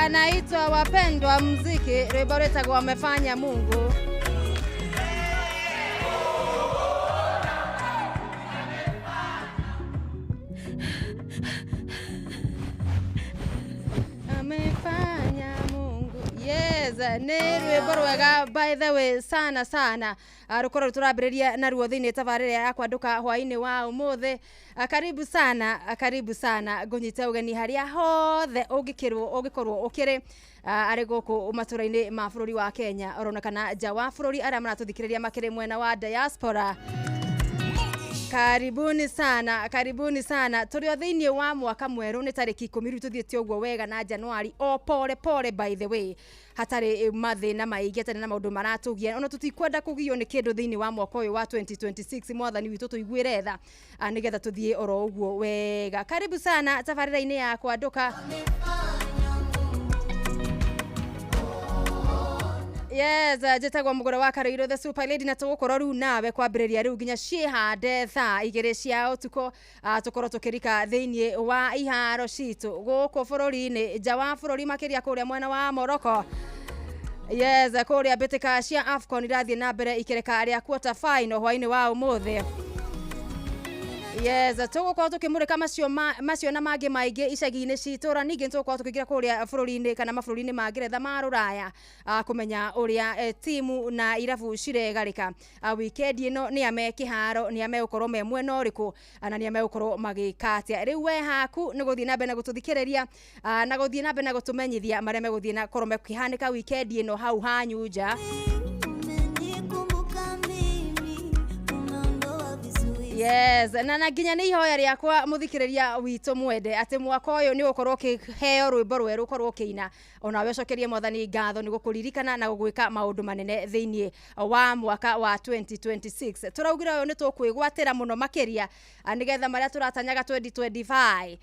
Wanaitwa Wapendwa Muziki, rwĩmbo rwĩtagwo Amefanya Mungu. Amefanya Mungu. Yes, nĩ rwĩmbo rwega by the way sana sana. Rũkorwo tũrambĩrĩria naruo thĩinĩ tabarĩra ya Kwandũka hwaĩ-inĩ wa ũmũthĩ. Karibu sana, karibu sana, ngũnyite ũgeni harĩa hothe ũngĩkĩrwo ũngĩkorwo ũkĩrĩ, arĩ gũkũ matũra-inĩ ma bũrũri wa Kenya orona kana nja wa bũrũri, arĩa maratũthikĩrĩria makĩrĩ mwena wa diaspora. Karibuni sana, karibuni sana. Tũrĩ o thĩinĩ wa mwaka mwerũ, nĩ tarĩki 10 rĩu tũthiĩte ũguo wega na Januari o pole pole, by the way, hatarĩ mathĩna maingĩ, hatarĩ na maũndũ maratũgia, ona tũtikwenda kũgio nĩ kĩndũ thĩinĩ wa mwaka ũyũ wa 2026. Mwathani witũ tũiguĩre tha, nĩgetha tũthiĩ oro ũguo wega. Karibu sana tabarĩra-inĩ ya Kwandũka. Yes, njĩtagwo Mũgũre wa Karũirũ, the super lady, na tũgũkorwo rĩu nawe kwambĩrĩria rĩu nginya ciĩhande thaa 2 cia ũtukũ, tũkorwo tũkĩrika thĩinĩ wa iharo citũ gũkũ bũrũri-inĩ, nja wa bũrũri, makĩria kũrĩa mwena wa Morocco. Yes, kũrĩa mbĩtĩka cia AFCON irathiĩ na mbere ikereka rĩa quarter final hwaĩ-inĩ wa ũmũthĩ. Yes, tũgũkorwo tũkĩmũrĩka macio macio na mangĩ maingĩ icagi-inĩ citũ, na ningĩ nĩtũgũkorwo tũkĩingĩra kũrĩa bũrũri-inĩ kana mabũrũri-inĩ ma Ngeretha, ma Rũraya, kũmenya ũrĩa timu na irabu ciregarĩka wikendi ĩno, nĩ a me kĩharo, nĩ a megũkorwo me mwena ũrĩkũ, na nĩ a megũkorwo magĩka atĩa. Rĩu we haku nĩ gũthiĩ na mbere na gũtũthikĩrĩria, na gũthiĩ na mbere na gũtũmenyithia marĩa megũthiĩ na korwo mekĩhanĩka wikendi ĩno hau hanyu nja. Umenikumbuka mimi, umeondoa vizuizi. Yes, na nginya nĩ ihoya rĩakwa, mũthikĩrĩria witũ mwende, atĩ mwaka ũyũ nĩ ũgũkorwo ũkĩheo rwĩmbo rwerũ, ũkorwo ũkĩina onawe ũcokerie Mwathani ngatho nĩ gũkũririkana na gũgwĩka maũndũ manene thĩinĩ wa mwaka wa 2026. Tũraugire ũyũ nĩ tũkwĩgwatĩra mũno makĩria, nĩgetha marĩa tũratanyaga 2025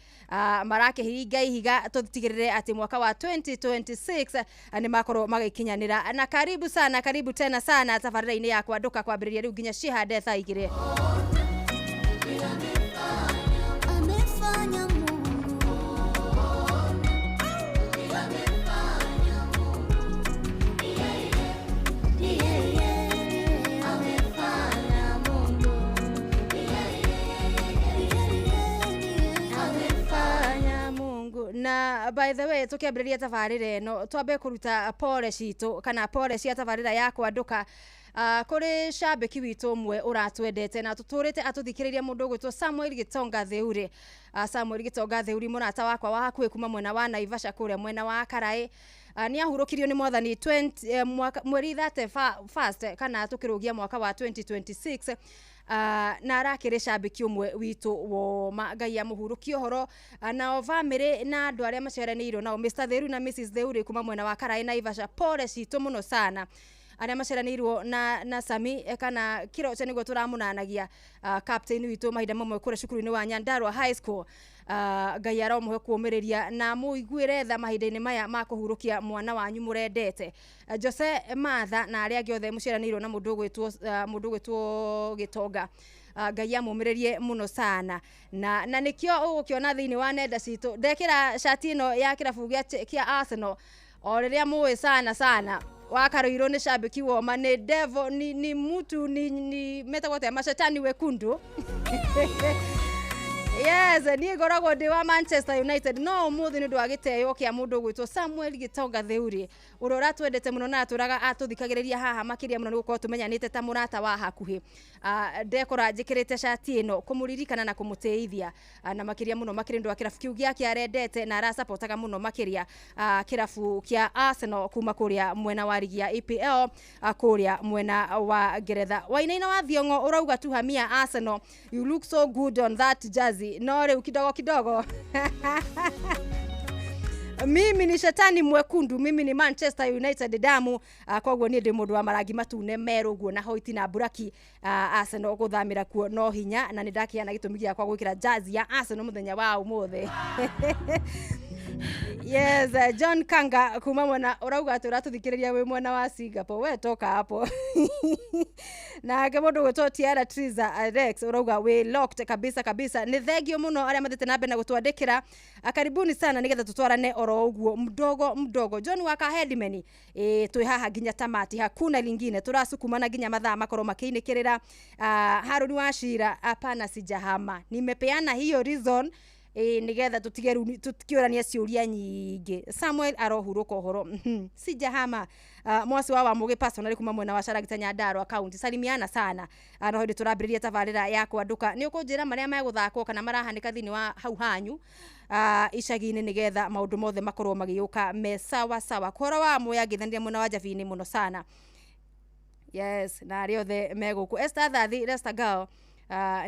marakĩhinga ihiga, tũtigĩrĩre atĩ mwaka wa 2026 nĩ makorwo magĩkinyanĩra. Na karibu sana, karibu tena sana tabarĩra-inĩ ya Kwandũka kwambĩrĩria rĩu nginya cihande thaa 2. Amefanya Mungu. Ni yeye, amefanya Mungu. Amefanya Mungu. Na by the way, tukiambĩrĩria tabarĩra ĩno, twambe kũruta pole citũ kana pole cia tabarĩra ya Kwandũka kũrĩ cambĩki witũ ũmwe ũratwendete na tũtũrĩte atũthikĩrĩria, mũndũ ũgwĩtwo Samuel Gĩtonga Theuri. Samuel Gĩtonga Theuri, mũrata wakwa wa hakuhĩ kuma mwena wa Naivasha kũrĩa mwena wa Karaĩ, nĩ ahurũkirio nĩ Mwathani 20, mweri 30 first kana tũkĩrũgia mwaka wa 2026, na arakĩrĩ cambĩki ũmwe witũ woma. Ngai amũhurũkie ũhoro, nao bamĩrĩ na andũ arĩa maciaranĩirwo nao, Mr Theru na Mrs Theuri kuma mwena wa Karaĩ Naivasha, pole citũ mũno sana. Arĩa maciaranĩirwo na Sami, kana Kiroche nĩguo tũramũnanagia, captain witũ mahinda mamwe kũrĩa cukuru-inĩ wa Nyandarua High School, Ngai aromũhe kũũmĩrĩria na mũiguĩre tha mahinda-inĩ maya ma kũhurũkia mwana wanyu mũrendete. Jose Martha na arĩa angĩ othe mũciaranĩirwo na mũndũ ũgwĩtwo Gĩtonga, Ngai amũmĩrĩrie mũno sana. Na nĩkĩo ũgũkĩona thĩinĩ wa nenda citũ ndekĩra cati ĩno ya kĩrabu kĩa Arsenal, o rĩrĩa mũĩ sana sana Wakarũirũ nĩ cambĩki woma, nĩ devil, ni mtu ni metagwo atĩa, mashetani wekundu. Yes, niĩ ngoragwo ndĩ wa Manchester United, no ũmũthĩ nĩ ũndũ wa gĩtĩo kĩa mũndũ ũgwĩtwo Samuel Gĩtonga Theuri, ũrĩa ũratwendete mũno na atũraga atũthikagĩrĩria haha makĩria mũno, nĩ gũkorwo tũmenyanĩte ta mũrata wa hakuhĩ, ndekora njĩkĩrĩte cati ĩno kũmũririkana na kũmũtĩithia, na makĩria mũno makĩria nĩ ũndũ wa kĩrabu kĩu gĩake arendete na arasapotaga mũno makĩria, kĩrabu kĩa Arsenal kuma kũrĩa mwena wa rigi ya EPL, kũrĩa mwena wa Ngeretha. Wainaina wa Thiong'o ũrauga tuhamia Arsenal, you look so good on that jersey. No rĩu kidogo kidogo, mimi ni shetani mwekundu, mimi ni Manchester United damu, koguo niĩ ndĩ mũndũ wa marangi matune, merũ ũguo na hoiti na buraki. Arsenal gũthamĩra kuo no hinya, na nĩ ndakĩana gĩtũmi gĩakwa gwĩkĩra jazi ya Arsenal mũthenya wa ũmũthĩ. Yes, John Kanga kuma mwena urauga ati uratuthikiriria wi mwena wa Singapore, we toka hapo. Nake mundu gwitwo Tiara Triza Alex urauga we locked kabisa kabisa. Ni thengio muno aria mathiite na mbere na gutwandikira. Karibuni sana nigetha tutwarane oro uguo mdogo mdogo. John waka Headman, twi haha nginya tamati, hakuna lingine, turasukumana nginya mathaa makorwo makiinikirira. Haruni wa Shira, hapana sijahama, nimepeana hiyo reason nigetha tutige tutikiurania ciuria nyingi. Samuel arohuruka uhoro, sijahama. Mwasi wa Mugi personally kuma mwena wa Caragita Nyandarua County, salimiana sana. No hindi turambiriria tabarira ya kwanduka, ni ukunjira maria meguthakwo kana marahanika thiini wa hau hanyu icagi-inĩ, nigetha maundu mothe makorwo magiuka me sawa sawa. Kuhoro wa muya ngithanire mwena wa Njabini muno sana. Yes, na aria othe meguku. Esther Thathi, Resta Girl,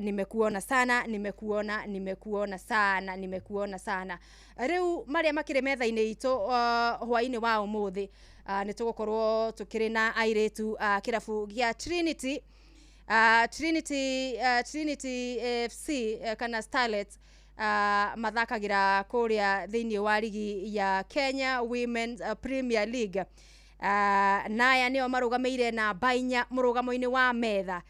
nimekuona sana, nimekuona, nimekuona sana, nimekuona sana. Riu maria makiri metha-inĩ itũ hwaĩ-inĩ wa ũmũthĩ, nĩ tũgũkorwo tũkĩrĩ na airĩtu kĩrabu gĩa Trinity, Trinity FC, kana Starlets, mathakagĩra kũrĩa thĩinĩ wa ligi ya Kenya Women's Premier League. Naya nĩo marũgamĩire namba 4 mũrũgamo-inĩ wa metha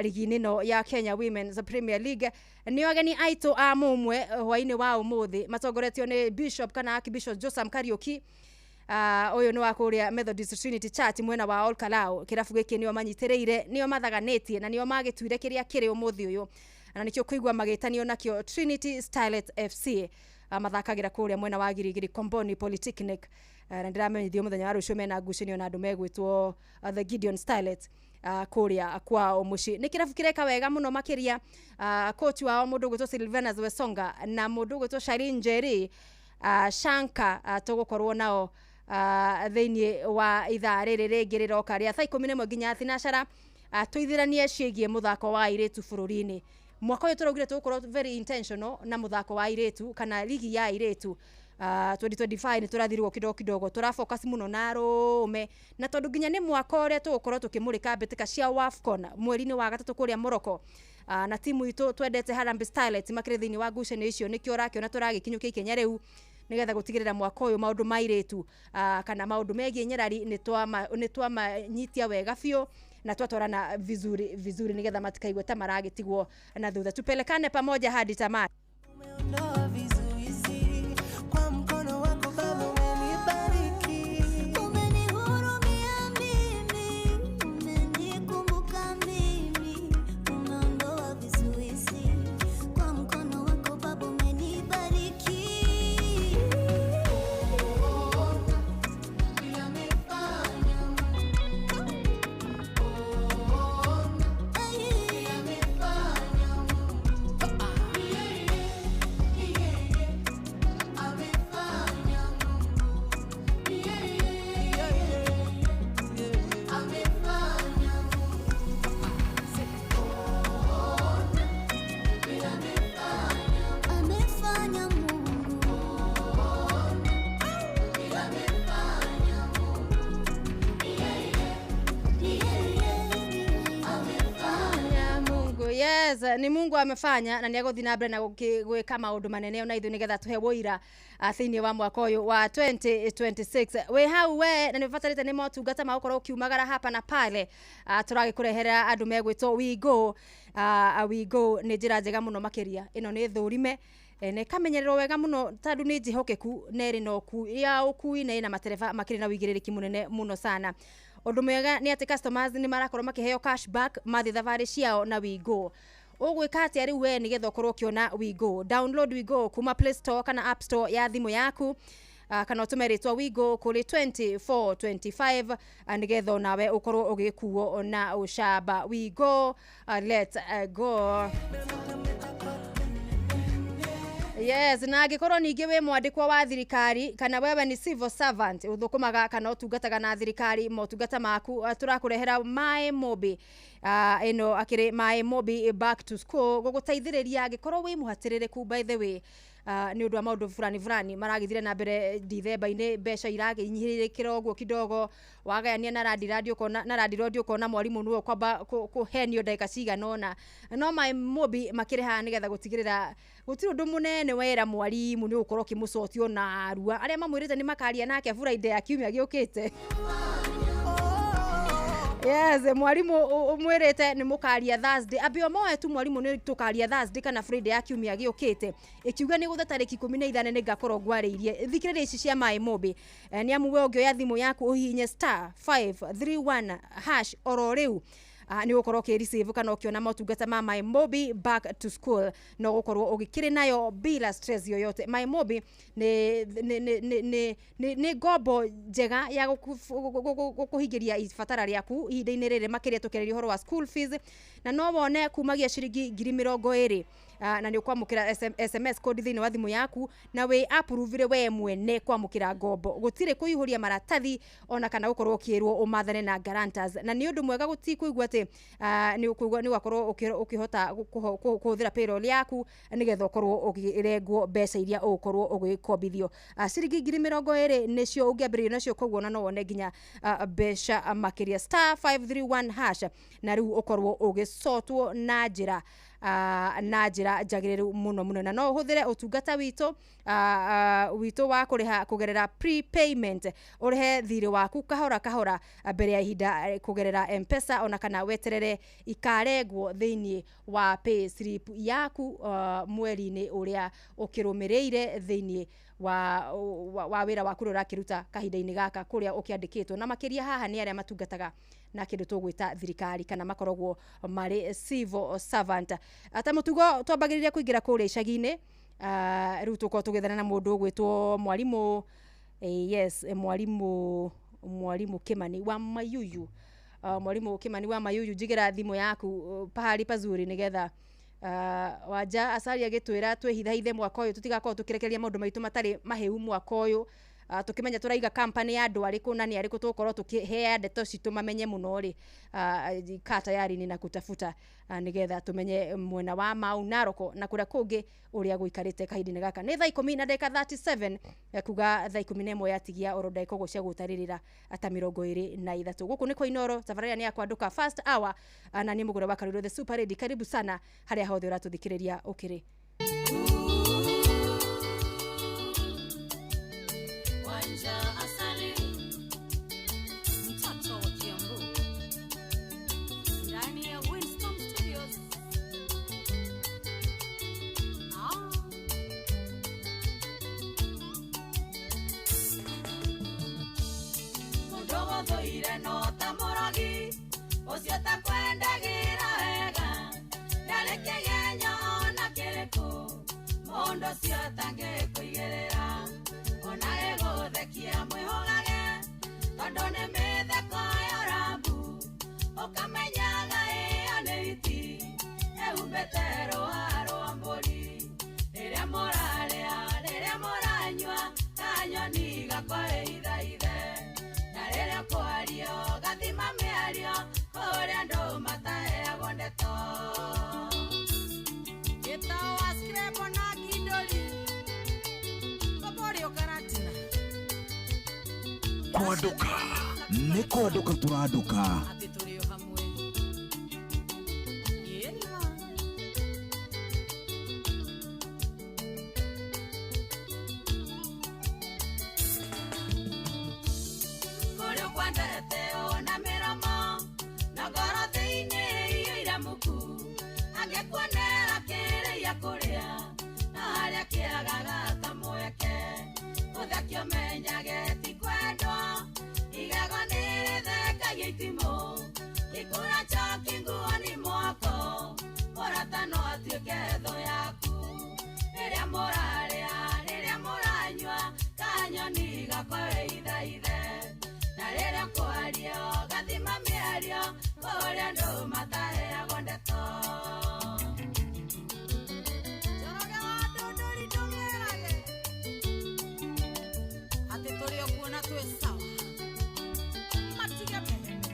ligi-inĩ ĩno ya Kenya Women's Premier League. Nĩo ageni aitũ a mũmwe hwaĩ-inĩ wa ũmũthĩ, matongoretio nĩ Bishop kana Archbishop Josam Kariuki. Ũyũ nĩ wa kũrĩa Methodist Trinity Church mwena wa Ol Kalou. Kĩrabu gĩkĩ nĩo manyitĩrĩire, nĩo mathaganĩtie na nĩo magĩtuire kĩrĩa kĩrĩ ũmũthĩ ũyũ, na nĩkĩo kũigua magĩtanio nakĩo Trinity Starlet FC. Mathakagĩra kũrĩa mwena wa Girigiri Komboni Polytechnic. Na ndĩramenyithio mũthenya wa rũciũ mena ngucanio na andũ megwĩtwo the Gideon Starlet kũrĩa kwao mũciĩ. Nĩ kĩrabu kĩreka wega mũno makĩria. Coach wao mũndũ ũgwĩtwo Silvanus Wesonga na mũndũ ũgwĩtwo Sharin Njeri Shanka, tũgũkorwo nao thĩinĩ wa ithaa rĩrĩ rĩngĩ rĩroka rĩa thaa 11 nginya thinacara, tũithiranie ciĩgiĩ mũthako wa airĩtu bũrũri-inĩ. Mwaka ũyũ tũraugire tũgũkorwo very intentional na mũthako wa airĩtu kana ligi ya airĩtu. 2025 nĩ tũrathirwo kidogo kidogo, tũrafocus mũno na arũme, na tondũ nginya nĩ mwaka ũrĩa tũgũkorwo tũkĩmũrĩka mbĩtĩka cia WAFCON mweri-inĩ wa gatatũ kũrĩa Morocco, na timu itũ twendete Harambee Starlets makĩrĩ thĩinĩ wa ngucanio icio, nĩkĩo ũrakĩona tũragĩkinyũkia ikenya rĩu nigetha gũtigĩrĩra mwaka ũyũ maũndũ ma airĩtu kana maũndũ megiĩ nyarari nĩ twamanyitia wega biũ na twatwarana vizuri vizuri, nigetha matikaigue ta maragĩtigwo na thutha. Tupelekane pamoja hadi tamati. Umeondoa vizuizi kwa mkono wako Baba, umenibariki. Umenihurumia mimi, umenikumbuka mimi, umeondoa vizuizi kwa mkono wako Baba, umenibariki. Amefanya Mungu. Amefanya Mungu. Yes, ni Mungu amefanya na nĩ egũthiĩ na mbere na gwĩka maũndũ manene ona ithuĩ nĩgetha tũhe wũira thĩinĩ wa mwaka ũyũ wa 2026. Wĩ hau we na nĩ ũbatarĩte nĩ motungata ma gũkorwo ũkiumagara hapa na pale, tũragĩkũrehera andũ megwĩtwo WeGo. WeGo nĩ njĩra njega mũno makĩria, ĩno nĩ thũrime, na ĩkamenyererwo wega mũno tondũ nĩ njĩhokeku na ĩrĩ na ya ũkui na ĩna matereba makĩrĩ na ũigĩrĩrĩki mũnene mũno sana. Ũndũ mwega nĩ atĩ customers nĩ marakorwo makĩheo cashback mathiĩ thabarĩ ciao na WeGo. Ũgwĩka atĩa rĩu we nĩgetha ũkorwo ũkĩona WeGo? Download WeGo kuma Play Store kana App Store ya thimũ yaku, kana ũtũme rĩtwa WeGo kũrĩ 2425, nĩgetha onawe ũkorwo ũgĩkuo na ũcamba. WeGo, let's go. Yes, na angĩkorwo ningĩ wĩ mwandĩkwo wa thirikari kana wewe ni civil servant ũthũkũmaga kana ũtungataga na thirikari, motungata maku, tũrakũrehera Maĩ Mobi. Ĩno akĩrĩ Maĩ Mobi back to school gũgũteithĩrĩria angĩkorwo wĩ mũhatĩrĩrĩku. By the way, Nĩ ũndũ wa maũndũ fulani fulani maragĩthire na mbere Dithemba-inĩ, mbeca iragĩnyihĩrĩkĩra ũguo kidogo, wagayania na landlord ũkona, na landlord ũkona mwarimũ nĩwe ũkwamba kũhenio ndagĩka cigana ũna. No Maĩ Mobi makĩrĩ haha nĩgetha gũtigĩrĩra gũtirĩ ũndũ mũnene wera mwarimũ nĩ ũgũkorwo ũkĩmũcotia narua. Arĩa mamwĩrĩte nĩ makaria nake Friday ya kiumia gĩũkĩte. Yes, mwarimu umwirite ni mukaria Thursday. Ambe omoe tu mwarimu ni tukaria Thursday kana Friday ya kiumia giukite. Ikiuga ni gutha tariki 15 ni ngakorwo ngwarĩirie. Thikĩrĩria ici cia Maĩ Mobi. Nĩ amu we ũngĩoya thimũ yaku ũhihinye *531# oro rĩu. Nĩ ũgũkorwo ũkĩ-receive kana ũkĩona motungata ma Maĩ Mobi back to school, no ũgũkorwo ũgĩkĩrĩ nayo bila stress yoyote. Maĩ Mobi nĩ ngombo njega ya gũkũhingĩria ibatara rĩaku ihinda-inĩ rĩrĩ, makĩria tũkĩarĩria ũhoro wa school fees, na no wone kumagia ciringi 20,000, na nĩ ũkwamũkĩra SMS code thĩinĩ wa thimũ yaku, na wĩ approve we mwene kwamũkĩra ngombo, gũtirĩ kũihũria maratathi ona kana gũkorwo ũkĩrwo ũmathane na guarantors. Na nĩ ũndũ mwega gũtikũigua atĩ nĩ ũkũigua nĩ ũgakorwo ũkĩhota kũhũthĩra payroll yaku nĩgetha ũkorwo ũkĩrengwo mbeca iria ũgũkorwo ũgĩkombithio. Ciringi 20,000 nĩcio ũngĩambĩrĩria nacio, koguo ona no wone nginya mbeca makĩria. *531# na rĩu ũkorwo ũgĩcotwo na njĩra na njĩra njagĩrĩru mũno mũno, na no ũhũthĩre ũtungata witũ wa kũrĩha kũgerera prepayment, ũrĩhe thirĩ waku kahora kahora mbere ya ihinda kũgerera M-Pesa, ona kana weterere ikarengwo thĩinĩ wa pay slip yaku mweri-inĩ ũrĩa ũkĩrũmĩrĩire thĩinĩ wa wĩra waku ũrĩa ũrakĩruta kahinda-inĩ gaka kũrĩa ũkĩandĩkĩtwo. Na makĩria haha nĩ arĩa matungataga na kĩndũ tũgwĩta thirikari kana makoragwo marĩ civil servant. Ta mũtugo twambagĩrĩria kũingĩra kũrĩa icagi-inĩ, rĩu tũkorwo tũgĩethana na mũndũ ũgwĩtwo mwarimũ, yes, mwarimũ Kimani wa Mayuyu. Mwarimũ Kimani wa Mayuyu, njigĩra thimũ yaku pahali pazuri nĩgetha Wanja Asali agĩtwĩra twĩhithahithe mwaka ũyũ, tũtigakorwo tũkĩrekereria maũndũ maitũ matarĩ mahĩu mwaka ũyũ, tũkĩmenya tũraiga company ya andũ arĩkũ na nĩ arĩkũ tũgũkorwo tũkĩhea ndeto citũ mamenye mũno rĩ. Kaa tayari nĩ na kutafuta nĩgetha tũmenye mwena wa Mau Naroko na kũrĩa kũngĩ ũrĩa gũikarĩte kahinda-inĩ gaka. Nĩ thaa ikũmi na ndagĩka 37, kuga thaa 11 yatigia oro ndagĩka ũguo cia gũtarĩrĩra ta 23. Gũkũ nĩ kwa Inooro, tabarĩra nĩ ya kwandũka first hour, na nĩ mũgũre wa Karũrũ the super lady. Karibu sana harĩa hothe ũratũthikĩrĩria ũkĩrĩ. Wanja Asali, mtoto wa Kiambu, ndani ya Winston Studios. Mũndũ gũthũire no ta mũrogi, ũcio takwendagĩra wega, ndarĩ kĩgenyo ona kĩrĩkũ, mũndũ ũcio atangĩkũigĩrĩra. Ona gĩgũthekia mwĩhũgage, tondũ nĩ mĩtheko ya ũrambu, ũkamenyaga ĩyo nĩ hiti ĩhumbĩte rũa rwa mbũri. Rĩrĩa mũrarĩa, rĩrĩa mũranyua, kanyoni gakwa ĩithaithe, na rĩrĩa kwario gathima mĩario, kũrĩa andũ mataheagwo ndeto. Gĩtawa Scrabble na Kindoli, Koborio Karatina. Kwanduka nĩ kwanduka tũranduka. Atĩ tũrĩ o hamwe. Ĩĩ nĩ ma. Kũrĩ ũkwendete ona mĩromo, na ngoro thĩinĩ iyũire muku, angĩkuonera kĩrĩa kũrĩa, na harĩa kĩagaga ta mweke. Ũthekio menyage ti kwendwo, igego nĩ rĩthekagia itimũ, gĩkũra njoki nguo-inĩ mwako, mũrata no atuĩke thũ yaku. Rĩrĩa mũrarĩa, rĩrĩa mũranyua, kanyoni gakwa wĩithaithe, na rĩrĩa kwario gathima mĩario, kũrĩa andũ mataheagwo ndeto. Njoroge wa Ndũndũri ndũmĩrage atĩ tũrĩ o kuo na twĩ sawa, matige mehene.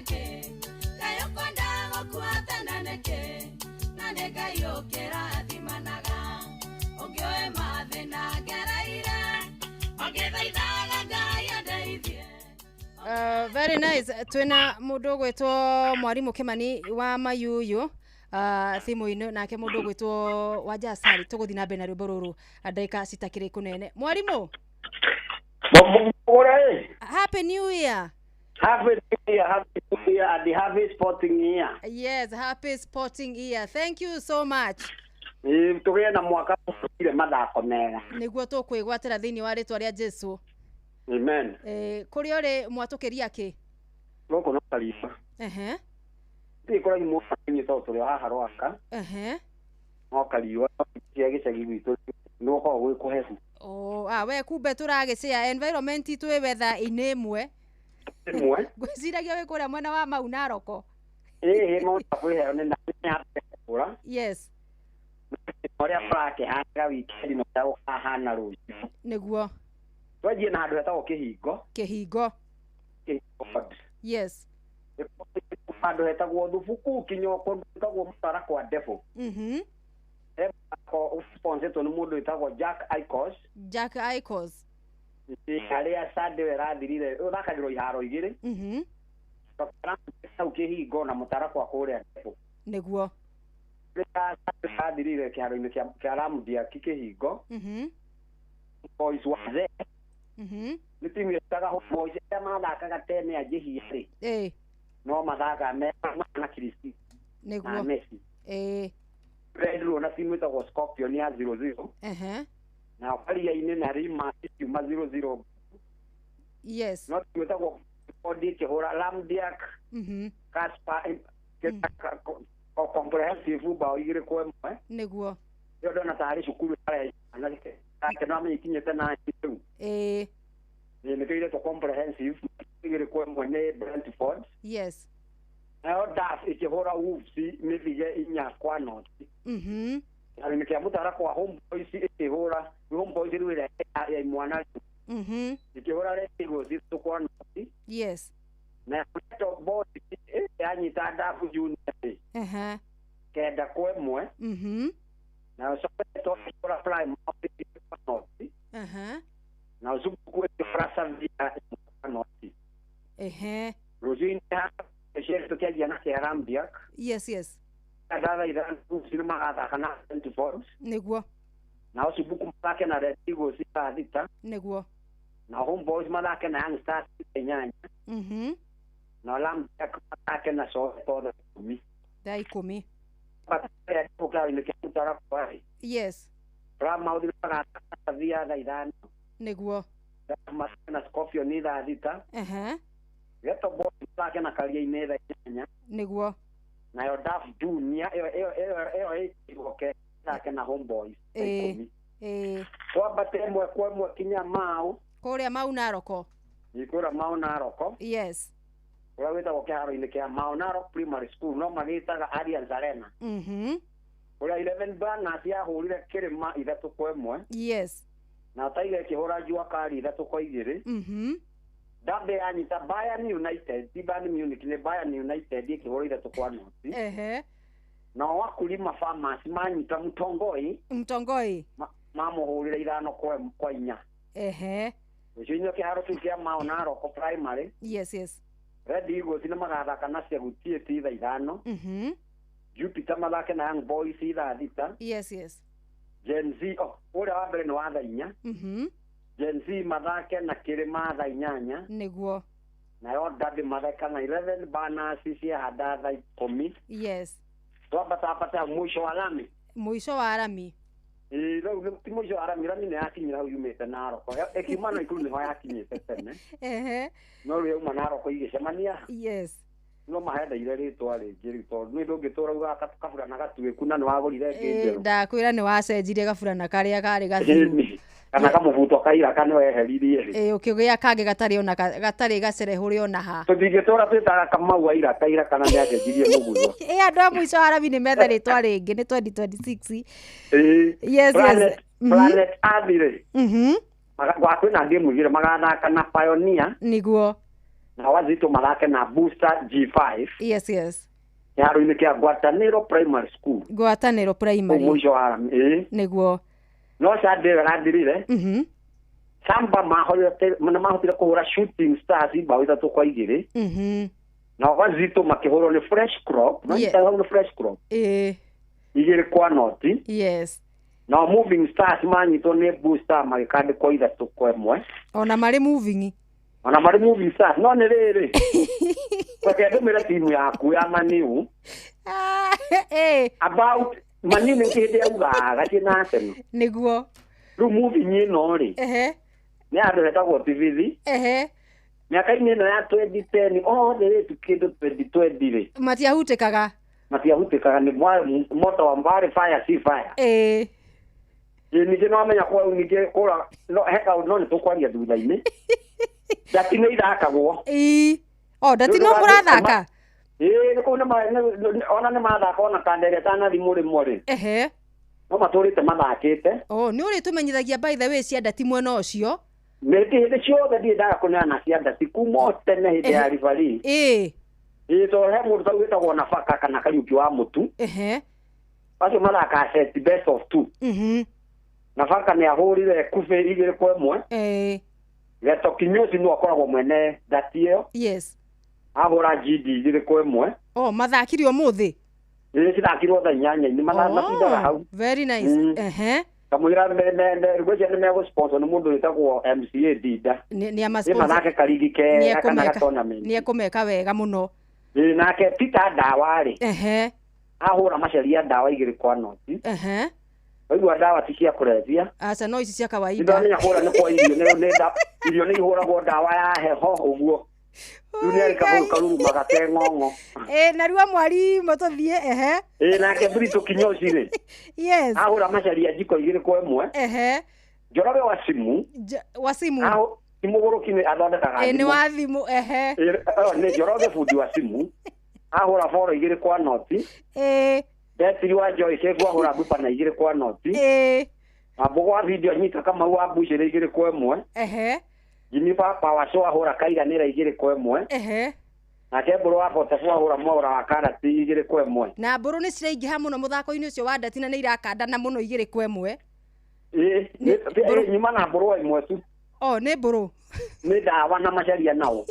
nĩkĩ Ngai ũkwenda gũkua tene nĩkĩ na nĩ Ngai ũkĩrathimanaga ũngĩoe mathĩna ngereire ũngĩthaithaga Ngai andeithie. Very nice. Twina mundu gwitwo mwarimu Kimani wa Mayuyu thimu-inĩ, nake mundu gwitwo Wanja Asari. Tũgũthiĩ na mbere na rwĩmbo rũrũ ndagĩka citakĩrĩ kũnene. Mwarimu. Mugure. Happy New Year. Happy New Year, Happy New Year, and happy sporting year. Yes, happy sporting year. Thank you so much. Tũgĩe na mwaka ũire mathako mega. Nĩguo tũkwĩgwatĩra thĩinĩ wa rĩtwa rĩa Jesu. Amen. Kũrĩa ũrĩ mwatũkĩria kĩ? Gũkũ no kariba. Thiĩ kũraihu mũno tondũ tũrĩ o haha Rwaka. No kariũa cia gĩcagi gwitũ nĩ gũkoragwo gwĩ kũhehu. Oh, ah, we kumbe tũragĩcĩa environment twĩ wetha-inĩ ĩmwe. Ĩmwe. Ngwĩciragia wĩ kũrĩa mwena wa Mau Naroko. Ĩĩ, maũndũ kwĩheo nĩ nĩ Yes. Ũrĩa kũrakĩhanaga wikendi na ũrĩa gũkahana rũciũ. Nĩguo. Twanjie na handũ hetagwo Kĩhingo. Kĩhingo. Kĩhingo. Yes. Handũ hetagwo Thubuku kinya kũndũ gwĩtagwo Mũtarakwa Devil. He mũthako ũsponsetwo nĩ mũndũ wĩtagwo Jack Icos. Jack Icos. Harĩa Sunday ĩyo ĩrathirire ũthakagĩrwo iharo igĩrĩ. Hau Kĩhingo na Mũtarakwa kũrĩa Devil. Nĩguo. Rĩrĩa Sunday ĩrathirire kĩharo-inĩ kĩa Ramdiak Kĩhingo. Boys Wazee nĩ timu ĩtaga Boys arĩa mathakaga tene a Njihia rĩ. No mathakaga me na Kristi na Nĩguo. Messi. Ndĩrona timu ĩtagwo Scorpion ya 0-0. Na Karia-inĩ na Rima ikiuma 0-0. No timu ĩtagwo Kodi ĩkĩhũra Ramdiak Casper comprehensive bao 2-1. Nĩguo. Ĩyo ndona tarĩ cukuru ake no amenye ikinyĩte na rĩu. Nĩkĩo iretwo comprehensive 2-1 nĩ Brentford. Nayo DAF ĩkĩhũra Wolves mĩthige 4-0. Kĩharo-inĩ kĩa Mũtarakwa Homeboys ĩkĩhũra Homeboys rĩu ĩrĩa ya imwana rĩu ĩkĩhũra Red Eagles 3-0. Na Neto Boys yanyita DAF Junior rĩ 9-1. Nayo Soweto ĩkĩhũra Plymouth 2-0. Na Zubuku ĩkĩhũra Sevilla 1-0. Rũciũ-inĩ haha tũkĩanjia na kĩa Ramdiak. Yes. Thaa 5 rũciũ magathaka na Brentford. Nĩguo. Nao Zubuku mathake na Red Eagles thaa 6. Nĩguo. Na Homeboys mathake na Young Stars thaa 8. Na Ramdiak mathake na Soweto thaa 10. Thaa 10. Kĩharo-inĩ kĩa Mũtarakwa rĩ. Plymouth magathaka na Sevilla thaa 5. Nĩguo. Mathake na Scorpion thaa 6. Ghetto Boys mathake na Karia-inĩ thaa 8. Nĩguo. Nayo DAF Junior ĩyo ĩyo ĩyo ĩyo ĩkĩrwo ke thake na Homeboys thaa 10. Twambate 1-1 kinya Mau. Kũrĩa Mau Naroko. Ikũra Mau Naroko. Ũrĩa wĩtagwo kĩharo-inĩ kĩa Mau Narok Primary School no magĩtaga Allianz Arena. Ũrĩa 11 Banners yahũrire Kĩrĩma 3-1. Na Tiger ĩkĩhũra Jua Kali 3-2. Derby yanyita Bayern United, ti Bayern Munich, nĩ Bayern United ĩkĩhũra 3-0. Nao Wakulima Farmers manyita Mtongoi. Mtongoi. Mamũhũrire 5-4. Rũciũ-inĩ kĩharo kĩu kĩa Mau Narok Primary. Yes. Red Eagles nĩ magathaka na Segutieti thaa 5. Jupiter mathake na Young Boys thaa 6. Yes. Gen Z, oh, ũrĩa wa mbere nĩ wa thaa 4. Gen Z mathake na Kĩrĩma thaa 8. Nĩguo. Nayo Derby mathake na 11 Banners ciahanda thaa 10. Twambatambata mũico wa rami. Mũico wa rami. Ĩĩ, rĩu ti mũico wa rami, rami nĩ yakinyire hau yumĩte Naroko. Ĩkiuma Naikuru nĩho yakinyĩte tene. No rĩu yauma Naroko igĩcemania. No mahendeire rĩtwa rĩngĩ rĩu tondũ nĩ ndũngĩtũra ugaga kaburana gatuĩku na nĩ wagũrire ĩngĩ njerũ. Ndakwĩra nĩ wacenjirie gaburana karĩa karĩ gathiru. Ĩni, kana kamũbuto kaira nĩ weheririe rĩ. Ũkĩgĩa kangĩ gatarĩ ona gatarĩ gacerehũre ona ha. Tũtingĩtũra twĩtaga Kamau wa iraka iraka na nĩacenjirie mũgutho. Ĩ andũ a mũico wa rami nĩ methe rĩtwa rĩngĩ nĩ 2026. Ĩĩ. Yes. Planet Earth rĩ. Kwĩna game igĩrĩ magathaka na Pioneer. Nĩguo. Na Wazito mathake na Booster G5. Yes, yes. Kĩharo-inĩ kĩa Ngwatanĩro Primary School. Ngwatanĩro Kũu Primary. Mũico wa rami. Ĩĩ. Nĩguo. No Sunday ĩyo ĩrathirire. Samba nĩ mahotire kũhũra Shooting Stars mbaũ 3-2. Na Wazito makĩhũrwo nĩ Fresh Crop. No hau nĩ Fresh Crop. Ĩĩ. 2-0. Yes. Na Moving Stars manyitwo nĩ Booster magĩkandĩkwo 3-1. Ona marĩ moving. Ona marĩ Moving Stars no nĩ rĩrĩ. Reke ndũmĩre timu yaku ya Maniu. About Maniu nĩ hĩndĩ yaugaga ciĩ na Arsenal. Nĩguo. Rĩu moving ĩno rĩ. Nĩ andũ etagwo Tivithi. Mĩaka-inĩ ĩno ya 2010 othe rĩ kĩndũ 2020 rĩ. Matiahutĩkaga. Matiahutĩkaga nĩ moto wa mbari fire si fire. Ĩĩ. Ningĩ no amenya kwa ningĩ kũra no he kaũndũ no nĩ tũkwaria thutha-inĩ. Ndati nĩ ithakagwo. Ĩĩ. O ndati no mũrathaka. Ĩĩ kũu nĩ ona nĩ mathaka ona kanda ĩrĩa ĩtanathi mũrĩmo rĩ. No matũrĩte mathakĩte. Oh, nĩ ũrĩtũmenyithagia by the way cia ndati mwena ũcio. Nĩ hĩndĩ ciothe ndirĩ ndaga kũneana cia ndati kuma o tene hĩndĩ ya referee. Ĩĩ. Ĩĩ tondũ he mũndũ tau wĩtagwo Nafaka kana Kariũki wa Mũtu. Acio mathakaga set best of 2. Nafaka nĩ ahũrire kubĩ 2-1. Ĩĩ. Geto Kinyozi nĩwe akoragwo mwene ndati ĩyo. Yes. Ahũra GD 2-1. Oh, mathakire ũmũthĩ. Ĩĩ cithakirwo thaa inyanya-inĩ matindaga hau. Very nice. Kamũira ngwĩciria nĩ megũ-sponsor nĩ mũndũ wĩtagwo MCA Dinda. Nĩ ama Ĩ sponsor. mathake karigi kega kana ga tournament. Nĩ ekũmeka wega mũno. Ĩĩ nake Peter Ndawa rĩ. Ahũra macaria ndawa 2-0. Waigua ndawa ti cia kũrebia. Aca no ici cia kawaida. Nĩndamenya kũhũra nĩ kwa irio nĩ irio nĩ ihũragwo ndawa ya heho ũguo. Rĩu nĩ arĩ karuruma gate ng'ong'o. Ĩĩ narua mwarimũ tũthiĩ ehe. Ĩĩ nake Brito Kinyozi rĩ. Yes. Ahũra macaria njiko 2-1. Njoroge wa simu. Wa simu. Ti mũgũrũki nĩ athondekaga thimũ. Ĩĩ nĩ wa thimũ ehe. Ĩĩ nĩ Njoroge bundi wa simu. Ahũra boro 2-0. Ĩĩ. Betiri wa Joy Sefu ahũra mbuba na 2-0. Ĩĩ. Wambũgũ wa video anyita Kamau wa Mbucĩrĩ 2-1. Jimmy Papa wa Show ahũra Kaiganĩra 2-1. Nake Mbũrũ wa Botefu ahũra Mwaũra wa Karati 2-1. Na mbũrũ nĩ ciraingĩha mũno mũthako-inĩ ũcio wa ndati na nĩ irakandana mũno 2-1. Ĩĩ nyuma na mbũrũ ĩmwe tu. Oh, nĩ mbũrũ. Nĩ ndawa na macaria nao.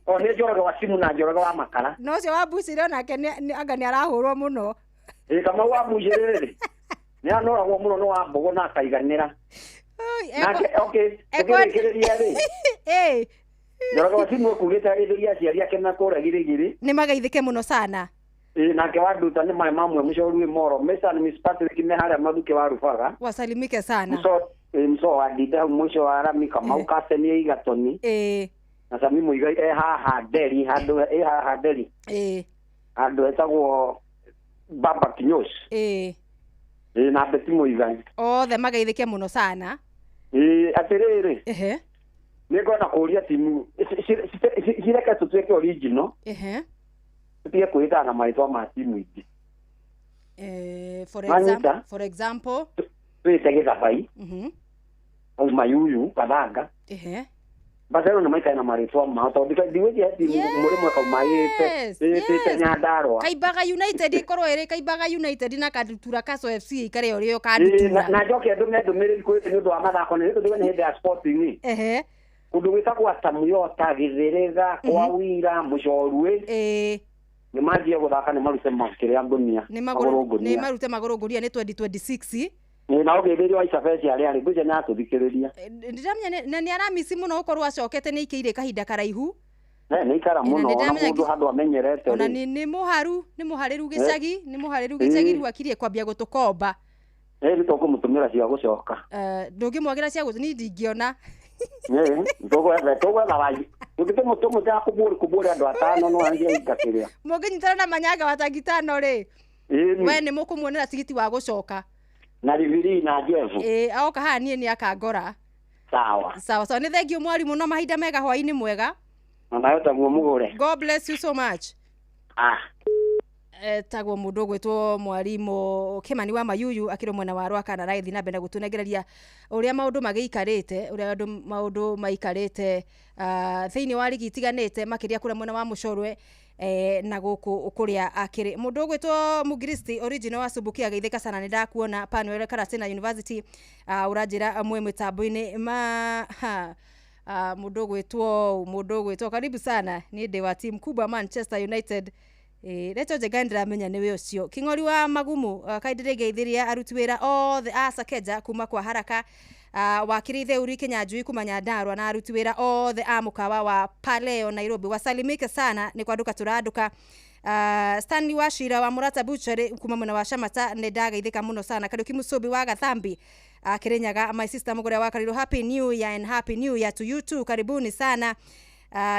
O nĩ Njoroge wa simu na Njoroge wa makara. No ũcio wa Mbucĩrĩ onake anga nĩ arahũrwo mũno. Ĩĩ Kamau wa Mbucĩrĩ rĩ. Nĩ anoragwo mũno nĩ wa Mbũgũ na akaiganĩra. Nake okay, tũkĩrĩkĩrĩria rĩ. Ĩĩ. Njoroge wa simu ekugĩte agĩthĩria aciari ake na kũrĩa Girigiri. Nĩ magaithĩke mũno sana. Ĩĩ nake wa Nduta nĩ maĩ mamwe mũcoru wĩ Moro. Mr. and Miss Patrick me harĩa Mathuke wa Rubaga. Wasalimike sana. Mũco wa Ndinda hau mũico wa Rami Kamau Kapteni e Igatoni. Ĩĩ. Na Sami Muigai e haha Nderi handũ e haha Nderi. Ĩĩ. Handũ etagwo Baba Kinyozi. Ĩĩ. Ĩĩ na Beti Muigai. Othe magaithĩke mũno sana. Ĩĩ atĩrĩrĩ. Nĩ ngwenda kũũria timu cireke tũtuĩke original. Tũtige kwĩhĩtana na marĩtwa ma timu ingĩ. For example twĩte Gĩthabai. Au Mayuyu Kathanga. Barcelona maikare na marĩtwa mao tondũ ndigwĩciria timu mũrĩmwe kauma ĩtĩte Nyandarũa. Kaimbaga United ĩkorwo ĩrĩ Kaimbaga United na Kandutura Castle FC ĩikare o rĩo Kandutura. Na njoke ndũme ndũmĩrĩri nĩ ũndũ wa mathako nĩ tondũ nĩ hĩndĩ ya Sporting. Kũndũ gwĩtagwo Atamuyota Gĩthĩrĩga kwa Wira Mũcoruĩ. Ĩĩ. Nĩ manjie gũthaka nĩ marute kĩrĩa ngũnia. Nĩ marute magũrũ ngũnia nĩ 2026. Nĩ na ũgĩthĩria wa Isabeci arĩa arĩ ngwĩciria nĩ atũthikĩrĩria. Ndĩramenya na nĩ aramisi mũno gũkorwo acokete nĩ aikĩire kahinda karaihu. Nĩ ikara mũno ona mũndũ handũ amenyerete. Ona nĩ mũharu nĩ mũharĩru gĩcagi nĩ mũharĩru gĩcagi rĩu akirie kwambia gũtũkomba. Nĩ tũkũmũtũmĩra cia gũcoka. Ndũngĩmwagĩra cia gũcoka niĩ ndingĩona. Nĩ tũgwetha wanji. Tũngĩtũmũtũmũtĩa kũbũrĩ andũ atano no anjie ingatĩrĩa. Mũngĩnyitana na Manyanga wa tangi tano rĩ. We nĩ mũkũmuonera tigiti wa gũcoka. Na Riviri na Jefu. Ĩĩ aoka haha niĩ nĩ akangora. Sawa. Sawa sawa nĩ thengiũ mwarimũ na mahinda mega hwaĩ-inĩ mwega. Na nawe taguo mũgũre. God bless you so much. Ah. Etagwo mundu ugwitwo mwarimu Kimani wa Mayuyu akiri mwena wa Rwakana aragĩthiĩ na mbere na gũtũnengereria ũrĩa maũndũ magĩikarĩte, ũrĩa andũ maũndũ maikarĩte thĩinĩ wa rigi itiganĩte, makĩria kũrĩa mwena wa Mũcorwe na gũkũ kũrĩa akĩrĩ. Mũndũ ũgwĩtwo Mugristi original wa Subukia ageithĩka sana, nĩ ndakuona Panuel Karatina University, ũranjĩra mwĩ mĩtambo-inĩ ma ha. Mũndũ ũgwĩtwo karibu sana, niĩ ndĩ wa team kubwa Manchester United. Reto njega, ndĩramenya nĩwe ũcio King'ori wa Magumu. Kaĩ ndĩrĩgeithĩria aruti wĩra othe a Sakeja kuma kwa Haraka, wakiri Theuri Kinyanjui kuma Nyandarua na aruti wĩra othe a mũkawa wa Paleo Nairobi, wasalimike sana, nĩ kwanduka tũranduka. Stanley Wachira wa Murata Butchery kuma mwena wa Shamata, nĩ ndageithĩka mũno sana. Kariuki Musubi wa Gathambi, Kirinyaga, my sister Mugure wa Karirũ, happy new year and happy new year to you too, karibuni sana.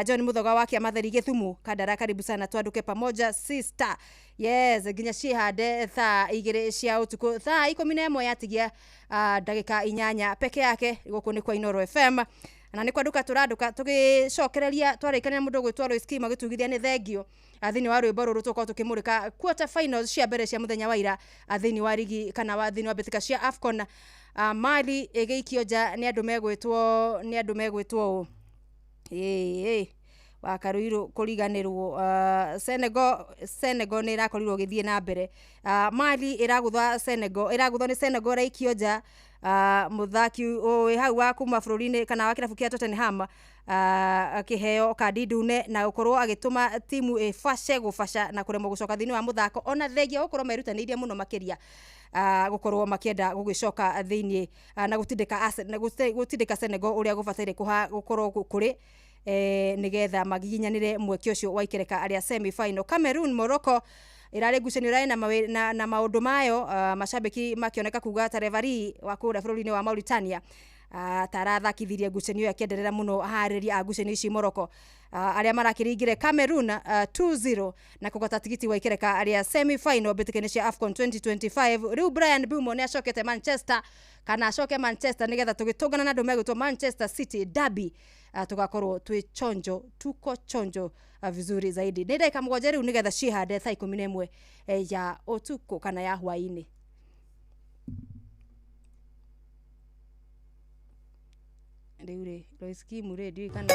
John Muthoga wa Kiamatheri Gĩthumu Kandara, karibu sana, twanduke pamoja sister. Yes, nginya ciĩhande thaa 2 cia ũtukũ, thaa 11 yatigia ndagĩka 8 peke yake. Gũkũ nĩ kwa Inoro FM na nĩ kwanduka tũranduka tũgĩcokereria. Twarĩkania mũndũ ũgwĩtwo Alois Kima gĩtugithia nĩ thengio thĩinĩ wa rwĩmbo rũrũ tũkorwo tũkĩmũrĩka quarter finals cia mbere cia mũthenya wa ira thĩinĩ wa rigi kana wa thĩinĩ wa mbĩtĩka cia AFCON. Mali ĩgĩikio nja nĩ andũ megwĩtwo ũ ĩĩ wakaruirũ kũriganĩrwo. Senegal nĩ ĩrakorirwo ĩgĩthiĩ na mbere. Mali ĩragũthwa Senegal, ĩragũthwo nĩ Senegal, ĩraikio nja. Mũthaki wĩ hau wa kuma bũrũri-inĩ kana wa kĩrabu kĩa Tottenham akĩheo kandi ndune na gũkorwo agĩtũma timu ĩbace gũbaca na kũremwo gũcoka thĩinĩ wa mũthako, ona thengia gũkorwo merutanĩirie mũno makĩria gũkorwo makĩenda gũgĩcoka thĩinĩ na gũtindĩka na gũtindĩka Senegal ũrĩa gũbataire gũkorwo kũrĩ nĩgetha magiginyanĩre mweke ũcio wa ikereka arĩa semi final. Cameroon Morocco ĩrarĩ ngucanio ĩrarĩ na maũndũ mayo, macambĩki makĩoneka kuga ta referee wa kũrĩa bũrũri-inĩ wa Mauritania tarathakithirie ngucanio ĩyo, akĩenderera mũno aharĩria a ngucanio ici Morocco, arĩa marakĩringire Cameroon 2-0 na kũgata tigiti wa ikereka rĩa semi final mbĩtĩka-inĩ cia AFCON 2025. Rĩu Brian Mbeumo nĩ acokete Manchester kana acoke Manchester nĩgetha tũgĩtũngana na andũ megwĩtwo Manchester City derby, tugakorwo twĩ chonjo, tuko chonjo vizuri zaidi. Nĩ ndagĩka 7 rĩu nĩgetha ciĩhande thaa 11 ya ũtukũ kana ya hwaĩ-inĩ. Rĩu rĩ Lois Kimu rĩ ndiũĩ kana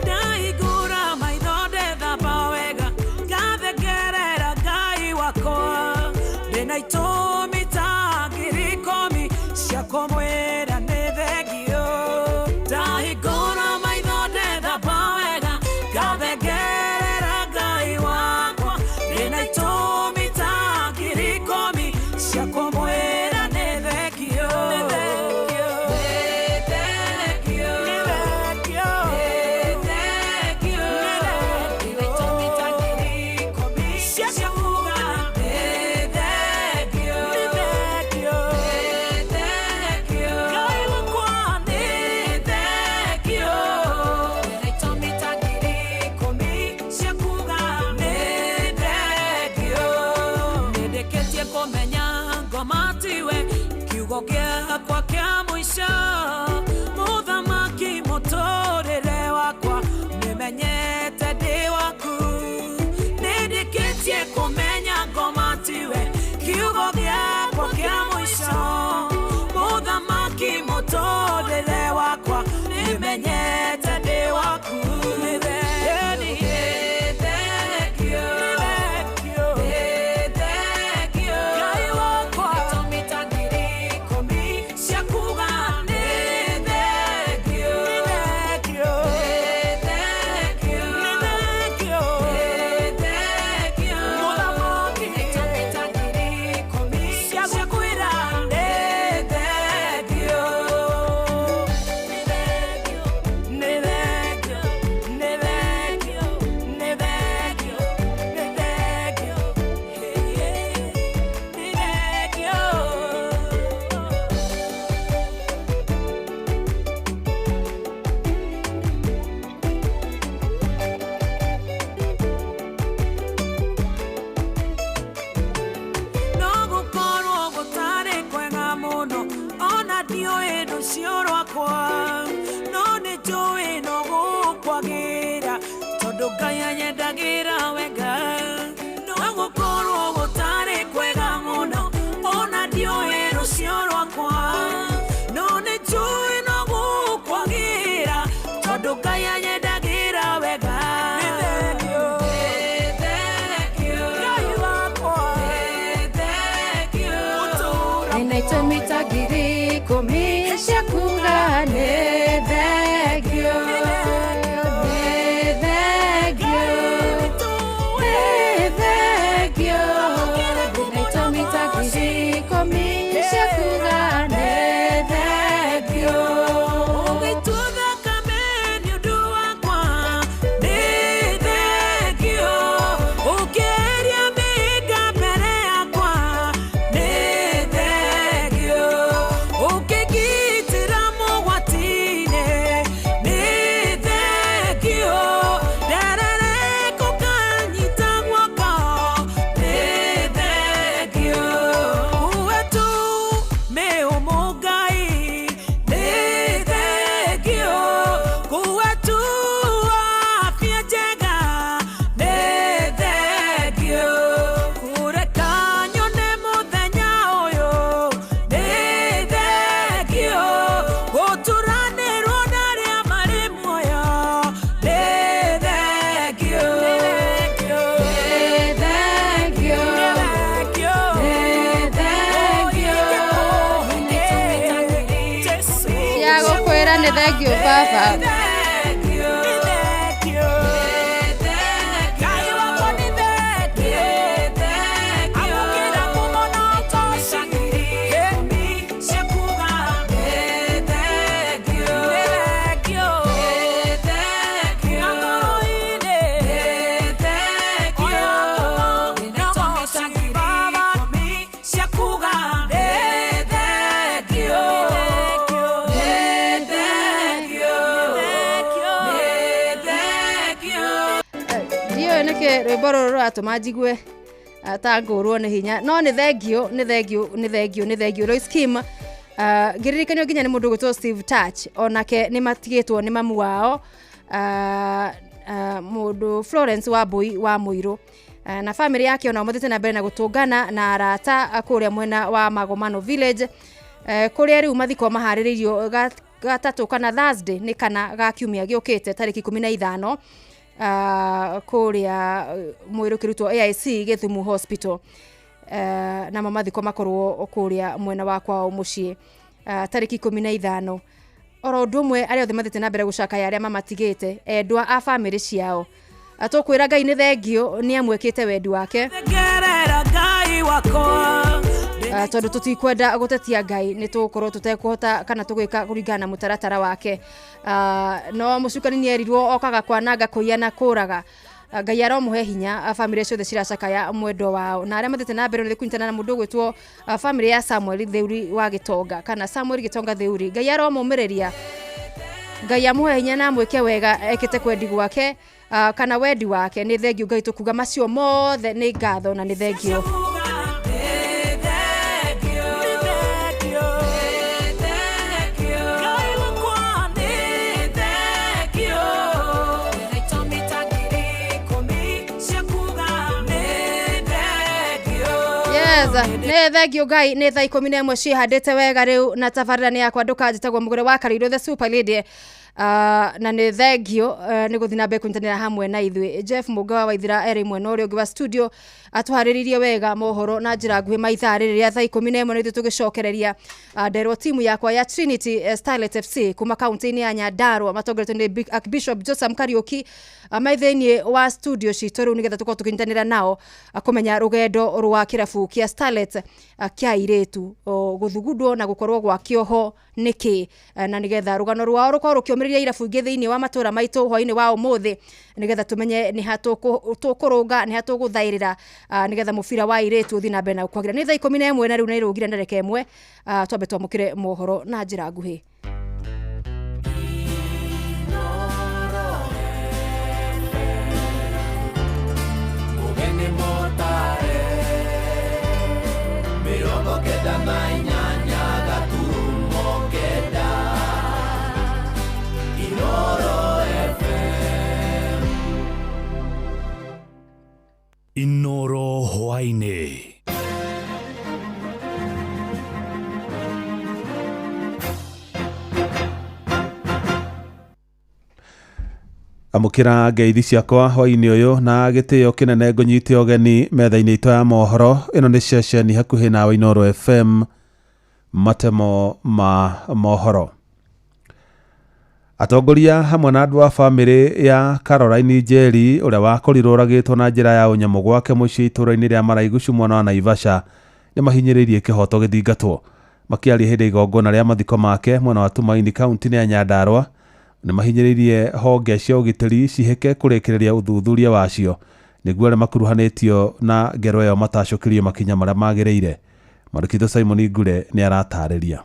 Ndaigura maitho ndethamba wega, ngathekerera Ngai wakwa, ndĩna itũmi ta 10,000 cia kũmwĩra nĩ thengio. Ndahingũra maitho ndethamba wega, ngathekerera Ngai wakwa, ndĩna itũmi ta 10,000 cia kũmwĩra nĩ thengio. Nĩ thengio. Nĩ thengio. Kũmenya ngoma tiwe kiugo gĩakwa kĩa mũico, mũthamaki mũtũrĩre wakwa nĩmenyete ndĩ waku, nĩndĩkĩtie kũmenya ngoma tiwe kiugo gĩakwa kĩa mũico, mũthamaki mũtũrĩre wakwa nĩmenyete ndĩ waku. Nĩ thengio. Nĩ thengio. Ngai wakwa. Cia kuga nĩ Anyendagĩra wega no gũkorwo gũtarĩ kwega mũno ona ndiũĩ rũciũ rwakwa no nĩ njũĩ no gũkwagĩra tondũ Ngai anyendagĩra wega. Nĩ thengiũ, Ngai wakwa, nĩ thengiũ. Nĩna itũmi ta 10,000 cia kuga nĩ thengiũ, nĩ thengiũ, nĩ thengiũ. Ndĩna itũmi ta 10,000 cia kuga nĩ thengiũ. Ũgĩtua thakame nĩ ũndũ wakwa, nĩ thengiũ. Ũkĩeheria mĩhĩnga mbere yakwa, nĩ thengiũ. Ũkĩngitĩra mogwati-inĩ, nĩ thengiũ. Nderereka ũkanyita guoko, nĩ thengiũ. Uwe tu mĩũmũ Ngai, nĩ thengiũ. Kuwe tu afya njega, nĩ thengiũ. Kũreka nyone mũthenya ũyũ, nĩ thengiũ. Gũturanĩrwo na arĩa marĩ muoyo, nĩ thengiũ. Nĩ thengiũ, Nĩ nĩ thengiũ. thengiũ. Cia gũkwĩra nĩ thengiũ baba. Ndiũĩ nĩkĩ rwĩmbo rũrũ rũratũma njigue ta ngũrwo nĩ hinya, no nĩ thengiũ, nĩ thengiũ, nĩ thengiũ, nĩ thengiũ. Lois Kim, ngĩririkanio nginya nĩ mũndũ ũgwĩtwo Steve Touch, onake nĩ matigĩtwo nĩ mamu wao, mũndũ Florence Wambui wa Mũirũ, na bamĩrĩ yake onao mathiĩte na mbere na gũtũngana na arata kũrĩa mwena wa Magomano Village, kũrĩa rĩu mathiko maharĩrĩirio gatatũ kana Thursday nĩ kana ga kiumia gĩũkĩte tarĩki 15, kũrĩa mwĩrĩ ũkĩrutwo AIC Gĩthumo Hospital, namo mathiko makorwo kũrĩa mwena wa kwao mũciĩ, tarĩki 15. Oro ũndũ ũmwe arĩa othe mathiĩte na mbere gũcakaya arĩa mamatigĩte, endwa a bamĩrĩ ciao, tũkwĩra Ngai nĩ thengiũ nĩ amwĩkĩte wendi wake. Thengerera Ngai wakwa. Tondũ tũtikwenda gũtetia Ngai, nĩ tũgũkorwo tũtekũhota kana tũgwĩka kũringana na mũtaratara wake. No mũcukani nĩ erirwo okaga kwananga, kũiya na kũraga. Ngai aromũhe hinya, bamĩrĩ ciothe ciracakaya mwendwa wao na arĩa mathiĩte na mbere nĩ kũnyitana na mũndũ ũgwĩtwo bamĩrĩ ya Samuel Theuri wa Gĩtonga kana Samuel Gĩtonga Theuri. Ngai aromũmĩrĩria, Ngai amũhe hinya na amwĩke wega ekĩte kwendi gwake, kana wendi wake. Nĩ thengiũ Ngai, tũkuga macio mothe nĩ ngatho na nĩ thengiũ. Yes, nĩ thengiũ Ngai. Nĩ thaa 11 ciĩhandĩte wega rĩu na tabarĩra nĩ yakwa ndũkanjĩtagwo mũgũre wa Karĩirũ the super lady, na nĩ thengiũ nĩ gũthiĩ na mbere kũnyitanĩra hamwe na ithuĩ. Jeff Mũnga wa Waithira erĩ mwena ũrĩa ũngĩ wa studio atũharĩrĩirie wega mohoro na njĩra nguhĩ ma ithaa rĩrĩ rĩa thaa 11, na ithuĩ tũgĩcokereria. Nderwo timu yakwa ya Trinity Starlet FC kuma kaunti-inĩ ya Nyandarua matongoretio nĩ Archbishop Joseph Kariuki, mai thĩinĩ wa studio citũ rĩu nĩgetha tũkorwo tũkĩnyitanĩra nao, kũmenya rũgendo rwa kĩrabu kĩa Starlet kĩa airĩtu, gũthugundwo na gũkorwo gwakĩo ho nĩkĩ, na nĩgetha rũgano rwao rũkorwo rũkĩũmĩrĩria irabu ingĩ thĩinĩ wa matũra maitũ hwainĩ wa ũmũthĩ, nĩgetha tũmenye nĩ ha tũkũrũnga, nĩ ha tũgũthaĩrĩra, nĩgetha mũbira wa airĩtu ũthiĩ na mbere na kwagĩra. Nĩ thaa 11 na rĩu nĩ rũgire na ndagĩka 1, twambe twamũkĩre mohoro na njĩra nguhĩ. Ũgeni motare 98.9 Inoro FM. Inoro hwaĩ-inĩ. Amũkĩra ngeithi ciakwa hwaĩ-inĩ ũyũ na gĩtĩo kĩnene ngũnyite ũgeni metha-inĩ itũ ya mohoro. Ĩno nĩ ceceni hakuhĩ nawe Inooro FM, matemo ma mohoro. Atongoria hamwe na andũ a bamĩrĩ ya Caroline Njeri ũrĩa wakorirwo oragĩtwo na njĩra ya ũnyamũ gwake mũciĩ itũũra-inĩ rĩa Maraigucu mwena wa Naivasha nĩ mahinyĩrĩirie kĩhoto gĩthingatwo. Makĩaria hĩndĩ ya igongona rĩa mathiko make mwena wa Tumaini kaunti-inĩ ya Nyandarua, nĩ mahinyĩrĩirie honge cia ũgitĩri cihĩke kũrĩkĩrĩria ũthuthuria wacio nĩguo arĩa makuruhanĩtio na ngero ĩyo matacũkĩrio makinya marĩa magĩrĩire. Marũkitho Simon Ngure nĩ aratarĩria.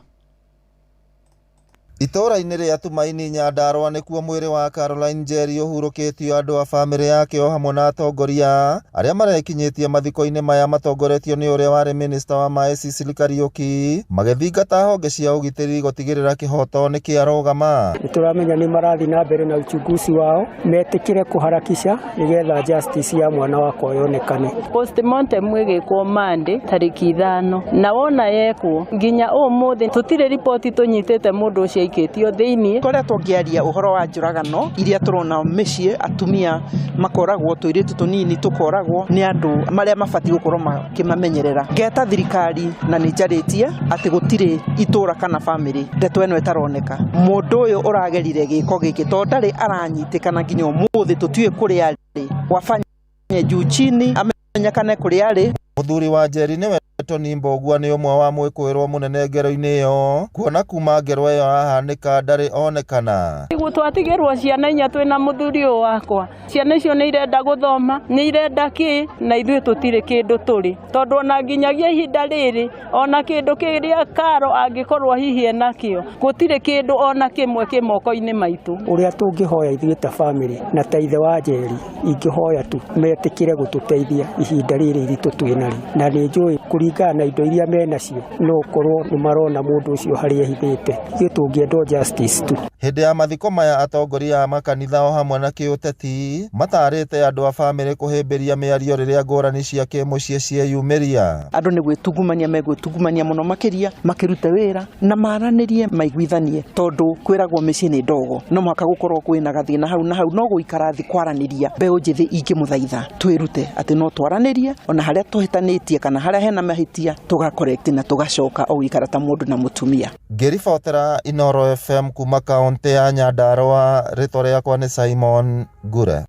Itũũra-inĩ rĩa Tumaini Nyandarua nĩkuo mwĩrĩ wa Caroline Njeri ũhurũkĩtio. Andũ a bamĩrĩ yake o hamwe na atongoria arĩa marekinyĩtie mathiko-inĩ maya matongoretio nĩ ũrĩa warĩ minista wa maĩ Cecily Kariũki magĩthingata honge cia ũgitĩri gũtigĩrĩra kĩhoto nĩ kĩarũgama. Nĩtũramenya nĩ marathiĩ na mbere na uchunguzi wao, metĩkĩre kũharakisha nĩgetha justice ya mwana wakwa yonekane. Postmortem ĩgĩkwo Monday tarĩki 5 na wona yekwo nginya ũmũthĩ tũtirĩ riboti tũnyitĩte mũndũ ũcio aikĩtio thĩinĩ. Koretwo ngĩaria ũhoro wa njũragano iria tũrona mĩciĩ, atumia makoragwo, tũirĩtu tũnini tũkoragwo nĩ andũ marĩa mabatiĩ gũkorwo makĩmamenyerera. Ngeta thirikari na nĩ njarĩtie atĩ gũtirĩ itũra kana bamĩrĩ ndeto ĩno ĩtaroneka. Mũndũ ũyũ ũragerire gĩko gĩkĩ tondũ ndarĩ aranyitĩkana nginya ũmũthĩ tũtiũĩ kũrĩa arĩ, wafanye juu chini amenyekane kũrĩa arĩ. Mũthuri wa Njeri nĩwe Tony Mbogua nĩ ũmwe wa mwĩkũĩrwo mũnene ngero-inĩ ĩyo, kuona kuma ngero ĩyo yahanĩka ndarĩ onekana. Twatigĩrwo ciana inya twĩna mũthuri ũyũ wakwa, ciana icio nĩ irenda gũthoma, nĩ irenda kĩ, na ithuĩ tũtirĩ kĩndũ tũrĩ, tondũ ona nginyagia ihinda rĩrĩ ona kĩndũ kĩrĩa karo angĩkorwo hihi enakĩo gũtirĩ kĩndũ ona kĩmwe kĩ moko-inĩ maitũ. Ũrĩa tũngĩhoya ithuĩ ta bamĩrĩ na ta ithe wa Njeri, ingĩhoya tu metĩkĩre gũtũteithia ihinda rĩrĩ iritũ twĩnarĩo, na nĩ njũĩ kũringana na indo iria menacio no ũkorwo nĩ marona mũndũ ũcio harĩa ehithĩte. Ithuĩ tũngĩenda justice tu. Hĩndĩ ya mathiko maya atongoria a makanitha o hamwe na kĩũteti matarĩte andũ a bamĩrĩ kũhĩmbĩria mĩario rĩrĩa ngũrani cia kĩmũciĩ cieyumĩria. Andũ nĩ gwĩtungumania megwĩtungumania mũno makĩria makĩruta wĩra na maranĩrie maiguithanie, tondũ kwĩragwo mĩciĩ nĩ ndogo, no mũhaka gũkorwo kwĩna gathĩna hau na hau, no gũikara thĩ kwaranĩria. Mbeũ njĩthĩ ingĩmũthaitha twĩrute atĩ no twaranĩrie ona harĩa tũhĩtanĩtie kana harĩa hena mahĩtia tũgacorrect na tũgacoka o gũikara ta mũndũ na mũtumia. Ngĩribotera Inooro FM kuma kaunti ya Nyandarua, rĩtwa rĩakwa nĩ Simon Ngure.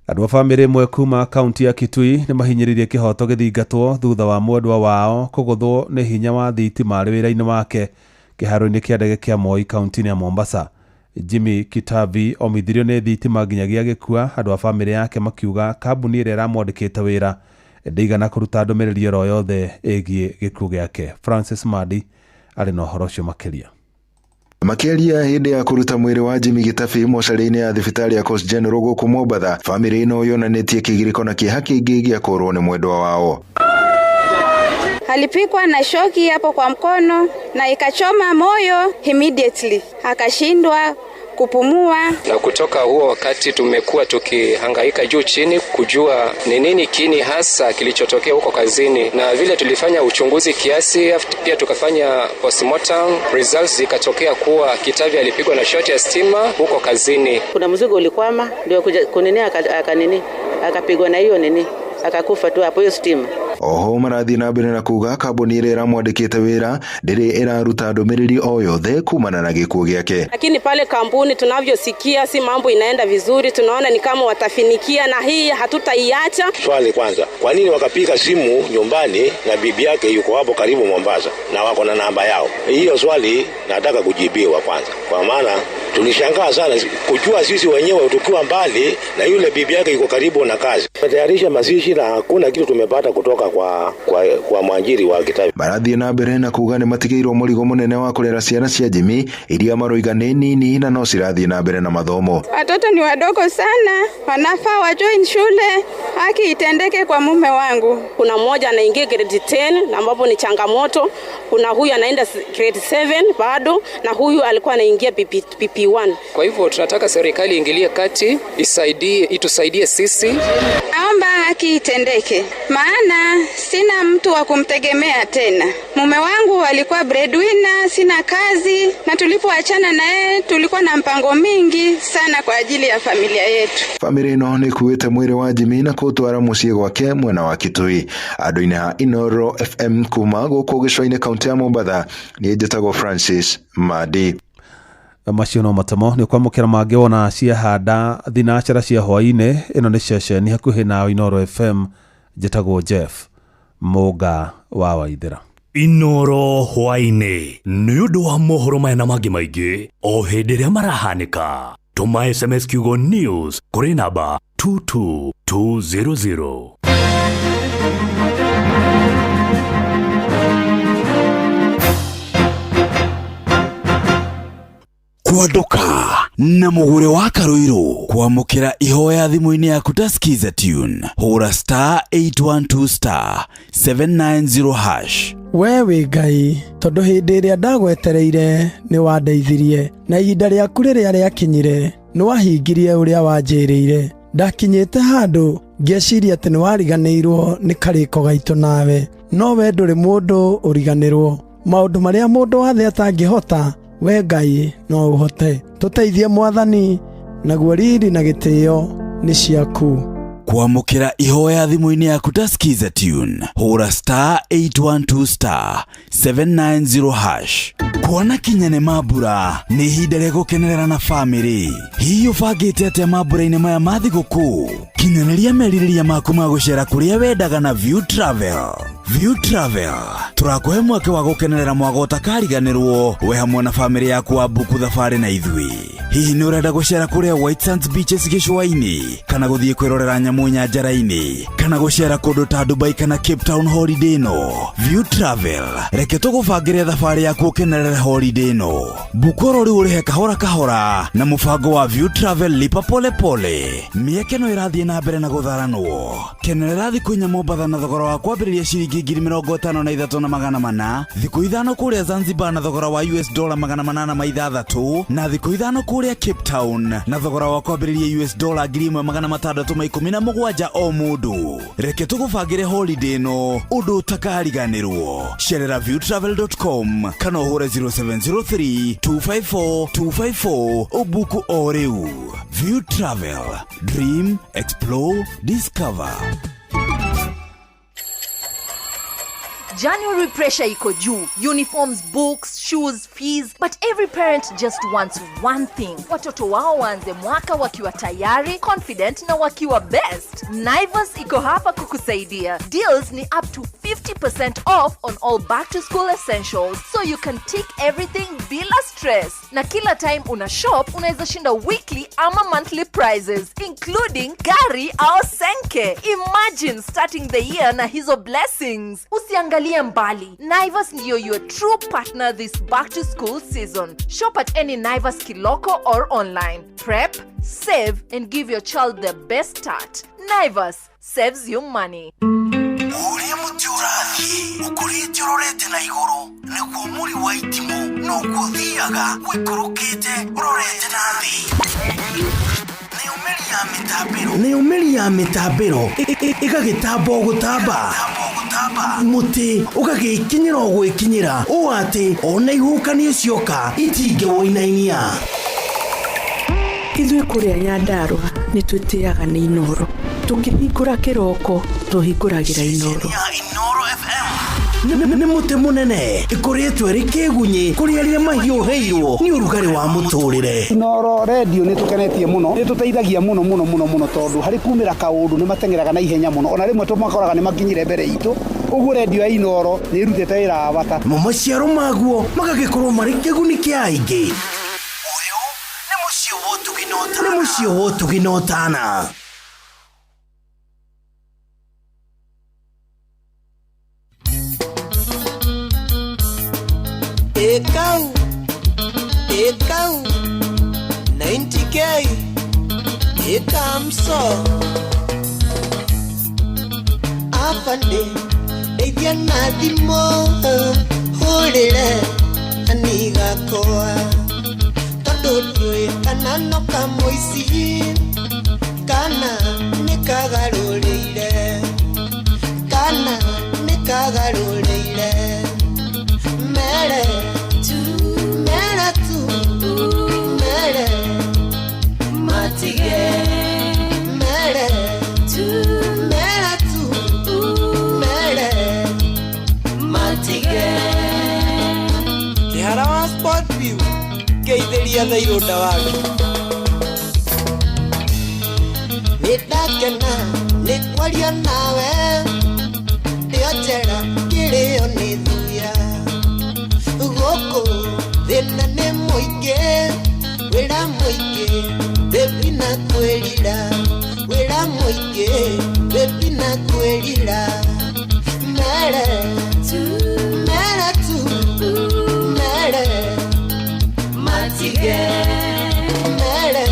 Andũ a bamĩrĩ ĩmwe kuma kaunti ya Kitui nĩ mahinyĩrĩirie kĩhoto gĩthingatwo thutha wa mwendwa wao kũgũthwo nĩ hinya wa thitima arĩ wĩra-inĩ wake kĩharo-inĩ kĩa ndege kĩa Moi kaunti-inĩ ya Mombasa. Jimmy Kitavi omithirio nĩ thitima nginyagia agĩkua, andũ a bamĩrĩ yake makiuga kambuni ĩrĩa ĩramwandĩkĩte wĩra ndĩigana kũruta ndũmĩrĩri oro yothe ĩgiĩ gĩkuũ gĩake. Francis Madi arĩ na ũhoro ũcio makĩria. Makĩaria hĩndĩ ya kũruta mwĩrĩ wa Jimmy Gitabi mocarĩ-inĩ ya thibitarĩ ya Coast General gũkũ Mombatha, bamĩrĩ ĩno yonanĩtie kĩgirĩko na kĩeha kĩingĩ gĩa kũrwo nĩ mwendwa wao. Alipikwa na shoki hapo kwa mkono na ikachoma moyo immediately, akashindwa kupumua. Na kutoka huo wakati tumekuwa tukihangaika juu chini kujua ni nini kini hasa kilichotokea huko kazini, na vile tulifanya uchunguzi kiasi, pia tukafanya postmortem results, zikatokea kuwa Kitavi alipigwa na shoti ya stima huko kazini. Kuna mzigo ulikwama ndio kunini akanini akapigwa na hiyo nini akakufa tu hapo hiyo stima. Oho marathiĩ na mbere na kuga kambuni ĩrĩa ĩramwandĩkĩte wĩra ndĩrĩ ĩraruta ndũmĩrĩri o yothe kumana na gĩkuũ gĩake. Lakini pale kampuni tunavyosikia si mambo inaenda vizuri, tunaona ni kama watafinikia na hii hatutaiacha. Swali kwanza, kwa nini wakapiga simu nyumbani na bibi yake yuko hapo karibu Mombasa na wako na namba yao? Hiyo swali nataka kujibiwa kwanza, kwa maana tulishangaa sana kujua sisi wenyewe tukiwa mbali na yule bibi yake yuko karibu na kazi. Tumetayarisha mazishi na hakuna kitu tumepata kutoka kwa mwajiri wa Kitavi. Marathiĩ na mbere na kuga nĩ matigĩirwo mũrigo mũnene wa kũrera ciana cia Jimmy iria maroiga nĩ nini na no cirathiĩ na mbere na mathomo. Watoto ni wadogo sana, wanafaa wa join shule, haki itendeke kwa mume wangu. Kuna mmoja anaingia grade 10 ambapo ni changamoto, kuna huyu anaenda grade 7 bado, na huyu alikuwa anaingia PP1. Kwa hivyo tunataka serikali ingilie kati, isaidie, itusaidie sisi. Naomba haki itendeke, maana sina mtu wa kumtegemea tena. Mume wangu alikuwa breadwinner, sina kazi, na tulipoachana naye tulikuwa na mpango mingi sana kwa ajili ya familia yetu. Bamĩrĩ ĩno nĩ ĩkuĩte mwĩrĩ wa Jimmy na kũũtwara mũciĩ gwake mwena wa Kitui. Andũ-inĩ a Inooro FM kuma gũkũ gĩcũa-inĩ kaũntĩ ya Mombatha, niĩ njĩtagwo Francis Madi. Macio no matemo nĩ ũkwamũkĩra mangĩ wona ciahanda thinacara cia hwaĩ-inĩ. Ĩno nĩ ceceni hakuhĩ na Inooro FM, njĩtagwo Jeff Mũnga wa Waithĩra. Inooro hwaĩ-inĩ nĩ ũndũ wa mohoro maya na mangĩ maingĩ o hĩndĩ ĩrĩa marahanĩka. Tũma SMS kiugo news kũrĩ namba 22200. Kwanduka na mugure wa Karuiru kwamukira ihoya thimu-inĩ yaku ta Skiza Tune, hũra star 812 star 790 hash. We wĩ Ngai, tondũ hĩndĩ ĩrĩa ndagwetereire nĩ wandeithirie, na ihinda rĩaku rĩrĩa rĩakinyire nĩ wahingirie ũrĩa wanjĩrĩire. Ndakinyĩte handũ ngĩciria atĩ nĩ wariganĩirwo nĩ karĩko gaitũ nawe, no we ndũrĩ mũndũ ũriganĩrwo. Maũndũ marĩa mũndũ wa thĩ atangĩhota, we Ngai no ũhote. Tũteithie Mwathani, naguo riri na gĩtĩo nĩ ciaku. Kwamũkĩra ihoya thimũ-inĩ yaku ta Skiza Tune, hũra star 812 star 790 hash. Kwana kinya nĩ mambura, nĩ ihinda rĩa gũkenerera na bamĩrĩ. Hihi ũbangĩte atĩa mambura-inĩ maya ma thigũkũ? Kinyanĩria merirĩria maku ma gũcera kũrĩa wendaga na View Travel. View Travel tũrakũhe mweke wa gũkenerera mwago ũtakariganĩrwo we hamwe na bamĩrĩ yaku wa mbuku thabarĩ na ithuĩ. Hihi nĩ ũrenda gũcera kũrĩa White Sands Beaches gĩcũa-inĩ, kana gũthiĩ kwĩrorera nyamũ nyanjara-inĩ, kana gũcera kũndũ ta Dubai kana Cape Town holiday ĩno? View Travel reke tũgũbangĩre thabarĩ yaku ũkenerere holiday ĩno. Mbuku oro rĩu ũrĩhe kahora kahora na mũbango wa View Travel lipa pole pole. Mĩeke no ĩrathiĩ na mbere na gũtharanwo. Kenerera thikũ inya Mombatha na thogora wa kwambĩrĩria ciringi 53,400, thikũ 5 kũrĩa Zanzibar na thogora wa US dollar 806, na thikũ 5 kũrĩa Cape Town na thogora wa kwambĩrĩria US dollar 1617 o mũndũ. Reke tũgũbangĩre holiday ĩno ũndũ ũtakariganĩrwo. Cerera viewtravel.com kana ũhũre 0703 254 254 ũbuku o rĩu. View Travel, dream, explore, discover. January pressure iko juu. Uniforms, books, shoes, fees. But every parent just wants one thing. Watoto wao waanze mwaka wakiwa tayari, confident na wakiwa best. Naivas iko hapa kukusaidia. Deals ni up to 50% off on all back to school essentials, so you can tick everything bila stress. Na kila time una shop, unaweza shinda weekly ama monthly prizes, including gari au senke. Imagine starting the year na hizo blessings. Usiangalie mbali. Naivas ndiyo your true partner this back to school season. Shop at any Naivas Kiloko or online. Prep, save and give your child the best start. Naivas saves you money. Ũrĩa mũtĩ ũrathiĩ ũkũrĩte ũrorete na igũrũ, nĩguo mũri wa itimũ noguo ũthiaga ũikũrũkĩte ũrorete na thĩ. Nayo mĩri ya mĩtambĩro ĩgagĩtamba o gũtamba, mũtĩ ũgagĩkinyĩra o gwĩkinyĩra, ũũ atĩ ona ihuhũkanio cioka itingĩwũinainia. Ithuĩ kũrĩa Nyandarũa nĩ twĩtĩaga nĩ Inooro. Tũkĩhingũra kĩroko tũhingũragĩra Inooro. Nĩ mũtĩ mũnene ĩkũrĩtwo ĩrĩ kĩgunyĩ kũrĩ arĩa mahiũhĩirwo nĩ ũrugarĩ wa mũtũrĩre. Inooro redio nĩ tũkenetie mũno, nĩ tũteithagia mũno mũno mũno mũno, tondũ harĩ kumĩra kaũndũ nĩ mateng'eraga na ihenya mũno, ona rĩmwe tũmakoraga nĩ makinyire mbere itũ. Ũguo redio ya Inooro nĩ ĩrutĩte wĩra wa bata. Mo maciaro maguo magagĩkorwo marĩ kĩguni kĩa aingĩ. Ũyũ nĩ mũciĩ wa ũtugi na ũtana. Nĩ mũciĩ wa ũtugi na ũtana. Ekau, ekau, 90K, ekamso. Afande, ndeithia na thimũ, hũrĩre anigakoa. Tondũ ndiũĩ kana no kamũici, kana nĩ kagarũrĩire. Ngeithĩria Thairũ Ndawagi. Nĩ ndakena nĩ kwaria nawe ndĩo njera kĩrĩo nĩ thuya gũkũ thĩna nĩ mũingĩ wĩra mũingĩ baby na kwĩrira wĩra mũingĩ baby na kwĩrira mere mere tu mere matige mere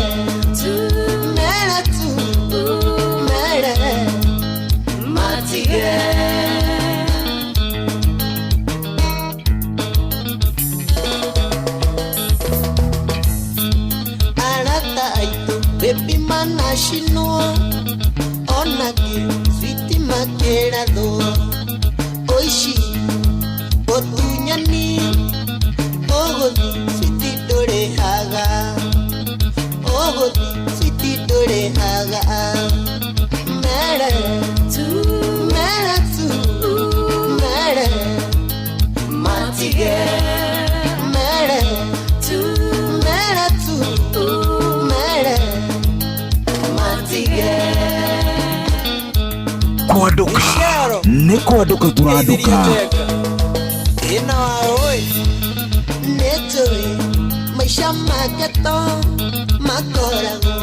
mere tu mere matige. Arata aitũ baby manacinwo onake switi makĩrathwo ũici ũtunyani ũgũthi switi ndũrĩhaga ũgũthi switi ndũrĩhaga mere mere tu mere matige mere mere tu mere matige. Kwanduka nĩ kwanduka tũranduka. Ĩna waoi nĩ njũĩ maica ma ghetto makoragwo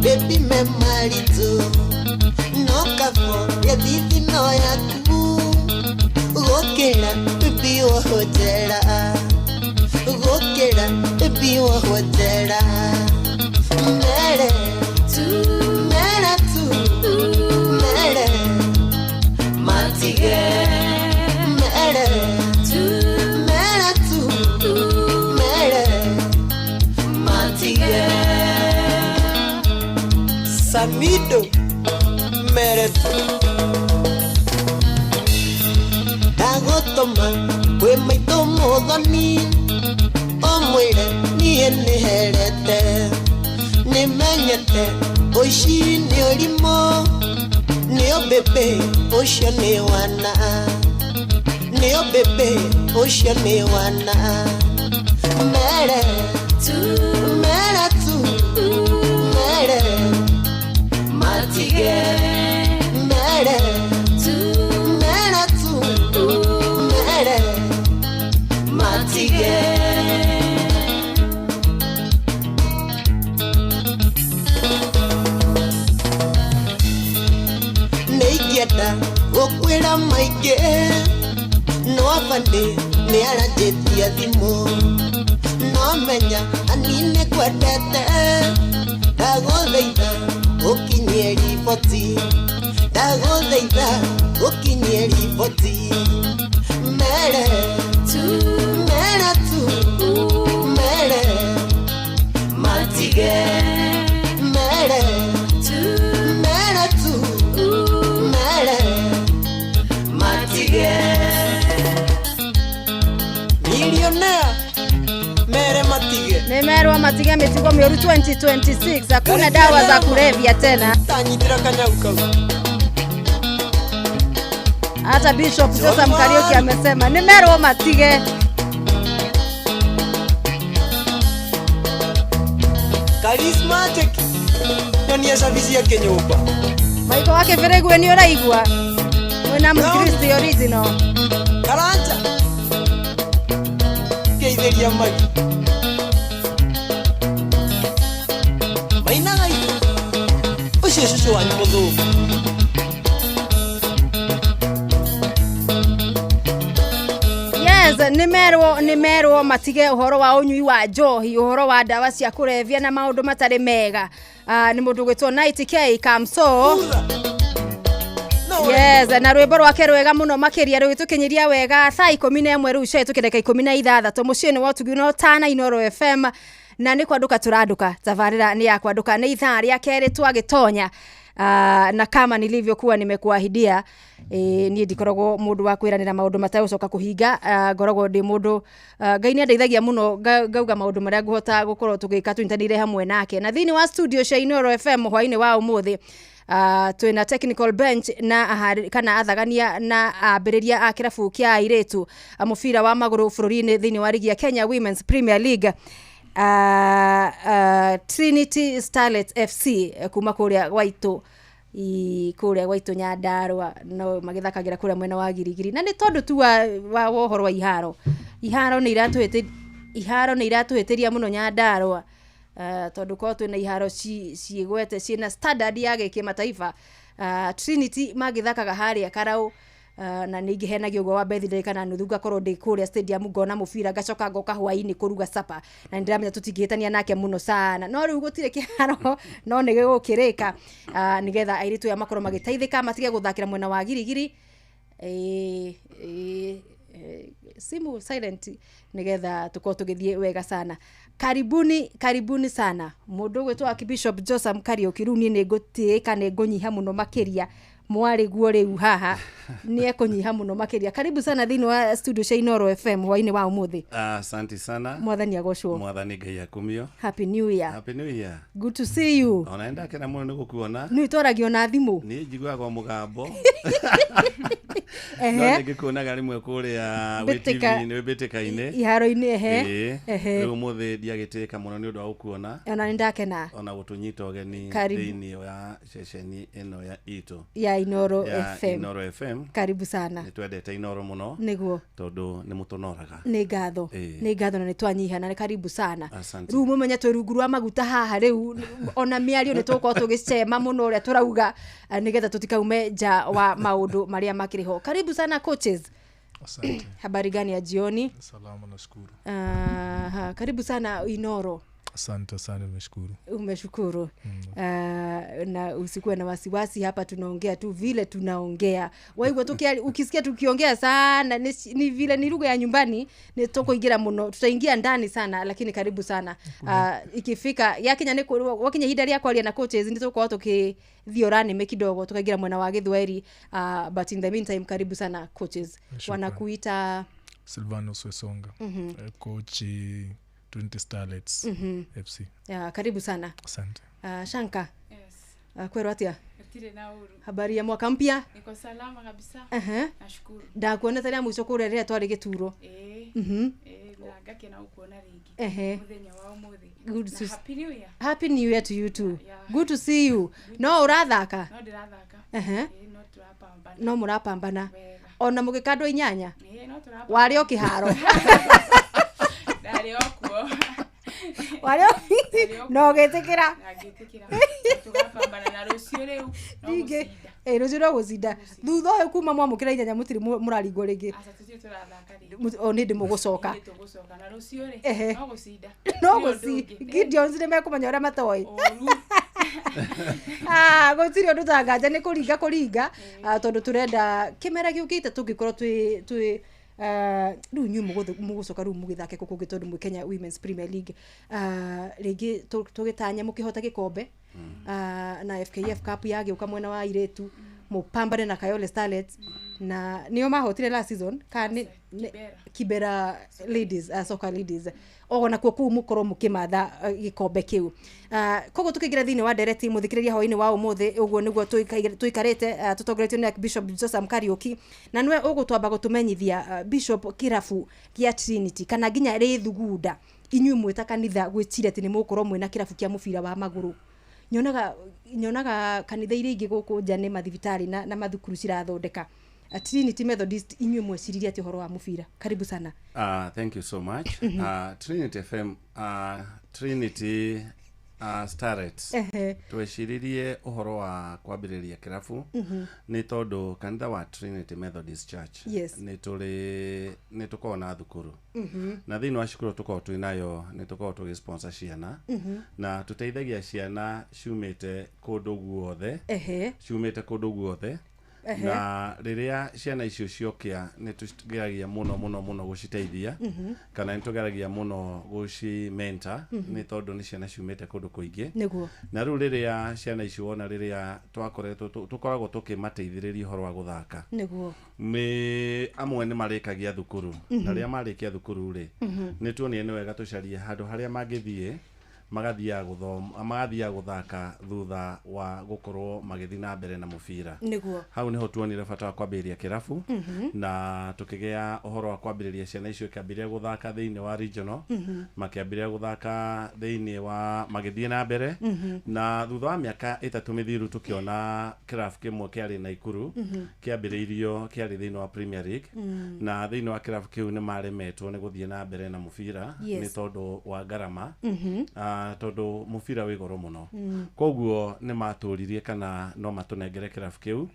baby me maritũ no kabo gĩthithino yaku gũkĩra baby wohwo njera gũkĩra baby wohwo njera mere mere tu mere matige mere mere tu mere matige. Samido mere tu ndagũtũma kwĩ maitũ mũthoni ũmwĩre niĩ nĩherete nĩmenyete ũici nĩ ũrimũ nĩo bebe ũcio nĩ wana nĩo bebe ũcio nĩ wana mere mere tu mere matige mere mere tu mere matige. Nĩ ingĩenda gũkwĩra maingĩ no abandĩ nĩ aranjĩtia thimũ no menya anini kwendete ndagũthaitha ũkinyie riboti ndagũthaitha ũkinyie riboti mere mere tu mere matige mere mere tu mere matige. Millionaire mere matige. Nimerwa matige mĩtugo mĩũru 2026 hakuna dawa za kulevya tena. Tanyitĩra kanyau kau. Hata Bishop Joseph Kariuki amesema nimerwo matige. Charismatic nyonia service yake nyũmba. Maiko wake Viregue nĩ ũraigua mwĩna Mkristo original. Karanja ngeithĩria magi mainaga itũ ũcio cũcũ wanyu mũthũngũ. Yes, nimerwo matige ũhoro wa ũnyui wa njohi, ũhoro wa ndawa cia kũrebia na maũndũ matarĩ mega. Nĩ mũndũ gwĩtwo Night K Kamso. Yes, na rwĩmbo rwake rwega mũno makĩria rũgĩtũkinyĩria wega thaa 11 rĩu cia tũkĩndeka 16 mũciĩ-inĩ wa ũtugi no Tana Inooro FM na nĩ kwanduka tũranduka tabarĩra nĩ ya kwanduka nĩ ithaa rĩa kerĩ twagĩtonya. Na kama nilivyokuwa nimekuahidia niĩ ndikoragwo mũndũ wa kwĩranĩra maũndũ matagũcoka kũhinga. Ngoragwo ndĩ mũndũ Ngai nĩ andeithagia mũno ngauga maũndũ marĩa ngũhota gũkorwo tũgĩka tũnyitanĩire hamwe nake. Na thĩinĩ wa studio cia Inooro FM hwainĩ wa ũmũthĩ twĩna technical bench na kana athagania na ambĩrĩria a kĩrabu kĩa airĩtu mũbira wa magũrũ bũrũri-inĩ thĩinĩ wa rigi ya Kenya Women's Premier League. Trinity Starlets FC kuma kũrĩa gwaitũ kũrĩa gwaitũ Nyandarua, no magĩthakagĩra kũrĩa mwena wa Girigiri, na nĩ tondũ tu wa ũhoro wa iharo nĩ iratũhĩtĩria mũno Nyandarua, tondũ korwo twĩna iharo ciĩgwete ciĩna standard ya gĩkĩmataifa. Trinity magĩthakaga harĩa Karau, na nĩ ingĩhenagia ũguo wa birthday kana nuthu ngakorwo ndĩ kũrĩa stadium ngona mũbira ngacoka ngoka hwaĩ-inĩ kũruga supper, na nĩ ndĩramenya tũtingĩhĩtania nake mũno sana, no rĩu gũtirĩ kĩharo no nĩ gĩgũkĩrĩka, nĩgetha airĩtu aya makorwo magĩteithĩka matige gũthakĩra mwena wa Girigiri. Simu silent nĩgetha tũkorwo tũgĩthiĩ wega sana. Karibuni sana mũndũ ũgwĩtwo Archbishop Joseph Kariuki. Rĩu niĩ nĩ ngũtĩĩka, nĩ ngũnyiha mũno makĩria, mwarĩ guo rĩu haha nĩ ekũnyiha mũno makĩria. Karibu sana thĩinĩ wa studio cia Inooro FM hwaĩ-inĩ wa ũmũthĩ. Asante sana. Mwathani agocwo. Mwathani Ngai akumio. Happy New Year. Happy New Year. Good to see you. Ona ndakena mũno nĩ gũkuona. Nĩ twaragio na thimũ. Niĩ njiguaga mũgambo. No nĩngĩkuonaga rĩmwe kũrĩa TV-inĩ mbĩtĩka-inĩ. Iharo-inĩ ehe. Rĩu ũmũthĩ ndiagĩtĩka mũno nĩ ũndũ wa gũkuona. Ona nĩ ndakena. Ona gũtũnyita ũgeni thĩinĩ wa ceceni ĩno ya itũ. Ya Inooro FM. Inooro FM. Karibu sana. Nĩ twendete Inooro mũno. Nĩguo. Tondũ nĩ mũtũnoraga. Nĩ ngatho. Nĩ ngatho na nĩ twanyiha na nĩ karibu sana. Asante. Rĩu mũmenye twĩ rungu rwa maguta haha rĩu ona mĩario nĩ tũgũkorwo tũgĩcema mũno ũrĩa tũrauga nĩgetha tũtikaume nja wa maũndũ marĩa makĩrĩ ho. Karibu sana coaches. Asante. Habari gani ya jioni? Salama, nashukuru. Karibu sana Inooro. Asante sana, nimeshukuru. Umeshukuru. Na usikuwe na wasiwasi, hapa tunaongea tu vile tunaongea. Waigua ukisikia tukiongea sana ni vile ni lugha ya nyumbani, ni toko ingira muno, tutaingia ndani sana, lakini karibu sana. Ikifika yakinya ni wakinya ihinda rĩa kwaria na coaches ni tukorwo tukithiorani me kidogo tukaingira mwena wa Gĩthweri, but in the meantime karibu sana coaches. Wanakuita Silvanus Wesonga, coach Trinity Starlets FC. Ya, karibu sana. Asante. Shanka. Yes. Kwero atia? Gũtirĩ na ũru. Habari ya mwaka mpya? Niko salama kabisa. Nashukuru. Ndakuona tena mwisho kũrĩa rĩrĩa twarĩ gĩturo. Na ngakena gũkuona rĩngĩ. Mũthenya wa ũmũthĩ. Na Happy New Year. Happy New Year to you too. Yeah. Good to see you. No ũrathaka? No ndĩrathaka. No tũrapambana. No mũrapambana. Ona mũgĩkandwo inyanya? No tũrapambana. Warĩ o kĩharo. Ndarĩ o kuo. Warĩ no gĩtĩkĩra. Na ngĩtĩkĩra. Tũgapambana na rũciũ rĩu no gũcinda. Rũciũ no gũcinda. Thutha ũyũ kuma mwamũkĩra inyanya mũtirĩ mũraringwo rĩngĩ. Aca tũtirĩ tũrathaka rĩngĩ. O nĩ ndĩ mũgũcoka. Nĩ tũgũcoka na rũciũ rĩ no gũcinda. No gũcinda. Gideons nĩ mekũmenya ũrĩa matoĩ. Gũtirĩ ũndũ ta nganja nĩ kũringa tondũ tũrenda kĩmera gĩũkĩte tũngĩkorwo twĩ rĩu inyuĩ mũgũcoka rĩu mũgĩthake kũ kũngĩ tondũ mwĩ Kenya Women's Premier League, rĩngĩ tũgĩtanya mũkĩhota gĩkombe na FKF Cup yagĩũka mwena wa airĩtu mũpambane na Kayole Starlets, na nĩo mahotire last season ka nĩ Kibera ladies, soccer ladies, ona kuo kũu mũkorwo mũkĩmatha gĩkombe kĩu. Koguo tũkĩingĩra thĩinĩ wa ndereti mũthikĩrĩria hwaĩ-inĩ wa ũmũthĩ, ũguo nĩguo tũikarĩte tũtongoretio nĩ Bishop Joseph Kariuki, na nĩwe ũgũtwamba gũtũmenyithia Bishop kĩrabu kĩa Trinity kana nginya rĩthugunda inyuĩ mwĩ ta kanitha gwĩciria atĩ nĩ mũgũkorwo mwĩna kĩrabu kĩa mũbira wa magũrũ. Nyonaga kanitha iria ingĩ gũkũ nja nĩ mathibitarĩ na mathukuru cirathondeka. Trinity Methodist inyuĩ mweciririe atĩ ũhoro wa mũbira. Karibu sana. Thank you so much. Trinity FM, Trinity Starlets. Tweciririe ũhoro wa kwambĩrĩria kĩrabu nĩ tondũ kanitha wa Trinity Methodist Church nĩ tũkoragwo na thukuru, na thĩinĩ wa cukuru tũkoragwo twĩ nayo nĩ tũkoragwo tũgĩ sponsor ciana, na tũteithagia ciana ciumĩte kũndũ guothe, ciumĩte kũndũ guothe. Na rĩrĩa ciana icio ciokia nĩ tũgeragia mũno mũno mũno gũciteithia, kana nĩ tũgeragia mũno gũcimenta, nĩ tondũ nĩ ciana ciumĩte kũndũ kũingĩ. Na rĩu rĩrĩa ciana icio wona rĩrĩa twakoretwo tũkoragwo tũkĩmateithĩrĩria ũhoro wa gũthaka, nĩ amwe nĩ marĩkagia thukuru, na rĩrĩa marĩkia thukuru rĩ, nĩ tuonire nĩ wega tũcarie handũ harĩa mangĩthiĩ Magathiaga gũthoma, magathiaga gũthaka thutha wa gũkorwo magĩthiĩ na mbere na mũbira. Nĩguo. Hau nĩho tuonire bata wa kwambĩrĩria kĩrabu na tũkĩgĩa ũhoro wa kwambĩrĩria ciana icio ikĩambĩrĩria gũthaka thĩinĩ wa regional, makĩambĩrĩria gũthaka thĩinĩ wa magĩthiĩ na mbere, na thutha wa mĩaka 3 mĩthiru tũkĩona kĩrabu kĩmwe kĩarĩ Naikuru kĩambĩrĩirio kĩarĩ thĩinĩ wa Premier League, na thĩinĩ wa kĩrabu kĩu nĩ maremetwo nĩ gũthiĩ na mbere na mũbira nĩ tondũ wa ngarama, tondũ mũbira wĩ goro mũno. Koguo nĩ matũririe kana no matũnengere kĩrabu kĩu,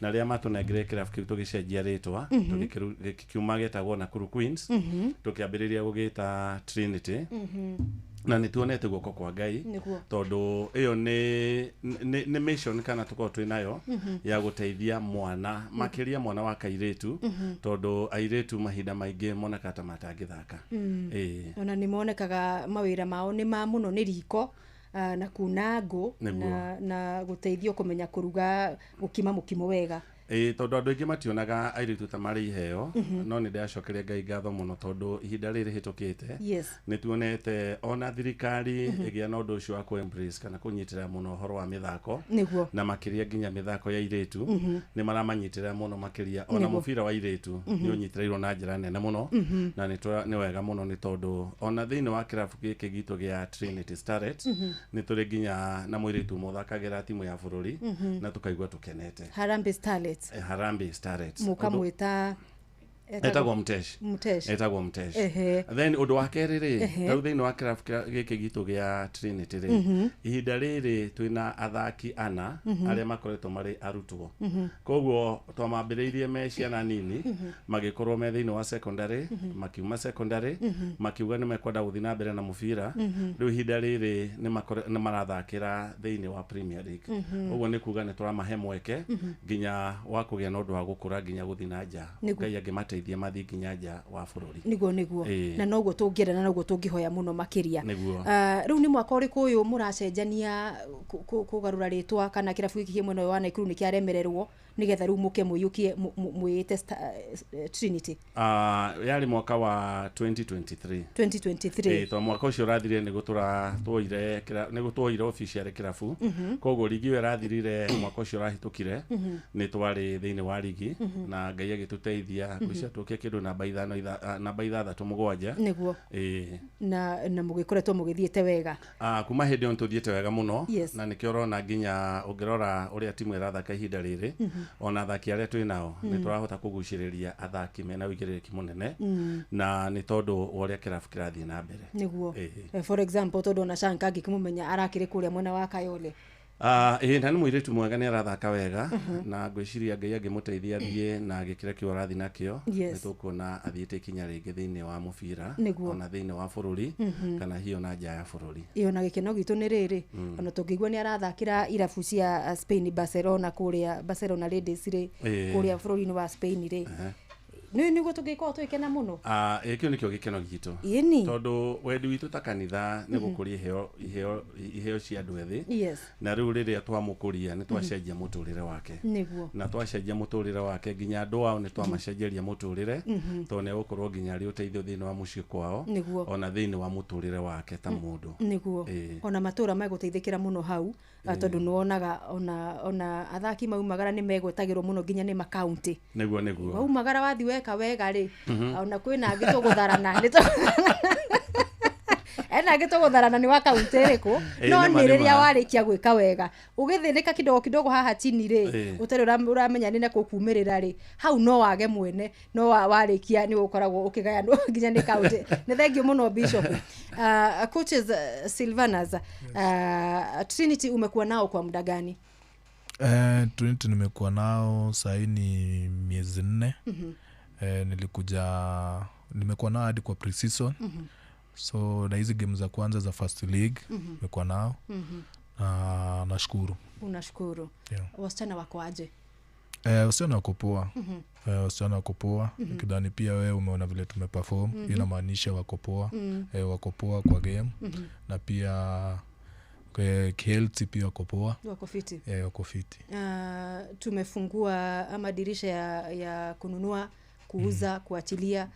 na rĩrĩa matũnengere kĩrabu kĩu tũgĩcenjia rĩtwa, tũgĩkiuma gĩtagwo Nakuru Queens, tũkĩambĩrĩria gũgĩta Trinity, na nĩ tuonete guoko kwa Ngai tondũ ĩyo nĩ mission kana tũkorwo twĩ nayo ya gũteithia mwana, makĩria mwana wa kairĩtu, tondũ airĩtu mahinda maingĩ monekaga ta matangĩthaka. Ona nĩ monekaga mawĩra mao nĩ ma mũno nĩ riko, na kuna ngũ, na gũteithio kũmenya kũruga gũkima mũkimo wega. Tondũ andũ aingĩ mationaga airĩtu ta marĩ iheo, no nĩ ndĩracokeria Ngai ngatho mũno tondũ ihinda rĩrĩ rĩhĩtũkĩte nĩ tuonete ona thirikari ĩgĩa na ũndũ ũcio wa kũ embrace kana kũnyitĩrĩra mũno ũhoro wa mĩthako, na makĩria nginya mĩthako ya airĩtu nĩ maramanyitĩrĩra mũno makĩria ona mũbira wa airĩtu nĩ ũnyitĩrĩirwo na njĩra nene mũno, na nĩ wega mũno nĩ tondũ ona thĩinĩ wa kĩrabu gĩkĩ gitũ gĩa Trinity Starlets nĩ tũrĩ nginya na mũirĩtu ũmwe ũthakagĩra timu ya bũrũri, na tũkaigua tũkenete. Harambee Starlets. Harambee Starlets. Mukamwita etagwo Mtesh. Etagwo Mtesh. Then ũndũ wa kerĩ rĩ, rĩu thĩinĩ wa kĩrabu gĩkĩ gitũ gĩa Trinity rĩ, ihinda rĩrĩ twĩna athaki ana arĩa makoretwo marĩ arutwo. Koguo twamambĩrĩirie me ciana nini, magĩkorwo me thĩinĩ wa secondary, makiuma secondary, makiuga nĩ mekwenda gũthiĩ na mbere na mũbira. Rĩu ihinda rĩrĩ nĩ marathakĩra thĩinĩ wa Premier League. Ũguo nĩ kuga nĩ tũramahe mweke nginya wa kũgĩa na ũndũ wa gũkũra nginya gũthiĩ na nja. Ngai angĩmateithia mathi nginya nja wa bũrũri. Nĩguo na noguo tũngĩenda na noguo tũngĩhoya mũno makĩria. Rĩu nĩ mwaka ũrĩkũ ũyũ mũracenjania kũgarũra rĩtwa kana kĩrabu gĩkĩ kĩ mwena ũyũ wa Naikuru nĩ kĩaremererwo nĩgetha rĩu mũke mũiyũkie mwĩĩte Trinity? Yarĩ mwaka wa 2023. 2023. Tondũ mwaka ũcio ũrathirire nĩguo tuoire official kĩrabu, koguo rigi ĩyo ĩrathirire mwaka ũcio ũrahĩtũkire nĩ twarĩ thĩinĩ wa rigi, na Ngai agĩtũteithia gwĩcia tũke kĩndũ namba 5 namba 6 7. Nĩguo. Na mũgĩkoretwo mũgĩthiĩte wega. Kuma hĩndĩ ĩyo nĩtũthiĩte wega mũno, na nĩkĩo ũrona nginya ũngĩrora ũrĩa timu ĩrathaka ihinda rĩrĩ, ona athaki arĩa twĩ nao nĩ tũrahota kũgucĩrĩria athaki mena ũigĩrĩrĩki mũnene, na nĩ tondũ wa ũrĩa kĩrabu kĩrathiĩ na mbere. Nĩguo. For example tondũ ona Shanka ngĩkĩmũmenya arakĩrĩ kũrĩa mwena wa Kayole. Na nĩ mũirĩtu mwega nĩ arathaka wega, na ngwĩciria Ngai angĩmũteithia athiĩ na gĩkĩro kĩu arathiĩ nakĩo, nĩ tũkuona athiĩte ikinya rĩngĩ thĩinĩ wa mũbira, ona thĩinĩ wa bũrũri, kana hiyo na nja ya bũrũri. Ĩyo na gĩkeno gitũ nĩ rĩrĩ, ona tũngĩigua nĩ arathakĩra irabu cia Spain, Barcelona kũrĩa Barcelona Ladies rĩ, kũrĩa bũrũri-inĩ wa Spain rĩ, nĩguo tũngĩkorwo tũgĩkena mũno. Kĩu nĩkĩo gĩkeno gitũ, tondũ wendi witũ ta kanitha nĩ gũkũria iheo cia andũ ethĩ, na rĩu rĩrĩa twamũkũria nĩ twacenjia mũtũrĩre wake, na twacenjia mũtũrĩre wake nginya andũ ao nĩ twamacenjeria mũtũrĩre, tondũ nĩ egũkorwo nginya arĩ ũteithio thĩinĩ wa mũciĩ kwao, ona thĩinĩ wa mũtũrĩre wake ta mũndũ. Nĩguo. Ona matũra megũteithĩkĩra mũno hau, tondũ nĩwonaga ona athaki maumagara nĩ megwetagĩrwo mũno nginya nĩ makaunti. Nĩguo. Waumagara wathi weka wega rĩ, ona kwĩna angĩ tũgũtharana, ena angĩ tũgũtharana nĩ wa kaunti ĩrĩkũ, no nĩ rĩrĩa warĩkia gwĩka wega ũgĩthĩnĩka kidogo kidogo haha chini rĩ, ũtarĩ ũramenya nĩ nakũ kumĩrĩra rĩ, hau no wage mwene, no warĩkia nĩ ũkoragwo ũkĩgayanwo nginya nĩ kaunti. Nĩ thengiũ mũno Bishop. Coaches Silvanas, Trinity umekuwa nao kwa muda gani? Trinity nimekuwa nao sasa ni miezi 4. Nilikuja nimekuwa nao hadi kwa pre-season. So na hizi game za kwanza za first league nimekuwa nao. Na nashukuru. Unashukuru. Yeah. Wasichana wako aje? Wasichana wako poa. Wasichana wako poa. Nikidhani pia wewe umeona vile tumeperform, inamaanisha wako poa. Wako poa kwa game. Na pia health pia wako poa. Wako fiti. Wako fiti. Tumefungua ama dirisha ya kununua, kuuza, kuachilia,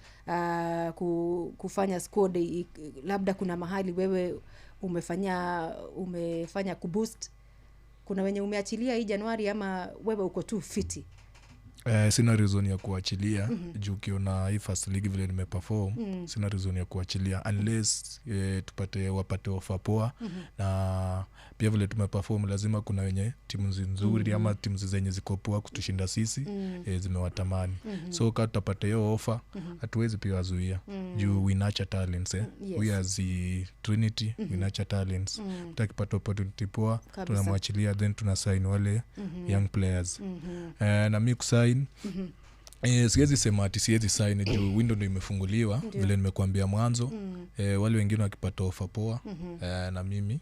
kufanya squad. Labda kuna mahali wewe umefanya kuboost? Kuna wenye umeachilia hii Januari ama wewe uko tu fiti? Sina reason ya kuachilia juu ukiona hii first league vile nimeperform, sina reason ya kuachilia unless tupate wapate offer poa. Na pia vile tumeperform lazima kuna wenye timu nzuri ama timu zenye ziko poa kutushinda sisi zimewatamani. So kama tutapata hiyo offer hatuwezi pia wazuia juu we nurture talents. We as the Trinity we nurture talents. Tutakipata opportunity poa tunamwachilia, then tunasign wale young players. Na mimi kusign siwezi sema ati siwezi sign juu window ndio imefunguliwa vile nimekuambia mwanzo. Wale wengine wakipata offer poa na mimi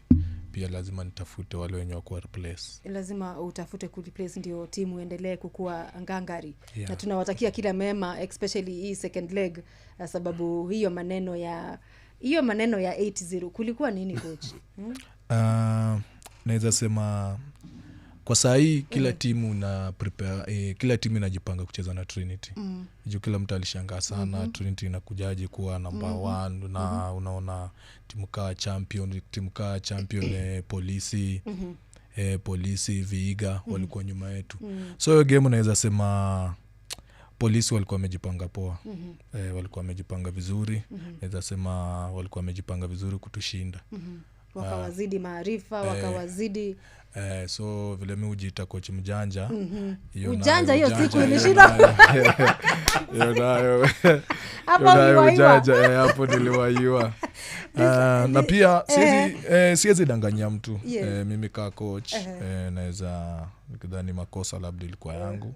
pia lazima nitafute wale wenye wako replace. Lazima utafute ku replace ndio timu endelee kukua ngangari. Na tunawatakia kila mema, especially hii second leg, sababu hiyo maneno ya 8-0 kulikuwa nini coach? Naweza sema kwa saa hii kila timu na prepare, kila timu inajipanga kucheza na Trinity. Juu kila mtu alishangaa sana Trinity inakujaje kuwa number 1 na unaona timu kaa champion, polisi, polisi Vihiga walikuwa nyuma yetu. So hiyo game naweza sema polisi walikuwa wamejipanga poa. Walikuwa wamejipanga vizuri. Naweza sema walikuwa wamejipanga vizuri kutushinda. Wakawazidi maarifa, wakawazidi so vile mimi hujiita coach mjanja. Ujanja hiyo siku ilishinda. Hiyo nayo. Hapo ujanja hapo niliwaiwa. Na pia siwezi danganya mtu. Mimi kama coach naweza nikidhani makosa labda ilikuwa yangu.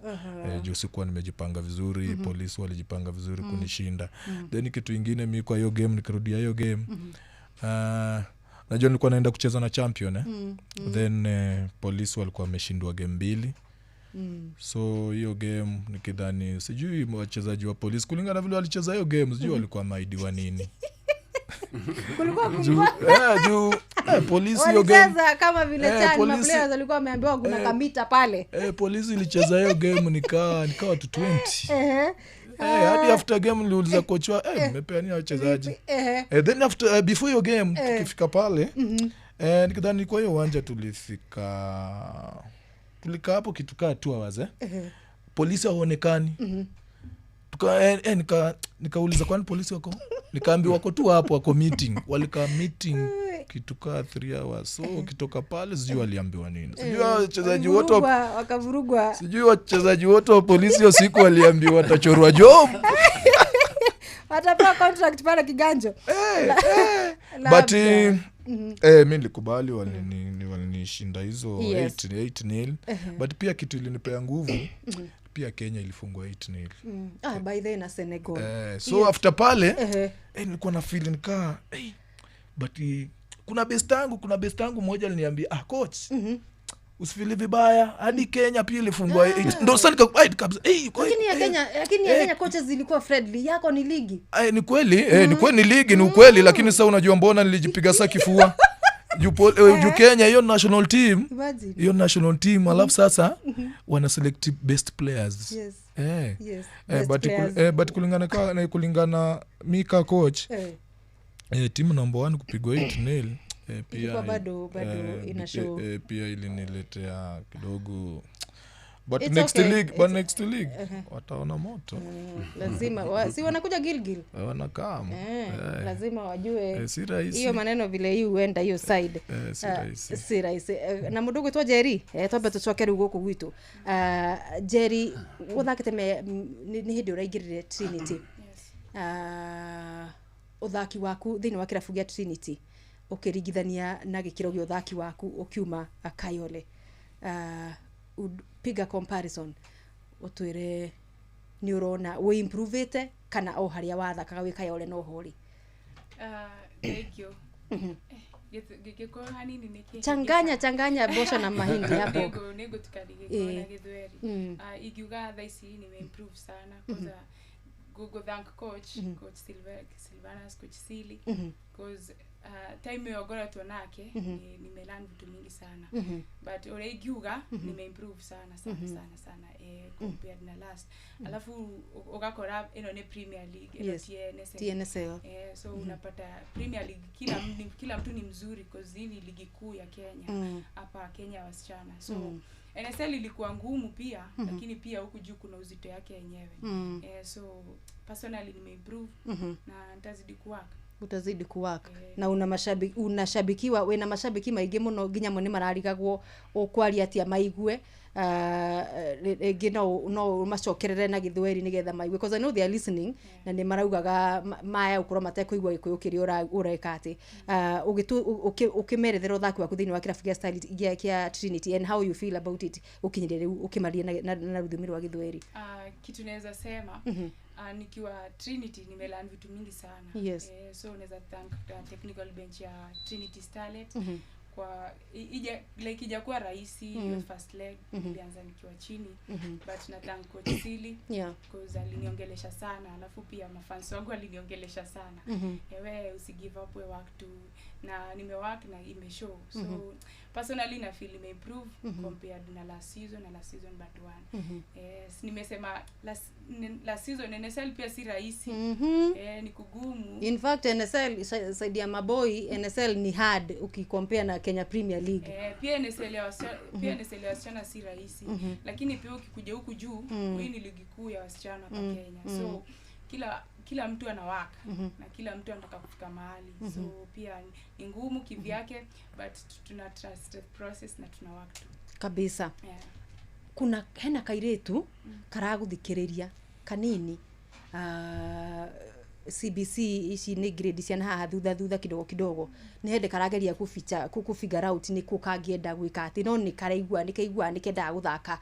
Juu sikuwa nimejipanga vizuri, polisi walijipanga vizuri kunishinda. Then kitu kingine mimi kwa hiyo game nikirudia hiyo game. Najua nilikuwa naenda kucheza na champion Then polisi walikuwa wameshindwa game 2. So hiyo game nikidhani sijui wachezaji wa polisi kulingana vile walicheza hiyo game sijui walikuwa maidiwa nini. Kulikuwa juu polisi hiyo game walicheza kama vile chani ma players walikuwa wameambiwa kuna kamita pale. Polisi ilicheza hiyo game nikaa watu 20. Hadi after game niliuliza coach wa mmepea nini wachezaji? Then after before your game tukifika pale nikidhani kwa hiyo uwanja tulikaa hapo kitu kaa 2 hours Polisi hawaonekani. Nikauliza kwani polisi wako? Nikaambiwa wako tu hapo wako meeting. Walikaa meeting kitu kaa 3 hours. So kitoka pale sijui waliambiwa nini. Sijui wachezaji wote wakavurugwa. Sijui wachezaji wote wa polisi hiyo siku waliambiwa watachorwa job. Watapewa contract pale Kiganjo. But mimi nilikubali walinishinda hizo 8-0. But pia kitu ilinipea nguvu pia Kenya ilifungwa 8-0. By then na Senegal. So after pale nilikuwa na feeling kaa but kuna best yangu mmoja aliniambia coach usifeel vibaya hadi Kenya pia ilifungwa 8. Ndio sasa kabisa lakini ya Kenya lakini ya Kenya coaches zilikuwa friendly, yako ni ligi. Ni kweli ni kweli ni ligi ni ukweli, lakini sasa unajua mbona nilijipiga sasa kifua juu Kenya hiyo national team. Hiyo national team alafu sasa wana select best players. Yes. Yes. But kulingana mika coach timu number 1 kupigwa 8-0 pia bado ina show pia iliniletea kidogo. But it's next okay. League, but next league wataona moto. Lazima si wanakuja Gilgil. Wanakaa. Lazima wajue hiyo maneno vile hii huenda hiyo side. Si rahisi. Na mudugu to Jerry, twambe tucoke riu guku gwitu. Jerry uthakite ni hindi uraingirire Trinity. Uthaki waku thiini wa kirabu gia Trinity ukiringithania na gikiro gia uthaki waku ukiuma Kayole. Piga comparison utwire ni urona we improvete kana o haria wathakaga wi Kayole no hori. Thank you. Gikiko hanini niki changanya bosho na mahindi hapo nego tukarige na githweri. Igiuga tha ici ni improve sana kwanza go thank coach Silvanus, coach Sili, cause Time ĩyo ngoretwo nake nimelearn vitu mingi sana. But ũrĩa ingiuga nimeimprove sana sana sana sana compared na last. Alafu ugakora ĩno nĩ Premier League, ĩno ti NSL. So unapata Premier League kila mtu ni mzuri cause hii ni ligi kuu ya Kenya, hapa Kenya wasichana. So NSL ilikuwa ngumu pia, lakini pia huku juu kuna uzito yake yenyewe. So personally nimeimprove na nitazidi kuwork. Utazidi kuwork. Na una mashabiki, unashabikiwa wena mashabiki maingĩ mũno nginya mo nĩ mararigagwo ũkwaria atia maigue. Rĩngĩ no macokerere na gĩthweri nĩgetha maigue, because I know they are listening. Na nĩ maraugaga maya gũkorwo matekũigua gĩkũyũ kĩrĩa ũreka atĩ ũkĩmerethera ũthaki waku thĩinĩ wa kĩrabu kĩa Starlet kĩa Trinity and how you feel about it ũkinyĩrie rĩu ũkĩmaria na rũthiomi rwa gĩthweri. Kitu naweza sema, nikiwa Trinity nimelearn vitu mingi sana. So naweza thank the technical bench ya Trinity Starlet. Kwa like ijakuwa rahisi hiyo first leg, nilianza nikiwa chini. But na thank coach Sili cause aliniongelesha sana, alafu pia mafans wangu aliniongelesha sana. Ewe usi give up, we work to, na nimework na imeshow. So personally na feel nimeimprove compared na last season, na last season but one. Nimesema last season NSL pia si rahisi. Ni kugumu. In fact NSL side ya maboi, NSL ni hard ukicompare na Kenya Premier League. Pia NSL ya wasichana, pia NSL ya wasichana si rahisi. Lakini pia ukikuja huku juu, hii ni ligi kuu ya wasichana hapa Kenya. So kila mtu anawaka na kila mtu anataka kufika mahali. So pia ni ngumu kivyake, but tuna trust the process na tuna work tu. Kabisa. Kuna hena kairetu karaguthikiriria kanini. CBC ici nĩ grade ciana haha thutha thutha kidogo kidogo, nĩ hĩndĩ karageria kũficha kũ figure out nĩ kũ kangĩenda gwĩka atĩ, no nĩ karaigua nĩ kaigua nĩ kendaga gũthaka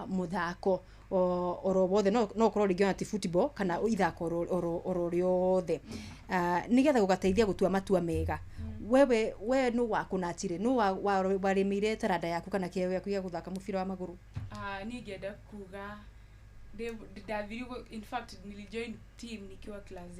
mũthako oro wothe, no korwo rĩngĩ ona ti football kana ithako oro rĩothe, nĩgetha gũgateithia gũtua matua mega. Wewe we no wakũnatire no warĩmĩire taranda yaku kana kĩheo gĩaku gĩa gũthaka mũbira wa magũrũ? Niĩ ingĩenda kuga in fact nilijoin team nikiwa class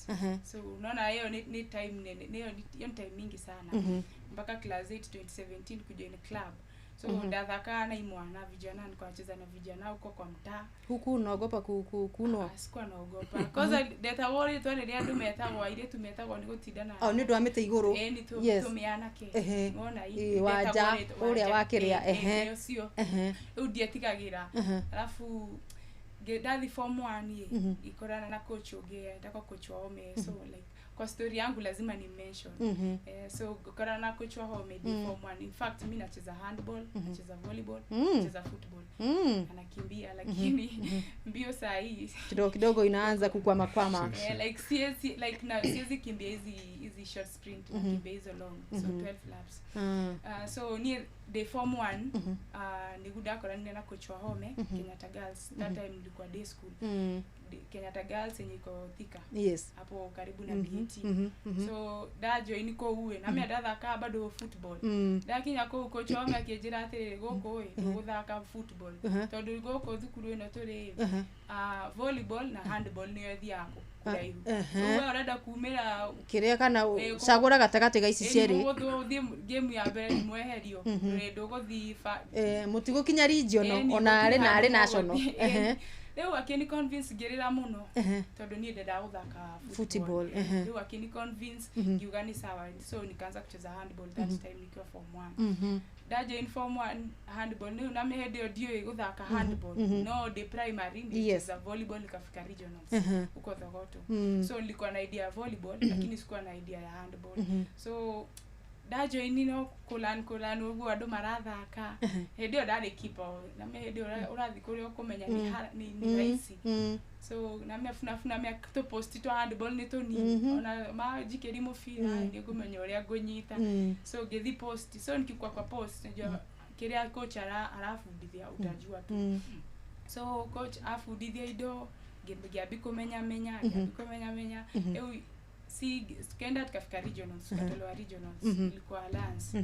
8. So unaona hiyo ni time nene, hiyo ni time mingi sana. Mpaka class 8 2017 kujoin club. So ndathaka na imwana vijana, nilikuwa nacheza na vijana huko kwa mtaa. Huku unaogopa kukunwa? Sikuwa naogopa. Cause ndeta wori twale ni andu metagwo airitu metagwo ni gutindana. Oh, ni ndu wa mĩtĩ igũrũ. Ni tũmĩanake. Ngona hii wanja ũrĩa wakĩrĩa ũcio. Rĩu ndietigagira. Alafu ndathi form 1 ikorana na coach ũngĩ etagwo coach wa Home. So like kwa story yangu lazima ni mention. So korana na coach wa Home mm. form 1. In fact mimi nacheza handball, nacheza volleyball, nacheza football. Anakimbia lakini mbio saa hii kidogo kidogo inaanza kukwama kwama. Like siwezi like na siwezi kimbia hizi short sprint, nakimbia hizo long, so 12 laps. So ni day form 1 niguda korana na coach wa Home Kenyatta Girls. That time nilikuwa day school. Kenyatta Girls yenye iko Thika. Yes. Hapo karibu na BT. So da join ko uwe na mimi ndathaka bado football. Ndakinya ko coach wa me akinjira atiri guku we guthaka football. Tondu guku thukuru ino turi volleyball na handball niyo thiaga kuraihu. Wewe urenda kumira kiria kana cagura gatagati ga ici cieri. Guthie game ya mbere ni mweherio. Nduguthie mutigukinya regional ona ari na ari national. Rĩu akini convince ngĩrĩra mũno tondũ niĩ ndendaga gũthaka football. Rĩu akini convince ngiuga ni sawa, so nikaanza kucheza handball that time nikiwa form 1. Ndajoin form 1 handball nĩ na mĩhĩndĩ ĩyo ndiũĩ gũthaka handball. No day primary nilicheza volleyball nikafika regionals huko Thogoto. So nilikuwa na idea ya volleyball lakini sikuwa na idea ya handball. So ndajoini no kulan uguo andu marathaka hindi ĩyo ndarĩ keeper na me hindi ĩyo ũrathiĩ kũrĩa ũkũmenya ni rahisi. So na me funa me tũ post twa handball nĩ tũnini ona manjikĩri mũbira nĩ ngũmenya ũrĩa ngũnyita. So ngĩthi post, so nikikua kwa post najua kĩrĩa coach arabundithia utajua tu. So coach abundithia indo ngĩambi kũmenya menya rĩu si tukaenda tukafika regionals, tukatolewa regionals. Ilikuwa Alliance.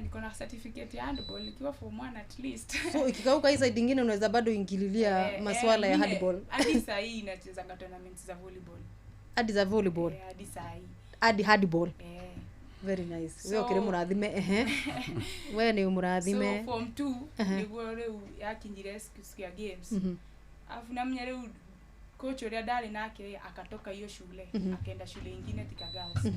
Niko na certificate ya handball nikiwa form 1 at least. So ikikauka hii side nyingine unaweza bado ingililia masuala ya handball. Hadi saa hii nacheza tournaments za volleyball. Hadi za volleyball. Hadi saa hii. Adi handball. Eh. Very nice. We okire murathime ehe. We ni murathime. So form 2 niguo riu yakinyire siku ya games. Afu namenya riu coach uria ndari nake akatoka hiyo shule, akaenda shule ingine Thika Girls.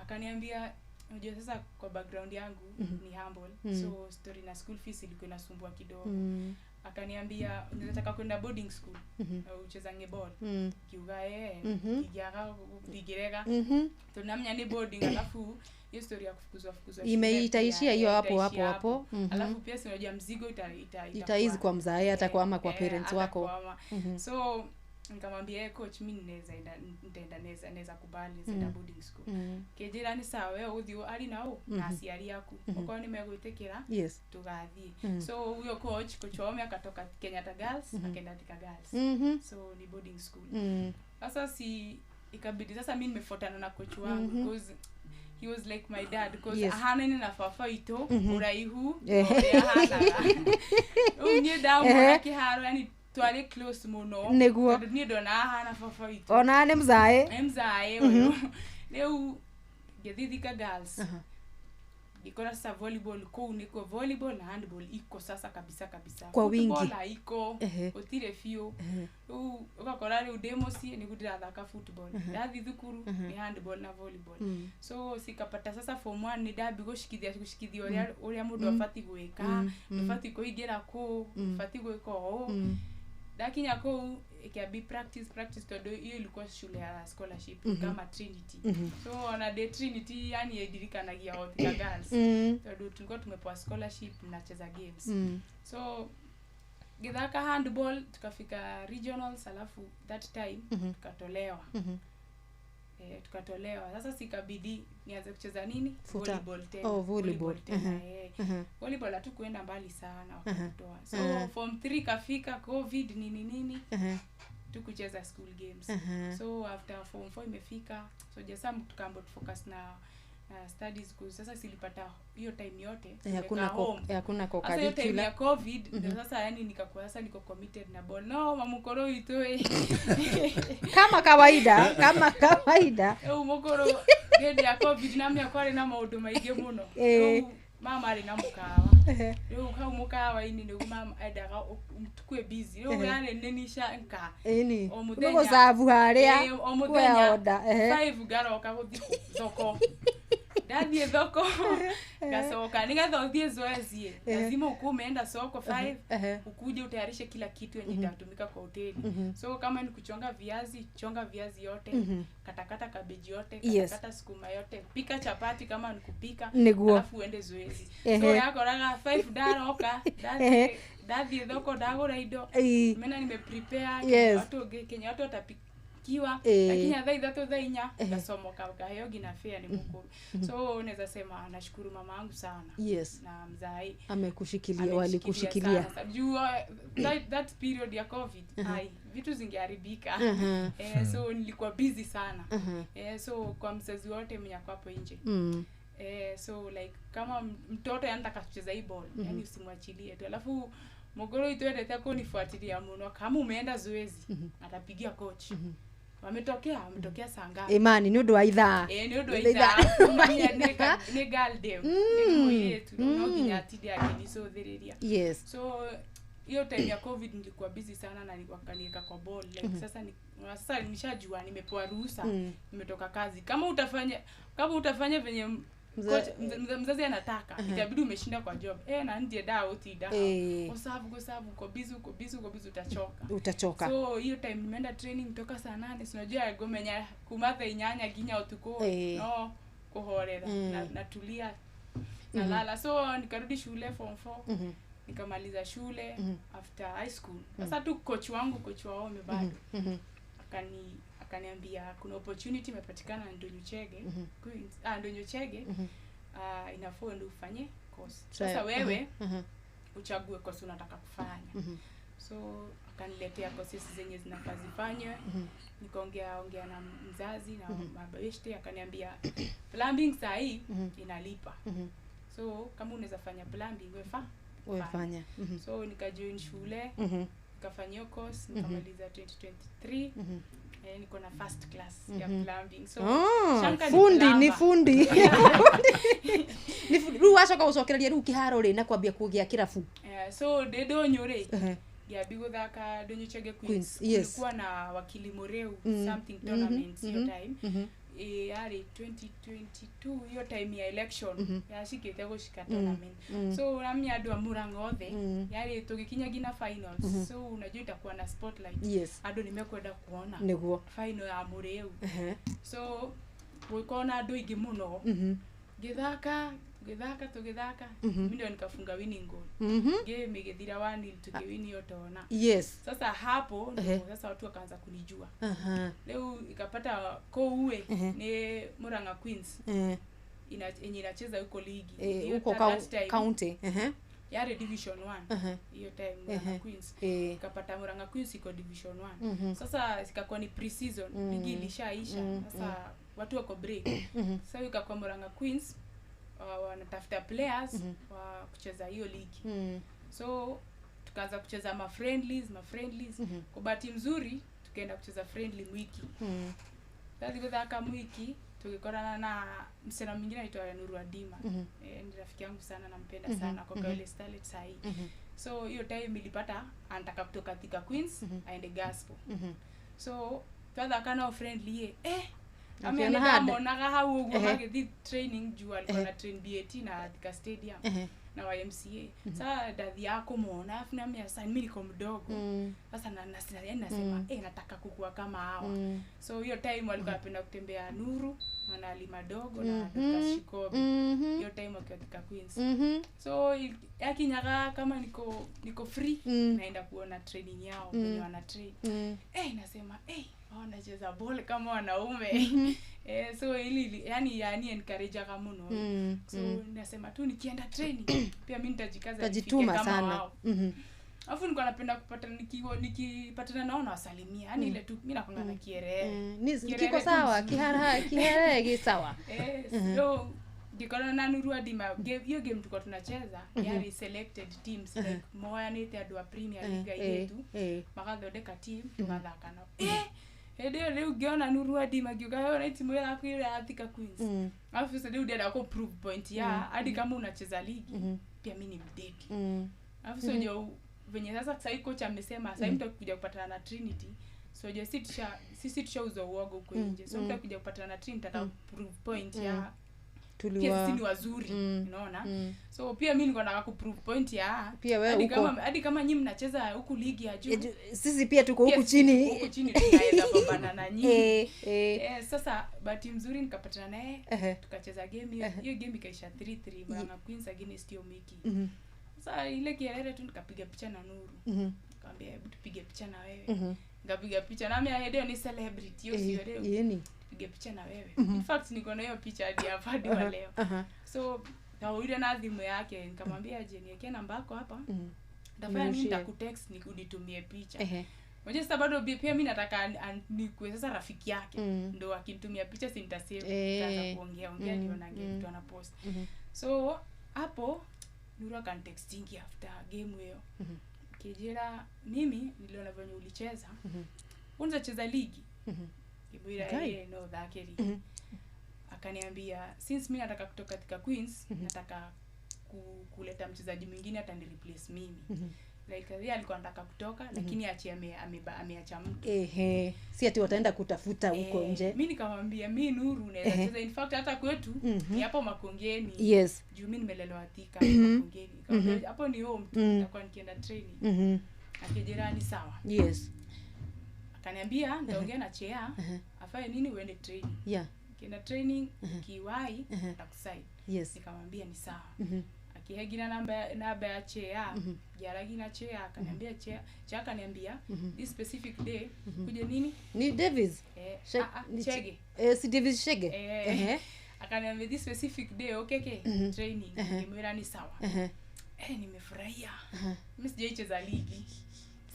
Akaniambia, unajua sasa kwa background yangu ni humble, so story na school fees ilikuwa inasumbua kidogo. Akaniambia unataka kwenda boarding school, uchezange ball. Kiuga kigiaga digirega. Tunamenya ni boarding, alafu hiyo story ya kufukuzwa imeitaishia hiyo hapo hapo hapo. Alafu pia si unajua mzigo itaizi kwa mzae hata kwa ama kwa parents wako. So nikamwambia coach, mimi naweza nitaenda naweza kubali nenda boarding school. Kejira ni sawa wewe uthio ari nao na aciari aku okorwo ni megwitikira tugathie. So huyo coach wao akatoka Kenyatta Girls akaenda Thika Girls. So ni boarding school. Sasa si ikabidi sasa mimi nimefuatana na coach wangu because he was like my dad, because ahana ni na fafa ito uraihu ya hana. Unye damu na kiharo, yani twari close muno. Niguo ni ndona hana fafa itu ona ni mzae ni mzae uyu riu ngithi Thika Girls ngikora sasa volleyball kuu niko volleyball na handball iko sasa kabisa kabisa kwa wingi football iko utire fiu riu ugakora riu ndi mucii ni ndirathaka football ndathi thukuru ni handball na volleyball. So sikapata sasa form 1 ni ndambi gushikithia uria mundu abati gwika, abati kuingira ku abati gwika oo. Ndakinya kuu ikiambi practice tondu hiyo ilikuwa shule ya scholarship kama Trinity. So ona day Trinity yani idirikanagia o Thika Girls tondu tulikuwa tumepewa scholarship mnacheza games. So githaka handball tukafika regionals, alafu that time tukatolewa. Tukatolewa. Sasa sikabidi nianze kucheza nini? Volleyball tena. Oh, volleyball tena. Volleyball hatukuenda mbali sana wakatutoa. So form 3 kafika COVID nini nini. Tukucheza school games. So after form 4 imefika, so just tukaambo focus na studies kwa sasa silipata hiyo time yote. Hakuna kwa curriculum. Sasa time ya COVID ndio sasa yani nikakuwa sasa niko committed na ball. No mamukoro itoe. Kama kawaida, kama kawaida. Mukoro ngende ya COVID na mya kwari na maundu maingi muno. Mama ari na mukawa. Riu kau mukawa ini ni mama endaga tukue busy. Riu yani ninisha nka. O muthenya. Nugucabu haria. O muthenya. 5 ngaroka guthi thoko. Ndathie thoko ngacoka nigetha uthie zoezi lazima ukuwe umeenda soko 5 ukuje utayarishe kila kitu yenye itatumika kwa hoteli. So kama ni kuchonga viazi, chonga viazi yote, katakata kabeji yote, katakata sukuma yote, pika chapati kama ni kupika, alafu uende zoezi. So yakoraga 5 ndaroka ndathie thoko ndagura indo mena nime prepare watu Kenya watu watapika kiwa lakini thaa 3 thaa 4 ngasomoka ngaheo ngina fair ni mukuru. So naweza sema nashukuru mama yangu sana. Na mzai amekushikilia, walikushikilia juu that period ya COVID ai vitu zingeharibika. So nilikuwa busy sana. So kwa mzazi wote mwenye hapo nje. So like kama mtoto anataka kucheza hii ball, yani usimwachilie tu. Alafu mogoro itwendete kunifuatilia muno, kama umeenda zoezi atapigia coach. Wametokea saa ngapi? Imani ni undu wa ithaa. Ni undu wa ithaa. Ni girl dem. Ni muiretu no nginya atinde akinicuthiriria. So hiyo time ya COVID nilikuwa busy sana na wakaniweka kwa ball like sasa sasa nishajua nimepewa ruhusa, nimetoka kazi. Kama utafanya venye mzazi anataka itabidi umeshinda kwa job. Na ndiye da utida. Usavu uko busy utachoka. So hiyo time nimeenda training toka saa 8, si unajua gomenya kumatha inyanya ginya utuko no kuhorera natulia nalala. So nikarudi shule form 4. Nikamaliza shule after high school. Sasa tu coach wangu coach wao bado akaniambia kuna opportunity imepatikana Ndonyo Chege. Queens Ndonyo Chege inafaa ndio ufanye course. Sasa wewe uchague course unataka kufanya. So akaniletea courses zenye zinafaa zifanywe. Nikaongea ongea na mzazi na mabeshte, akaniambia plumbing saa hii inalipa. So kama unaweza fanya plumbing wewe fanya. So nikajoin shule. Nikafanya course nikamaliza 2023. Niko na first class ya plumbing. So fundi ni fundi. Ni rĩu wacoka gũcokereria rĩu kĩharo rĩ na kwambia kũgĩa kĩrabu. So ndĩ Ndũnyũ rĩ ngĩambia gũthaka Ndũnyũ Chege Queens. Kulikuwa na Wakili Mureu something tournament hiyo time. Yarĩ 2022 hiyo time ya election yacikĩte gũcika tournament. So uramenya andũ a Murang'a othe yarĩ tũgĩkinya nginya finals. So unajua itakuwa na spotlight. Andũ nĩmekwenda kuona nĩguo final ya Mureu. So gũgĩkorwo na andũ aingĩ mũno. Ngĩthaka tũgĩthaka mimi ndio nikafunga winning goal. Game igĩthira 1-0 tukiwin hiyo tona. Yes. Sasa hapo ndio sasa watu wakaanza kunijua. Leo ikapata kouwe ni Murang'a Queens. Yenye inacheza huko ligi. Huko county. Yare division 1. Hiyo time Murang'a Queens. Ikapata Murang'a Queens iko division 1. Sasa ikakuwa ni pre-season, ligi ilishaisha. Sasa watu wako break. Sasa ikakuwa Murang'a Queens wanatafuta players wa kucheza hiyo ligi. So tukaanza kucheza ma friendlies. Kwa bahati mzuri tukaenda kucheza friendly mwiki. Sasa kuthaka mwiki tukikorana na msena mwingine anaitwa Nuru Adima. Ni rafiki yangu sana, nampenda sana kwa Kayole Starlet sahi. So hiyo time nilipata anataka kutoka Thika Queens aende Gospel. So twathaka nao friendly ameonaga hau ũguo magĩthiĩ training juu alikuwa na train BAT na Thika Stadium na YMCA. Sasa ndathiaga kũmona alafu nami sasa mimi niko mdogo. Sasa nasema nataka kukua kama hawa. So hiyo time walikuwa wanapenda kutembea Nuru na Ali Madogo na Dr. Shikobi. Hiyo time wakiwa Thika Queens. So yakinyaga kama niko free naenda kuona training yao wenye wana train. Nasema wanacheza ball kama wanaume. So ili yani encourage kama muno. So nasema tu nikienda training pia mimi nitajikaza nifike kama wao. Alafu nilikuwa napenda kupata nikipatana nao nawasalimia. Yaani ile tu mimi nakwanga na kierere. Ni kiko sawa, kiharere ki sawa. So ngikona na Nuru Adima hiyo game tulikuwa tunacheza yari selected teams like moyanite andũ a Premier League yetu magathondeka team tugathaka nao. Ndio rĩu ngĩona Nuru Adima ngiuga yo timu yaku ile ya Thika Queens. Alafu sasa ndio ndio ku prove point ya hadi kama unacheza ligi pia mimi ni mdeki. Alafu sio ndio venye sasa coach amesema sasa mtu akikuja kupatana na Trinity so je sisi tushauza uoga huko nje. So mtu akikuja kupatana na Trinity ata prove point ya tuliwa sisi ni wazuri, unaona. So pia mimi niko nataka ku prove point ya pia wewe huko hadi kama nyinyi mnacheza huku ligi ya juu sisi pia tuko huku chini. Huku chini tunaweza pambana na nyinyi. Sasa bahati mzuri nikapatana naye tukacheza game hiyo. Game ikaisha 3-3 Murang'a Queens against Yomiki. Sasa ile kielele tu nikapiga picha na Nuru. Nikamwambia hebu tupige picha na wewe. Nikapiga picha na mimi ndio ni celebrity hiyo sio leo. Yeni tupige picha na wewe. In fact niko na hiyo picha hadi hapa hadi wa leo. So kawaida na simu yake nikamwambia je niweke namba yako hapa. Nitafanya nini, nitakutext nikunitumie picha. Unajua sasa bado pia mimi nataka nikuwe sasa rafiki yake. Ndio akinitumia picha si nitasave, nitaanza kuongea ongea nionange mtu anapost. So hapo Nuru akanitextingi after game hiyo. Kijira mimi niliona venye ulicheza. Unaweza cheza ligi. Kibwira yeye no dhakiri. Akaniambia since mimi nataka kutoka Thika Queens, nataka kuleta mchezaji mwingine atani replace mimi. Like yeye alikuwa anataka kutoka lakini achi ameacha mtu. Si ati wataenda kutafuta huko nje. Mimi nikamwambia mimi Nuru naweza cheza, in fact hata kwetu ni hapo Makongeni. Yes. Juu mimi nimelelewa Thika Makongeni. Nikamwambia hapo ni home tu nitakuwa nikienda training. Akijirani sawa. Yes. Akaniambia nitaongea na Chea afanye nini uende training. Yeah. Kienda training kiwai nitakusign. Yes. Nikamwambia ni sawa. Akihegira namba ya Chea, jaragina Chea akaniambia Chea akaniambia this specific day kuje nini? Ni Davis. Chege. Si Davis Chege. Akaniambia this specific day okay training. Nimwira ni sawa. Nimefurahia. Mimi sijaicheza ligi.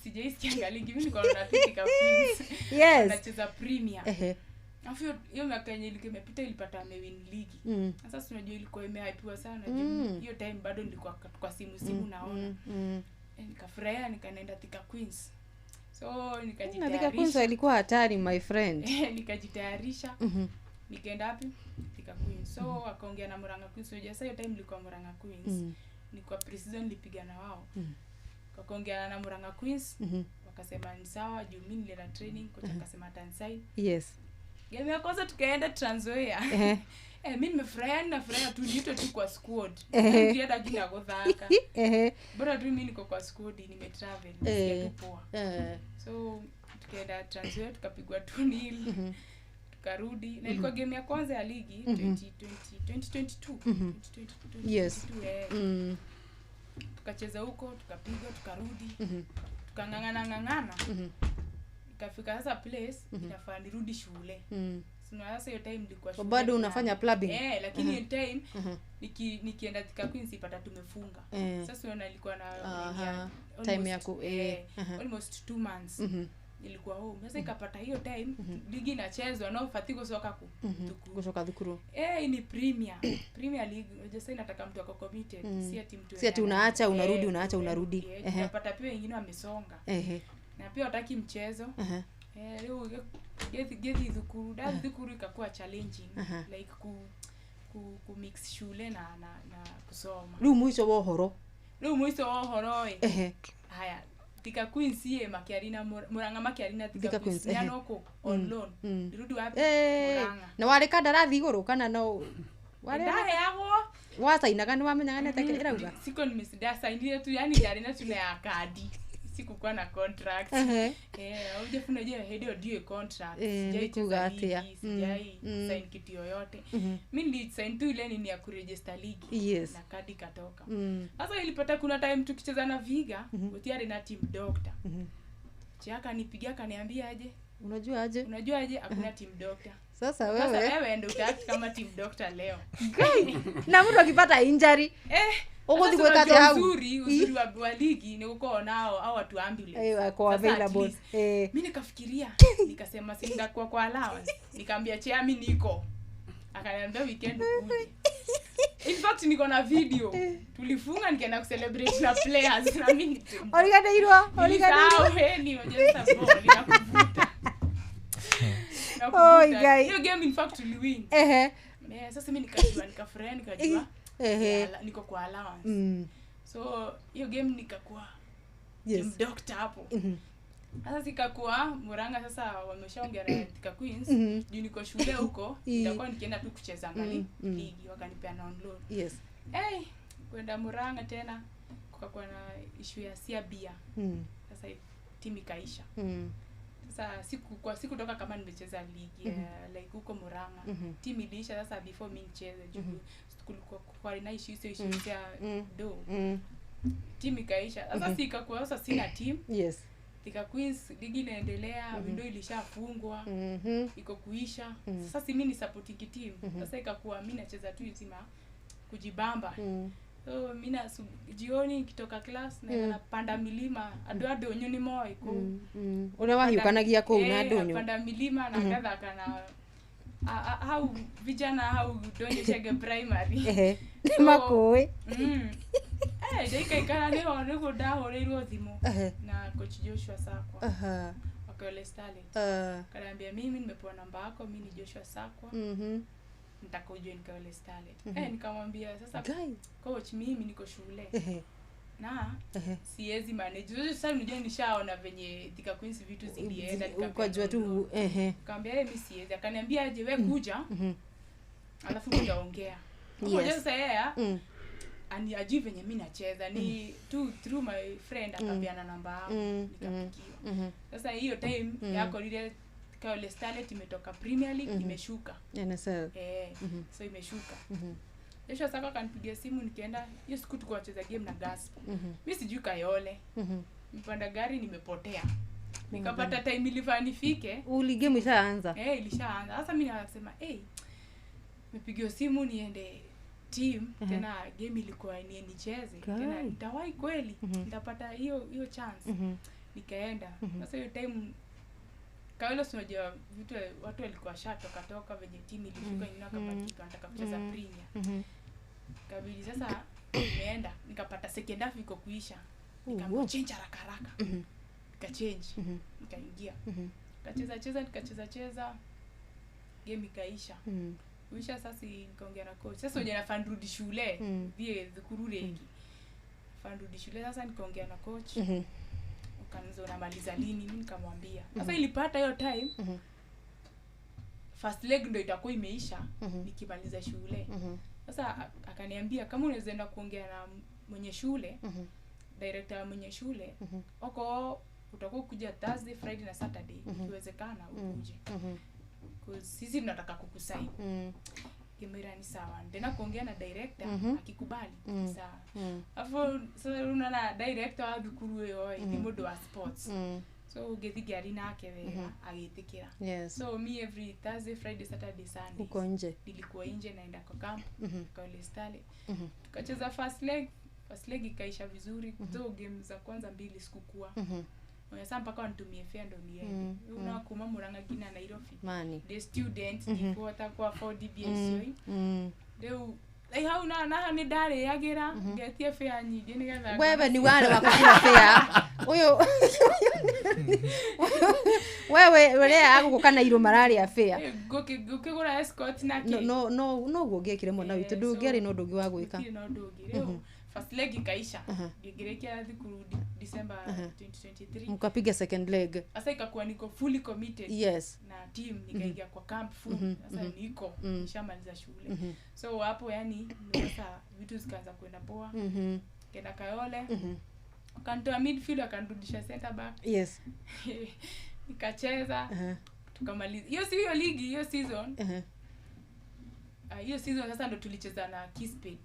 Sijaisikia ligi, mimi niko na Thika Queens. Yes. Nacheza Premier. Alafu hiyo miaka yenye ilikuwa imepita ilipata amewin ligi. Sasa unajua ilikuwa imehypiwa sana. Hiyo time bado nilikuwa kwa simu naona. Nikafurahia, nikaenda Thika Queens. So Na Thika Queens ilikuwa hatari, my friend. Nikajitayarisha. Nikaenda wapi? Thika Queens. So akaongea na Murang'a Queens. Unajua sasa hiyo time nilikuwa Murang'a Queens. Nilikuwa pre-season nilipiga na wao. Wakaongea na Murang'a Queens. Wakasema ni sawa juu mimi nilienda training, kocha akasema atansign. Yes. Game ya kwanza tukaenda Trans Nzoia. Mimi nimefurahia, ninafurahia tu niitwe tu kwa squad. Nilienda jina gothaka. Bora tu mimi niko kwa squad, nimetravel, nisikia tu poa. So tukaenda Trans Nzoia tukapigwa 2-0. Tukarudi. Na ilikuwa game ya kwanza ya ligi 2022. 2022. Yes. Tukacheza huko, tukapigwa, tukarudi. Tukangangana. Ikafika sasa place inafaa nirudi shule. Sasa hiyo time nilikuwa shule. Bado unafanya plumbing. Lakini hiyo time nikienda Thika Queens ipata tumefunga. Sasa unaona nilikuwa na time yako almost 2 months. Nilikuwa home. Sasa ikapata hiyo time ligi inachezwa na Fatigo soka ku. Kutoka Thukuru. Ni Premier. Premier League. Unajua sasa inataka mtu ako committed, si ati mtu. Si ati unaacha unarudi, unaacha unarudi. Unapata pia wengine wamesonga. Na pia wataki mchezo. Leo gethi Thukuru, da Thukuru ikakuwa challenging. Like ku mix shule na kusoma. Rĩu mwisho wa ũhoro. Rĩu mwisho wa ũhoro. Haya. Thika Queens ye makiarina Murang'a makiarina Thika Queens nyanoko on loan. Nirudi wapi? Murang'a. Na wale kandarathi iguru kana no wale ndaheagwo wasainaga ni wamenyaga nete ĩrauga. Siko nimesainire tu, yani ndari na tuna ya kadi. Sikukuwa na contract. Hujafuna je head ndio contract. Sijai kuga atia. Sijai sign kitu yoyote. Mimi nili sign tu ile nini ya kuregister league. Yes. Na kadi katoka. Sasa ilipata kuna time tukicheza na Viga, Otiare na team doctor. Chiaka nipigia akaniambia aje? Unajua aje hakuna team doctor. Sasa wewe ndio utaact kama team doctor leo. Na mtu akipata injury ugothi gweka atia hau? Uzuri wa ligi ni uko nao au watu ambulance. Wako available. Mimi nikafikiria, nikasema si nitakuwa kwa allowance. Nikamwambia chia mimi niko. Akaniambia weekend ukuje. In fact niko na video. Tulifunga nikaenda kucelebrate na players na mimi. Origadeirwa. Ni unajua ball inakuvuta. Oh guys. Hiyo game in fact tuliwin. Sasa mimi nikajua, nikafurahi, nikajua. Niko kwa allowance. So hiyo game nikakuwa team doctor hapo. Sasa sikakuwa Murang'a, sasa wameshaongea na Thika Queens. Juu niko shule huko, nitakuwa nikienda tu kucheza ngali ligi, wakanipea na on loan. Yes. Kwenda Murang'a tena kukakuwa na issue ya Siabia. Sasa timu ikaisha. Sasa siku toka kama nimecheza ligi like huko Murang'a. Timu iliisha sasa before mimi nicheze juu kulikuwa kwa na issue ya do. Timu ikaisha. Sasa sikakuwa sasa sina team. Yes. Thika Queens ligi inaendelea, window ilishafungwa. Iko kuisha. Sasa si mimi ni supporting team. Sasa ikakuwa mimi nacheza tu nzima kujibamba. So mimi na jioni nikitoka class na napanda milima ado nyoni moi ko. Unawahiukanagia ko una donyo. Napanda milima na kadha kana au vijana au donyo chege primary. Makoe. Ndaika ikara niho niguo ndahurirwo thimu na coach Joshua Sakwa. Wakayole Starlet. Akaniambia mimi nimepewa namba yako, mimi ni Joshua Sakwa. Nitaka ujoin Kayole Starlet. Nikamwambia sasa coach mimi niko shule. Na siwezi manage. Sasa unajua nishaona venye Thika Queens vitu zilienda, ukajua tu. Nikamwambia mimi siwezi. Akaniambia aje wewe kuja. Alafu tutaongea. Yes. Sasa yeye ani ajui venye mimi nacheza ni tu through my friend akapeana namba yangu nikapigiwa. Sasa hiyo time yako ile Kayole Starlet imetoka Premier League imeshuka NSL. So imeshuka. Joshua Sakwa akanipigia simu nikienda hiyo siku tulikuwa tunacheza game na Gasp. Mimi sijui Kayole. Mpanda gari nimepotea. Nikapata time ilifaa nifike. Uli game ishaanza. Ilishaanza. Sasa mimi nasema nimepigiwa simu niende team tena game ilikuwa ni nicheze tena nitawahi kweli nitapata hiyo chance. Nikaenda. Sasa hiyo time Kayole unajua vitu watu walikuwa shatoka toka venye timu ilishuka ingine wakapatika wanataka kucheza Premier. Kabili sasa nimeenda nikapata second half iko kuisha. Nikaambiwa change haraka haraka. Nikachange. Nikaingia. Nikacheza cheza nikacheza cheza. Game ikaisha. Uisha sasa nikaongea na coach. Sasa unje nafaa nirudi shule. Thie thukuru rĩngĩ. Nafaa nirudi shule sasa nikaongea na coach. Ukaniuliza unamaliza lini? Mimi nikamwambia. Sasa ilipata hiyo time. First leg ndo itakuwa imeisha nikimaliza shule. Sasa akaniambia kama unaweza enda kuongea na mwenye shule, director wa mwenye shule, oko utakuwa kuja Thursday, Friday na Saturday, ikiwezekana ukuje. Cause sisi tunataka kukusign. Kimera ni sawa. Tena kuongea na director akikubali sawa. Afu sasa unaona director wa thukuru ĩyo ni mũndũ wa sports. So ngithi ngĩaria nake wega agĩtĩkĩra. Yes. So me every Thursday, Friday, Saturday, Sunday uko nje. Nilikuwa nje naenda kwa camp kwa ile Starlet. Tukacheza first leg ikaisha vizuri. So game za kwanza mbili sikukua. Sasa mpaka wanitumie fare ndo niende. Una kuma Murang'a nginya Nairobi. Mani. The student ndikuhota ku afford DBS. Rĩu like hau na nĩ ndarĩagĩra ngetie fare nyingĩ nĩgetha wewe ni wale wa kukula fare uyu wewe uria agũgũka na irũ mararĩa fare ngũkĩgũra escort na kĩ no no no guo ngĩekire mwana witũ ndũngĩarĩ na ũndũ ũngĩ wa gwĩka gũtirĩ na ũndũ ũngĩ rĩu first leg ikaisha ngĩrĩkia thukuru December 2023 mkapiga second leg. Sasa ikakuwa niko fully committed. Yes. Na team nikaingia kwa camp full. Sasa niko nishamaliza shule. So hapo yani sasa vitu zikaanza kwenda poa. Kenda Kayole. Akanitoa midfield akanirudisha center back. Yes. Nikacheza. Tukamaliza. Hiyo si hiyo ligi, hiyo season. Hiyo season sasa ndo tulicheza na Kisped.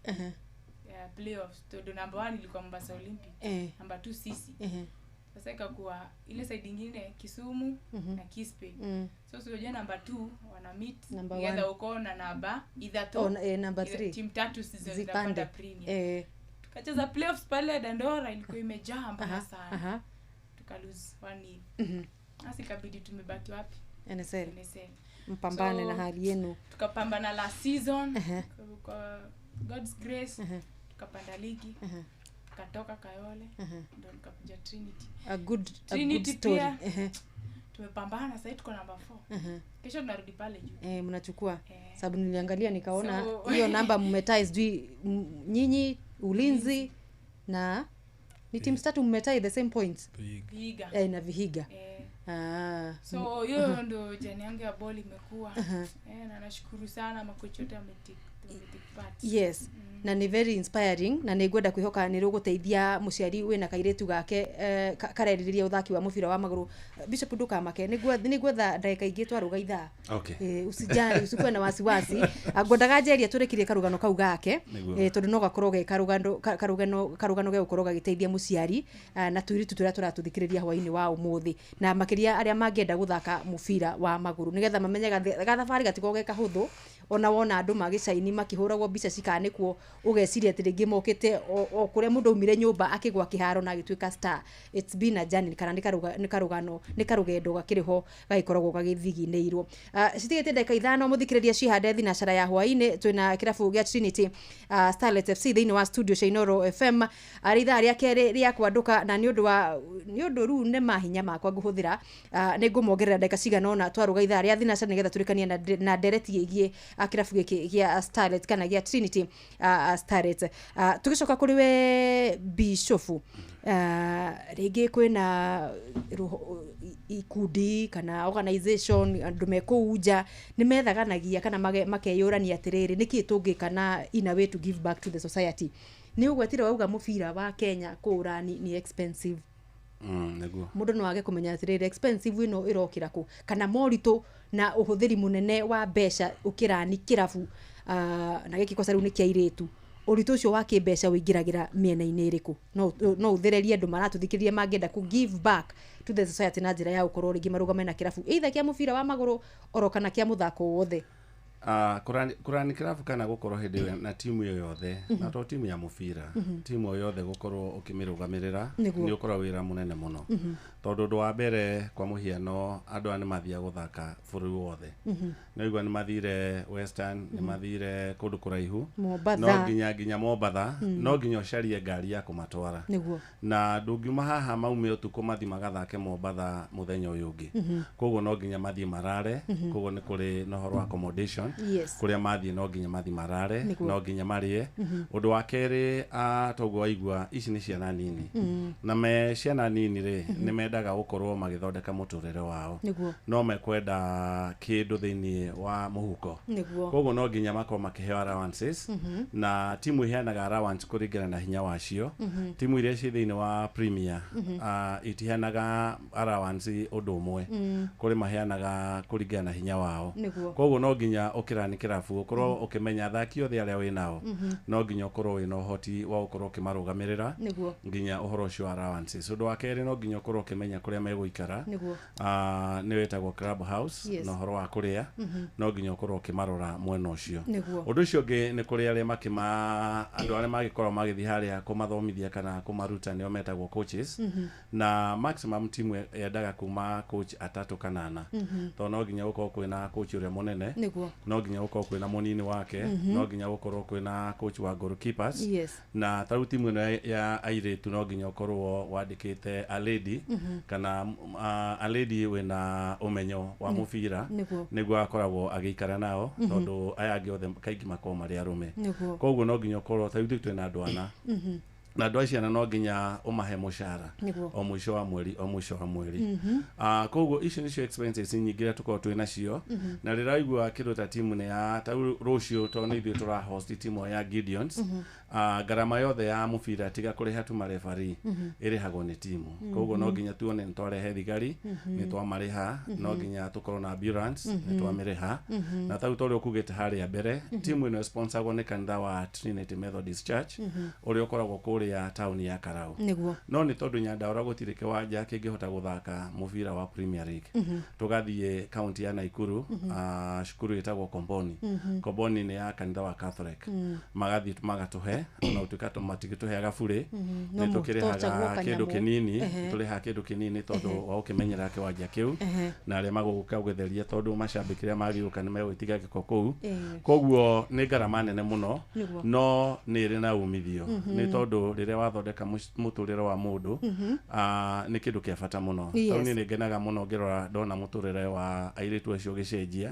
Playoffs. Ndo number 1 ilikuwa Mombasa Olympic. Number 2 sisi. Sasa ikakuwa ile side nyingine Kisumu na Kisped. So sio number 2 wana meet either uko na namba either top number 3 team tatu zinapanda premier. Tukacheza playoffs pale Dandora ilikuwa imejaa mbaya sana. Tuka lose 1-0. Sasa ikabidi tumebaki wapi? NSL. Mpambane so, na hali yenu. Tukapambana last season. Kwa God's grace. Tukapanda ligi. Katoka Kayole. Ndio nikakuja Trinity. A good story. Pia, tumepambana sasa tuko number 4. Kesho tunarudi pale juu. Mnachukua. Sababu niliangalia nikaona hiyo namba mmetie sijui nyinyi Ulinzi na ni team tatu mmetie the same points. Vihiga. Na Vihiga. So hiyo ndio journey yangu ya ball imekuwa. Na nashukuru sana makocha wote wametake part. Yes. Na ni very inspiring na nĩ ngwenda kwĩhoka nĩ rũgũteithia mũciari wĩna kairĩtu gake karerĩrĩria ũthaki wa mũbira wa magũrũ. Bishop ndũkamake nĩ ngwetha ndagĩka ingĩ twarũga ithaa. Okay. Usijali usikuwe na wasiwasi. Ngwendaga njeria tũrĩkirie karũgano kau gake tondũ no gakorwo ge karũgano gegũkorwo gagĩteithia mũciari na tũirĩtu tũrĩa tũratũthikĩrĩria hwaĩ-inĩ wa ũmũthĩ na makĩria arĩa mangĩenda gũthaka mũbira wa magũrũ nĩgetha mamenye gathabarĩ gatikorwo ge kahũthũ. Ona wona andũ magĩcaini makĩhũragwo mbica cikanĩkwo ũgeciria atĩ rĩngĩ mokĩte o kũrĩa mũndũ aumire nyũmba akĩgwa kĩharo na agĩtuĩka star. It's been a journey kana nĩ karũgendo gakĩrĩ ho gagĩkoragwo gagĩthiginĩirwo. Citigĩte ndagĩka 5 mũthikĩrĩria cihande thinacara ya hwaĩ-inĩ twĩna kĩrabu gĩa Trinity Starlet FC thĩinĩ wa studio cia Inooro FM arĩ ithaa rĩa kerĩ rĩa kwandũka na nĩ ũndũ rĩu nĩ mahinya makwa ngũhũthĩra nĩ ngũmongerera ndagĩka cigana ũna twarũga ithaa rĩa thinacara nĩgetha tũrĩkanie na ndereti ĩgiĩ kĩrabu gĩkĩ gĩa Starlet kana gĩa Trinity Starlet. Tũgĩcoka kũrĩ we Bishofu, rĩngĩ kwĩna ikundi kana organization andũ me kũu nja nĩ methaganagia kana makeyũrania atĩrĩrĩ nĩkĩ tũngĩka na in a way to give back to the society. Nĩ ũgwetire wauga mũbira wa Kenya kũũra ni expensive. Nĩguo mũndũ no age kũmenya atĩrĩrĩ expensive ĩno ĩrokĩra kũ kana moritũ na ũhũthĩri mũnene wa mbeca ũkĩrani kĩrabu na gĩkĩ kwaca rĩu nĩ kĩa airĩtu ũritũ ũcio wa kĩmbeca ũingĩragĩra mĩena-inĩ ĩrĩkũ no ũthererie andũ maratũthikĩrĩria mangĩenda ku give back to the society na njĩra ya gũkorwo rĩngĩ marũgame na kĩrabu either kĩa mũbira wa magũrũ oro kana kĩa mũthako wothe. Kũrani kĩrabu kana gũkorwo hĩndĩ ĩyo na timu ĩyo yothe, na to timu ya mũbira, timu ĩyo yothe gũkorwo ũkĩmĩrũgamĩrĩra nĩ ũkoragwo wĩra mũnene mũno, tondũ ũndũ wa mbere, kwa mũhiano, andũ aya nĩ mathiaga gũthaka bũrũri wothe. Nĩ waigua nĩ mathire Western, nĩ mathire kũndũ kũraihu. Mombatha. No nginya Mombatha, no nginya ũcarie ngari ya kũmatwara. Na ndũngiuma haha maume ũtukũ mathi magathake Mombatha mũthenya ũyũ ũngĩ. Koguo no nginya mathiĩ marare. Koguo nĩ kũrĩ na ũhoro wa accommodation. Kũrĩa mathiĩ no nginya mathiĩ marare, no nginya marĩe. Ũndũ wa kerĩ, toguo waigua ici nĩ ciana nini, na me ciana nini rĩ, nĩ mendaga gũkorwo magĩthondeka mũtũrĩre wao, no mekwenda kĩndũ thĩinĩ wa mũhuko. Koguo no nginya makorwo makĩheo allowances, na timu iheanaga allowance kũringana na hinya wacio. Timu iria ciĩ thĩinĩ wa Premier itiheanaga allowance ũndũ ũmwe, kũrĩ maheanaga kũringana na hinya wao. Koguo no nginya ũkĩrani kĩrabu ũkorwo ũkĩmenya athaki othe arĩa wĩ nao, no nginya ũkorwo wĩna ũhoti wa gũkorwo ũkĩmarũgamĩrĩra nginya ũhoro ũcio wa allowances. Ũndũ wa kerĩ, no nginya ũkorwo ũkĩmenya kũrĩa megũikara, nĩ wĩtagwo club house, na ũhoro wa kũrĩa, no nginya ũkorwo ũkĩmarora mwena ũcio. Ũndũ ũcio ũngĩ nĩ kũrĩ arĩa makĩma andũ arĩa magĩkorwo magĩthiĩ harĩa kũmathomithia kana kũmaruta, nĩo metagwo coaches. Na maximum timu yendaga kuma coach atatũ kana ana, tondũ no nginya gũkorwo kwĩna coach ũrĩa mũnene, no nginya gũkorwo kwĩna mũnini wake, no nginya gũkorwo kwĩna coach wa goalkeepers. Na tarĩu timu ĩno ya airĩtu no nginya ũkorwo wandĩkĩte a lady, kana a lady wĩna ũmenyo wa mũbira, nĩguo akoragwo agĩikara nao, tondũ aya angĩ othe kaingĩ makoragwo marĩ arũme. Koguo no nginya ũkorwo tarĩu ithuĩ twĩna andũ ana, na andũ acio ana no nginya ũmahe mũcara o mũico wa mweri, o mũico wa mweri. Koguo icio nĩcio expenses nyingĩ iria tũkoragwo twĩ nacio. Na rĩrĩa waigua kĩndũ ta timu nĩ ya ta rĩu rũciũ, tondũ nĩ ithuĩ tũra host timu ya Gideons, ngarama yothe ya mũbira tiga kũrĩha tu marebarĩ, ĩrĩhagwo nĩ timu. Koguo no nginya tuone nĩ twarehe thigari, nĩ twamarĩha, no nginya tũkorwo na ambulance, nĩ twamĩrĩha. Na tarĩu ta ũrĩa ũkugĩte harĩa mbere, timu ĩno ĩsponsagwo nĩ kanitha wa Trinity Methodist Church, ũrĩa ũkoragwo kũrĩa taũni ya Karau. No nĩ tondũ Nyandarua gũtirĩ kĩwanja kĩngĩhota gũthaka mũbira wa Premier League, tũgathiĩ kaunti ya Naikuru, cukuru ĩtagwo Komboni. Komboni nĩ ya kanitha wa Catholic. Magathiĩ magatũhe, ona gũtuĩka matigĩtũheaga burĩ, No nĩ mũtochagwo tũkĩrĩhaga kĩndũ kanyamũ. kĩnini. Tũrĩhaga kĩndũ kĩnini tondũ wa gũkĩmenyera kĩwanja kĩu, na arĩa magũka gũtheria, tondũ macambĩki arĩa magĩũka nĩ megũgĩtiga gĩko kũu. Koguo nĩ ngarama nene mũno, no nĩ ĩrĩ na umithio, nĩ tondũ rĩrĩa wathondeka mũtũrĩre wa mũndũ, nĩ kĩndũ kĩa bata mũno. Tondũ niĩ nĩ ngenaga mũno ngĩrora ndona mũtũrĩre wa airĩtu acio ũgĩcenjia,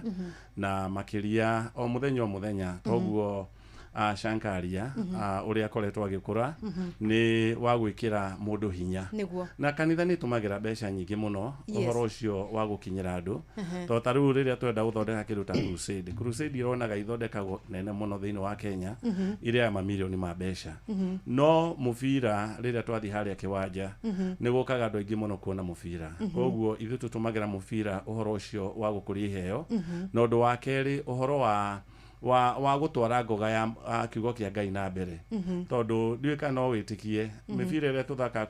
na makĩria o mũthenya o mũthenya. Toguo Shankaria, ũrĩa akoretwo agĩkũra, nĩ wa gwĩkĩra mũndũ hinya. Na kanitha nĩ ĩtũmagĩra mbeca nyingĩ mũno ũhoro ũcio wa gũkinyĩra andũ, tondũ ta rĩu rĩrĩa twenda gũthondeka kĩndũ ta crusade, crusade ironaga ithondekagwo nene mũno thĩinĩ wa Kenya, iria ya mamirioni ma mbeca. No mũbira rĩrĩa twathiĩ harĩa kĩwanja, nĩ gũkaga andũ aingĩ mũno kuona mũbira. Koguo ithuĩ tũtũmagĩra mũbira ũhoro ũcio wa gũkũria iheo, na ũndũ wa kerĩ ũhoro wa gũtwara ngoga ya kiugo kĩa Ngai na mbere, tondũ ndiũĩ kana no wĩtĩkie, mĩbira ĩrĩa tũthakaga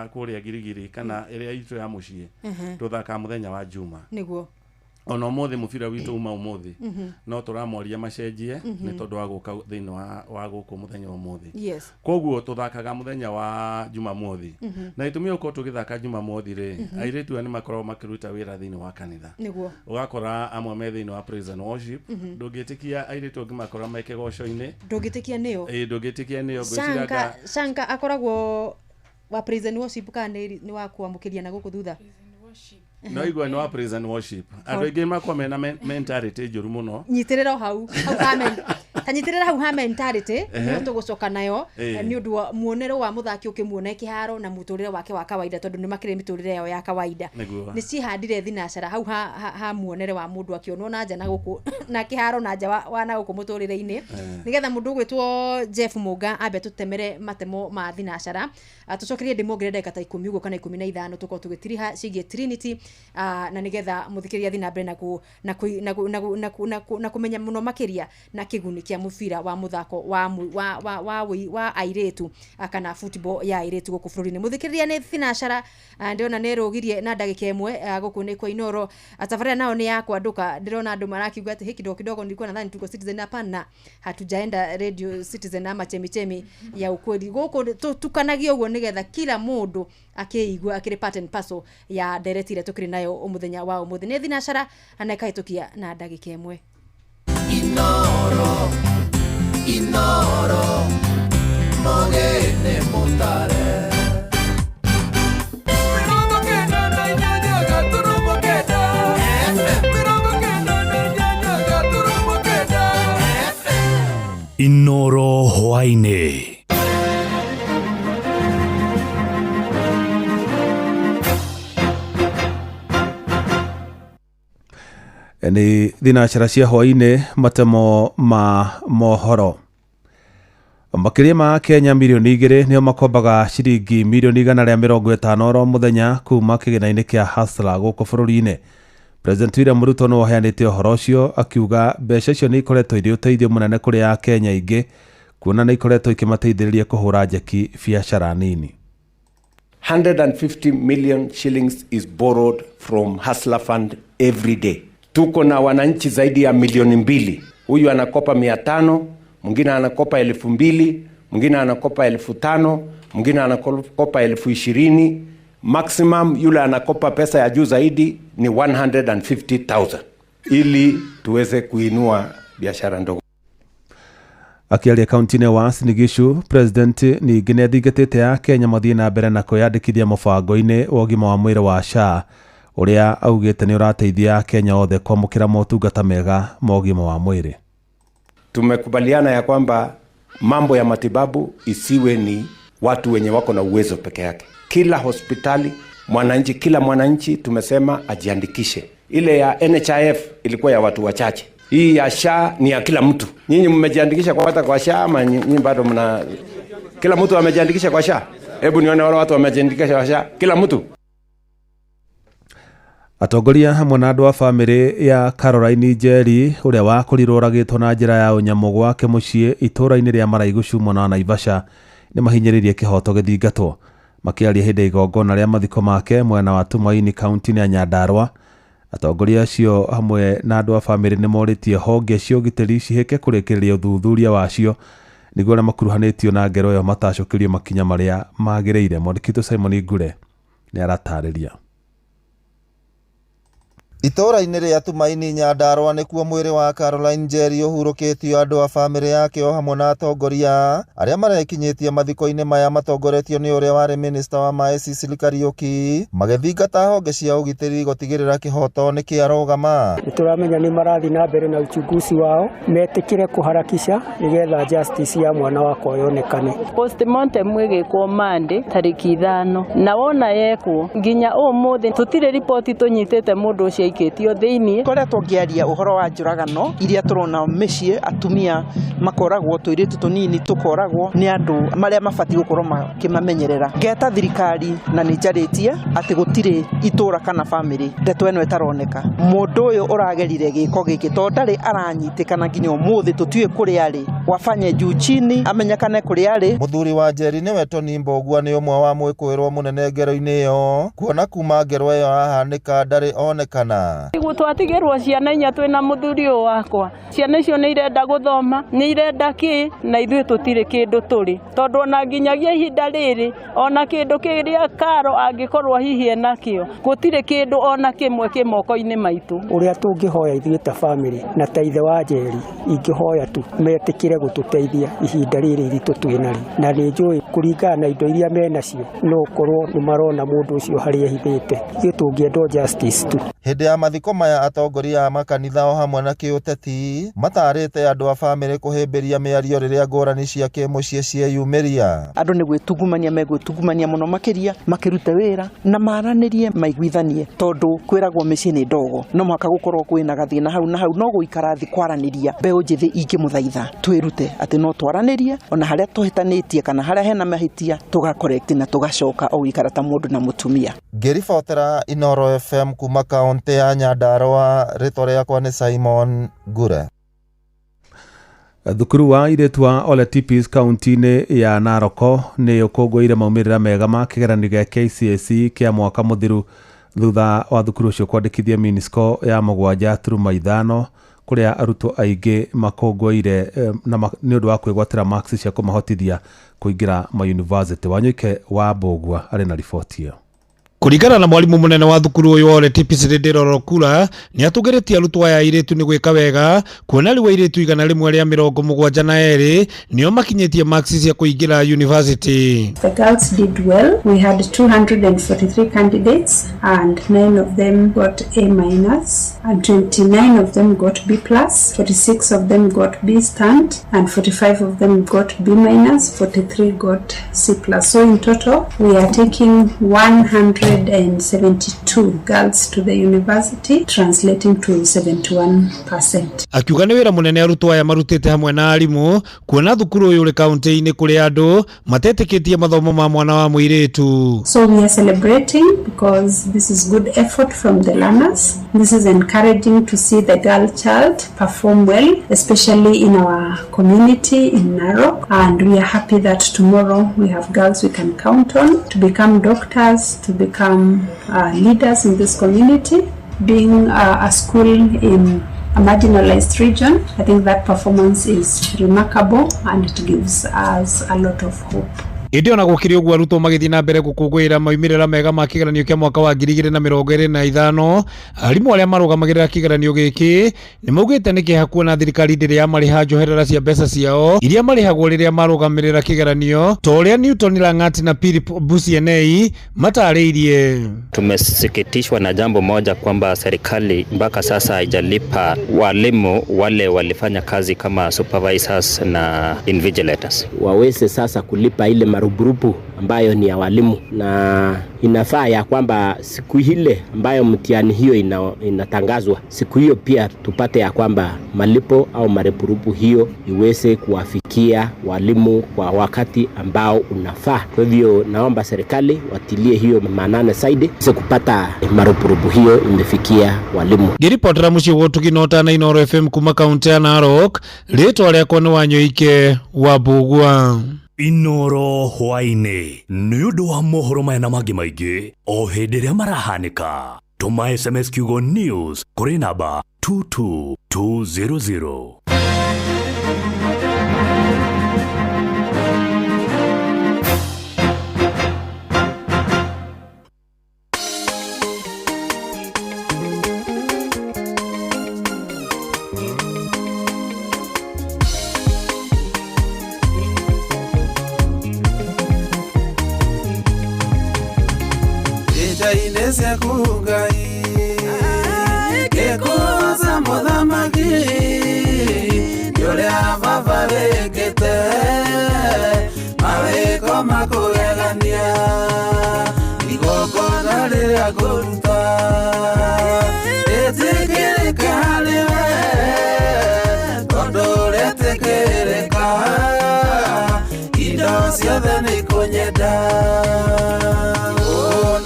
kũrĩa Girigiri kana ĩrĩa itũ ya mũciĩ, tũthakaga mũthenya wa Juma. Ona ũmũthĩ mũbira witũ uma ũmũthĩ, no tũramoria macenjie, nĩ tondũ wa gũka thĩinĩ wa gũkũ mũthenya wa ũmũthĩ. Koguo tũthakaga mũthenya wa Jumamothi. Na gĩtũmi gĩa gũkorwo tũgĩthaka Jumamothi rĩ, airĩtu aya nĩ makoragwo makĩruta wĩra thĩinĩ wa kanitha. Ũgakora amwe me thĩinĩ wa praise and worship. Ndũngĩtĩkia airĩtu angĩ makora me kĩgoco-inĩ. Ndũngĩtĩkia nĩo. Ĩĩ, ndũngĩtĩkia nĩo. Shanka, Ngwĩciraga Shanka akoragwo wa praise and worship kana nĩ wa kwamũkĩria na gũkũ thutha? No igua nĩ wa praise and worship. Andũ aingĩ makoragwo mena mentality njũru mũno. Nyitĩrĩra o hau hau ha ta nyitĩrĩra hau ha mentality, nĩho tũgũcoka nayo, nĩ ũndũ wa muonero wa mũthaki ũkĩmuona kĩharo na mũtũrĩre wake wa kawaida, tondũ nĩ makĩrĩ mĩtũrĩre yao ya kawaida. Nĩ cihandire thinacara hau ha muonere wa mũndũ akĩonwo na nja na gũkũ na kĩharo na nja wa na gũkũ mũtũrĩre-inĩ, nĩgetha mũndũ ũgwĩtwo Jeff Mũnga ambe tũtemere matemo ma thinacara. Tũcokerie ndĩmuongerere ndagĩka ta 10 ũguo kana 15, tũkorwo tũgĩtiriha ciĩgiĩ Trinity, na nĩgetha mũthikĩrĩria athiĩ na mbere na kũmenya mũno makĩria na kĩguni kĩa kĩa mũbira wa mũthako wa wa wa wa, wa airĩtu kana football ya airĩtu gũkũ bũrũri-inĩ. Mũthikĩrĩria nĩ thinacara, ndĩrona nĩ rũgirie na ndagĩka 1 gũkũ nĩ kwa Inoro. Tabarĩra nao nĩ ya kwandũka, ndĩrona andũ marakiuga atĩ kidogo kidogo nilikuwa nadhani tuko Citizen, hapana, hatujaenda Radio Citizen ama chemichemi ya ukweli. Gũkũ tukanagia ũguo nĩgetha kila mũndũ akĩigua akĩrĩ part and parcel ya ndereti ĩrĩa tũkĩrĩ nayo mũthenya wa ũmũthĩ. Nĩ thinacara na ĩkahĩtũkia na ndagĩka 1. Inoro, Inoro, mogene mutare. Inoro hwaĩ-inĩ. Nĩ thinacara cia hwaĩ-inĩ, matemo ma mohoro. Makĩria ma Kenya mirioni 2 nĩo makombaga ciringi mirioni 150 oro mũthenya kuma kĩgĩna-inĩ kĩa Hustler gũkũ bũrũri-inĩ. President William Ruto nĩwe ũheanĩte ũhoro ũcio, akiuga mbeca icio nĩ ikoretwo irĩ ũteithio mũnene kũrĩ Akenya aingĩ, kuona nĩ ikoretwo ikĩmateithĩrĩria kũhũra njeki biacara nini. 150 million shillings is borrowed from Hustler Fund every day. Tuko na wananchi zaidi ya milioni 2. Huyu anakopa 500, mwingine anakopa 2,000, mwingine anakopa 5,000, mwingine anakopa 20,000. Maximum yule anakopa pesa ya juu zaidi ni 150,000 ili tuweze kuinua biashara ndogo. Akĩaria kaunti-inĩ wa Uasin Gishu, President ningĩ nĩ athingatĩte Akenya mathiĩ na mbere na kwĩyandĩkithia mũbango-inĩ wa ũgima wa mwĩrĩ wa SHA, ũrĩa augĩte nĩ ũrateithia Akenya othe kwamũkĩra motungata mega ma ũgima wa mwĩrĩ. Tumekubaliana ya kwamba mambo ya matibabu isiwe ni watu wenye wako na uwezo peke yake. Kila hospitali mwananchi, kila mwananchi tumesema ajiandikishe. Ile ya NHIF ilikuwa ya watu wachache. Hii ya SHA ni ya kila mtu. Nyinyi mmejiandikisha kwa hata kwa SHA ama nyinyi bado mna? Kila mtu amejiandikisha kwa SHA? Hebu nione wale watu wamejiandikisha kwa SHA. Kila mtu. Atongoria hamwe na andũ a bamĩrĩ ya Caroline Njeri, ũrĩa wakorirwo oragĩtwo na njĩra ya ũnyamũ gwake mũciĩ itũũra-inĩ rĩa Maraigucu mwena wa Naivasha, nĩ mahinyĩrĩirie kĩhoto gĩthingatwo. Makĩaria hĩndĩ ya igongona rĩa mathiko make mwena wa Tumaini kaunti-inĩ ya Nyandarua, atongoria acio hamwe na andũ a bamĩrĩ nĩ morĩtie honge cia ũgitĩri cihĩke kũrĩkĩrĩria ũthuthuria wacio nĩguo arĩa makuruhanĩtio na ngero ĩyo matacũkĩrio makinya marĩa magĩrĩire. Mwandĩki witũ Simon Ngure nĩ aratarĩria. Itũũra-inĩ rĩa Tumaini Nyandarua nĩkuo mwĩrĩ wa Caroline Njeri ũhurũkĩtio, andũ a bamĩrĩ yake o hamwe na atongoria arĩa marekinyĩtie mathiko-inĩ maya matongoretio nĩ ũrĩa warĩ minista wa maĩ Sicily Kariũki, magĩthingata honge cia ũgitĩri gũtigĩrĩra kĩhoto nĩ kĩarũgama. Nĩtũramenya nĩ marathiĩ na mbere na uchunguzi wao, metĩkĩre kũharakisha nĩgetha justice ya mwana wakwa yonekane. Postmortem ĩgĩkwo Monday tarĩki 5, na wona yekwo nginya ũmũthĩ tũtirĩ riboti tũnyitĩte mũndũ ũcio aikĩtio thĩiniĩ. Ngoretwo ngĩaria ũhoro wa njũragano iria tũrona mĩciĩ, atumia makoragwo, tũirĩtu tũnini tũkoragwo nĩ andũ marĩa mabatiĩ gũkorwo makĩmamenyerera. Ngeta thirikari na nĩ njarĩtie atĩ gũtirĩ itũra kana bamĩrĩ ndeto ĩno ĩtaroneka. Mũndũ ũyũ ũragerire gĩko gĩkĩ tondũ ndarĩ aranyitĩkana nginya ũmũthĩ, tũtiũĩ kũrĩa arĩ, wafanye juu chini amenyekane kũrĩa arĩ. Mũthuri wa Njeri nĩwe Tony Mbogua nĩ ũmwe wa mwĩkũĩrwo mũnene ngero-inĩ ĩyo, kuona kuma ngero ĩyo yahanĩka ndarĩ onekana. Twatigĩrwo ciana 4 twĩna mũthuri ũyũ wakwa. Ciana icio nĩ irenda gũthoma, nĩ irenda kĩ, na ithuĩ tũtirĩ kĩndũ tũrĩ, tondũ ona nginyagia ihinda rĩrĩ ona kĩndũ kĩrĩa karo angĩkorwo hihi enakĩo, gũtirĩ kĩndũ ona kĩmwe kĩ moko-inĩ maitũ. Ũrĩa tũngĩhoya ithuĩ ta bamĩrĩ na ta ithe wa Njeri, ingĩhoya tu metĩkĩre gũtũteithia ihinda rĩrĩ iritũ twĩ narĩo, na nĩ njũĩ kũringana na indo iria menacio no ũkorwo nĩ marona mũndũ ũcio harĩa ehithĩte. Ithuĩ tũngĩenda justice tu. Hĩndĩ ya mathiko maya atongoria a makanitha o hamwe na kĩũteti matarĩte andũ a bamĩrĩ kũhĩmbĩria mĩario rĩrĩa ngũrani cia kĩmũciĩ cieyumĩria. Andũ nĩ gwĩtungumania megwĩtungumania mũno makĩria, makĩrute wĩra na maranĩrie maiguithanie, tondũ kwĩragwo mĩciĩ nĩ ndogo, no mũhaka gũkorwo kwĩna gathĩna hau na hau, no gũikara thĩ kwaranĩria. Mbeũ njĩthĩ ingĩmũthaitha twĩrute atĩ no twaranĩrie ona harĩa tũhĩtanĩtie kana harĩa hena mahĩtia tũgacorrect na tũgacoka o gũikara ta mũndũ na mũtumia. Ngĩribotera Inoro FM kuma kaunti ya Nyandarua, rĩtwa rĩakwa nĩ Simon Ngure. Thukuru wa airĩtu wa Ole Tipis kaunti-inĩ ya Narok nĩ ũkũngũĩire maumĩrĩra mega ma kĩgeranio gĩa KCSE kĩa mwaka mũthiru thutha wa thukuru ũcio kwandĩkithia mean score ya 7.5 kũrĩa arutwo aingĩ makũngũĩire nĩ ũndũ wa kwĩgwatĩra marks cia kũmahotithia kũingĩra mayunivasĩtĩ. Wanyoike wa Mbũgua arĩ na riboti ĩyo. Kũringana na mwarimu mũnene wa thukuru ũyũ wa Ole Tipis Ndĩndĩro Rokura nĩ atũgĩrĩtie arutwo aya airĩtu nĩ gwĩka wega kuona rĩu airĩtu 172 nĩo makinyĩtie marks cia kũingĩra university. The girls did well. We had 243 candidates and 9 of them got A minus and 29 of them got B plus, 46 of them got B stand and 45 of them got B minus, 43 got C plus. So in total we are taking 172 girls to the university, translating to 71%. Akiuga nĩ wĩra mũnene arutwo aya marutĩte hamwe na arimũ kuona thukuru ũyũ ũrĩ kaunti-inĩ kũrĩa andũ matetĩkĩtie mathomo ma mwana wa mũirĩtu. So we are celebrating because this is good effort from the learners. This is encouraging to see the girl child perform well, especially in our community in Narok, and we are happy that tomorrow we have girls we can count on to become doctors, to become leaders in this community. Being a school in a marginalized region, I think that performance is remarkable and it gives us a lot of hope. Ĩndĩ ona gũkĩrĩ ũguo arutwo magĩthiĩ na mbere gũkũngũĩra maumĩrĩra mega ma kĩgeranio kĩa mwaka wa 2025 arimũ arĩa marũgamagĩrĩra kĩgeranio gĩkĩ nĩ maugĩte nĩ kĩeha kuona thirikari ndĩrĩ yamarĩha njoherera cia mbeca ciao iria marĩhagwo rĩrĩa marũgamĩrĩra kĩgeranio ta ũrĩa Newton Langat na Philip Busienei matarĩirie. Tumesikitishwa na jambo moja kwamba serikali mpaka sasa haijalipa walimu wale walifanya kazi kama supervisors na invigilators. Waweze sasa kulipa ile marupurupu ambayo ni ya walimu, na inafaa ya kwamba siku ile ambayo mtihani hiyo inatangazwa, siku hiyo pia tupate ya kwamba malipo au marupurupu hiyo iweze kuwafikia walimu kwa wakati ambao unafaa. Kwa hivyo naomba serikali watilie hiyo maanane zaidi ili kupata marupurupu hiyo imefikia walimu. Ngĩribotera mũciĩ wa Ũtugi na Ũtana Inooro FM kuma kaunti ya Narok, rĩtwa rĩakwa nĩ Wanyoike wa Mbũgua. Inooro hwaĩ-inĩ nĩ ũndũ wa mohoro maya na mangĩ maingĩ o hĩndĩ ĩrĩa marahanĩka. Tũma SMS kiugo news kũrĩ namba 22200. Ciaku Ngai ngĩkũgoca mũthamaki nĩ ũrĩa baba wĩkĩte mawĩko makũgegania igongona rĩrĩa ngũruta rĩtĩkĩrĩke harĩ we tondũ rĩtĩkĩrĩka indo ciothe nĩ ikũnyenda.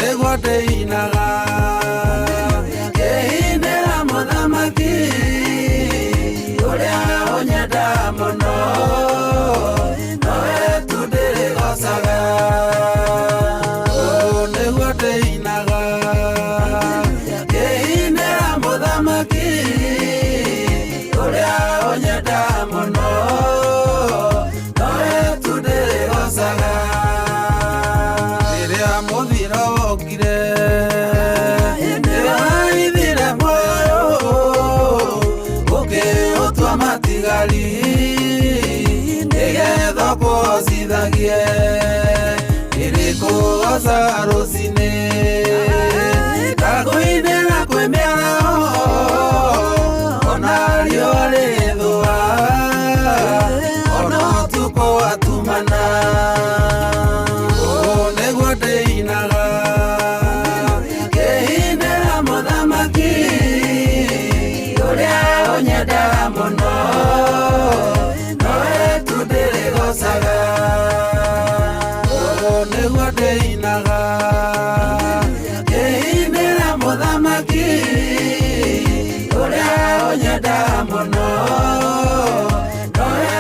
Nĩguo ndĩinaga ngĩinĩra mũthamaki ũrĩa ũnyenda mũno nowe tu ndĩrĩgocaga. Nĩguo ndĩinaga ngĩinĩra mũthamaki ũrĩa ũnyenda mũno nowe tu ndĩrĩgocaga. Rĩrĩa mũthiro wokire nĩwaithire muoyo ũkĩũtua matigari nĩgetha ũkũhocithagie ĩrĩkũgoca rũcinĩ ndakũinĩra kwĩ mĩaraho ona riũa rĩthũa ona ũtukũ watumana. Nĩguo ndĩinaga ngĩinĩra mũthamaki ũrĩa ũnyenda mũno nowe tu ndĩrĩgocaga. Nĩguo ndĩinaga ngĩinĩra mũthamaki ũrĩa ũnyenda mũno nowe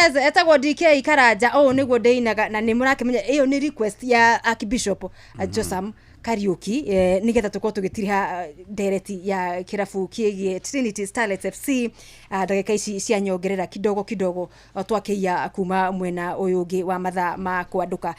Yes, etagwo DK Karanja ũũ nĩguo ndĩinaga na nĩ mũrakĩmenya ĩyo nĩ request ya Archbishop Josam Kariuki, nĩgetha tũkorwo tũgĩtiriha ndereti ya kĩrabu kĩgiĩ Trinity Starlets FC, ndagĩka ici cia nyongerera kidogo kidogo, twakĩiya kuma mwena ũyũ ũngĩ wa mathaa ma kwandũka.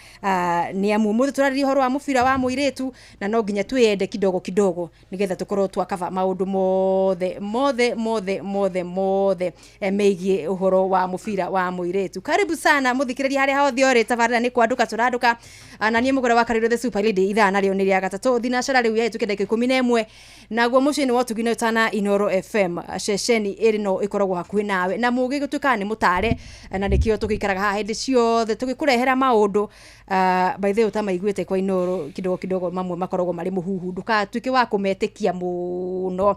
Nĩ amu ũmũthĩ tũrarĩria ũhoro wa mũbira wa mũirĩtu na no nginya twĩyende kidogo kidogo nĩgetha tũkorwo twakaba maũndũ mothe mothe mothe mothe mothe megiĩ ũhoro wa mũbira wa mũirĩtu. Karibu sana mũthikĩrĩria harĩa hothe ũrĩ, tabarĩra nĩ kwandũka tũrandũka, na niĩ mũgũra wa Karĩrũ the Super Lady. Ithaa narĩo nĩ rĩa gatatũ thinacara rĩu yahĩtũkia ndagĩka 11, naguo mũciĩ nĩ wa ũtugi na ũtana Inoro FM, ceceni ĩrĩ no ĩkoragwo hakuhĩ nawe na mũgĩ gũtuĩkaga nĩ mũtare, na nĩkĩo tũgĩikaraga haha hĩndĩ ciothe tũgĩkũrehera maũndũ. By the way, ũtamaiguĩte kwa Inoro kidogo kidogo mamwe makoragwo marĩ mũhuhu, ndũgatuĩke wa kũmetĩkia mũno.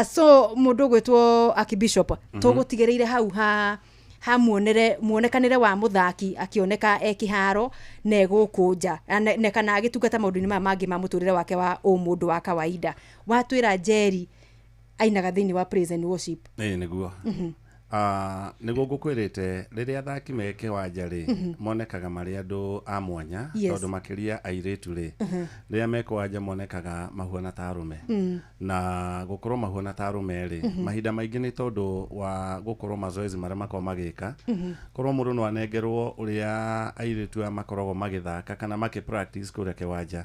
So mũndũ ũgwĩtwo Archbishop, tũgũtigĩrĩire hau ha muonere muonekanĩre wa mũthaki akĩoneka e kĩharo na egũkũ nja na kana agĩtungata maũndũ-inĩ maya mangĩ ma mũtũrĩre wake wa ũmũndũ wa kawaida. Watwĩra Njeri ainaga thĩinĩ wa praise and worship. Ĩĩ nĩguo. Nĩguo ngũkwĩrĩte rĩrĩa athaki me kĩwanja rĩ, monekaga marĩ andũ a mwanya, tondũ makĩria airĩtu rĩ, rĩrĩa me kĩwanja monekaga mahuana ta arũme. Na gũkorwo mahuana ta arũme rĩ, mahinda maingĩ nĩ tondũ wa gũkorwo mazoezi marĩa makoragwo magĩka. Korwo mũndũ no anengerwo ũrĩa airĩtu aya makoragwo magĩthaka kana makĩ practice kũrĩa kĩwanja,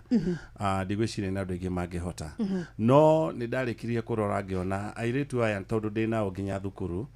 ndigwĩciria nĩ andũ aingĩ mangĩhota. No nĩ ndarĩkirie kũrora ngĩona airĩtu aya, tondũ ndĩ nao nginya thukuru,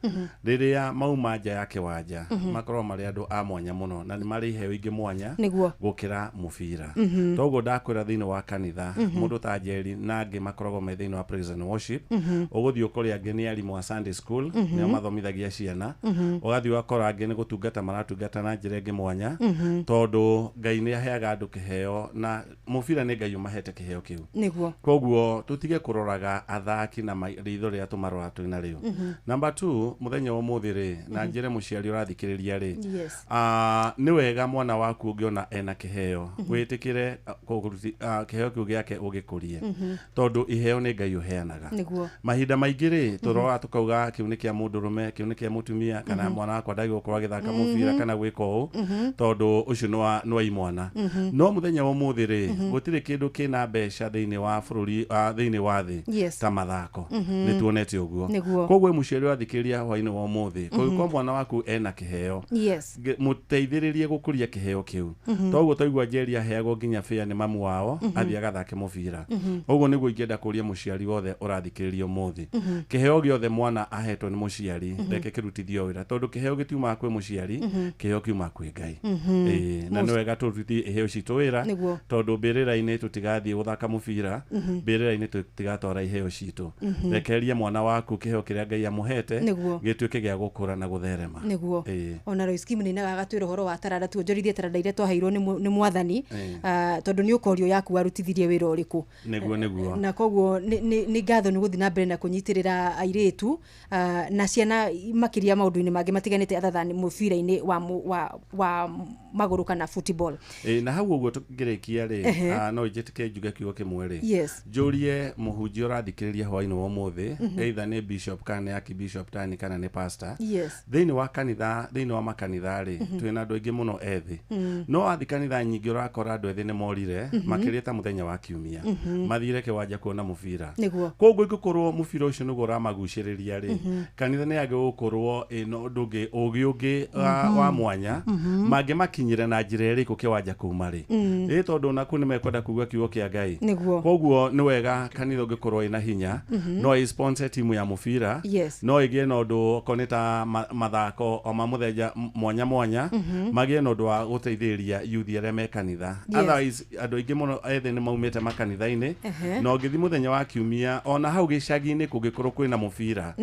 rĩrĩa mauma nja ya kĩwanja, makoragwo marĩ andũ a mwanya mũno na nĩ marĩ iheo ingĩ mwanya gũkĩra mũbira. Toguo ndakwĩra thĩinĩ wa kanitha, mũndũ ta Njeri na angĩ makoragwo me thĩinĩ wa praise and worship, ũgũthiĩ ũkore angĩ nĩ arimũ a Sunday school, nĩo mathomithagia ciana, ũgathiĩ ũgakora angĩ nĩ gũtungata maratungata na njĩra ĩngĩ mwanya, tondũ Ngai nĩ aheaga andũ kĩheo na mũbira nĩ Ngai ũmahete kĩheo kĩu. Koguo tũtige kũroraga athaki na ritho rĩrĩa tũmarora twĩ narĩo. Number 2, mũthenya wa ũmũthĩ rĩ, na njĩre mũciari ũrathikĩrĩria rĩ, nĩ wega mwana waku ũngĩona ena kĩheo, wĩtĩkĩre kĩheo kĩu gĩake ũgĩkũrie, tondũ iheo nĩ Ngai ũheanaga. Mahinda maingĩ rĩ, tũroraga tũkauga kĩu nĩ kĩa mũndũrũme, kĩu nĩ kĩa mũtumia, kana mwana wakwa ndagĩrĩirwo gũkorwo agĩthaka mũbira kana gwĩka ũũ, tondũ ũcio nĩ wa imwana. No mũthenya wa ũmũthĩ rĩ, gũtirĩ kĩndũ kĩna mbeca thĩinĩ wa bũrũri, thĩinĩ wa thĩ ta mathako. Nĩ tuonete ũguo. Koguo mũciari ũrathikĩrĩria hwaĩ-inĩ wa ũmũthĩ, kũngĩkorwo mwana waku ena kĩheo, mũteithĩrĩrie gũkũria kĩheo kĩu. Toguo twaigua Njeri aheagwo nginya bĩa nĩ mamu wao, athiĩ agathake mũbira. Ũguo nĩguo ingĩenda kũria mũciari wothe ũrathikĩrĩria ũmũthĩ, kĩheo gĩothe mwana ahetwo nĩ mũciari, reke kĩrutithio wĩra, tondũ kĩheo gĩtiumaga kwĩ mũciari, kĩheo kiumaga kwĩ Ngai. Na nĩ wega tũrutithie iheo citũ wĩra, tondũ mbĩrĩra-inĩ tũtigathiĩ gũthaka mũbira, mbĩrĩra-inĩ tũtigatwara iheo citũ. Rekereria mwana waku kĩheo kĩrĩa Ngai amũhete gĩtuĩke gĩa gũkũra na gũtherema. Nĩguo. Ona Royce Kim nĩ inaga agatwĩra ũhoro wa taranda, tuonjorithie taranda iria twaheirwo nĩ mwathani, tondũ nĩ ũkorio yaku warutithirie wĩra ũrĩkũ. Nĩguo nĩguo. Na koguo nĩ ngatho nĩ gũthiĩ na mbere na kũnyitĩrĩra airĩtu na ciana makĩria maũndũ-inĩ mangĩ matiganĩte other than mũbira-inĩ wa magũrũ kana football. Na hau ũguo tũngĩrĩkia rĩ, no njĩtĩke njuge kiugo kĩmwe rĩ, njũrie mũhunjia ũrathikĩrĩria hwaĩ-inĩ wa ũmũthĩ, either nĩ bishop kana nĩ archbishop tani kana nĩ pastor, thĩinĩ wa kanitha, thĩinĩ wa makanitha rĩ, twĩna andũ aingĩ mũno ethĩ. No wathiĩ kanitha nyingĩ ũrakora andũ ethĩ nĩ morire, makĩria ta mũthenya wa kiumia, mathire kĩwanja kuona mũbira. Koguo ingĩkorwo mũbira ũcio nĩguo ũramagucĩrĩria rĩ, kanitha nĩ yagĩrĩirwo gũkorwo ĩna ũndũ ũngĩ, ũgĩ ũngĩ wa mwanya, mangĩmakinyĩra na njĩra ĩrĩkũ kĩwanja kũu marĩ. Ĩ tondũ ona kũu nĩmekwenda kũigua kiugo kĩa Ngai. Koguo nĩ wega kanitha ũngĩkorwo ĩna hinya, no ĩ sponsor timu ya mũbira, no ĩgĩe na ũndũ okorwo nĩ ta mathako o ma mũthenya mwanya mwanya, magĩe na ũndũ wa gũteithĩrĩria youth arĩa me kanitha. Otherwise andũ aingĩ mũno ethĩ nĩ maumĩte makanitha-inĩ, na ũngĩthiĩ mũthenya wa kiumia ona hau gĩcagi-inĩ kũngĩkorwo kwĩna mũbira,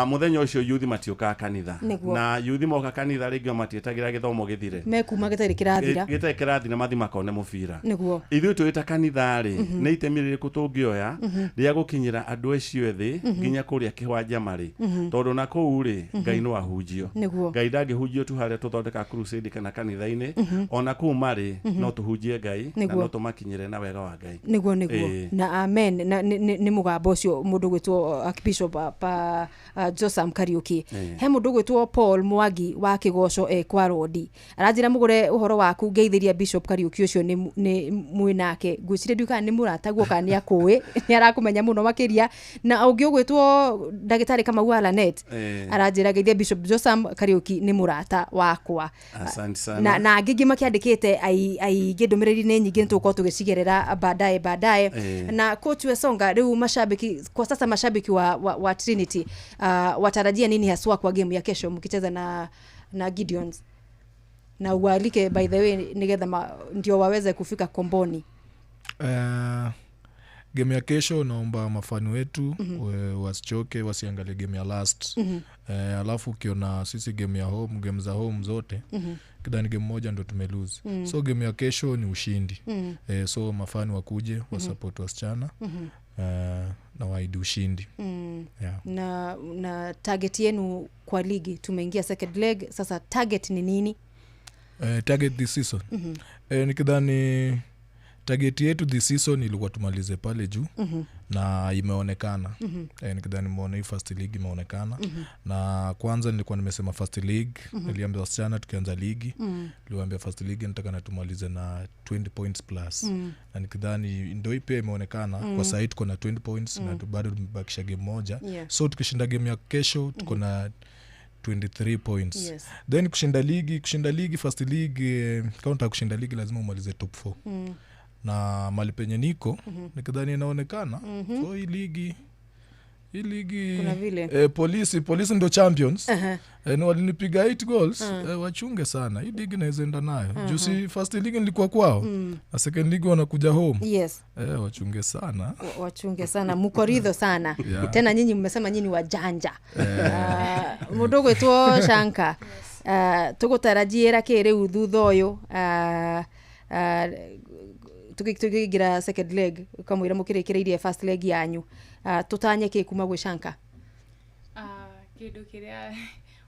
mũthenya ũcio youth matiũkaga kanitha. Na youth moka kanitha rĩngĩ o matiĩtagĩra gĩthomo gĩthire, mekuma gĩtarĩ kĩrathira, gĩtarĩ kĩrathira mathiĩ makone mũbira. Ithuĩ twĩ ta kanitha rĩ, nĩ itemi rĩrĩkũ tũngĩoya rĩa gũkinyĩra andũ acio ethĩ nginya kũrĩa kĩwanja marĩ, tondũ na kũu rĩ, Ngai no ahunjio. Nĩguo. Ngai ndangĩhunjio tu harĩa tũthondeka crusade kana kanitha-inĩ, ona kũu marĩ no tũhunjie Ngai na Nĩguo. no tũmakinyĩre na wega wa Ngai. Nĩguo. Na amen. Na nĩ mũgambo ũcio mũndũ gwĩtwo Archbishop pa Josam Kariuki. He mũndũ gwĩtwo Paul Mwangi wa Kĩgoco e kwa Rodi aranjĩra mũgũre ũhoro waku, ngeithĩria Bishop Kariuki ũcio nĩ mwĩ nake. Ngwĩciria ndiũĩ kana nĩ mũrataguo kana nĩ akũĩ, nĩ arakũmenya mũno makĩria. Na ũngĩ ũgwĩtwo ndagĩtarĩ Kamau wa Lanet aranjĩra ngeithie Bishop Josam Kariuki, nĩ mũrata wakwa. Asante sana. Na angĩ ingĩ makĩandĩkĩte aingĩ, ndũmĩrĩri nĩ nyingĩ, nĩ tũgũkorwo tũgĩcigerera baadaye baadaye. Na coach Wesonga, rĩu mashabiki kwa sasa, mashabiki wa Trinity watarajia nini haswa kwa game ya kesho mkicheza na Gideons? Na ualike, by the way, nigetha ndio waweze kufika Komboni. Game ya kesho, naomba mafani wetu wasichoke, wasiangalie game ya last. Alafu ukiona sisi game ya home, game za home zote, kidhani game moja ndo tumelose. So game ya kesho ni ushindi. So mafani wakuje wasupport wasichana na waidi ushindi. Yeah. Na target yenu kwa ligi, tumeingia second leg sasa, target ni nini? Target this season, nikidhani target yetu this season ilikuwa tumalize pale juu, na imeonekana. Nikidhani nimeona hii first league imeonekana. Na kwanza nilikuwa nimesema first league, niliambia wasichana tukianza ligi, niliwaambia first league nataka na tumalize na 20 points plus, na nikidhani ndio hii pia imeonekana. Kwa sahii tuko na 20 points na bado tumebakisha game moja. So tukishinda game ya kesho tuko na 23 points. Then kushinda ligi, first league, kama unataka kushinda ligi lazima umalize top 4. Na mali penye niko, nikidhani inaonekana. So hii ligi Kuna vile. Polisi ndo champions. Ni walinipiga 8 goals. Wachunge sana, hii ligi naweza enda nayo juu si first league nilikuwa kwao, na second league wanakuja home. Wachunge sana. Wachunge sana, mukoridho sana. Tena nyinyi mmesema nyinyi wajanja. Mũndũ ũgwĩtwo Shanka, tũgũtarajiĩra kĩ rĩu thutha ũyũ, tũkĩingĩra second leg, kamũira mũkĩrĩkĩrĩirie first leg yanyu, tũtanye kĩ kuma gwĩ Shanka? Kĩndũ kĩrĩa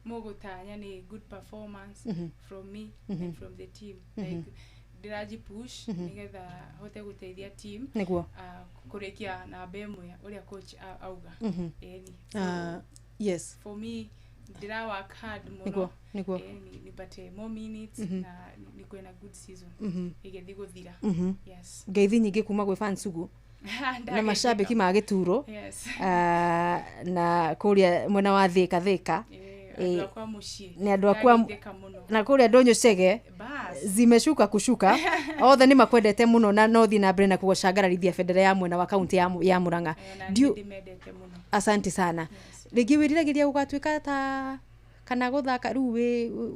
mũgũtanya nĩ good performance from me and from the team. Like ndĩraji push nĩgetha hote gũteithia team kũrĩkia namba ĩmwe ũrĩa coach auga. Ĩni. So, for me ndĩra work hard mũno. Nĩguo, nĩguo. Ĩni, nipate more minutes na nikuwe na good season ĩgĩthiĩ gũthira. Yes. Ngeithi nyingĩ kuma gwĩ fans uguo na mashabiki ma gĩturo. Na kũrĩa mwena wa Thĩka Thĩka. Andũ akwa mũciĩ. Nĩ andũ akwa. Ndageithĩka mũno. Na kũrĩa ndũnyũ cege Bas. zimeshuka kushuka, othe nĩ makwendete mũno na no thiĩ na mbere na kũcangararithia bendera ya mwena wa kaunti ya Murang'a. Na nĩ ndĩmendete mũno. Asante sana. Rĩngĩ wĩriragĩria gũgatuĩka ta kana gũthaka rĩu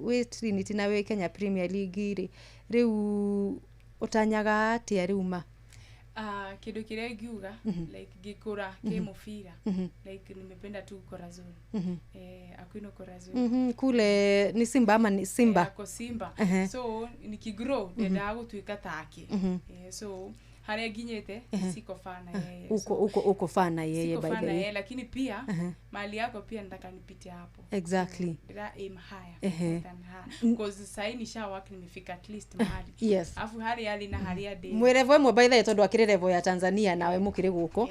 wĩ Trinity na wĩ Kenya Premier League rĩ, rĩu ũtanyaga atĩa rĩu ma? Kĩndũ kĩrĩa ingiuga, like ngĩkũra kĩ mũbira, like nimependa tu Corazon. Aquino Corazon. Kule ni Simba ama ni Simba? Ako Simba. So nikigrow ndendaga gũtuĩka take. So harĩa nginyĩte siko fana yeye. Uko fana yeye, Siko by the fana way. yeye, lakini pia mali yako pia nataka nipite hapo. Ndĩra aim higher than her, cause sahi nisha work, nimefika at least mahali. Afu harĩa arĩ na harĩa ndĩ. Mwĩ level ĩmwe, by the way, tondũ akĩrĩ level ya Tanzania nawe mũkĩrĩ gũkũ.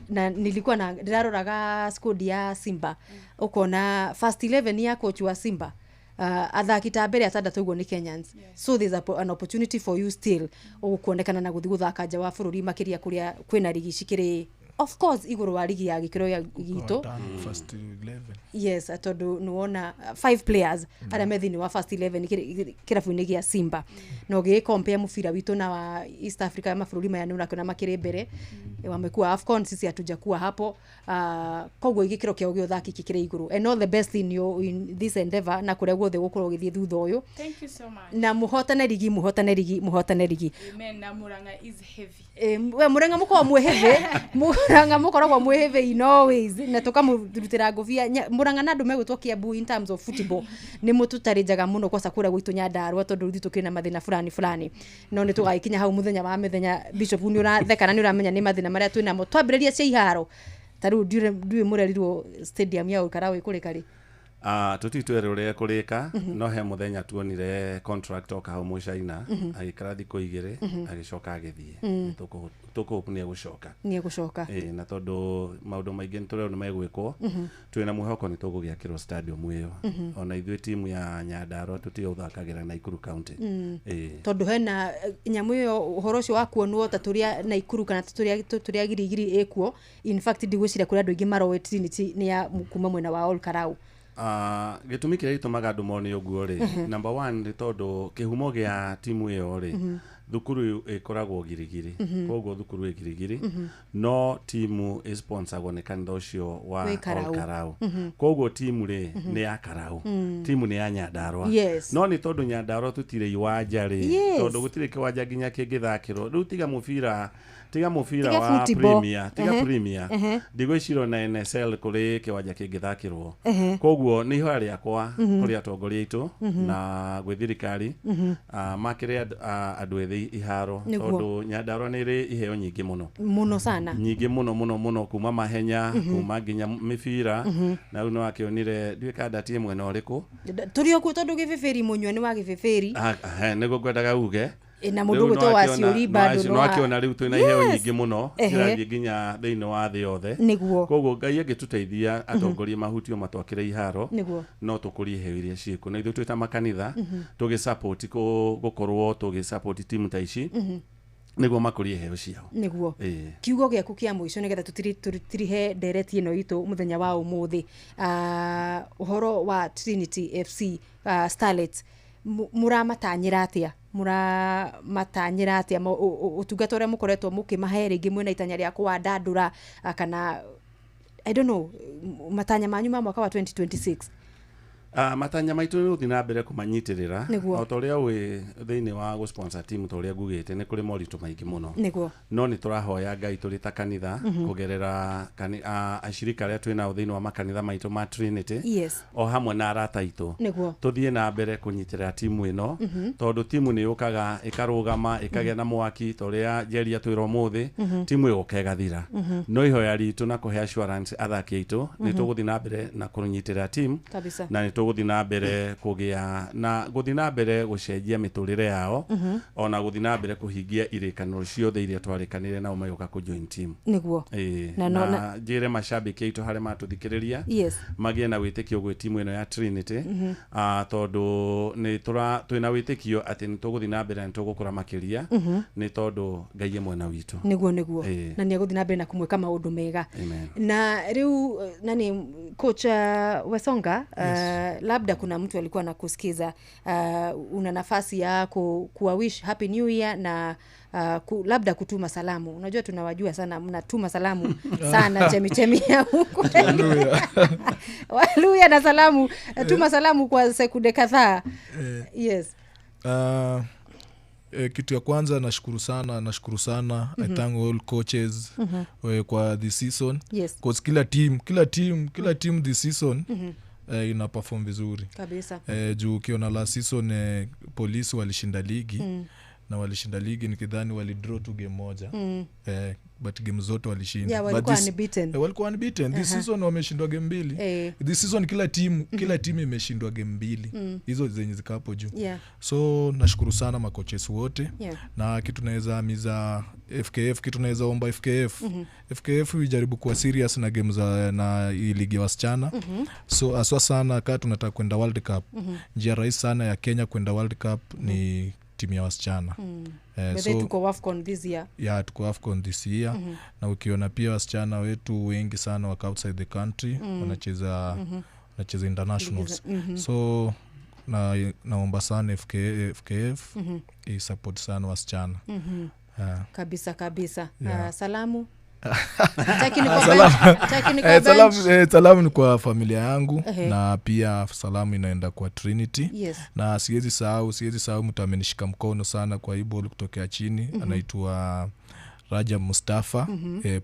Na nilikuwa na ndĩraroraga squad ya Simba, ũkona first 11 ya coach wa Simba, athaki ta mbere atandatũ ũguo nĩ Kenyans. So there's an opportunity for you still ũgũkuonekana na gũthiĩ gũthaka nja wa bũrũri, makĩria kũrĩa kwĩna rigi cikĩrĩ of course igũrũ wa rigi ya gĩkĩro gĩa gitũ. Watano, first 11. Yes, tondũ nĩwona five players arĩa me thĩinĩ wa first 11 kĩrabu-inĩ gĩa Simba, na ũgĩgĩ compare mũbira witũ na wa East Africa, mabũrũri maya nĩ ũrakĩona makĩrĩ mbere. Wamekuwa AFCON, sisi hatujakuwa hapo. Koguo gĩkĩro kĩao gĩa ũthaki kĩkĩrĩ igũrũ, and all the best in this endeavor na kũrĩa guothe gũkorwo ũgĩthiĩ thutha ũyũ. Thank you so much. Na mũhotane rigi, mũhotane rigi, mũhotane rigi. Amen. Na Murang'a is heavy. We Murang'a mũkoragwo mwĩ heavy, Murang'a mũkoragwo mwĩ heavy in always, na tũkamũrutĩra ngũbia. Murang'a na andũ megwĩtwo Kiambu, in terms of football nĩ mũtũtarĩnjaga mũno, kwaca kũrĩa gwitũ Nyandarua, tondũ ithuĩ tũkĩrĩ na mathĩna fulani fulani, no nĩ tũgagĩkinya hau mũthenya wa mĩthenya. Bishop, nĩ ũratheka na nĩ ũramenya nĩ mathĩna marĩa twĩ namo twambĩrĩria cia iharo. Ta rĩu ndiũĩ mũrerirwo stadium ya Olkarau ĩkũrĩka rĩ? Tũtitwere ũrĩa ĩkũrĩka, no he mũthenya tuonire contract oka hau Mũcaina, agĩikara thikũ 2, agĩcoka agĩthiĩ. Tũkũhope nĩ egũcoka. Nĩ egũcoka. Ĩĩ, na tondũ maũndũ maingĩ nĩ tũrerwo nĩ megwĩkwo, twĩna mwĩhoko nĩ tũgũgĩakĩrwo stadium ĩyo. Ona ithuĩ timu ya Nyandarua tũtige gũthakagĩra Nakuru County. Ĩĩ. Tondũ hena nyamũ ĩyo, ũhoro ũcio wa kuonwo ta tũrĩa Nakuru kana tũrĩa Girigiri ĩkuo. In fact ndigwĩciria kũrĩ andũ aingĩ maroĩ Trinity nĩ ya kuma mwena wa Olkarau. Gĩtũmi kĩrĩa gĩtũmaga andũ mone ũguo rĩ, number 1 nĩ tondũ kĩhumo gĩa timu ĩyo rĩ, thukuru ĩkoragwo Girigiri, koguo thukuru ĩ Girigiri, no timu ĩsponsagwo nĩ kanitha ũcio wa Olkarau. Koguo timu rĩ nĩ ya Karau, timu nĩ ya Nyandarua. No nĩ tondũ Nyandarua tũtirĩ iwanja rĩ, tondũ gũtirĩ kĩwanja nginya kĩngĩthakĩrwo. Rĩu tiga mũbira wa Premier, tiga Premier, ndigwĩciria na NSL kũrĩ kĩwanja kĩngĩthakĩrwo. Koguo nĩ ihoya rĩakwa kũrĩ atongoria aitũ na gwĩ thirikari, makĩre andũ ethĩ iharo, tondũ Nyandarua nĩ ĩrĩ iheo nyingĩ mũno mũno sana, nyingĩ mũno mũno mũno, kuma mahenya, kuma nginya mĩbira. Na rĩu nĩwakĩonire ndiũĩ kana ndatie mwena ũrĩkũ tũrĩ okuo, tondũ gĩbĩbĩri mũnyua nĩ wa gĩbĩbĩri. Nĩguo ngwendaga uge na mũndũ ũgwĩtwo wa Ciũri bado no akĩona rĩu twĩna iheo nyingĩ mũno cirathiĩ nginya thĩinĩ wa thĩ yothe. Koguo Ngai angĩtũteithia atongoria mahutio matwakĩre iharo, no tũkũrie iheo iria ciĩkuo. Na ithuĩ twĩ ta makanitha tũgĩsupport gũkorwo tũgĩsupport timu ta ici nĩguo makũrie iheo ciao. Nĩguo. Kiugo gĩaku kĩa mũico nĩgetha tũtirihe ndereti ĩno itũ mũthenya wa ũmũthĩ, ũhoro wa Trinity FC Starlets, mũramatanyĩra atĩa? Mũramatanyĩra atĩa ũtungata ũrĩa mũkoretwo mũkĩmahe, rĩngĩ mwĩna itanya rĩa kũwandandũra kana I don't know, matanya manyu ma mwaka wa 2026? Matanya maitũ nĩ gũthiĩ na mbere kũmanyitĩrĩra. O ta ũrĩa ũĩ thĩinĩ wa gũ-sponsor team, ta ũrĩa ngugĩte nĩ kũrĩ moritũ maingĩ mũno. No nĩ tũrahoya Ngai tũrĩ ta kanitha kũgerera ashirika arĩa twĩ nao thĩinĩ wa makanitha maitũ ma Trinity, o hamwe na arata aitũ, tũthiĩ na mbere kũnyitĩrĩra timu ĩno, tondũ timu nĩ yũkaga ĩkarũgama ĩkagĩa na mwaki ta ũrĩa Njeri atwĩra ũmũthĩ, timu ĩgoka ĩgathira. No ihoya ritũ na kũhe assurance athaki aitũ nĩ tũgũthiĩ na mbere na kũnyitĩrĩra timu, na nĩ tũgũthiĩ na mbere kũgĩa na gũthiĩ na mbere gũcenjia mĩtũrĩre yao, ona gũthiĩ na mbere kũhingia irĩkanĩro ciothe iria twarĩkanĩire nao magĩũka kũ join team. Nĩguo. Na njĩre macambĩki aitũ harĩa matũthikĩrĩria magĩe na wĩtĩkio gwĩ timu ĩno ya Trinity, tondũ nĩ twĩna wĩtĩkio atĩ nĩ tũgũthiĩ na mbere na nĩ tũgũkũra makĩria, nĩ tondũ Ngai e mwena witũ. Nĩguo nĩguo. Na nĩ egũthiĩ na mbere na kũmwĩka maũndũ mega. Na rĩu nani coach Wesonga, labda kuna mtu alikuwa anakusikiza, una nafasi ya kuwa wish happy new year na labda kutuma salamu. Unajua tunawajua sana, mnatuma salamu sana chemichemi ya huko. Waluya na salamu, tuma salamu kwa sekunde kadhaa. Yes. Kitu ya kwanza nashukuru sana. I thank all coaches kwa this season. Cause kila team this season ina perform vizuri kabisa. Juu ukiona last season polisi walishinda ligi, na walishinda ligi nikidhani walidraw tu game moja, but game zote walishinda. Yeah, walikuwa unbeaten. Walikuwa unbeaten. This season wameshindwa game 2. This season kila team imeshindwa game 2. Hizo zenye ziko hapo juu. So nashukuru sana makoches wote. Na kitu naweza amiza FKF, kitu naweza omba FKF. FKF ijaribu kuwa serious na game za na ligi ya wasichana. So aswa sana kama tunataka kwenda World Cup. Njia rahisi sana ya Kenya kwenda World Cup ni timu ya wasichana. So tuko AFCON this year. Yeah, tuko AFCON this year. Na ukiona pia wasichana wetu wengi sana wako outside the country, wanacheza internationals. So naomba sana FKF i support sana wasichana. Kabisa kabisa. Yeah. Salamu. Salamu ni kwa familia yangu, na pia salamu inaenda kwa Trinity. Yes. Na siwezi sahau mtu amenishika mkono sana kwa hii ball kutokea chini, anaitwa Rajab Mustafa.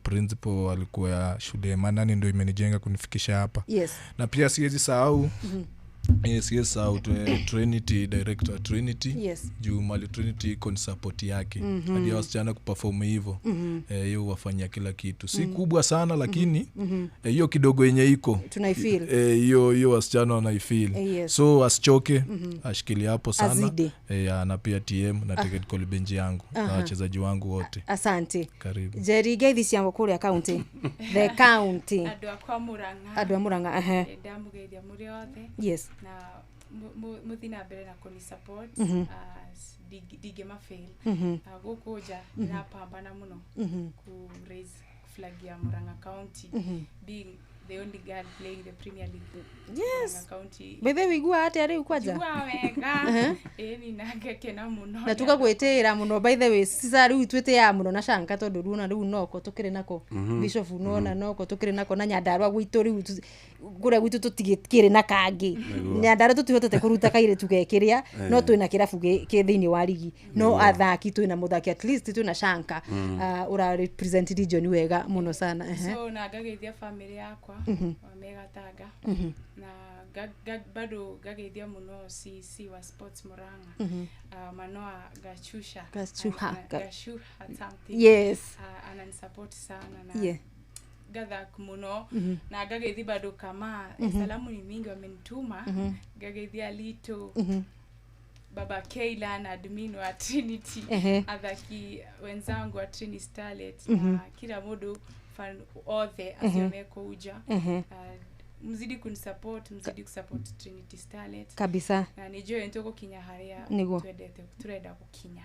Principal alikuwa shule Manani, ndio imenijenga kunifikisha hapa. Yes. Na pia siwezi sahau Yes, yes, out Trinity director Trinity. Yes. Juu mali Trinity iko ni support yake. Hadi hao wasichana kuperform hivyo. Hiyo huwafanyia kila kitu, si kubwa sana, lakini hiyo kidogo yenye iko Tunaifeel. Hiyo hiyo wasichana wanaifeel. Yes. So asichoke, ashikilie hapo sana. Azidi. Ya, na pia TM na technical bench yangu na wachezaji wangu wote. Asante. Karibu. Njeri, ngeithi cia kũrĩa county, the county. Andũ akwa Murang'a. Andũ a Murang'a, ehe. Ndamũgeithia mũrĩ othe. Na mũthiĩ na mbere na kũni support. Ndingĩmafail. Gũkũ nja ndĩrapambana mũno ku raise flag ya Murang'a County, being the only girl playing the Premier League. Murang'a County. Bethe wĩiguaga atĩa rĩu kwanja? Njiguaga wega, ĩni, na ngakena mũno. Na tũgagwĩtĩĩra mũno. By the way, sisa rĩu twĩtĩaga mũno na Shanka, tondũ ruona rĩu noko tũkĩrĩ nako. Bishop nona noko tũkĩrĩ nako na Nyandarua gwitũ rĩu kũrĩa gwitũ tũtigĩkĩrĩ na kangĩ. Nyandarua tũtihotete kũruta kairĩtu gekĩrĩa, no twĩna kĩrabu kĩ thĩinĩ wa rigi, no athaki twĩna mũthaki, at least twĩna Shanka ũra represent region wega mũno sana, ehe. So na ngageithia family yakwa wa Megatanga, na bado ngageithia mũno CC wa Sports Murang'a, Manoa Gachusha. Gachuha, Gashuha something. Ananisupport sana na gathak muno. Na ngageithi bado kama salamu ni mingi wamenituma. Ngageithia Lito, Baba Keila na admin wa Trinity, athaki wenzangu wa Trini Starlet, na kila mundu, fan othe acio me kũu nja. Mzidi kunisupport, mzidi kusupport Trinity Starlet. Kabisa. Na nĩ njũĩ nĩtũgũkinya harĩa twendete, turenda gũkinya.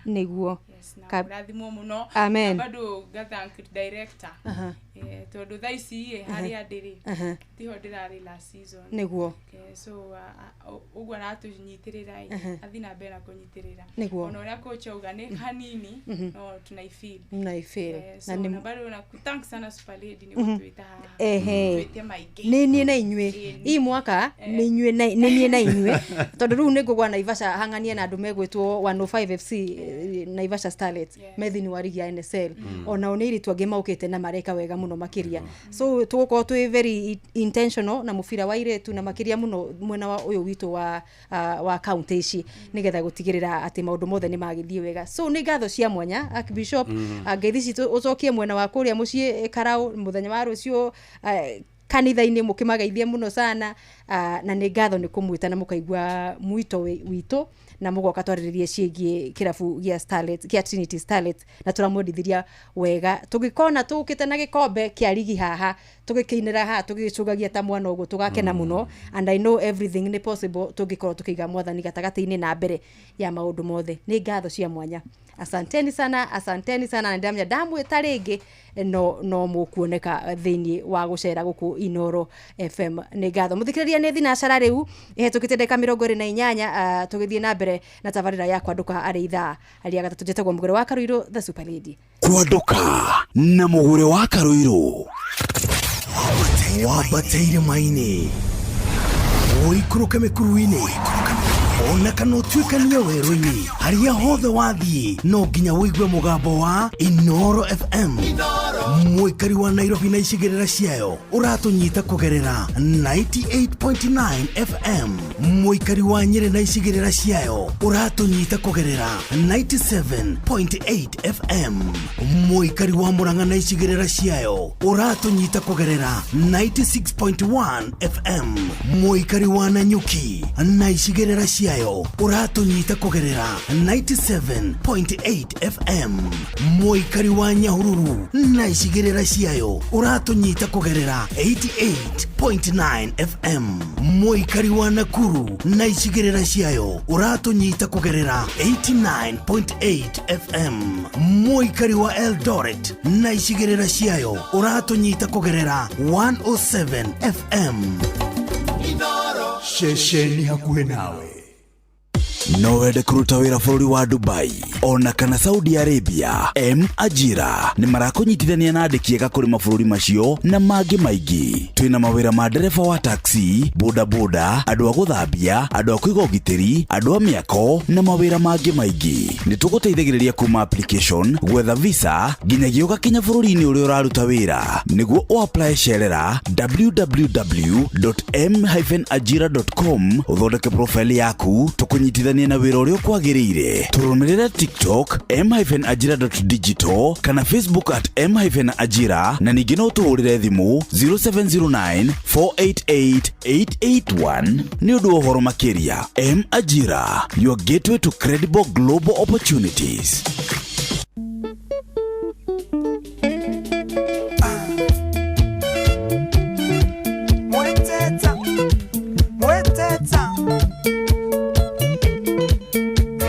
Yes, na mũrathimwo mũno. Amen. Na bado ngathank director, tondũ thaa ici ĩ harĩa ndĩrĩ tiho ndĩrarĩ last season. So ũguo aratũnyitĩrĩra ĩ, athiĩ na mbere na kũnyitĩrĩra. Ona ũrĩa coach auga nĩ hanini, no tunaifeel. Mnaifeel. So Na na bado na thanks sana Super Lady nĩ gũtwĩta haha. Twĩte maingĩ. Nĩ niĩ na inyuĩ i mwaka, nĩ inyuĩ nĩ niĩ na inyuĩ, tondũ rĩu nĩ ngũgwa Naivasha hang'anie na andũ megwĩtwo 105 FC, Naivasha Starlets, me thĩinĩ wa rigi ya NSL. Onao nĩ airĩtu angĩ maũkĩte na mareka wega mũno makĩria, so tũgũkorwo twĩ very intentional na mũbira wa airĩtu, na makĩria mũno mwena wa ũyũ witũ wa county ici, nĩgetha gũtigĩrĩra atĩ maũndũ mothe nĩ magĩthiĩ wega. So nĩ ngatho cia mwanya, Archbishop. Ngeithi citũ ũcokie mwena wa kũrĩa mũciĩ, Karau, mũthenya wa rũciũ, kanitha-inĩ mũkĩmageithie mũno sana. Na nĩ ngatho nĩ kũmwĩta na mũkaigua mwito witũ na mũgoka twarĩrĩrie ciĩgiĩ kĩrabu gĩa Starlet, gĩa Trinity Starlet, na tũramwendithiria wega tũgĩkona tũkĩte na gĩkombe kĩa rigi haha, tũgĩkĩinĩra haha, tũgĩcũgagia ta mwana ũguo, tũgakena mũno. And I know everything nĩ possible tũngĩkorwo tũkĩiga mwathani gatagatĩ-inĩ na mbere ya maũndũ mothe. Nĩ ngatho cia mwanya, asanteni sana, asanteni sana. Na ndamenya ndamwĩta rĩngĩ no mũkuoneka thĩinĩ wa gũcera gũkũ Inoro FM. Nĩ ngatho mũthikĩrĩria. Nĩ thinacara rĩu ĩhetũkĩte ndagĩka 28, tũgĩthiĩ na mbere na tabarĩra ya Kwandũka arĩ ithaa rĩa gatatũ. Njĩtagwo Mũgũre wa Karuirũ, the Super Lady. Kwandũka na Mũgũre wa Karũirũ. Wambate irĩma-inĩ, ũikũrũke mĩkuru-inĩ, ona kana ũtuĩkanie werũ-inĩ, harĩa hothe wathiĩ no nginya ũigue mũgambo wa Inoro FM. Mũikari wa Nairobi na icigĩrĩra ciayo ũratũnyita kũgerera 98.9 FM. Mũikari wa Nyĩrĩ na icigĩrĩra ciayo ũratũnyita kũgerera 97.8 FM. Mũikari wa Mũrang'a na icigĩrĩra ciayo ũratũnyita kũgerera 96.1 FM. Mũikari wa Nanyuki na icigĩrĩra ciayo ũratũnyita kũgerera 97.8 FM. Mũikari wa Nyahururu na icigĩrĩra ciayo ũratũnyita kũgerera 88.9 FM. Mũikari wa Nakuru na icigĩrĩra ciayo ũratũnyita kũgerera 89.8 FM. Mũikari wa Eldoret na icigĩrĩra ciayo ũratũnyita kũgerera 107 FM. Ceceni hakuhĩ nawe. No wende kũruta wĩra bũrũri wa Dubai? Ona kana Saudi Arabia. M Ajira nĩ marakũnyitithania na andĩki ega kũrĩ mabũrũri macio na mangĩ maingĩ. Twĩna mawĩra ma ndereba wa taxi, bodaboda, andũ a gũthambia, andũ a kũiga ũgitĩri, andũ a mĩako na mawĩra mangĩ maingĩ. Nĩ tũgũteithagĩrĩria kuma application, gwetha visa nginyagia ũgakinya bũrũri-inĩ ũrĩa ũraruta wĩra. Nĩguo ũapply cerera www.m-ajira.com ũthondeke profile yaku tũkũnyitithanie na wĩra ũrĩa ũkwagĩrĩire. Tũrũmĩrĩre TikTok m-ajira.digital kana Facebook at m-ajira na ningĩ no ũtũhũrĩre thimũ 0709 488 881 nĩ ũndũ wa ũhoro makĩria. M Ajira, your gateway to credible global opportunities. Mweteta, mweteta.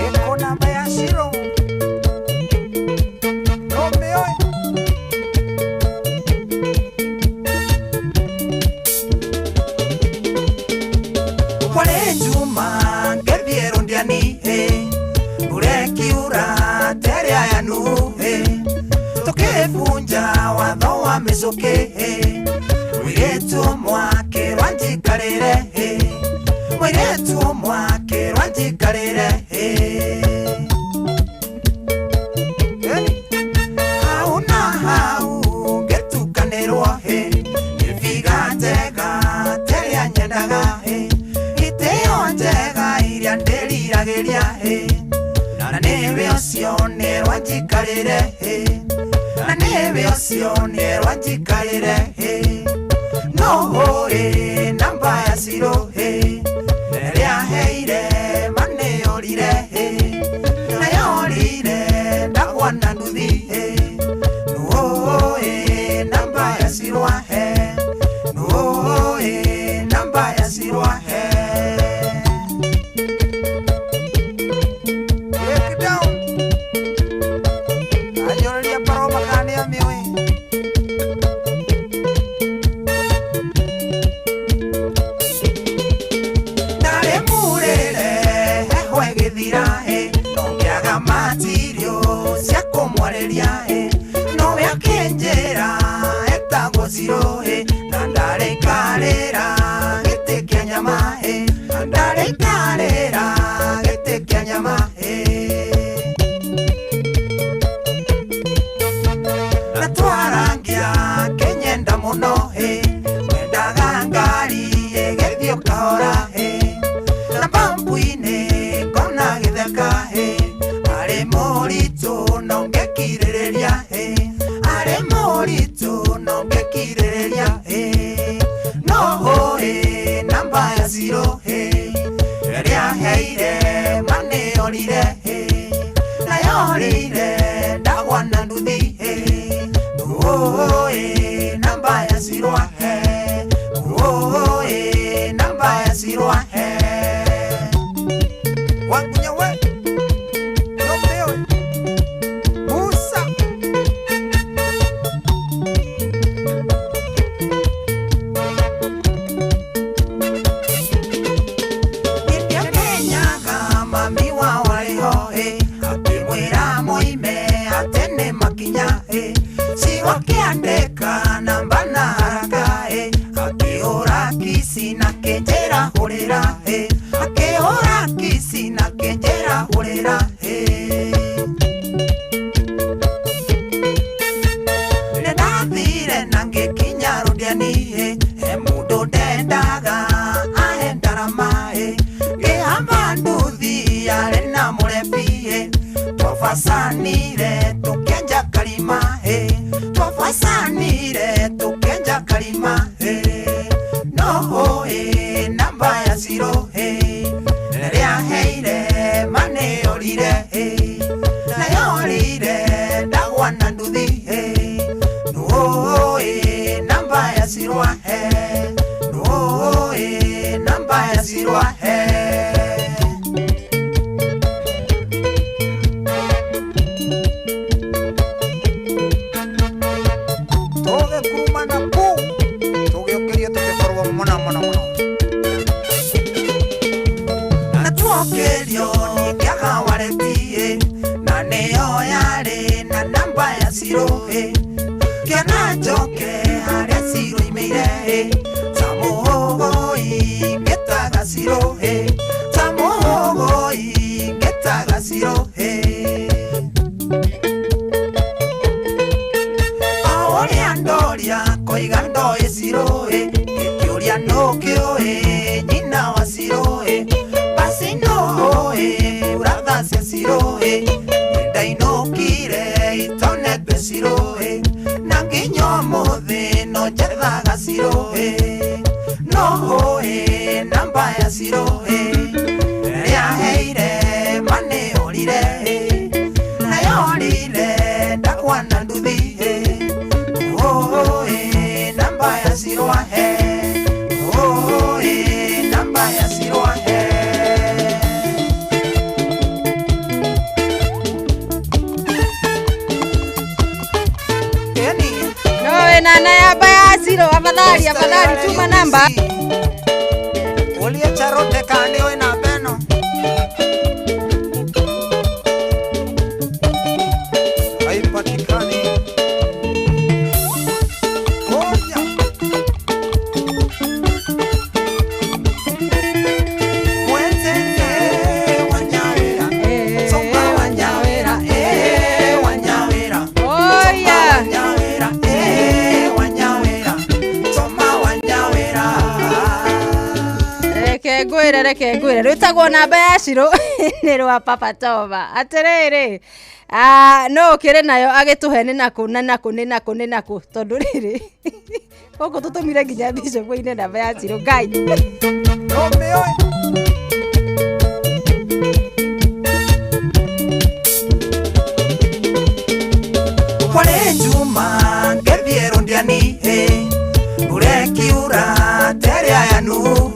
Eko namba ya shiro. Romeo. Kwale Juma, ngethiero ndiani, eh. Urekiura, teria yanu, eh. Tukibunja watho wa mĩcũkĩ, eh. Mũirĩtu mwake rwanjikarĩre, eh. Mũirĩtu mwake rwanjikarĩre, eh. Hau na hau ngĩtukanĩrwo, eh. Nĩ biga njega teria nyendaga, eh. Itĩo njega iria ndĩriragĩria, eh. Na nĩwe ũcio nĩrwanjikarĩre, eh. Na nĩwe ũcio nĩrwanjikarĩre, eh. No hũĩ namba ya ciro, eh. Rĩrĩa heire manĩyũrire, eh. Nayũrire ndagwa na nduthi, eh. Nũĩ namba ya ciro ahe. Nũĩ namba ya ciro ahe. Break down. Anjũrĩria paroma kana nĩamĩũĩ. Ndarĩ mũrĩre heho ĩgĩthira, ĩ. No ngĩaga matirio cia kũmwarĩria, ĩ. Nowe akĩnjĩra etagwo Ciro, ĩ. Na ndarĩikarĩra gĩtĩ kĩa nyama, ĩ. Na ndarĩikarĩra gĩtĩ kĩa nyama, ĩ. Na twarangia kĩnyenda mũno, ĩ. Wendaga ngari ĩgĩthiĩ o kahora, ĩ. Na bambu-inĩ ngona gĩtheka, ĩ. Arĩ mũritũ no ngĩkirĩrĩria, ĩ. Arĩ mũritũ no ngĩkirĩrĩria, ĩ. No hũĩ namba ya ciro, ĩ. Rĩrĩa heire manĩyũrire, ĩ. Nayũrire ndagwa na nduthi, ĩ. Nũĩ namba ya ciro ahe. Nũĩ namba ya ciro ahe. Wangunya we. Romeo. Musa. Nĩndĩamenyaga mami wao arĩ ho, ĩ. Akĩmwĩra moime atĩ nĩ makinya, ĩ. Ciro akĩandĩka namba na haraka, ĩ. Akĩhũra kici na kĩnjĩra hũrĩra, ĩ. Akĩhũra kici na kĩnjĩra hũrĩra, ĩ. Nĩndathire na ngĩkinya rũndiani, ĩ. He mũndũ ndendaga ahe ndarama, ĩ. Ngĩhamba nduthi yarĩ na mũrebi, ĩ. Twabacanire tũkĩenja karima, ĩ. Twabacanire tũkĩenja karima, ĩ. No hũĩ namba ya ciro, ĩ. Rĩrĩa heire manĩyũrire, ĩ. Nayũrire ndagwa na nduthi, ĩ. Nũĩ namba ya ciro ahe. Nũĩ namba ya ciro ahe. Tũgĩkurumana kũ tũgĩũkĩrio tũkĩkorwo mũno mũno mũno. Na tuokĩrio ningĩaga wareti, ĩ. Na Cirũ kĩona njoke harĩa Cirũ imeire ta mũhũgũi ngĩtaga Cirũ ta mũhũgũi ngĩtaga Cirũ. Ũrĩa ndoria koiga ndoĩ Cirũ gĩkĩũria nũkĩũĩ nyina wa Cirũ basi nũĩ buratha cia Cirũ ndainũkire itonete Cirũ na nginya ũmũthĩ no njethaga Cirũ nũĩ namba ya Cirũ rĩaheire manĩũrire nayorire ndakwana nduthi ũĩ namba ya Cirũ ahe ũĩ namba ya Cirũ ahe. No na namba ya Cirũ, afadhali afadhali tuma namba. Ulie charote kani oi na beno. Haipatikani. Oya. Mwetete wanyawera. Soma wanyawera wanyawera. Oya. Wanyawera wanyawera. Soma wanyawera. Reke ngwĩre reke ngwĩre rwĩtagwo namba ya Cirũ nĩ rwa Papa Toma. Atĩrĩrĩ, no ũkĩrĩ nayo agĩtũhe nĩ nakũ na nakũ nĩ nakũ nĩ nakũ tondũ rĩrĩ gũkũ tũtũmire nginya bishop ine namba ya Cirũ Ngai. Kwale Juma ngethiĩ Rundiani mbura teria ya Nuhu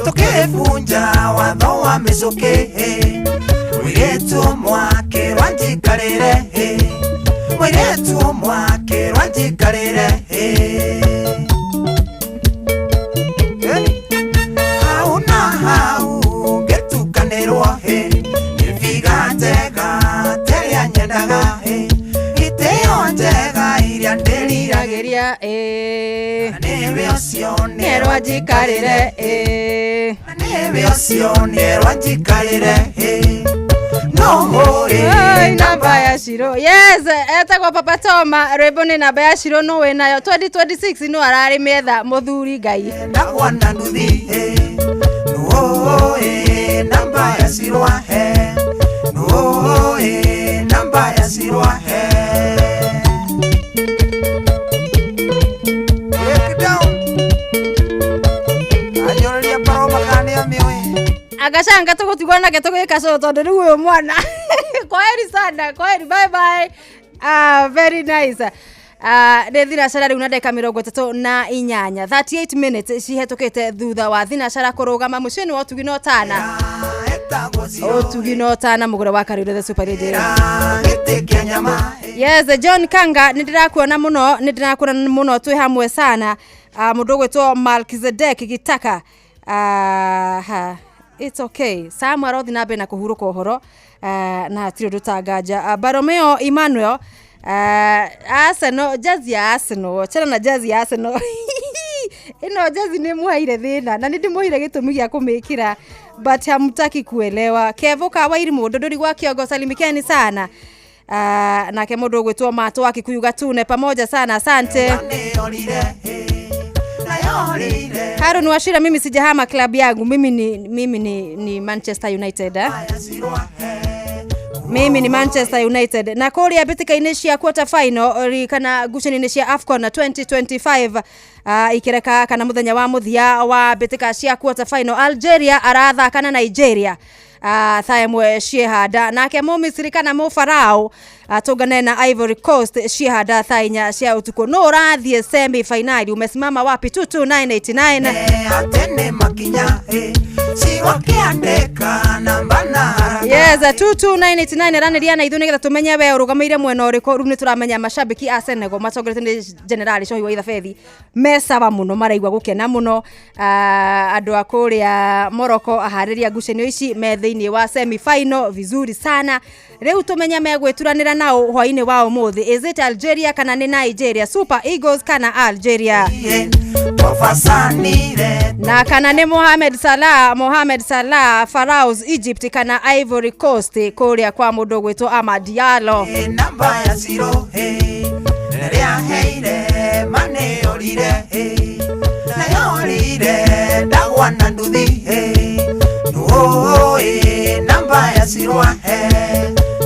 tukibunja watho wa mĩcũkĩ mũirĩtu mwakĩrwa njikarĩre mũirĩtu mwakĩrwa njikarĩre. Hau na hau ngĩtukanĩrwo nĩ biga njega teria nyendaga itĩo njega iria ndĩriragĩria Geria nĩwe ũcio nĩerwa njikarĩre nĩwe ũcio nĩerwa njikarĩre no hũĩ Oi, namba ya Cirũ. Yes, etagwo Papa Toma, rwĩmbo nĩ namba ya Cirũ no wĩ nayo 2026 no ararĩ metha mũthuri Ngai. Ndagwana nduthi nũĩ namba ya Cirũ ahe nũĩ namba ya Cirũ ahe. Break down. Anyorĩria paroma kana nĩamĩũĩ. Agacanga tũgũtigwo nake tũgĩka show tondũ rĩu ũyũ mwana kwaheri sana, kwaheri, bye bye. Very nice. Nĩ thinacara rĩu na ndagĩka 38 38 minutes cihetũkĩte thutha wa thinacara kũrũgama mũciĩ-inĩ wa ũtugi na ũtana ũtugi na ũtana mũgũre wa Karura the Super Radio. Yes, John Kanga nĩ ndĩrakuona mũno nĩ ndĩrakuona mũno twĩ hamwe sana. Mũndũ ũgwĩtwo Malkizedek Gitaka. Ha it's okay. Sam arothi na mbere na kũhurũka ũhoro na hatirĩ ũndũ tanganja. Baromeo Emmanuel, Arsenal, jazi ya Arsenal, chana na jazi ya Arsenal. Ĩno jazi nĩ mũheire thĩna na nĩ ndĩmũheire gĩtũmi gĩa kũmĩkĩra but hamtaki kuelewa. Kevo ka Wairimũ ndũndũri gwa Kĩongo salimikeni sana. Nake mũndũ ũgwĩtwo Mato wa Kikuyu Gatune pamoja sana, asante. Harun Washira, mimi sijahama klabu yangu, mimi ni Manchester United. Mimi ni Manchester United. Na kũrĩa mbĩtĩka-inĩ cia quarter final kana ngucanio-inĩ cia AFCON 2025 ikĩreka kana mũthenya wa mũthia wa mbĩtĩka cia quarter final, Algeria arathaka na Nigeria thaa ĩmwe ciĩhanda, nake Mũmisiri kana Mũfarao tũngane na Ivory Coast ciĩhanda thaa 4 cia ũtukũ. No ũrathiĩ semi finali, umesimama wapi? 22989 Atene makinya Cirwakiandĩka namba na haraka. Yes, 22989 ranĩria na ithuĩ nĩgetha tũmenye we ũrũgamĩire mwena ũrĩkũ. Rĩu nĩ tũramenya macambĩki a Senegal matongoretio nĩ General Cohi wa Ithabethi me sawa mũno, maraigua gũkena mũno. Andũ a kũrĩa Morocco aharĩria ngucanio ici me thĩinĩ wa semi final vizuri sana. Rĩu tũmenye megwĩturanĩra nao hwainĩ wa ũmũthĩ, is it Algeria kana nĩ Nigeria, Super Eagles kana Algeria, na kana nĩ Mohamed Salah Pharaohs Egypt kana Ivory Coast kũrĩa kwa mũndũ ũgwĩtwo Amad Diallo. Namba ya ciro rĩrĩa heire maneorire nayorire ndagwa na nduthi nũĩ namba ya cirwa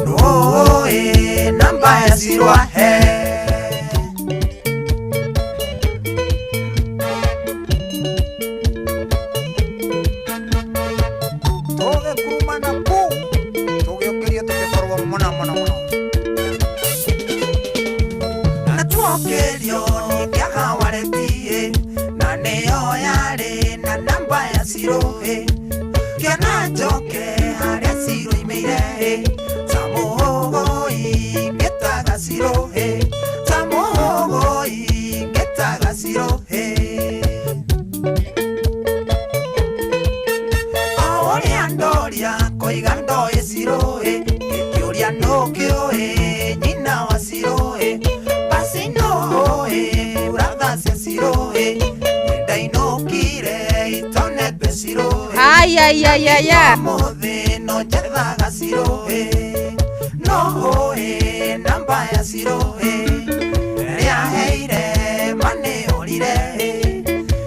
nũĩ namba ya cirwa. Tũgĩkurumana kũ tũgĩũkĩrio tũkĩkorwo mũno mũno mũno na tuokĩrio ningĩaga wareti na nĩyo yarĩ na namba ya ciro kĩona njoke harĩa ciro imeire tamũhũgũi ngĩtaga ciro tamũhũgũi ngĩtaga ciro. Ũrĩa ndoria koiga ndoĩ ciro gĩkĩũria nũkĩũĩ nyina wa ciro basi nũĩ uratha cia ciro ndainũkire itonete ciro. Ayayayaya, Mũthĩ no njethaga ciro nũĩ namba ya ciro rĩrĩa heire maneorire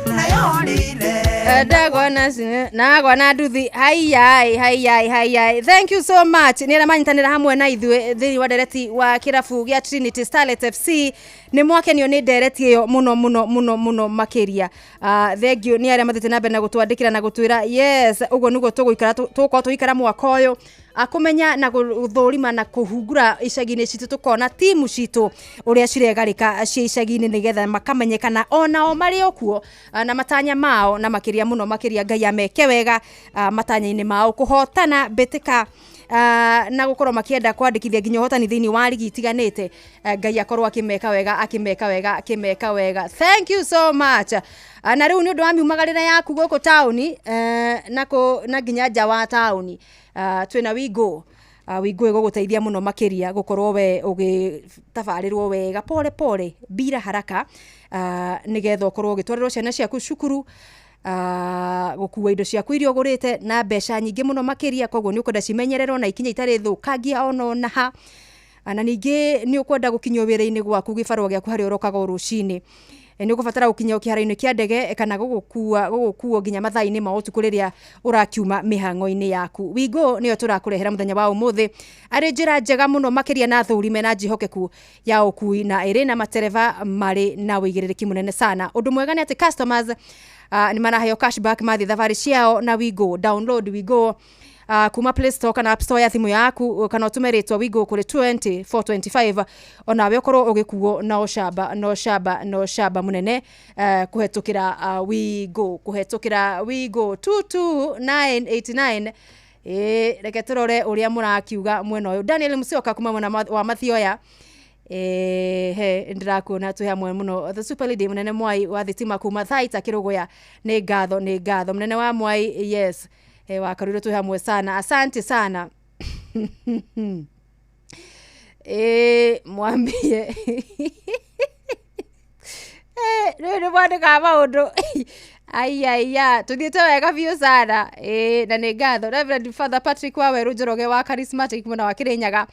nayorire ndagona nagwa na nduthi. Haiyai haiyai haiyai, thank you so much nĩ arĩa manyitanĩra hamwe na ithuĩ thĩinĩ wa ndereti wa kĩrabu gĩa Trinity Starlet FC. Nĩ mwakenio nĩ ndereti ĩyo mũno mũno mũno mũno makĩria. Thank you nĩ arĩa mathiĩte na mbere na gũtwandĩkĩra na gũtwĩra yes, ũguo nĩguo tũgũikara tũgũkorwo tũgĩikara mwaka ũyũ akũmenya na gũthũrima na kũhungura icagi-inĩ citũ, tũkona timu citũ ũrĩa ciregarĩka cia icagi-inĩ nĩgetha makamenyekana onao marĩ o kuo na matanya mao, na makĩria mũno makĩria Ngai ameke wega matanya-inĩ mao kũhotana mbĩtĩka na gũkorwo makĩenda kwandĩkithia nginya ũhotani thĩinĩ wa rigi itiganĩte. Ngai akorwo akĩmeka wega akĩmeka wega akĩmeka wega. Thank you so much. Na rĩu nĩ ũndũ wa miumagarĩra yaku gũkũ taũni na nginya nja wa taũni, twĩna Wigo. Wigo ĩgũgũteithia mũno makĩria gũkorwo we ũgĩtabarĩrwo wega pole pole bila haraka, nĩgetha ũkorwo ũgĩtwarĩrwo ciana ciaku cukuru, gũkua indo ciaku iria ũgũrĩte na mbeca nyingĩ mũno makĩria. Koguo nĩ ũkwenda cimenyererwo na ikinya itarĩ thũkangia ona ona ha, na ningĩ nĩ ũkwenda gũkinyio wĩra-inĩ gwaku gĩbarũa gĩaku harĩa ũrokaga o rũcinĩ. Nĩ ũgũbatara gũkinya kĩharo-inĩ kĩa ndege kana gũgũkuo nginya mathaa-inĩ ma ũtukũ rĩrĩa ũrakiuma mĩhang'o-inĩ yaku. Wigo nĩyo tũrakũrehera mũthenya wa ũmũthĩ arĩ njĩra njega mũno makĩria na thũri mena njĩhokeku ya ũkui na ĩrĩ na matereba marĩ na ũigĩrĩrĩki mũnene sana. Ũndũ mwega nĩ atĩ customers nĩ maraheo cashback mathiĩ thabarĩ ciao na Wigo. Download Wigo kuma Play Store kana App Store ya thimũ yaku kana ũtũme rĩtwa Wigo kũrĩ 20425 onawe ũkorwo ũgĩkuo na ũcamba na ũcamba na ũcamba mũnene kũhetũkĩra Wigo, kũhetũkĩra Wigo 22989. Reke tũrore ũrĩa mũrakiuga mwena ũyũ. Daniel Musyoka kuma mwena wa Mathioya, he ndĩrakuona twĩ hamwe mũno. The Super Lady mũnene Mwai wa thitima kuma Thaita Kĩrũgũya, nĩ ngatho nĩ ngatho mũnene wa Mwai, yes, wakarire twĩ hamwe sana, asante sana. Mwambie rĩu nĩ mwandĩkaga maũndũ aiaiya, tũthiĩte wega biũ sana. Na nĩ ngatho Reverend Father Patrick Waweru Njoroge wa Charismatic mwena wa Kĩrĩnyaga,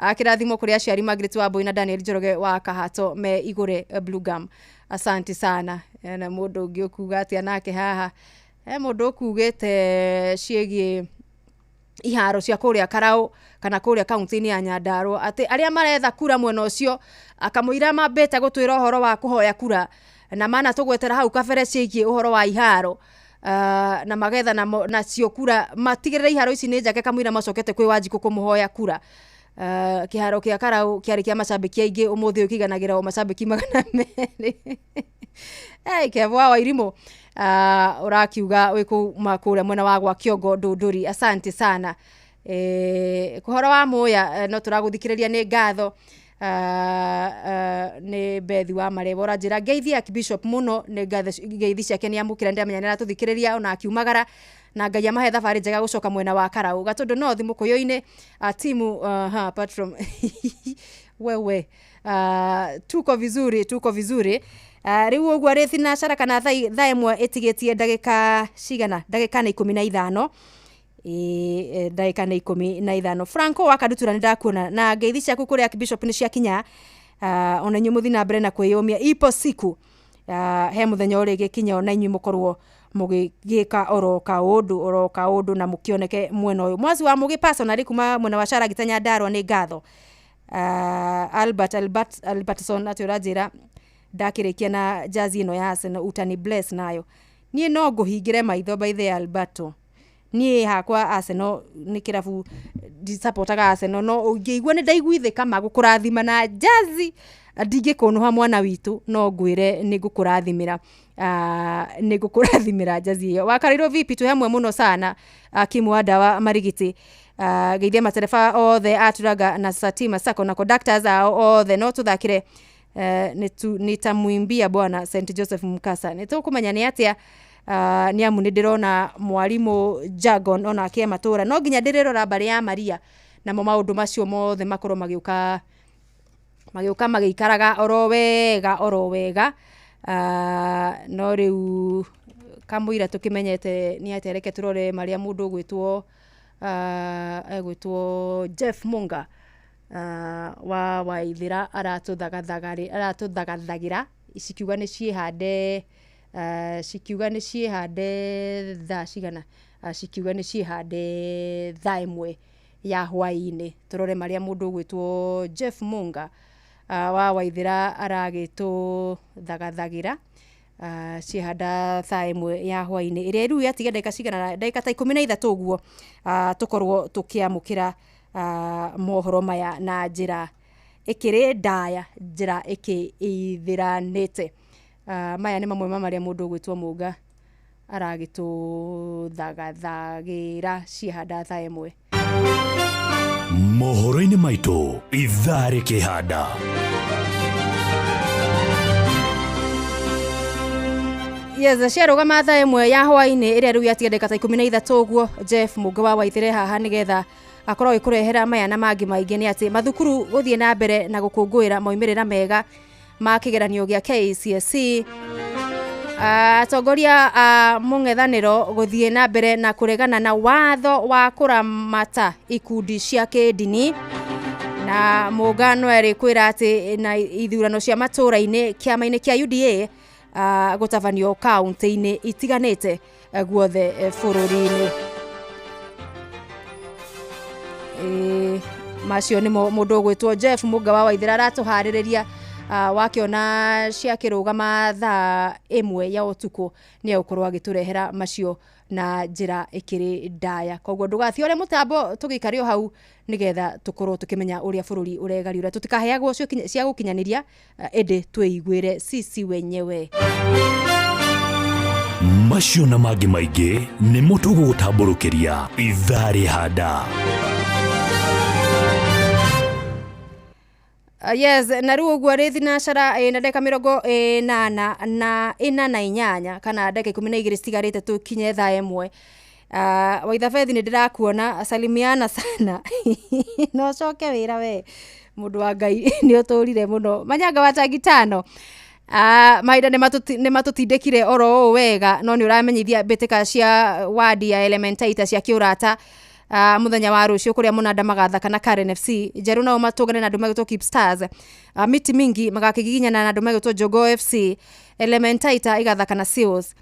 kĩrathimo kũrĩ aciari Margaret Wambui na Daniel Njoroge wa Kahato me Igũre Blue Gum, asante sana. Na mũndũ ũngĩ ũkuga atĩa nake haha? Mũndũ ũkugĩte ciĩgiĩ iharo cia kũrĩa Karau kana kũrĩa kaunti-inĩ ya Nyandarua atĩ arĩa maretha kura mwena ũcio akamũira mambĩte gũtwĩra ũhoro wa kũhoya kura na mana tũgwetera hau kabere ciĩgiĩ ũhoro wa iharo na magetha nacio kura matigĩrĩre iharo ici nĩ njake kamũira macokete kwĩ Wanjikũ kũmũhoya kura. Kĩharo kĩa Karau kĩarĩ kĩa macambĩki aingĩ ũmũthĩ ũyũ kĩiganagĩra o macambĩki 200. Hey, Kevo wa Wairimũ, ũrakiuga wĩ kuma kũrĩa mwena wa gwa Kĩongo Ndũndũri, asante sana. Kũhoro wa Mũya, no tũragũthikĩrĩria, nĩ ngatho. Nĩ Bethi wa Mareba ũranjĩra ngeithie Archbishop mũno, nĩ ngatho, ngeithi ciake nĩ amũkĩra, ndamenya nĩ aratũthikĩrĩria ona akiumagara, na Ngai amahe thabarĩ njega gũcoka mwena wa Karau Gatũndũ North Mũkũyũ-inĩ, timu ha, apart from wewe, tuko vizuri, tuko vizuri. Rĩu ũguo rĩ thinacara kana thaa 1 ĩtigĩtie ndagĩka cigana? Ndagĩka nĩ 15. Ĩĩ, ndagĩka nĩ 15. Franco wa Kadutura, nĩ ndakuona na ngeithi ciaku kũrĩ Archbishop nĩ ciakinya. Ona inyuĩ mũthiĩ na mbere na kwĩyũmia, ipo siku, he mũthenya ũrĩgĩkinya ona inyuĩ mũkorwo mũgĩgĩka oro kaũndũ oro kaũndũ na mũkĩoneke mwena ũyũ. Mwaci wa Mũgĩ personally kuma mwena wa Caragita Nyandarua, nĩ ngatho. Albert Albert Albertson atĩ ũranjĩra ndakĩrĩkia na jazi ĩno ya Arsenal utani bless nayo, niĩ no ngũhingĩre maitho. By the Alberto, niĩ hakwa Arsenal nĩ kĩrabu ndisapotaga Arsenal, no ũngĩigua nĩ ndaiguithĩka ma gũkũrathima na jazi, ndingĩkũnũha mwana witũ, no ngwĩre nĩ ngũkũrathimĩra, nĩ ngũkũrathimĩra jazi ĩyo. Wakarĩrwo vipi? Twĩ hamwe mũno sana. Kimu wa ndawa Marigiti, geithia matereba othe a Turaga na Satima Sacco na conductors ao othe, no tũthakĩre nitamwimbia Bwana St Joseph Mukasa. Nĩ tũkũmenya nĩ atĩa, nĩ amu nĩ ndĩrona mwarimũ Jagon onake matũra, no nginya ndĩrĩrora mbarĩ ya Maria, namo maũndũ macio mothe makorwo magĩũka magĩũka magĩikaraga oro wega oro wega. No rĩu kamũira tũkĩmenyete nĩ atĩa, reke tũrore marĩa mũndũ ũgwĩtwo egwĩtwo Jeff Munga wa Waithĩra aratũthagathagĩra. Cikiuga nĩ ciĩhande, cikiuga nĩ ciĩhande thaa cigana? Cikiuga nĩ ciĩhande thaa 1 ya hwaĩ-inĩ. Tũrore marĩa mũndũ ũgwĩtwo Jeff Munga wa Waithĩra aragĩtũthagathagĩra. Ciĩhanda thaa 1 ya hwaĩ-inĩ, ĩrĩa rĩu yatiga ndagĩka cigana? Ndagĩka ta 13 ũguo, tũkorwo tũkĩamũkĩra mohoro maya na njĩra ĩkĩrĩ ndaya, njĩra ĩkĩithĩranĩte. Maya nĩ mamwe ma marĩa mũndũ ũgwĩtwo Mũnga aragĩtũthagathagĩra ciĩhanda thaa 1. Mohoro-inĩ maitũ ithaa rĩkĩhanda. Yes, ciarũgama thaa 1 ya hwaĩ-inĩ, ĩrĩa rĩu yatiga ndagĩka ta 13 ũguo. Jeff Mũnga wa Waithĩre haha nĩgetha akorwo agĩkũrehera maya na mangĩ maingĩ. Nĩ atĩ mathukuru gũthiĩ na mbere na gũkũngũĩra maumĩrĩra mega ma kĩgeranio gĩa KCSE, atongoria a mũng'ethanĩro gũthiĩ na mbere na kũregana na watho wa kũramata ikundi cia kĩndini, na mũngano erĩ kwĩra atĩ na ithurano cia matũra-inĩ kĩama-inĩ kĩa UDA gũtabanio kaunti-inĩ itiganĩte guothe bũrũri-inĩ. Macio nĩmo mũndũ ũgwĩtwo Jeff Mũnga wa Waithĩra aratũharĩrĩria. Wakĩona ciakĩrũgama thaa 1 ya ũtukũ, nĩ egũkorwo agĩtũrehera macio na njĩra ĩkĩrĩ ndaya, koguo ndũgathiore mũtambo, tũgĩikare o hau nĩgetha tũkorwo tũkĩmenya ũrĩa bũrũri ũregariũra, tũtikaheagwo cia gũkinyanĩria, ĩndĩ twĩiguĩre sisi wenyewe. Macio na mangĩ maingĩ nĩmo tũgũgũtambũrũkĩria ithaa rĩhanda. Yes, na rĩu ũguo rĩ thinacara na ndagĩka 88 kana ndagĩka 12 citigarĩte tũkinye thaa 1. Waithabethi, nĩ ndĩrakuona, salimiana sana, no coke wĩra we mũndũ wa Ngai, nĩ ũtũrire mũno. Manyanga wa tangi tano, mahinda nĩ matũtindĩkire oro ũũ wega, no nĩ ũramenyithia mbĩtĩka cia wadi ya Elementaita cia kĩũrata, mũthenya wa rũciũ kũrĩa Mũnanda magathaka na Karen FC, Njerũ nao matũngane na andũ megũtwo Keep Stars, Miti Mingi magakĩgiginyana na andũ megũtwo Jogoo FC, Elementaita igathaka na Seals,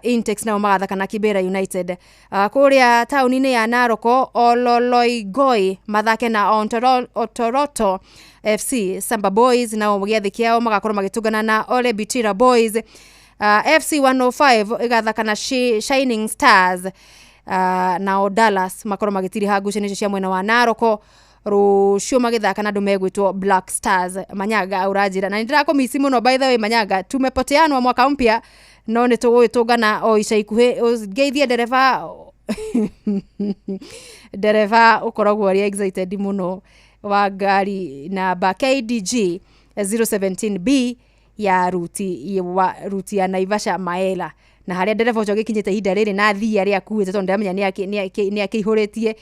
Intex nao magathaka na Kibera United. Kũrĩa taũni-inĩ ya Naroko, Ololoigoi mathake na Otoroto FC, Samba Boys nao gĩathĩ kĩao magakorwo magĩtũngana na Ole Bitira Boys, FC 105 ĩgathaka na Shining Stars, nao Dallas makorwo magĩtiriha ngucanio icio cia mwena wa Naroko. Rũciũ magĩthaka na andũ megwĩtwo Black Stars. Manyaga ũranjĩra na nĩ ndĩrakũmici mũno, by the way Manyaga, tumepoteanwa mwaka mpya no nĩ tũgũgĩtũngana o ica ikuhĩ. Ngeithie ndereba, ndereba ũkoragwo arĩ excited mũno wa ngari namba KDG 017B ya ruti ya Naivasha Maela, na harĩa ndereba ũcio agĩkinyĩte ihinda rĩrĩ na athii arĩa akuĩte, tondũ ndĩramenya nĩ akĩihũrĩtie.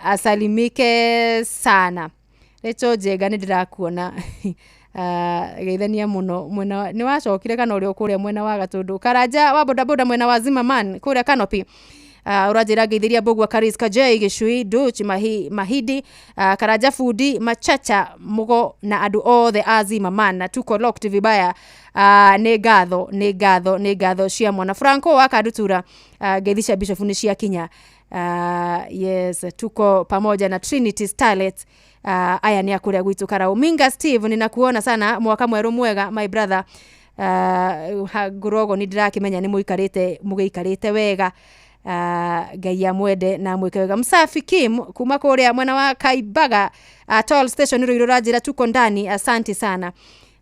Asalimike sana. Rachel Njenga, nĩ ndĩrakuona, geithania mũno mwena nĩ wacokire kana ũrĩa kũrĩa mwena wa Gatũndũ. Karanja wa bodaboda mwena wa Zimmerman kũrĩa Canopy, ũranjĩra ngeithĩria Mbũgua Karis Kajei Gĩcui Duch Mahidi, Karanja Fundi Machacha Mugo na andũ othe a Zimmerman, na tuko locked vibaya. Nĩ ngatho, nĩ ngatho, nĩ ngatho cia mwana Franco wa Kandutura. Ngeithi cia Bishop nĩ ciakinya. Yes, tuko pamoja na Trinity Starlet. Aya nĩ akũrĩa gwitũ Karau. Minga Steve, ninakuona sana, mwaka mwerũ mwega my brother. Ngũrogo nĩ ndĩrakĩmenya nĩ mũikarĩte, mũgĩikarĩte wega. Ngai amwende na amwĩke wega. Msafi Kim kuma kũrĩa mwena wa Kaibaga, Toll Station Ruiru, ũranjĩra tuko ndani, asante sana.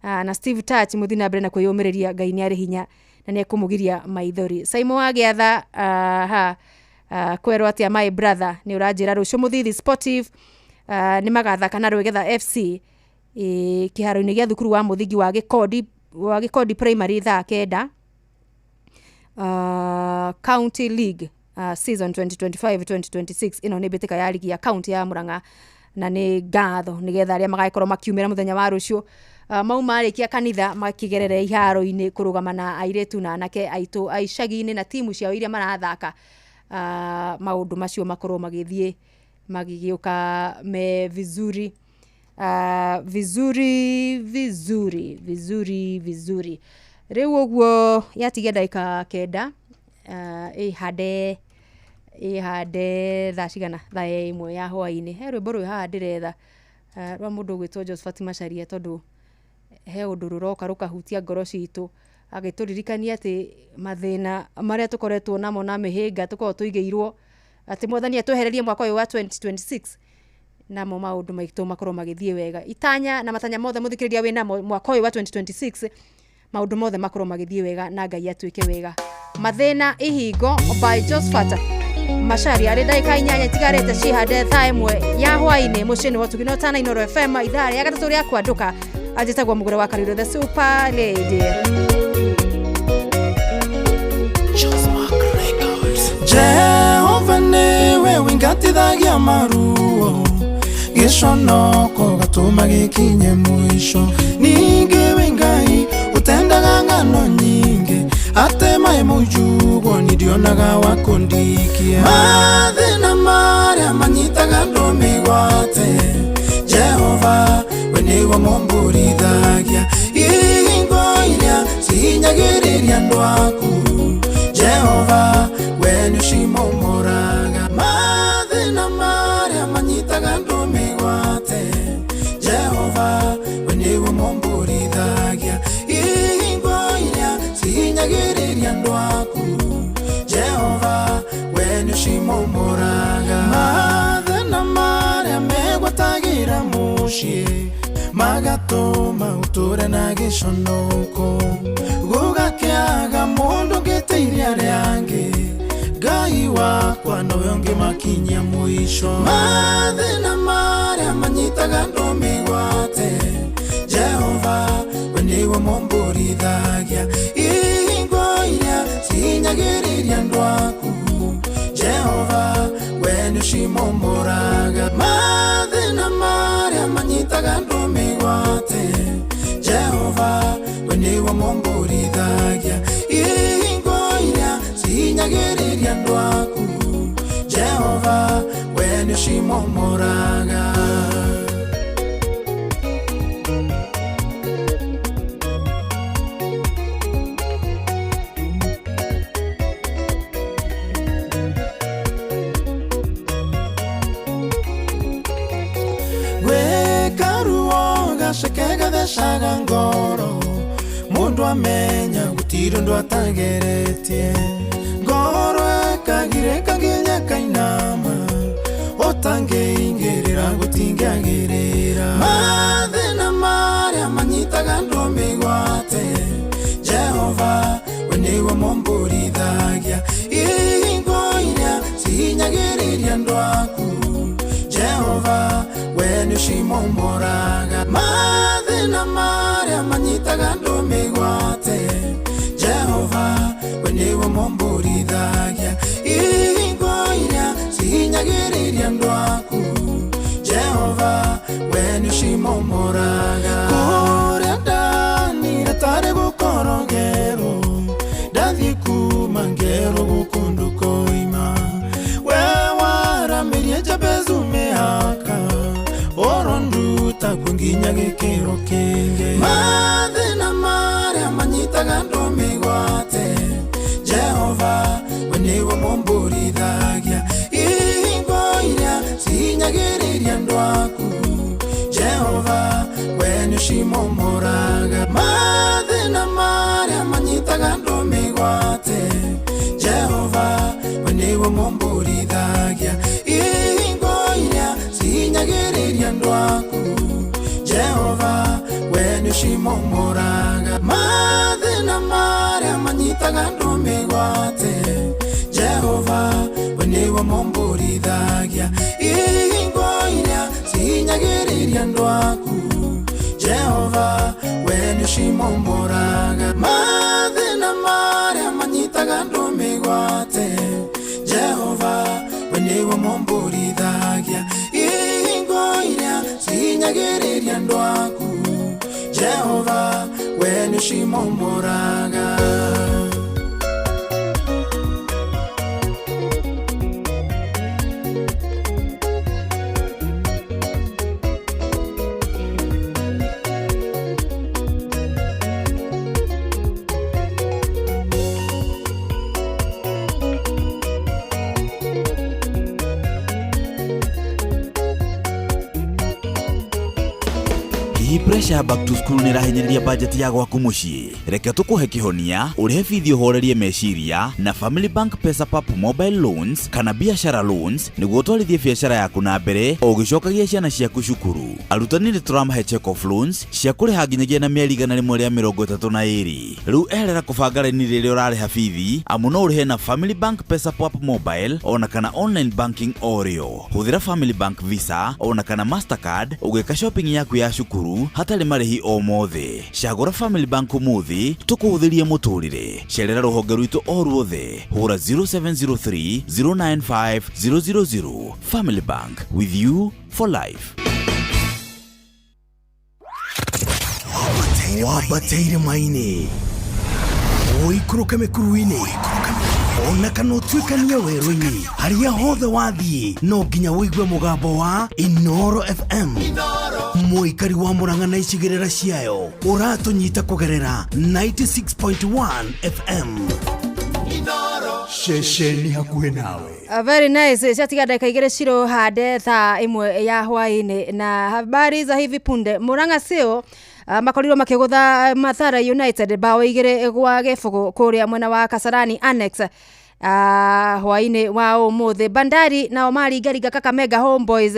Na Steve Touch, mũthiĩ na mbere na kwĩyũmĩrĩria, Ngai nĩ arĩ hinya na nĩ ekũmũgiria maithori. Simon wa Gĩatha, ha kwerwo atĩa my brother, nĩ ũranjĩra rũciũ Mũthithi Sportive nĩ magathaka na Rwĩgetha FC kĩharo-inĩ gĩa thukuru wa mũthingi wa Gĩkondi Primary thaa 9. County League season 2025-2026, ĩno nĩ mbĩtĩka ya ligi ya county ya Murang'a, na nĩ ngatho nĩgetha arĩa magagĩkorwo makiumĩra mũthenya wa rũciũ, mauma marĩkia kanitha makĩgerere iharo-inĩ kũrũgama na airĩtu na anake aitũ a icagi-inĩ na timu ciao iria marathaka. Maũndũ macio makorwo magĩthiĩ magĩgĩũka me vizuri, vizuri vizuri vizuri vizuri. Rĩu ũguo yatigia ndagĩka 9, ĩhande ĩhande thaa cigana? Thaa 1 ya hwaĩ-inĩ. He rwĩmbo rwĩ haha ndĩretha, rwa mũndũ ũgwĩtwo Josephat Macharia, tondũ he ũndũ rũroka rũkahutia ngoro citũ, agĩtũririkania atĩ mathĩna marĩa tũkoretwo namo na mĩhĩnga tũkoragwo tũigĩirwo atĩ mwathani atwehererie mwaka ũyũ wa 2026, namo maũndũ maitũ makorwo magĩthiĩ wega. Itanya na matanya mothe mũthikĩrĩria wĩ namo mwaka ũyũ wa 2026, maũndũ mothe makorwo magĩthiĩ wega na Ngai atuĩke wega. Mathĩna Ihingo by Josephat Macharia. Arĩ ndagĩka 8 itigarĩte cihande thaa 1 ya hwaĩ-inĩ, mũciĩ nĩ Wotugino Tana Inooro FM, ithaa rĩa gatatũ rĩa kwandũka. Anjĩtagwo Mũgũre wa Kariro, the super lady. Jehova nĩwe wingatithagia maruo, gĩconoko gatũma gĩkinye mũico. Ningĩ wĩ Ngai ũtendaga ng'ano nyingĩ, atĩ maĩ mũnjugwo ni ndionaga wa kũndikia. Mathĩna marĩa manyitaga andũ mĩgwate, Jehova we nĩwe mũmbũrithagia. Ihingo iria cihinyagĩrĩria andũ aku, Jehova we nĩũcimomoraga. Mathĩna marĩa manyitaga andũ mĩgwate, Jehova we nĩwe mũmbũrithagia. Ihingo iria cihinyagĩrĩria andũ aku, Jehova we nĩũcimomoraga. Mathĩna marĩa megwatagĩra mũciĩ, magatũma ũtũre na gĩconoko, gũgakĩaga mũndũ ũngĩteithia arĩa angĩ, Ngai wakwa nowe ũngĩmakinyia mũico. Mathĩna marĩa manyitaga andũ mĩgwate, Jehova we nĩwe mũmbũrithagia. Ihingo iria cihinyagĩrĩria andũ aku, Jehova we nĩũcimomoraga. Mathĩna marĩa manyitaga andũ mĩgwate, Jehova we nĩwe mũmbũrithagia. Ihingo iria cihinyagĩrĩria andũ aku, Jehova we nĩũcimomoraga. Gwĩka ruo gaceke gathecaga ngoro, mũndũ amenya gũtirĩ ũndũ atageretie. Ngoro ĩkagirĩka nginya kainama, ũtangĩingĩrĩra. Gũkĩra gũtingĩagĩrĩra mathĩna marĩa manyitaga andũ mĩgwate Jehova we nĩwe mũmbũrithagia ihingo iria cihinyagĩrĩria andũ aku Jehova we nĩũcimomoraga mathĩna marĩa manyitaga andũ mĩgwate Jehova we nĩwe mũmbũrithagia ihingo iria cihinyagĩrĩria andũ aku Jehova we nĩũcimomoraga kũrĩa ndanire tarĩ gũkorogerwo ndathiĩ kuma ngero gũkũ ndũkoima we waramĩrie Jabezu mĩhaka oronduta kuo nginya gĩkĩro kĩngĩ mathĩna marĩa manyitaga andũ mĩgwate Jehova we nĩwe mũmbũrithagia ihingo iria cihinyagĩrĩria andũ aku Jehova we nĩũcimomoraga mathĩna marĩa manyitaga andũ mĩgwate Jehova we nĩwe mũmbũrithagia ihingo iria cihinyagĩrĩria andũ aku Jehova we nĩũcimomoraga mathĩna marĩa manyitaga andũ mĩgwate Jehova we nĩwe mũmbũrithagia ihingo iria cihinyagĩrĩria andũ aku Jehova we nĩũcimomoraga mathĩna marĩa manyitaga andũ mĩgwate Jehova we nĩwe mũmbũrithagia ihingo iria cihinyagĩrĩria andũ aku Jehova we nĩũcimomoraga. Hihi pressure ya back to school nä ĩrahinyĩrĩria bajeti ya gwaku mũciĩ? Reke tũkũhe kĩhonia ũrĩhe bithi ũhorerie meciria na Family Bank Pesa Pap mobile loans kana biashara loans nĩguo ũtwarithie biacara yaku na mbere o ũgĩcokagia ciana ciaku cukuru. Arutani nĩ tũramahe check off loans cia kũrĩha nginyagia na mĩeri 132. Rĩu eherera kũbanga raini rĩrĩa ũrarĩha bithi amu no ũrĩhe na Family Bank Pesa Pap mobile ona kana online banking o rĩo. Hũthĩra Family Bank Visa ona kana Mastercard ũgĩka shopping yaku ya cukuru hatarĩ marĩhi o mothe. Cagũra Family Bank ũmũthĩ tũkũhũthĩrie mũtũrĩre. Cerera rũhonge rwitũ o ruothe. Hũra 0703 095 000. Family Bank, with you for life. Wambateire maini ũikũrũke mĩkuru-inĩ ona kana ũtuĩkanie werũ-inĩ harĩa hothe wathiĩ no nginya ũigue mũgambo wa Inoro FM mũikari wa Murang'a na icigĩrĩra ciayo ũratũnyita kũgerera 96.1 FM. Ceceni hakuhĩ nawe. Very nice. Ciatiga ndagĩka igĩrĩ cirohande thaa ĩmwe ya hwaĩ-inĩ na habari za hivi punde Murang'a Seal makorirwo makĩgũtha Mathare United bao 2-0 kũrĩa mwena wa Kasarani Annex hwaĩ-inĩ wa ũmũthĩ. Bandari nao maringaringa Kakamega Homeboys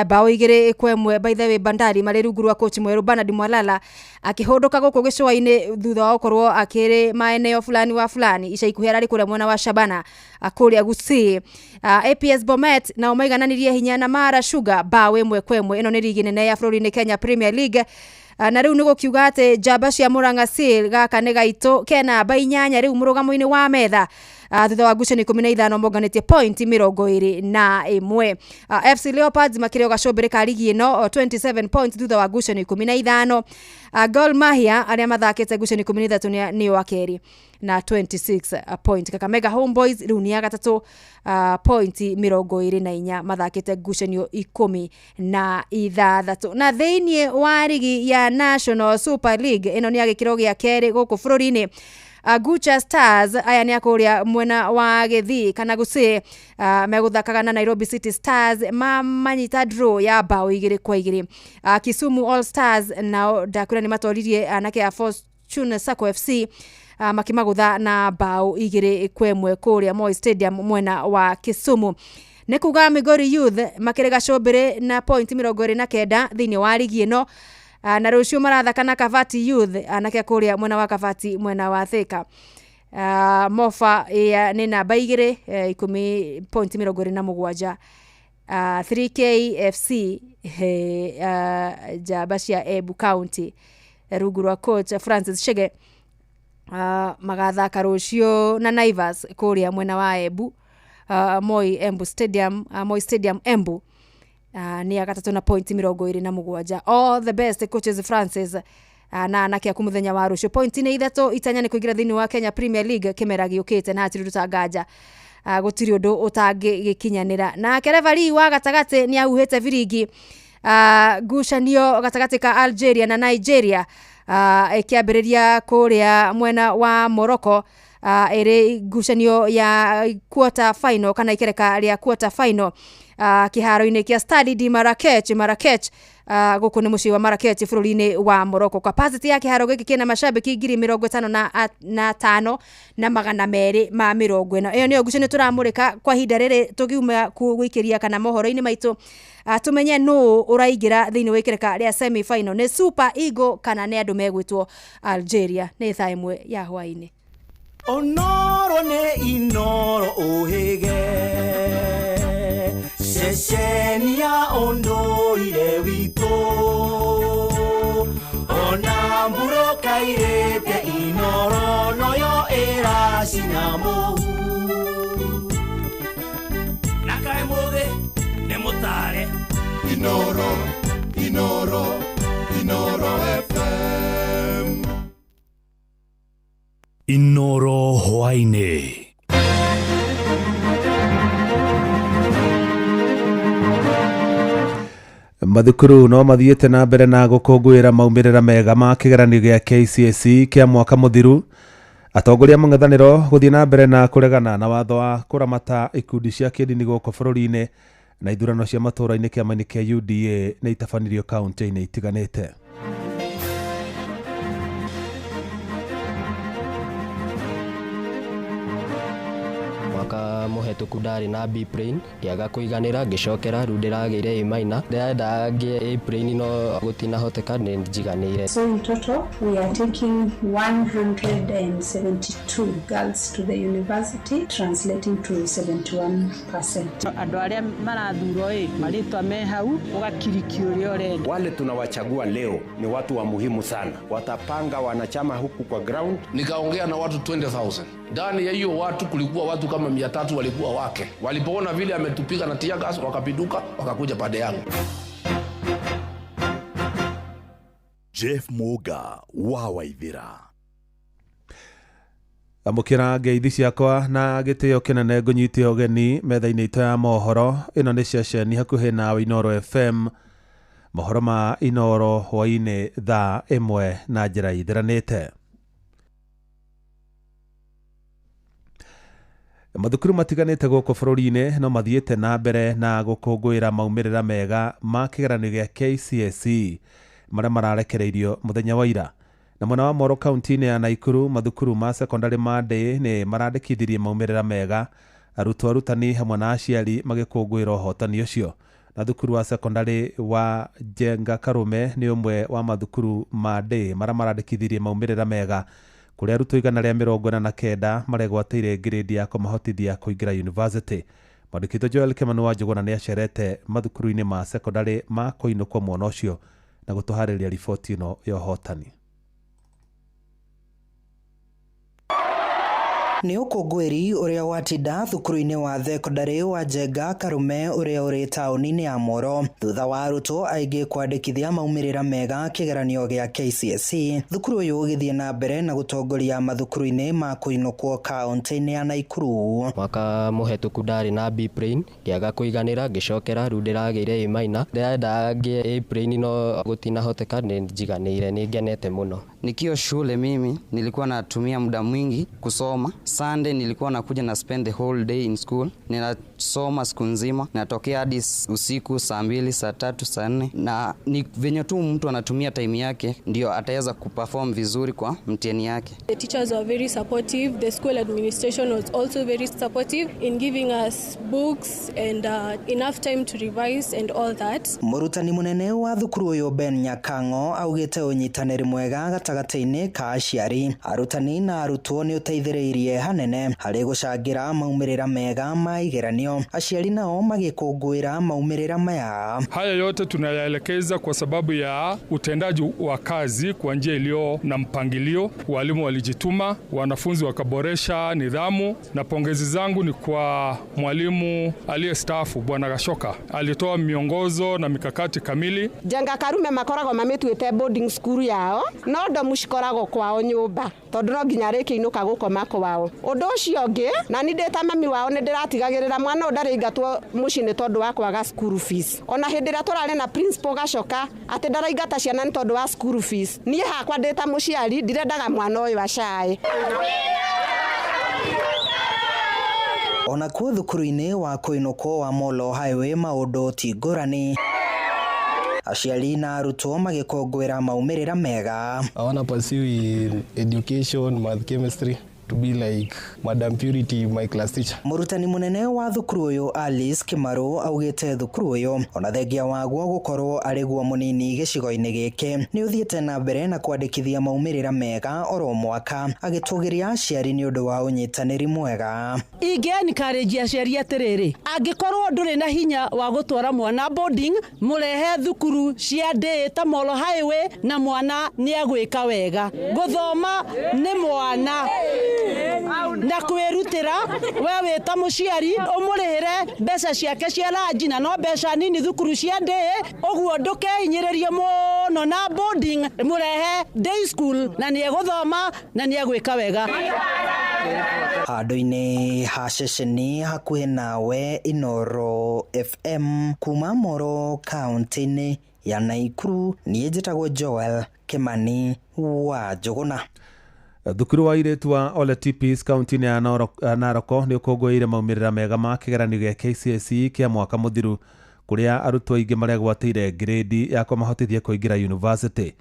bao 2-1. By the way, Bandari marĩ rungu rwa coach mwerũ Bernard Mwalala akĩhũndũka gũkũ gĩcũa-inĩ thutha wa gũkorwo akĩrĩ maeneo fulani wa fulani ica ikuhĩ ararĩ kũrĩa mwena wa Shabana kũrĩa Gusii. APS Bomet nao maigananirie hinya na Mara Sugar bao 1-1. Ĩno nĩ rigi nene ya bũrũri-inĩ Kenya Premier League. Na rĩu nĩ gũkiuga atĩ njamba cia Murang'a Seal gaka nĩ gaitũ kena namba 8 rĩu mũrũgamo-inĩ wa metha thutha wa ngucanio 15 monganĩtie point 21. FC Leopards makĩrĩ o gacũmbĩrĩ ka rigi ĩno 27 points thutha wa ngucanio 15. Gor Mahia arĩa mathakĩte ngucanio 13 nĩo a kerĩ na 26 point. Kakamega Homeboys rĩu nĩ a gatatũ point 24 mathakĩte ngucanio 16. Na thĩinĩ wa rigi ya National Super League ĩno nĩ ya gĩkĩro gĩa kerĩ gũkũ bũrũri-inĩ Gucha Stars aya nĩ akũrĩa mwena wa Gĩthii kana Gusii megũthakaga na Nairobi City Stars mamanyita draw ya bao 2-2. Kisumu All Stars nao ndakwĩra nĩ matoririe anake a Fortune Sacco FC makĩmagũtha na bao 2-1 kũrĩa Moi Stadium mwena wa Kisumu. Nĩ kuga Migori Youth makĩrĩ gacũmbĩrĩ na point 29 thĩinĩ wa rigi ĩno. Na rũciũ marathaka na Kabati Youth anake kũrĩa mwena wa Kabati mwena wa Thika. Mofa nĩ namba 2 10 point 27. 3K FC njamba cia Embu County rungu rwa coach Francis Chege magathaka rũciũ na Naivas kũrĩa mwena wa Embu, Moi Embu Stadium, Moi Stadium Embu, nĩ ya gatatũ na point 27. All the best coaches Francis na anake aku mũthenya wa rũciũ. Point nĩ 3, itanya nĩ kũingĩra thĩinĩ wa Kenya Premier League kĩmera gĩũkĩte, na hatirĩ ũndũ gũtirĩ ũndũ ũtangĩgĩkinyanĩra. Nake referee wa gatagatĩ nĩ ahuhĩte biringi ngucanio gatagatĩ ka Algeria na Nigeria ĩkĩambĩrĩria kũrĩa mwena wa Morocco, ĩrĩ ngucanio ya quarter final kana ikereka rĩa quarter final kĩharo-inĩ kĩa Stade de Marrakech, gũkũ nĩ mũciĩ wa Marrakech bũrũri-inĩ wa Morocco. Capacity ya kĩharo gĩkĩ kĩna macambĩki 55,240. Ĩyo nĩyo ngucanio tũramũrĩka kwa ihinda rĩrĩ tũgiuma gũikĩria kana mohoro-inĩ maitũ, tumenye nũ ũraingĩra thĩinĩ wa ikereka rĩa semi final, nĩ Super Eagle kana nĩ andũ megwĩtwo Algeria. Nĩ thaa 1 ya hwaĩ-inĩ. Onoro nĩ Inoro ũhĩge ceceni ya ũndũire witũ, ona mbura kairĩte Inoro noyo ĩracina mũhu. Na kaĩ mũthĩ nĩ mũtare Inoro, Inoro, Inoro FM. Inoro hwaĩ-inĩ. Mathukuru no mathiĩte na mbere na gũkũngũĩra maumĩrĩra mega ma kĩgeranio gĩa KCSE kĩa mwaka mũthiru. Atongoria mũng'ethanĩro gũthiĩ na mbere na kũregana na watho wa kũramata ikundi cia kĩndini gũkũ bũrũri-inĩ, na ithurano cia matũũra-inĩ kĩama-inĩ kĩa UDA nĩ itabanirio kaunti-inĩ itiganĩte. Mwaka mũhetũku ndarĩ na B plane, ngĩaga kũiganĩra ngĩcokera rĩu ndĩragĩire A minor, ndĩrenda ngĩe A plane no gũtinahoteka nĩ njiganĩire. So in total we are taking 172 girls to the university, translating to 71%. Andũ arĩa marathurwo ĩ marĩtwa me hau ũgakiriki ũrĩa ũrenda. Wale tunawachagua leo ni watu wa muhimu sana, watapanga wanachama huku kwa ground. Nikaongea na watu 20,000. Ndani ya hiyo watu kulikuwa watu kama 300 walikuwa wake. Walipoona vile ametupiga na tear gas wakapinduka wakakuja pande yangu. Jeff Muga wa Waithira. Amũkĩra ngeithi ciakwa na gĩtĩo kĩnene ngũnyite ũgeni metha-inĩ itũ ya mohoro. Ĩno nĩ ceceni hakuhĩ nawe Inoro FM. Mohoro ma Inoro hwaĩ-inĩ thaa 1 na njĩra ithiranĩte. Mathukuru matiganĩte gũkũ bũrũri-inĩ no mathiĩte na mbere na gũkũngũĩra maumĩrĩra mega ma kĩgeranio gĩa KCSE marĩa mararekereirio mũthenya wa ira. Na mwena wa Moro kaunti-inĩ ya Naikuru, mathukuru ma sekondari ma Ndĩĩ nĩ marandĩkithirie maumĩrĩra mega, arutwo, arutani hamwe na aciari magĩkũngũĩra ũhotani ũcio. Na thukuru wa sekondari wa Njenga Karume nĩ ũmwe wa mathukuru ma Ndĩĩ marĩa marandĩkithirie maumĩrĩra mega, kũrĩa arutwo 149 maregwatĩire grade ya kũmahotithia kũingĩra university. Mwandĩki Joel Kimani wa Njũgũna nĩ acerete mathukuru-inĩ ma sekondari ma kũinũkwo mwena ũcio na gũtũharĩria riboti ĩno ya ũhotani. Nĩ ũkũngũĩri ũrĩa watinda thukuru-inĩ wa thekondarĩ wa Njenga Karume ũrĩa ũrĩ taũni-inĩ ya Moro thutha wa arutwo aingĩ kwandĩkithia maumĩrĩra mega kĩgeranio gĩa KCSE. Thukuru ũyũ ũgĩthiĩ na mbere na gũtongoria mathukuru-inĩ ma kũinũkwo kaunti-inĩ ya Naikuru. Mwaka mũhetũku ndarĩ na B plane, ngĩaga kũiganĩra ngĩcokera rĩu ndĩragĩire A minor, ndĩrenda ngĩe A plane no gũtinahoteka nĩ njiganĩire, nĩ ngenete mũno. Nikiwa shule mimi nilikuwa natumia muda mwingi kusoma. Sunday nilikuwa nakuja na spend the whole day in school. Nasoma siku nzima, natokea hadi usiku saa 2, saa 3, saa 4, na ni venye tu mtu anatumia time yake ndio ataweza kuperform vizuri kwa mtihani yake. The teachers were very supportive. The school administration was also very supportive in giving us books and enough time to revise and all that. Mũrutani mũnene wa thukuru ũyũ Ben Nyakang'o augĩte ũnyitanĩri mwega gatagatĩ-inĩ ka aciari, arutani na arutwo nĩ ũteithĩrĩirie hanene harĩ gũcangĩra maumĩrĩra mega ma igeranio. Aciari nao magĩkũngũĩra maumĩrĩra maya. Haya yote tunayaelekeza kwa sababu ya utendaji wa kazi kwa njia iliyo na mpangilio. Walimu walijituma, wanafunzi wakaboresha nidhamu, na pongezi zangu ni kwa mwalimu aliyestaafu Bwana Gashoka, alitoa miongozo na mikakati kamili. Njenga Karume makoragwo mamĩtuĩte boarding school yao, no ndomu cikoragwo kwao nyũmba tondũ no nginya rĩkĩinũka gũkoma kwao. Ũndũ ũcio ũngĩ, na nĩ ndĩ ta mami wao nĩ ndĩratigagĩrĩra mwana ũyũ ndarĩingatwo mũciĩ nĩ tondũ wa kwaga school fees. Ona hĩndĩ ĩrĩa tũrarĩ na principal Gacoka atĩ ndaraingata ciana nĩ tondũ wa school fees, niĩ hakwa ndĩ ta mũciari ndirendaga mwana ũyũ acae. Ona kuo thukuru-inĩ wa kũinũkwo wa Molo Highway maũndũ ti ngũrani. Aciari na arutwo magĩkũngũĩra maumĩrĩra mega. I wanna pursue in education, math, chemistry to be like Madam Purity, my class teacher. Mũrutani mũnene wa thukuru ũyũ Alice Kimaru augĩte thukuru ũyũ ona thengia waguo gũkorwo arĩ guo mũnini gĩcigo-inĩ gĩkĩ nĩ ũthiĩte na mbere na kwandĩkithia maumĩrĩra mega oro mwaka, agĩtũgĩria aciari nĩ ũndũ wa ũnyitanĩri mwega. Ingĩ encourage aciari atĩrĩrĩ, angĩkorwo ndũrĩ na hinya wa gũtwara mwana boarding, mũrehe thukuru cia day ta Molo Highway na mwana nĩ agwĩka wega. Gũthoma nĩ mwana na kwĩrutĩra, we wĩ ta mũciari ũmũrĩhĩre mbeca ciake cia ranji na no mbeca nini thukuru cia day, ũguo ndũkehinyĩrĩrie mũno na boarding, mũrehe day school na nĩ egũthoma na nĩ egwĩka wega. Handũ-inĩ ha ceceni hakuhĩ nawe Inoro FM kuma Moro kaunti-inĩ ya Naikuru, niĩ njĩtagwo Joel Kimani wa Njũgũna. Thukuru wa airĩtu wa Ole Tipis kaunti-inĩ ya Narok nĩ ũkũngũĩire maumĩrĩra mega ma kĩgeranio gĩa KCSE kĩa mwaka mũthiru, kũrĩa arutwo aingĩ maregwatĩire grade ya kũmahotithia kũingĩra university.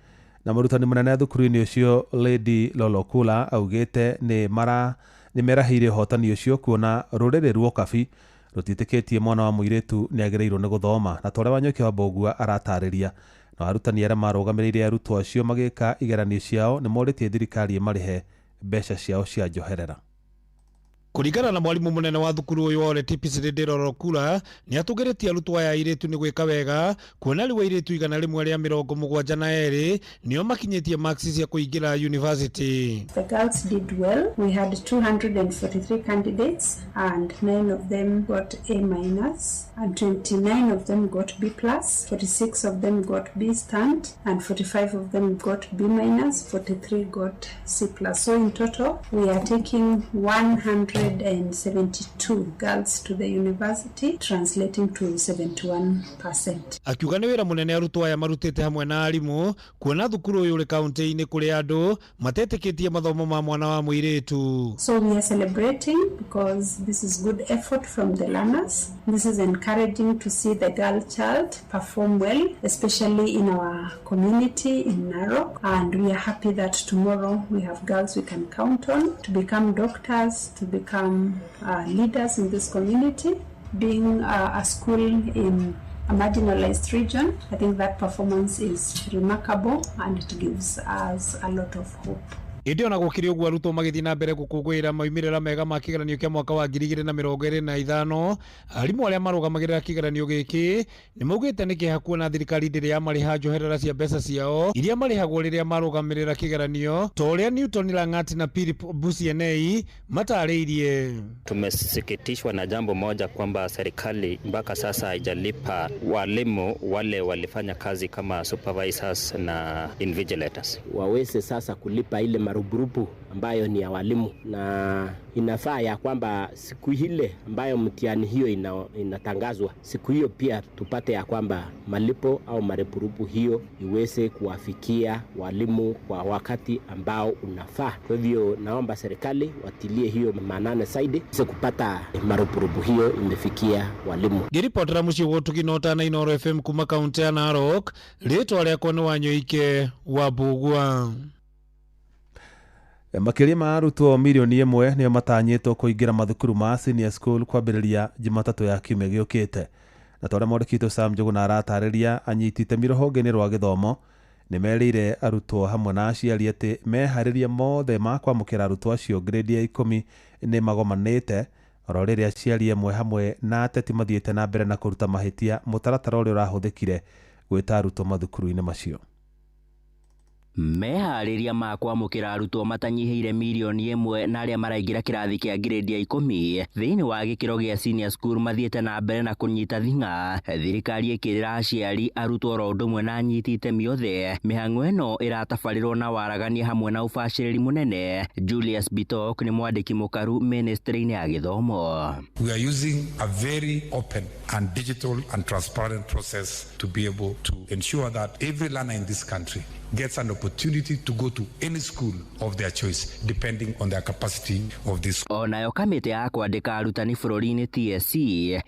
Na mũrutani mũnene thukuru-inĩ ũcio Lady Lolokula augĩte nĩ merahĩire ũhotani ũcio kuona rũrĩrĩ rwa rũtiĩtĩkĩtie mwana wa mũirĩtu nĩ agĩrĩirwo nĩ gũthoma. Na ta ũrĩa Wanyũki wa Mbũgua aratarĩria, na arutani arĩa marũgamĩrĩire arutwo acio magĩka igeranio ciao nĩ morĩtie thirikari ĩmarĩhe mbeca ciao cia njoherera. Kũringana na mwarimu mũnene wa thukuru ũyũ wa Ole Tipis Lady Lolokula, nĩ atũgĩrĩtie arutwo aya airĩtu nĩ gwĩka wega, kuona rĩu airĩtu 172 nĩo makinyĩtie marks cia kũingĩra university. The girls did well. We had 243 candidates and 9 of them got A minus and 29 of them got B plus, 46 of them got B stand and 45 of them got B minus, 43 got C plus. So in total we are taking 172 girls to the university, translating to 71%. Akiuga nĩ wĩra mũnene arutwo aya marutĩte hamwe na arimũ, kuona thukuru ũyũ ũrĩ kaunti-inĩ kũrĩ andũ matetĩkĩtie mathomo ma mwana wa mũirĩtu. So we are celebrating because this is good effort from the learners. This is encouraging to see the girl child perform well, especially in our community in Narok, and we are happy that tomorrow we have girls we can count on to become doctors, to become leaders in this community. Being a school in a marginalized region, I think that performance is remarkable and it gives us a lot of hope. Ĩndĩ ona gũkĩrĩ ũguo arutwo magĩthiĩ na mbere gũkũngũĩra maumĩrĩra mega ma kĩgeranio kĩa mwaka wa 2025, arimũ arĩa marũgamagĩrĩra kĩgeranio gĩkĩ nĩ maugĩte nĩ kĩeha kuona thirikari ndĩrĩ yamarĩha njoherera cia mbeca ciao iria marĩhagwo rĩrĩa marũgamĩrĩra kĩgeranio, ta ũrĩa Newton Lang'at na Philip Busienei matarĩirie. Tumesikitishwa na jambo moja kwamba serikali mpaka sasa haijalipa walimu wale walifanya kazi kama supervisors na invigilators. Waweze sasa kulipa ile marupurupu ambayo ni ya walimu, na inafaa ya kwamba siku ile ambayo mtihani hiyo inatangazwa, siku hiyo pia tupate ya kwamba malipo au marupurupu hiyo iweze kuwafikia walimu kwa wakati ambao unafaa. Kwa hivyo naomba serikali watilie hiyo maanane zaidi iweze kupata marupurupu hiyo imefikia walimu. Ngĩribotera mũciĩ wa ũtugi na ũtana Inooro FM kuma kaunti ya Narok, rĩtwa rĩakwa nĩ Wanyoike wa Mbugua. Makĩria ma arutwo mirioni 1 nĩo matanyĩtwo kũingĩra mathukuru ma senior school kwambĩrĩria Jumatatũ ya kiumia gĩũkĩte. Na ta ũrĩa mwandĩki witũ Sam Njũgũna aratarĩria, anyiti itemi rũhonge-inĩ rwa gĩthomo nĩ merĩire arutwo hamwe na aciari atĩ meharĩria mothe ma kwamũkĩra arutwo acio grade ya 10 nĩ magomanĩte, oro rĩrĩa aciari amwe hamwe na ateti mathiĩte na mbere na kũruta mahĩtia mũtaratara ũrĩa ũrahũthĩkire gwĩta arutwo mathukuru-inĩ macio. Meharĩria ma kwamũkĩra arutwo matanyihĩire mirioni 1 na arĩa maraingĩra kĩrathi kĩa grade ya 10 thĩinĩ wa gĩkĩro gĩa senior school mathiĩte na mbere na kũnyita thing'a. Thirikari ĩkĩrĩra aciari, arutwo oro ũndũ ũmwe na anyiti itemi othe, mĩhang'o ĩno ĩratabarĩrwo na waragania hamwe na ũbacĩrĩri mũnene. Julius Bitok nĩ mwandĩki mũkaru ministry-inĩ ya gĩthomo. We are using a very open and digital and transparent process to be able to ensure that every learner in this country gets an opportunity to go to any school of their choice, depending on their capacity of this. Onayo kamĩtĩ ya kwandĩka arutani bũrũri-inĩ TSC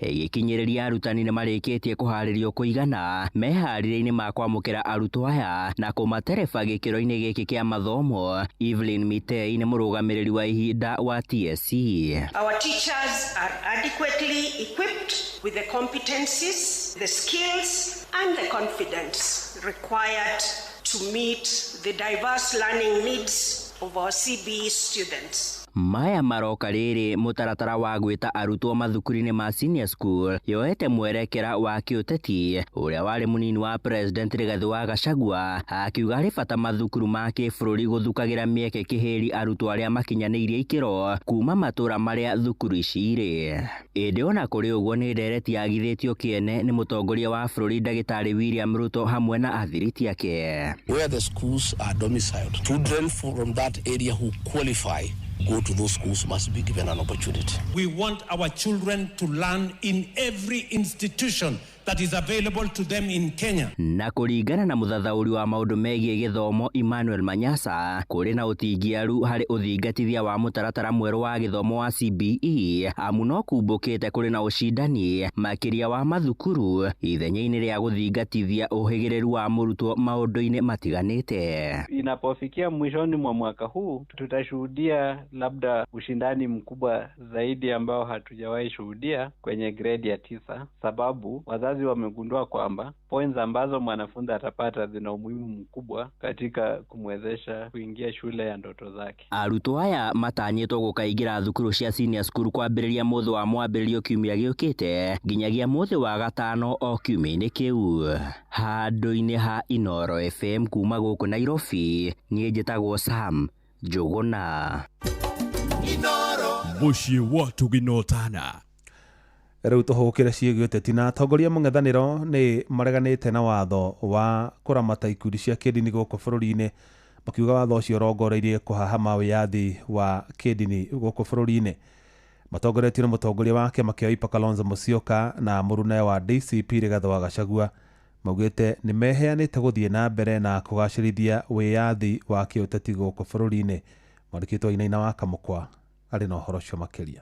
ĩgĩkinyĩrĩria arutani nĩ marĩkĩtie kũharĩrio kũigana meharĩria-inĩ ma kwamũkĩra arutwo aya na kũmatereba gĩkĩro-inĩ gĩkĩ kĩa mathomo. Evelyn Mitei nĩ mũrũgamĩrĩri wa ihinda wa TSC. Our teachers are adequately equipped with the competencies, the skills and the confidence required to meet the diverse learning needs of our CBE students. Maya maroka rĩrĩ mũtaratara wa gwĩta arutwo mathukuru-inĩ ma senior school yoete mwerekera wa kĩũteti ũrĩa warĩ mũnini wa president Rigathĩ wa Gachagua akiuga harĩ bata mathukuru ma kĩbũrũri gũthukagĩra mĩeke kĩhĩri arutwo arĩa makinyanĩirie ikĩro kuma matũra marĩa thukuru ici irĩ. Ĩndĩ ona kũrĩ ũguo nĩ ndereti yagithĩtio kĩene nĩ mũtongoria wa bũrũri ndagĩtarĩ William Ruto hamwe na athiriti ake. Where the schools are domiciled, children from that area who qualify go to those schools must be given an opportunity. We want our children to learn in every institution that is available to them in Kenya. Na kũringana na mũthathaũri wa maũndũ megiĩ gĩthomo Emmanuel Manyasa, kũrĩ na ũtingiaru harĩ ũthingatithia wa mũtaratara mwerũ wa gĩthomo wa CBE, amu no kumbũkĩte kũrĩ na ũcindani makĩria wa mathukuru ithenya-inĩ rĩa gũthingatithia ũhĩgĩrĩru wa mũrutwo maũndũ-inĩ matiganĩte. Inapofikia mwishoni mwa mwaka huu tutashuhudia labda ushindani mkubwa zaidi ambao hatujawahi shuhudia kwenye grade ya 9, sababu wazazi wamegundua kwamba points ambazo mwanafunzi atapata zina umuhimu mkubwa katika kumwezesha kuingia shule ya ndoto zake. Arutwo aya matanyĩtwo gũkaingĩra thukuru cia senior school kwambĩrĩria mũthĩ wa mwambĩrĩrio kiumia gĩũkĩte nginyagia mũthĩ wa gatano o kiumia-inĩ kĩu. Handũ-inĩ ha Inooro FM kuma gũkũ Nairobi, niĩ njĩtagwo Sam Njũgũna. Mũciĩ wa Tũgina. Rĩu tũhũkĩre ciĩgiĩ ũteti na atongoria mũng'ethanĩro nĩ mareganĩte na watho wa kũramata ikundi cia kĩndini gũkũ bũrũri-inĩ, makiuga watho ũcio ũrongoreirie kũhahama wĩyathi wa kĩndini gũkũ bũrũri-inĩ. Matongoretio nĩ mũtongoria wa kĩama kĩa Wiper Kalonzo Musyoka na mũrune wa DCP Rigathĩ wa Gachagua, maugĩte nĩ meheanĩte gũthiĩ na mbere na kũgacĩrithia wĩyathi wa kĩũteti gũkũ bũrũri-inĩ. Mwandĩki witũ Wainaina wa Kamũkwa arĩ na ũhoro ũcio makĩria.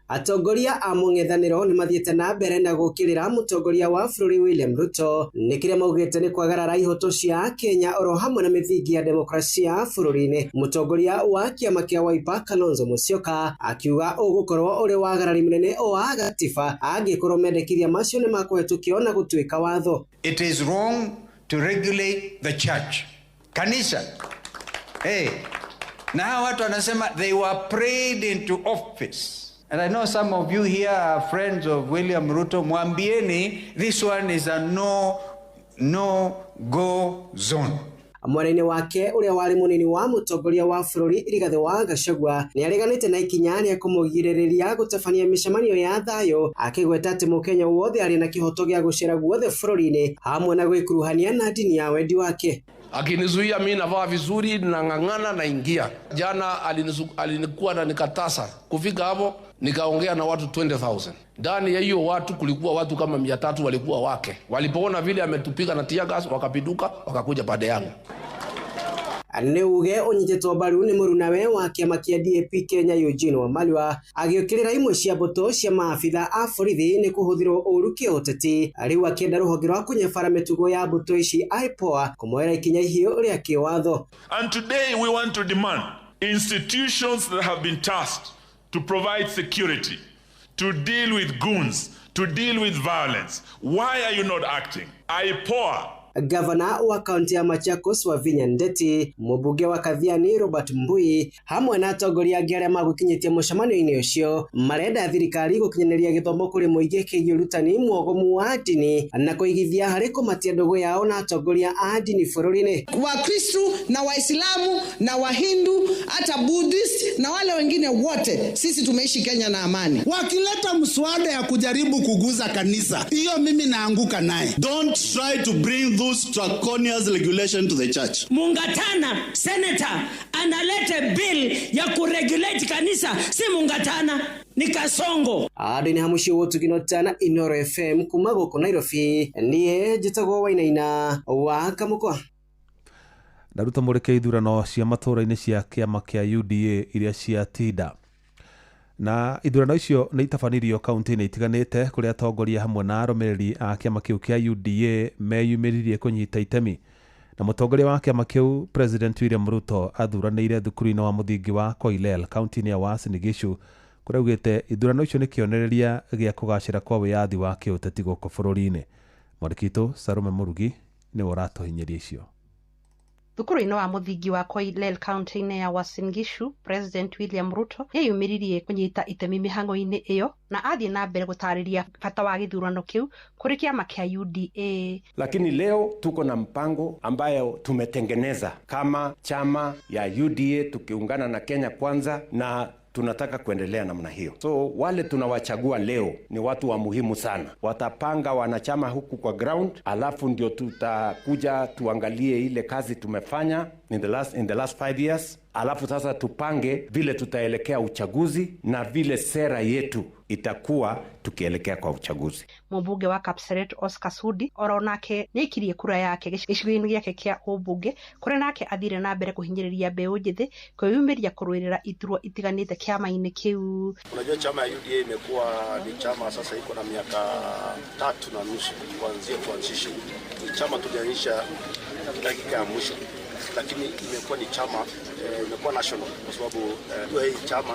Atongoria a mũng'ethanĩro nĩ mathiĩte na mbere na gũkĩrĩra mũtongoria wa bũrũri William Ruto nĩ kĩrĩa maugĩte nĩ kwagarara ihoto cia Kenya oro hamwe na mĩthingi ya demokrasia bũrũri-inĩ. Mũtongoria wa kĩama kĩa Wiper Kalonzo Musyoka akiuga ũgũkorwo ũrĩ wagarari mũnene wa gatiba angĩkorwo mendekithia macio nĩ makũhetũkio na gũtuĩka watho. It is wrong to regulate the church. Kanisa. Hey, na hawa watu wanasema they were prayed into office. And I know some of you here are friends of William Ruto. Mwambieni, this one is a no go zone. Mwena-inĩ wake ũrĩa warĩ mũnini wa mũtongoria wa bũrũri Rigathĩ wa Gachagua nĩ areganĩte na ikinya rĩa kũmũgirĩrĩria gũtabania mĩcemanio ya thayũ, akĩgweta atĩ mũkenya wothe arĩ na kĩhoto gĩa gũcera guothe bũrũri-inĩ hamwe na gwĩkuruhania na ndini ya wendi wake. Akinizuia mimi navaa vizuri, nang'ang'ana, naingia. Jana alinikuwa na nikatasa kufika hapo, nikaongea na watu 20,000. Ndani ya hiyo watu kulikuwa watu kama 300 walikuwa wake. Walipoona vile ametupiga na tear gas, wakapiduka wakakuja pande yangu. Nĩ uge ũnyitĩtwo mbaru nĩ mũrunawe wa kĩama kĩa DAP Kenya Eugene Wamalwa agĩũkĩrĩra imwe cia mbũtũ cia maabitha a borithi nĩ kũhũthĩrwo ũũru kĩũteti. Rĩu akĩenda rũhonge rwa kũnyabara mĩtugo ya mbũtũ ici IPOA kũmoera ikinya ihiũ rĩa kĩwatho. And today we want to demand institutions that have been tasked to provide security, to deal with goons, to deal with violence. Why are you not acting? IPOA. Gavana wa kaunti ya Machakos Wavinya Ndeti, mũmbunge wa Kathiani Robert Mbui hamwe na atongoria angĩ arĩa magũkinyĩtie mũcemanio-inĩ ũcio marenda thirikari gũkinyanĩria gĩthomo kũrĩ mũingĩ kĩgiĩ ũrutani mwogomu wa ndini na kũigithia harĩ kũmatia ndũgũ yao na atongoria a ndini bũrũri-inĩ. Wakristu na Waislamu na Wahindu hata Buddhist na wale wengine wote, sisi tumeishi Kenya na amani. Wakileta mswada ya kujaribu kuguza kanisa, hiyo mimi naanguka naye. Don't try to bring those draconian regulation to the church. Mungatana senator analete bill ya kuregulate kanisa, si Mungatana ni Kasongo. Andũ-inĩ ha mũciĩ gũtuginotana Inoro FM kuma gũkũ Nairobi, niĩ njĩtagwo Wainaina wa Kamũkwa. Ndaruta mũrĩke ithurano cia matũũra-inĩ cia kĩama kĩa UDA iria ciatinda. Na ithurano icio nĩ itabanirio kaunti-inĩ itiganĩte kũrĩa atongoria hamwe na arũmĩrĩri a kĩama kĩu kĩa UDA meyumĩririe kũnyita itemi. Na mũtongoria wa kĩama kĩu President William Ruto athuranĩire thukuru-inĩ wa mũthingi wa Koilel kaunti-inĩ ya Uasin Gishu kũrĩa augĩte ithurano icio nĩ kĩonereria gĩa kũgacĩra kwa wĩyathi wa kĩũteti gũkũ bũrũri-inĩ. Mwandĩki witũ Salome Mũrugi nĩwe ũratũhinyĩria icio. Thukuru-inĩ wa mũthingi wa Koilel kaunti-inĩ ya Uasin Gishu, President William Ruto nĩeyumĩririe kũnyita itemi mĩhang'o-inĩ ĩyo na athiĩ na mbere gũtarĩria bata wa gĩthurano kĩu kũrĩ kĩama kĩa UDA. Lakini leo tuko na mpango ambayo tumetengeneza kama chama ya UDA tukiungana na Kenya Kwanza, na tunataka kuendelea namna hiyo. So wale tunawachagua leo ni watu wa muhimu sana. Watapanga wanachama huku kwa ground, alafu ndio tutakuja tuangalie ile kazi tumefanya in the last 5 years, alafu sasa tupange vile tutaelekea uchaguzi na vile sera yetu itakuwa tukielekea kwa uchaguzi. Mũmbunge wa Kapseret Oscar Sudi oro nake nĩaikirie kura yake gĩcigo-inĩ gĩake kĩa ũmbunge kũrĩa nake athire na mbere kũhinyĩrĩria mbeũ njĩthĩ kwĩyumĩria kũrũĩrĩra iturwa itiganĩte kĩama-inĩ kĩu. Unajua chama ya UDA imekuwa ni chama sasa iko na miaka 3.5 kuanzia kuanzisha. Ni chama tulianzisha dakika ya mwisho, lakini imekuwa ni chama imekuwa national kwa sababu hii chama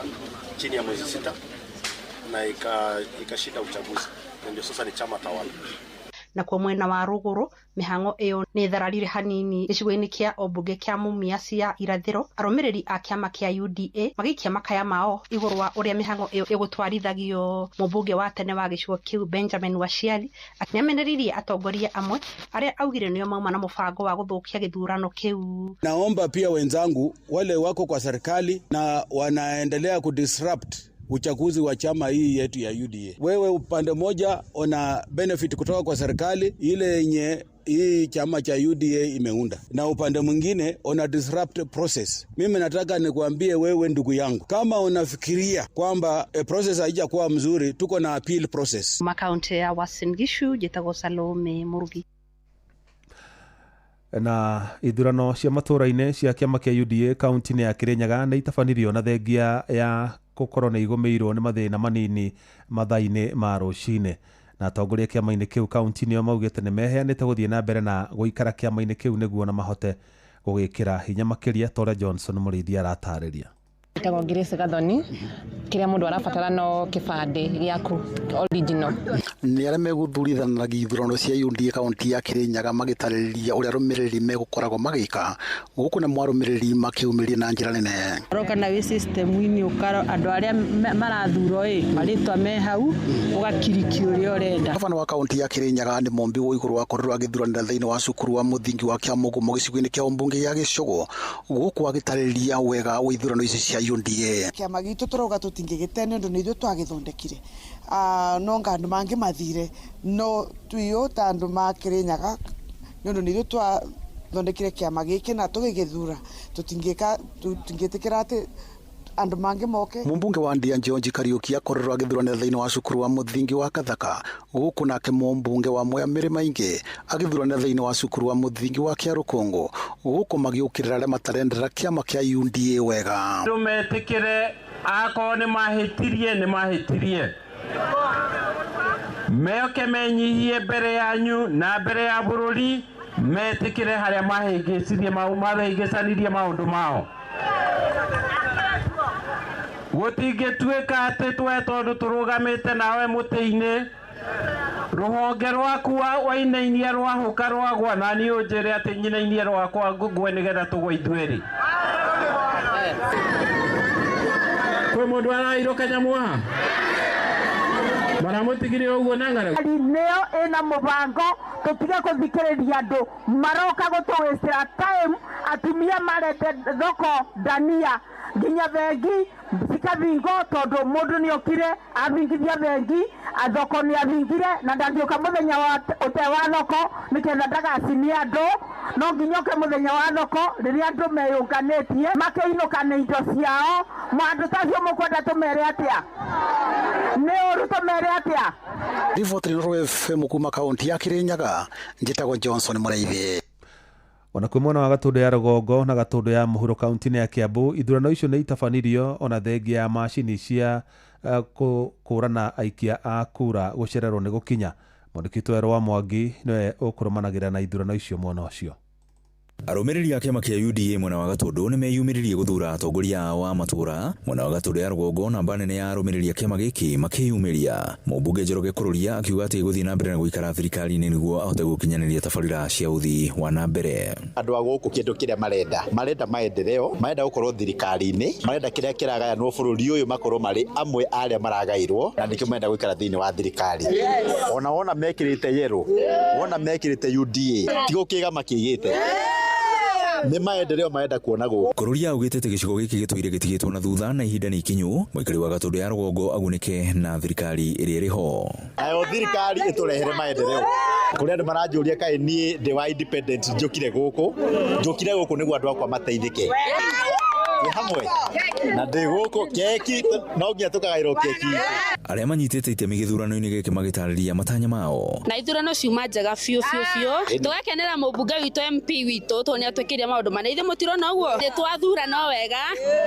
chini ya mwezi 6 na ikashinda uchaguzi, na ndio sasa ni chama tawala. Na kwa mwena wa rũgũrũ mĩhang'o ĩyo nĩ thararire hanini gĩcigo-inĩ kĩa ũmbunge kĩa Mumias ya irathĩro, arũmĩrĩri a kĩama kĩa UDA magĩikia makaya mao igũrũ wa ũrĩa mĩhang'o ĩyo ĩgũtwarithagio. Mũmbunge wa tene wa gĩcigo kĩu Benjamin Washiali nĩamenereirie atongoria amwe arĩa augire nĩo mauma na mũbango wa gũthũkia gĩthurano kĩu. Naomba pia wenzangu wale wako kwa serikali na wanaendelea kudisrupt uchaguzi wa chama hii yetu ya UDA. Wewe upande moja una benefit kutoka kwa serikali ile yenye hii chama cha UDA imeunda, na upande mwingine una disrupt process. Mimi nataka nikuambie wewe ndugu yangu, kama unafikiria kwamba process haijakuwa mzuri, tuko na appeal process. Makaunti ya Uasin Gishu, njĩtagwo Salome Murugi. Na ithurano cia matũũra-inĩ cia kĩama kĩa UDA kaunti-inĩ ya Kirinyaga nĩ itabanirio na thengia ya gũkorwo nĩ igũmĩirwo nĩ mathĩna manini mathaa-inĩ ma rũcinĩ. Na atongoria kĩama-inĩ kĩu kaunti-inĩ ĩyo maugĩte nĩ meheanĩte gũthiĩ na mbere na gũikara kĩama-inĩ kĩu nĩguo na mahote gũgĩkĩra hinya makĩria ta ũrĩa Johnson Mũrĩithi aratarĩria. Njĩtagwo Grace Gathoni, kĩrĩa mũndũ arabatara no kĩbandĩ gĩaku original. Nĩ arĩa megũthurithanagia ithurano cia UDA kaunti ya Kirinyaga magĩtarĩria ũrĩa arũmĩrĩri megũkoragwo magĩka gũkũ na mwarũmĩrĩri makĩumĩria na njĩra nene. Ũroka na wĩ system-inĩ ũkaro andũ arĩa marathurwo ĩ marĩtwa me hau ũgakiriki ũrĩa ũrenda. Gavana wa kaunti ya Kirinyaga nĩ Mumbi Waiguru wakorirwo agĩthuranĩra thĩinĩ wa cukuru wa mũthingi wa Kĩamũgũmo gĩcigo-inĩ kĩa ũmbunge gĩa Gĩcũgũ gũkũ agĩtarĩria wega wa ithurano ici cia UDA. Kĩama gitũ tũrauga tũtingĩgĩte nĩ ũndũ nĩ ithuĩ twagĩthondekire, no nga andũ mangĩ mathire no twiũ ta andũ ma Kirinyaga nĩ ũndũ nĩ ithuĩ Thondekire kiama giki na tugigithura tutingika tutingitikira ati andu mangi moke. Mumbunge wa Ndia Njonji Kariuki akorirwo agithuranira thiini wa cukuru wa muthingi wa Kathaka, guku nake mumbunge wa Mwea Mirima Ingi agithuranira thiini wa cukuru wa muthingi wa Kiarukungu, guku magiukirira aria matarendera kiama kia UDA wega. Andu metikire akorwo ni mahitirie ni mahitirie, meoke menyihie mbere yanyu na mbere ya bururi, metikire haria mahingicirie mahingicanirie maundu mao. Gutingituika ati twe tondu turugamite nawe muti-ini, ruhonge rwaku wainainie rwahuka rwagwa na ni unjire ati nyinainie rwakwa ngwe nigetha tugwe ithueri. Kwi mundu arairuka nyamuha maramutigire uguo na ng'aragu nĩyo ĩna mũbango tũtige kũthikĩrĩria andũ maroka gũtũwĩcĩra time. Atumia marete thoko ndania nginya bengi cikabingwo tondu mundu niokire abingithia bengi thoko niabingire na ndangĩũka mũthenya wa ũte wa thoko nĩketha ndagacinie andũ. No nginya oke mũthenya wa thoko rĩrĩa andũ meyũnganĩtie makĩinũka nĩ indo ciao. Andũ ta acio mũkwenda tũmere atĩa? Nĩ ũru tũmere atĩa? Riboti Inooro FM kuma kaunti ya Kirinyaga, njĩtagwo Johnson Mũraithi. Ona kwĩ mwena wa Gatũndũ ya rũgongo na Gatũndũ ya mũhuro kaunti-inĩ ya Kiambu, ithurano icio nĩ itabanirio ona thengia ya macini cia kũrana aikia a kura gũcererwo nĩ gũkinya. Mwandĩki witũ Werũ wa Mwangi nĩwe ũkũrũmanagĩra na ithurano icio mwena ũcio. Arũmĩrĩri a kĩama kĩa UDA mwena wa Gatũndũ nĩmeyumĩririe gũthura atongoria ao a matũra. Mwena wa Gatũndũ ya rũgongo namba nene ya arũmĩrĩri a kĩama gĩkĩ makĩyumĩria. Mũmbunge Njoroge Kũrũria akiuga atĩ gũthiĩ na mbere na gũikara thirikari-inĩ nĩguo ahote gũkinyanĩria tabarĩra cia ũthii wa na mbere. Andũ a gũkũ kĩndũ kĩrĩa marenda, marenda maendeleo, marenda gũkorwo thirikari-inĩ, marenda kĩrĩa kĩragayanwo bũrũri ũyũ makorwo marĩ amwe a arĩa maragairwo, na nĩkĩo marenda gũikara thĩinĩ wa thirikari. Ona wona mekĩrĩte yellow, wona mekĩrĩte UDA, ti gũkĩga makĩgĩte. Nĩ maendeleo marenda kuona gũkũ. Kũrũria augĩte atĩ gĩcigo gĩkĩ gĩtũire gĩtigĩtwo na thutha na ihinda nĩ ikinyu mũikari wa Gatũndũ ya rũgongo agunĩke na thirikari ĩrĩa ĩrĩ ho. Nayo thirikari ĩtũrehere maendeleo. Kũrĩ andũ maranjũria kaĩ niĩ ndĩ wa independent njũkire gũkũ, njũkire gũkũ nĩguo andũ akwa mateithĩke. Twĩ hamwe na ndĩ gũkũ keki no nginya tũkagaĩrwo keki. Arĩa manyitĩte itemi gĩthurano-inĩ gĩkĩ magĩtarĩria matanya mao. Na ithurano ciuma njega biũ biũ biũ, tũgakenera mũmbunge witũ MP witũ tondũ nĩatwĩkĩire maũndũ manene. Ithuĩ mũtirona ũguo? Nĩ twathura no wega,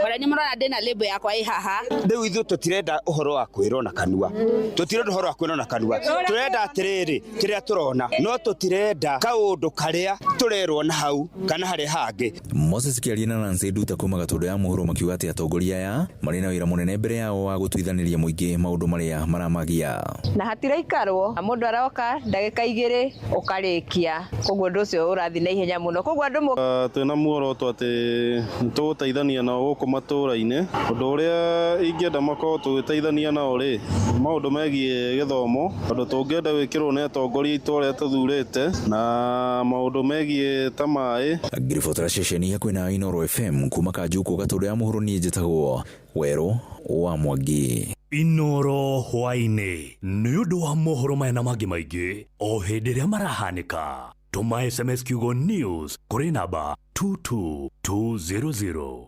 ona nĩ mũrona ndĩna label yakwa ĩ haha. Rĩu ithuĩ tũtirenda ũhoro wa kwĩrwo na kanua, tũtirenda ũhoro wa kwĩrwo na kanua, tũrenda atĩrĩrĩ kĩrĩa tũrona, no tũtirenda kaũndũ karĩa tũrerwo na hau kana harĩa hangĩ. Moses Kĩaria na Nancy Nduta kuma Gatũndũ ya mũhuro makiuga atĩ atongoria aya marĩ na wĩra mũnene mbere yao wa gũtuithanĩria mũingĩ maũndũ marĩa maramagia. Na hatiraikarwo, mũndũ aroka ndagĩka igĩrĩ ũkarĩkia, koguo ũndũ ũcio ũrathiĩ na ihenya mũno. Koguo andũ twĩna muoroto atĩ nĩtũgũteithania nao gũkũ matũra-inĩ. Ũndũ ũrĩa ingĩenda makorwo tũgĩteithania nao rĩ, maũndũ megiĩ gĩthomo, ũndũ tũngĩenda gwĩkĩrwo nĩ atongoria aitũ arĩa tũthurĩte, na maũndũ megiĩ ta maĩ. Ngĩribotera ceceni hakuhĩ na Inooro FM kuma Kanjuku Gatũndũ ya mũhuro, niĩ njĩtagwo Werũ wa Mwangi. Inooro hwaĩ-inĩ nĩ ũndũ wa mohoro maya na mangĩ maingĩ o hĩndĩ ĩrĩa marahanĩka. Tũma SMS kiugo news kũrĩ namba 22200.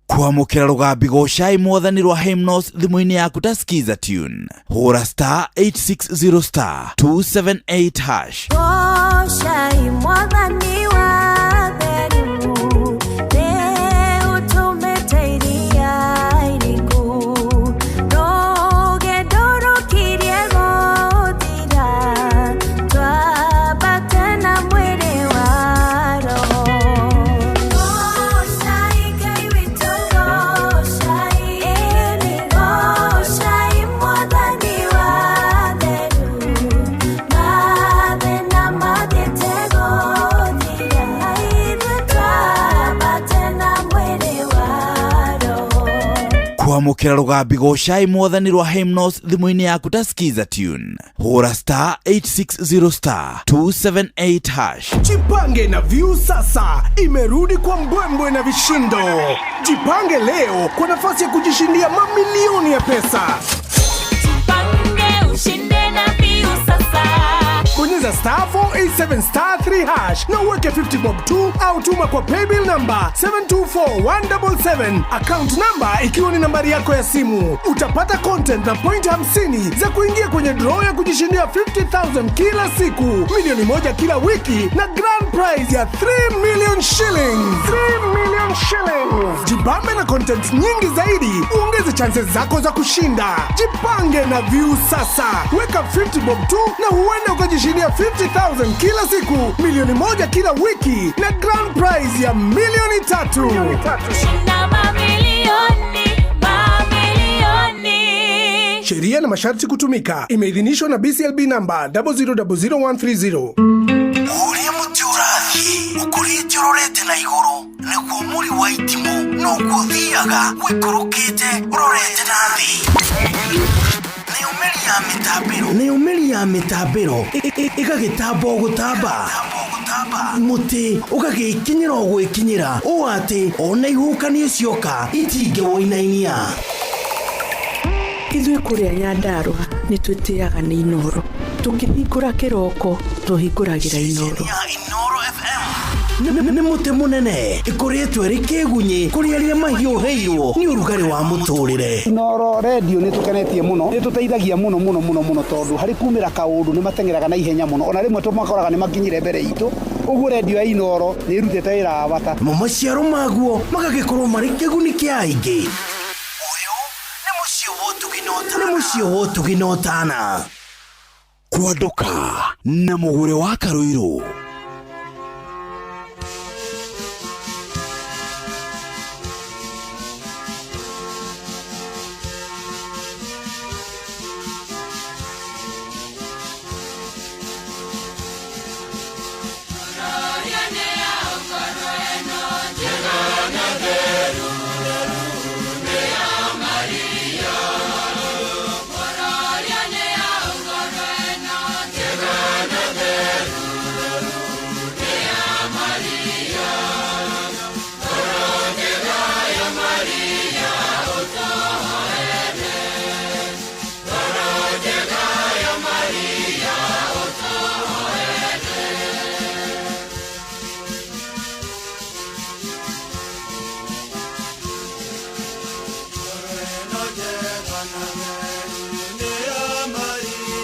Kwamũkĩra rũgambi gocai mwathani rwa Hymnos thimũ-inĩ yaku ta Skiza tune. Hũra star 860 star 278 hash. Gocai mwathani wa theru, nĩũtũmĩte iria iriku, rũgendo rũkirie gũthira, twambate na mwĩrĩ wa roho. Gocai Ngai witũ, gocai, ĩni gocai mwathani wa theru, mathĩna mathiĩte gũthira. Kwamũkĩra rũgambi gocai mwathani rwa Hymnos thimũ-inĩ yaku ta Skiza tune. Hũra star 860 star 278 hash. Jipange na View sasa imerudi kwa mbwembwe na vishindo. Jipange leo kwa nafasi ya kujishindia mamilioni ya pesa. Jipange ushinde na View sasa. Bonyeza star 487 star 3 hash na uweke 50 bob 2 au tuma kwa paybill number 724177, account number ikiwa ni nambari yako ya simu. Utapata content na point 50 za kuingia kwenye draw ya kujishindia 50,000 kila siku, 1 milioni kila wiki na grand prize ya 3 million shillings. 3 million shillings. Jibambe na content nyingi zaidi, uongeze chances zako za kushinda. Jipange na View sasa. Weka 50 bob tu na huenda ukajishindia 50,000 kila siku, 1 milioni kila wiki na grand prize ya 3 milioni. Shinda mamilioni, mamilioni. Sheria na masharti kutumika. Imeidhinishwa na BCLB namba 0000130. Ũrĩa mũtĩ ũrathiĩ ũkũrĩte ũrorete na igũrũ nĩguo mũri wa itimũ noguo ũthiaga ũikũrũkĩte ũrorete na thĩ. Nayo mĩri ya mĩtambĩro, nayo mĩri ya mĩtambĩro ĩgagĩtamba o gũtamba, mũtĩ ũgagĩkinyĩra o gwĩkinyĩra ũũ atĩ ona ihuhũkanio cioka itingĩwũinainia. Ithuĩ kũrĩa Nyandarũa nĩ twĩtĩaga nĩ Inoro. Tũkĩhingũra kĩroko tũhingũragĩra Inoro. Nĩ mũtĩ mũnene ĩkoretwo ĩrĩ kĩgunyĩ kũrĩ arĩa mahiũhĩirwo nĩ ũrugarĩ wa mũtũrĩre. Inoro redio nĩ tũkenetie mũno, nĩ tũteithagia mũno mũno mũno mũno, tondũ harĩ kumĩra kaũndũ nĩ mateng'eraga na ihenya mũno, ona rĩmwe tũmakoraga nĩ makinyire mbere itũ. Ũguo redio ya Inoro nĩ ĩrutĩte wĩra wa bata. Namo maciaro maguo magagĩkorwo marĩ kĩguni kĩa aingĩ. Nĩ mũciĩ wa ũtugi na ũtana. Kwandũka na mũgũre wa Karũirũ. Maria.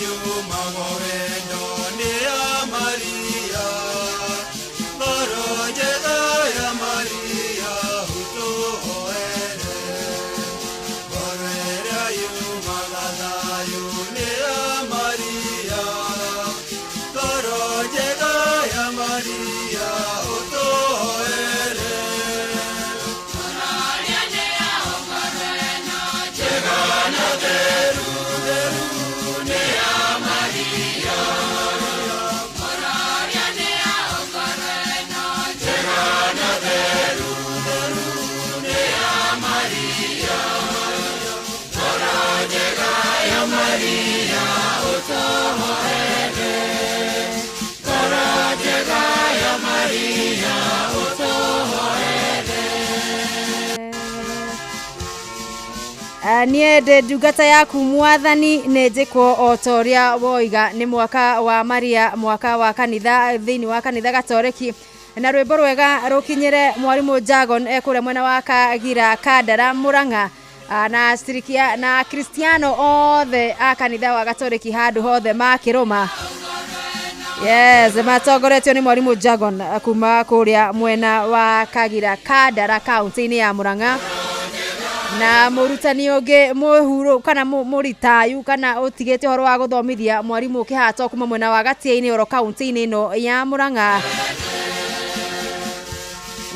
yumaga wendo nĩ ya Maria, ngoro njega ya Maria ũtũhoere. Ngoro ĩrĩa yumaga thayũ nĩ ya Maria, ngoro njega ya Maria ũtũhoere. Njega na theru theru nĩ ya Maria. Njega na theru theru nĩ ya Maria. Ngoro njega ya Maria ũtũhoere. Ngoro njega ya Maria ũtũhoere. Niĩ ndĩ ndungata yaku mwathani nĩ njĩkwo o ta ũrĩa woiga. Nĩ mwaka wa Maria, mwaka wa kanitha thĩinĩ wa kanitha gatoreki, na rwĩmbo rwega rũkinyĩre mwarimũ Jagon ekũrĩa mwena wa Kagira Kandara Mũrang'a, na cirikia na Kristiano othe a kanitha wa gatoreki handũ hothe makĩrũma. Yes, matongoretio nĩ mwarimũ Jagon kuma kũrĩa mwena wa Kagira Kandara kaunti-inĩ ya Mũrang'a, na mũrutani ũngĩ mũhurũ kana mũritayu kana ũtigĩte ũhoro wa gũthomithia, mwarimũ Kĩhato kuma mwena wa Gatia-inĩ oro kaunti-inĩ ĩno ya Mũrang'a.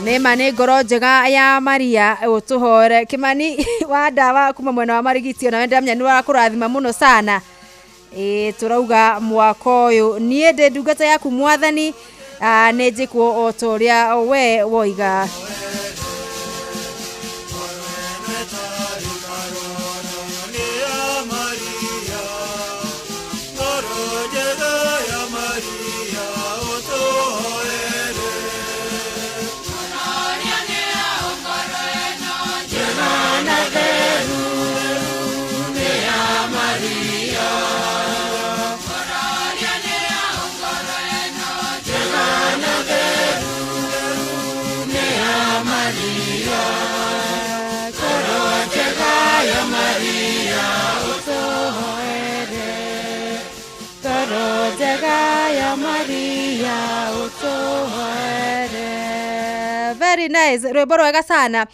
Nĩma nĩ ngoro njega ya Maria ũtũhoere. Kĩmani wa ndawa kuma mwena wa Marigiti, onawe ndĩramenya nĩ wakũrathima mũno sana. Ĩĩ, tũrauga mwaka ũyũ niĩ ndĩ ndungata yaku mwathani, nĩ njĩkwo o ta ũrĩa we woiga. Nĩ ya Maria, ngoro njega ya Maria ũtũhoere. Njega na theru nĩ ya Maria. Njega na theru nĩ ya Maria. Ngoro njega ya Maria ũtũhoere. Ngoro njega ya Maria ũtũhoere. Very nice, rwĩmbo rwega sana.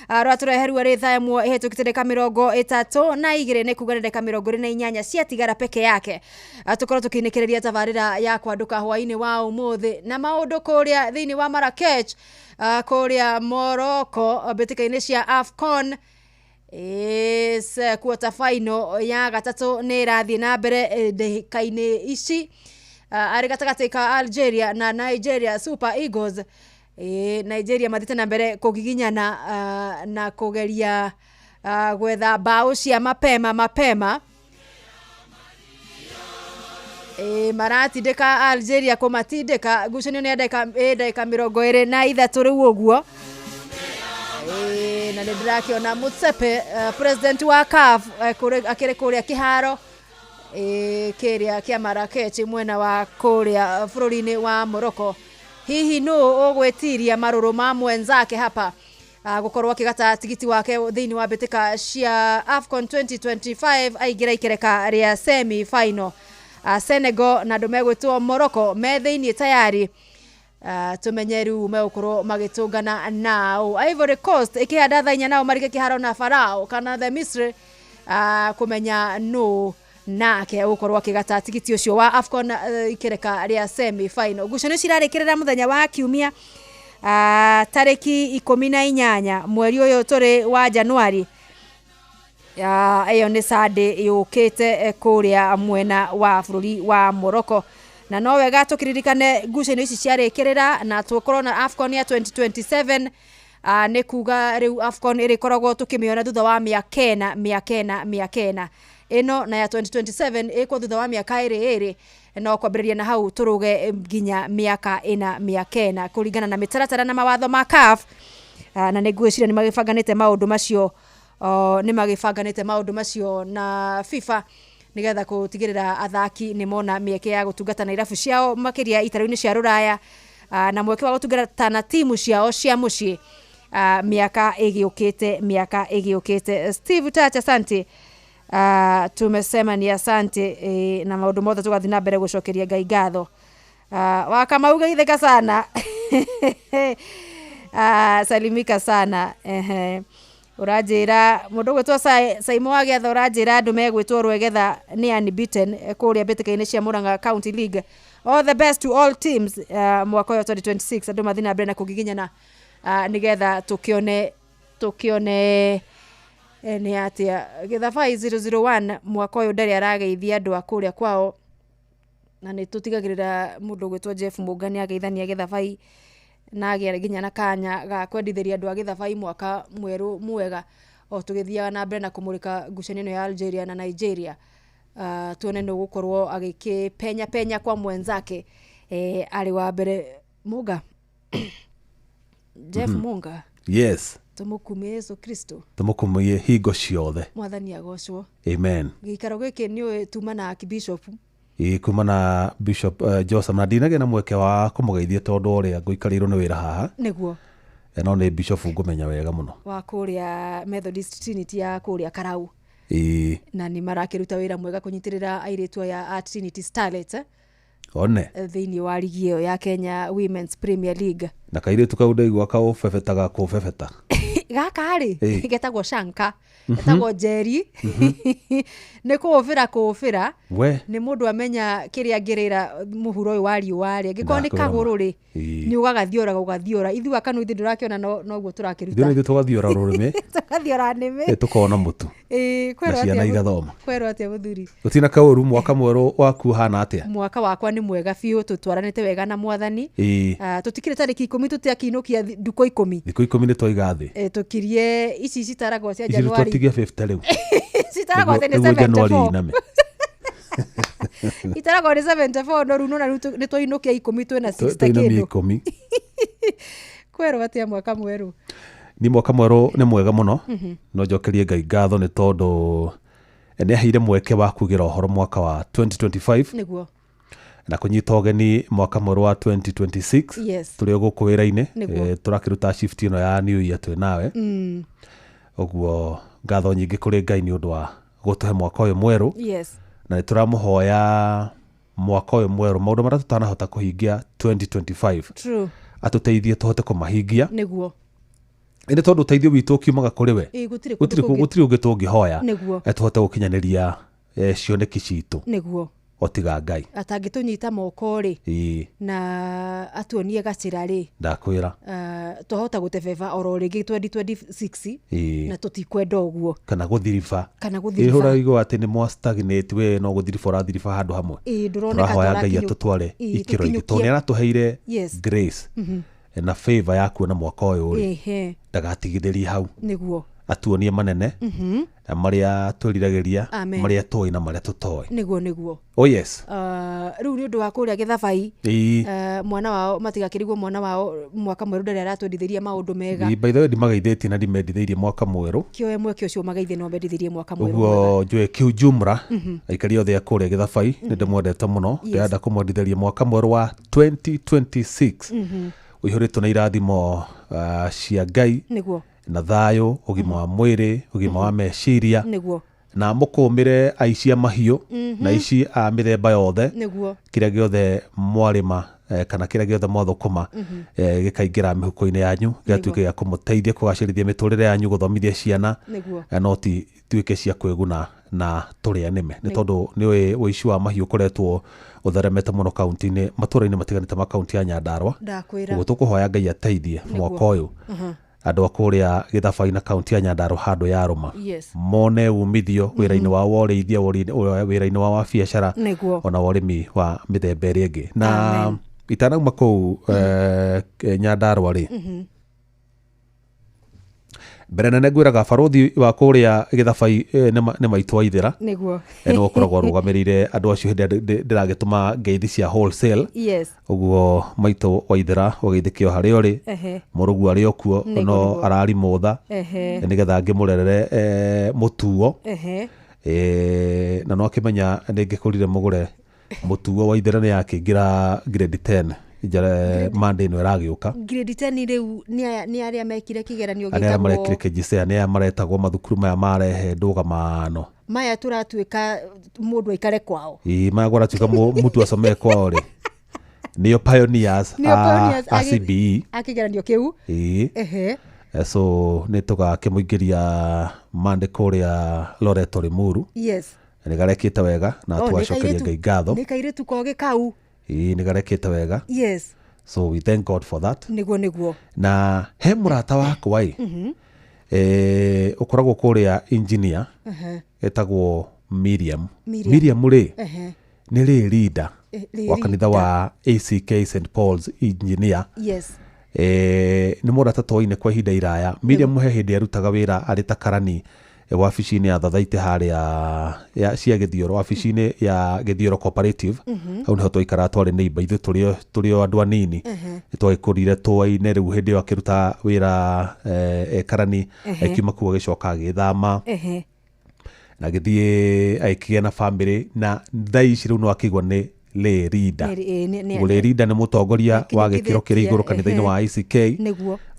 Rwatũreherwo rĩ thaa ĩmwe ĩhĩtũkĩte ndagĩka 32, nĩ kuga nĩ ndagĩka 28 ciatigara peke yake. Tũkorwo tũkĩinĩkĩrĩria tabarĩra ya kwandũka hwaĩ-inĩ wa ũmũthĩ na maũndũ kũrĩa thĩinĩ wa Marrakech, kũrĩa Morocco, mbĩtĩka-inĩ cia AFCON. Yes, quarter final ya gatatũ nĩ ĩrathiĩ na mbere ndagĩka-inĩ ici, arĩ gatagatĩ ka Algeria na Nigeria Super Eagles. Nigeria mathiĩte na mbere kũgiginyana na kũgeria gwetha mbaũ cia mapema mapema. Maratindĩka Algeria kũmatindĩka ngucanio nĩ ya ndagĩka 23 rĩu ũguo. Na nĩ ndĩrakĩona Motsepe, president wa CAF, akĩrĩ kũrĩa kĩharo kĩrĩa kĩa Marrakech mwena wa kũrĩa bũrũri-inĩ wa Morocco. Hihi nũ ũgwĩtiria marũrũ ma mwenzake hapa, gũkorwo akĩgata tigiti wake thĩinĩ wa mbĩtĩka cia AFCON 2025 aingĩra ikereka rĩa semi final? Senegal na andũ megwĩtwo Morocco me thĩinĩ tayari. Tumenye rĩu megũkorwo magĩtũngana nao. Ivory Coast ĩkĩhanda thaa 4 nao marike kĩharo na Farao kana the Misri, kũmenya nũ nake ũgũkorwo akĩgata tigiti ũcio wa AFCON ikereka rĩa semi final. Ngucanio cirarĩkĩrĩra mũthenya wa kiumia, tarĩki 18 mweri ũyũ tũrĩ wa Januari. Ĩyo nĩ Sunday yũkĩte, kũrĩa mwena wa bũrũri wa Morocco, na no wega tũkĩririkane ngucanio ici ciarĩkĩrĩra na tũkorwo na AFCON ya 2027. Nĩ kuga rĩu AFCON ĩrĩkoragwo tũkĩmĩona thutha wa mĩaka 4, mĩaka 4, mĩaka 4 ĩno, na ya 2027 ĩkwo thutha wa mĩaka 2 2, no kwambĩrĩria na hau tũrũge nginya mĩaka 4, mĩaka 4, kũringana na mĩtaratara na mawatho ma CAF. Na nĩ ngwĩciria nĩ magĩbanganĩte maũndũ macio, nĩ magĩbanganĩte maũndũ macio na FIFA nĩgetha gũtigĩrĩra athaki nĩ mona mĩeke ya gũtungata na irabu ciao makĩria itarũ-inĩ cia rũraya, na mweke wa gũtungata na timu ciao cia mũciĩ, mĩaka ĩgĩũkĩte, mĩaka ĩgĩũkĩte. Steve Tacha, asante. Tumesema ni asante na maundu mothe tugathi na mbere gucokeria Ngai ngatho. Wakamau geithĩka sana. Salimika sana. Ũranjĩra mũndũ ũgwĩtwo Saimo wa Gĩatha, ũranjĩra andũ megwĩtwo Rwegetha nĩ unbeaten kũrĩa mbĩtĩka-inĩ cia Murang'a County League. All the best to all teams mwaka ũyũ 2026. Andũ mathiĩ na mbere na kũgiginyana nĩgetha tũkĩone nĩ atĩa. Gĩthabai 001 mwaka ũyũ ndarĩ arageithia andũ a kũrĩa kwao, na nĩ tũtigagĩrĩra mũndũ ũgwĩtwo Jeff Mũnga nĩ ageithania Gĩthabai na agĩa nginya na kanya ga kwendithĩria andũ a Gĩthabai mwaka mwerũ mwega, o tũgĩthiaga na mbere na kũmũrĩka ngucanio ĩno ya Algeria na Nigeria. Tuone nũ gũkorwo agĩkĩpenya penya kwa mwenzake arĩ wa mbere. Mũnga, Jeff Mũnga. Yes. Tũmũkumie Yesu Kristo. Tũmũkumie hingo ciothe. Mwathani agocwo. Amen. Gĩikaro gĩkĩ nĩũĩ tuma na Archbishop. Ĩĩ, kuma na Bishop Joseph, na ndinagĩa na mweke wa kũmũgeithia tondũ ũrĩa ngũikarĩirwo nĩ wĩra haha. Nĩguo. No nĩ Bishop ngũmenya wega mũno. Wa kũrĩa Methodist Trinity ya kũrĩa Karau. Ĩĩ. Na nĩ marakĩruta wĩra mwega kũnyitĩrĩra airĩtu aya a Trinity Starlets. One. Thĩinĩ wa ligi ĩyo ya Kenya Women's Premier League. Na kairĩtu kau ndaigua kaũbebetaga kũbebeta. Gaka rĩ getagwo Shanka, getagwo Njeri. Nĩ kũũbĩra kũũbĩra. Nĩ mũndũ amenya kĩrĩa angĩrĩra mũhuro ũyũ wa riũa rĩ, angĩkorwo nĩ kagũrũ rĩ, nĩ ũgagathiora ũgathiora. Ithuĩ akanu ithuĩ ndũrakĩona noguo tũrakĩruta. Ithuĩ ithuĩ tũgathiora rũrĩmĩ. Tũgathiora nĩmĩ. Tũkona mũtu. Kwerwo Na ciana igathoma. Kwerwo atĩa mũthuri? Gũtirĩ kaũru. Mwaka mwerũ waku ũhana atĩa? Mwaka wakwa nĩ mwega biũ, tũtwaranĩte wega na Mwathani. Tũtikĩrĩ tarĩki 10 tũtiakinũkia ndukũ 10. Thikũ 10 nĩ twaiga thĩ. Tũkirie ici citaragwo cia January. Ici twatigia 50 rĩu. Citaragwo atĩ nĩ 74. Itaragwo nĩ 74, no rĩu nona rĩu nĩ twainũkia 10 twĩna 60 kĩndũ. 10. Kwerwo atĩa mwaka mwerũ? Ni mwaka mwerũ nĩ mwega mũno. No njokerie Ngai ngatho nĩ tondũ nĩ aheire mweke wa kugĩra ũhoro mwaka wa 2025. Nĩguo. Na kũnyita ũgeni mwaka mwerũ wa 2026. Yes. Tũrĩ o gũkũ wĩra-inĩ. Tũrakĩruta shift ĩno ya New Year twĩ nawe. Ũguo ngatho nyingĩ kũrĩ Ngai nĩ ũndũ wa gũtũhe mwaka ũyũ mwerũ. Yes. Na nĩ tũramũhoya mwaka ũyũ mwerũ maũndũ marĩa tũtanahota kũhingia 2025. True. Atũteithie tũhote kũmahingia. Nĩguo. Ĩndĩ tondũ ũteithio witũ ũkiumaga kũrĩ we, gũtirĩ gũtirĩ ũngĩ tũngĩhoya Nĩguo. tũhote gũkinyanĩria cioneki citũ. Nĩguo. Otiga Ngai. Atangĩtũnyita moko rĩ, na atuonie gacĩra rĩ, Ndakwĩra. Twahota gũtebeba oro rĩngĩ 2026 na tũtikwenda ũguo. Kana gũthiriba. Kana gũthiriba. Ũraigua atĩ nĩ mwa stagnate we no gũthiriba ũrathiriba handũ hamwe. Ndũroneka Tũrahoya Ngai atũtware ikĩro ingĩ tondũ nĩ aratũheire grace na favor ya kuona mwaka ũyũ rĩ, ndagatigithĩrie hau. Nĩguo. Atuonie manene marĩa twĩriragĩria, marĩa tũĩ na marĩa tũtoĩ. Nĩguo nĩguo. Oh yes. Rĩu nĩ ũndũ wa kũrĩa Gĩthabai, mwana wao matigakĩrigwo, mwana wao mwaka mwerũ ndarĩ aratwendithĩria maũndũ mega. By the way ndimageithĩtie na ndimendithĩirie mwaka mwerũ. Kĩoe mweke ũcio ũmageithie na ũmendithĩrie mwaka mwerũ. Ũguo njũĩ kiujumla aikari othe a kũrĩa Gĩthabai nĩ ndĩmwendete mũno, ndĩrenda kũmwendithĩria mwaka mwerũ wa 2026 ũihũrĩtwo na irathimo cia Ngai. Nĩguo. Na thayũ, ũgima wa mwĩrĩ, ũgima wa meciria. Nĩguo. Na mũkũmĩre aici a mahiũ na aici a mĩthemba yothe. Nĩguo. Kĩrĩa gĩothe mwarĩma kana kĩrĩa gĩothe mwathũkũma gĩkaingĩra mĩhuko-inĩ yanyu, gĩgatuĩka gĩa kũmũteithia kũgacĩrithia mĩtũrĩre yanyu, gũthomithia ciana. Nĩguo. No ti tuĩke cia kwĩguna na tũrĩa nĩme. Nĩ tondũ nĩũĩ ũici wa mahiũ ũkoretwo ũtheremete mũno kaunti-inĩ, matũũra-inĩ matiganĩte ma kaunti ya Nyandarua. Ndakwĩra. Ũguo tũkũhoya Ngai ateithie mwaka ũyũ. Andũ a kũrĩa Gĩthabai na kaunti ya Nyandarua handũ yarũma. Yes. Mone umithio wĩra-inĩ wao wa ũrĩithia, wĩra-inĩ wao wa biacara, ona wa ũrĩmi wa mĩthemba ĩrĩa ĩngĩ. Na itanauma kũu Nyandarua rĩ, mbere nene ngwĩraga barũthi wa kũrĩa Gĩthabai nĩ maitũ wa Ithĩra. Nĩguo. Nĩwe ũkoragwo arũgamĩrĩire andũ acio hĩndĩ ĩrĩa ndĩragĩtũma ngeithi cia wholesale. Yes. Ũguo maitũ wa Ithĩra ũgeithĩke o harĩa ũrĩ. Mũrũguo arĩ o kuo no ararimũtha nĩgetha ngĩmũrerere mũtuo. Na no akĩmenya nĩ ngĩkũrire mũgũre mũtuo wa Ithĩra nĩ akĩingĩra grade 10. Monday ĩno ĩragĩũka. Grade 10 rĩu nĩ arĩa mekire kĩgeranio Arĩa gĩtagwo marekire KJSEA nĩ aya maretagwo mathukuru maya marehe ndũgamano. Maya tũratuĩka mũndũ aikare kwao. Ĩĩ, maya kũratuĩka mũtu acomee kwao rĩ, nĩo pioneers. Nĩo pioneers a CBE. A kĩgeranio kĩu. Ĩĩ. So nĩ tũgakĩmũingĩria mande kũrĩa Loreto Limuru. Nĩ garekĩte wega na Oh, nĩ tũgacokeria kairĩtu- Ngai ngatho. Nĩ kairĩtu kogĩ kau. Ĩĩ, nĩ garekĩte wega. So we thank God for that. Nĩguo. Na he mũrata wakwa ĩ, ũkoragwo kũrĩa engineer, etagwo Miriam. Miriam. Miriam rĩ, nĩ rĩ leader Lay wa kanitha leader. wa ACK St Paul's engineer. Nĩ mũrata twoine kwa ihinda iraya. Miriam he hĩndĩ arutaga wĩra arĩ ta karani wabici-inĩ ya Thathaitĩ harĩa ya cia Gĩthioro, wabici-inĩ ya Gĩthioro Cooperative. Hau nĩho twaikaraga, twarĩ neighbor ithuĩ, tũrĩ o andũ anini. Nĩ twagĩkũrire tũaine. Rĩu hĩndĩ ĩyo akĩruta wĩra e karani, akiuma kũu agĩcoka agĩthama na agĩthiĩ agĩkĩgĩa na family, na thaa ici rĩu no akĩigua nĩ lay leader. Lay leader nĩ mũtongoria wa gĩkĩro kĩrĩa igũrũ kanitha-inĩ wa ICK.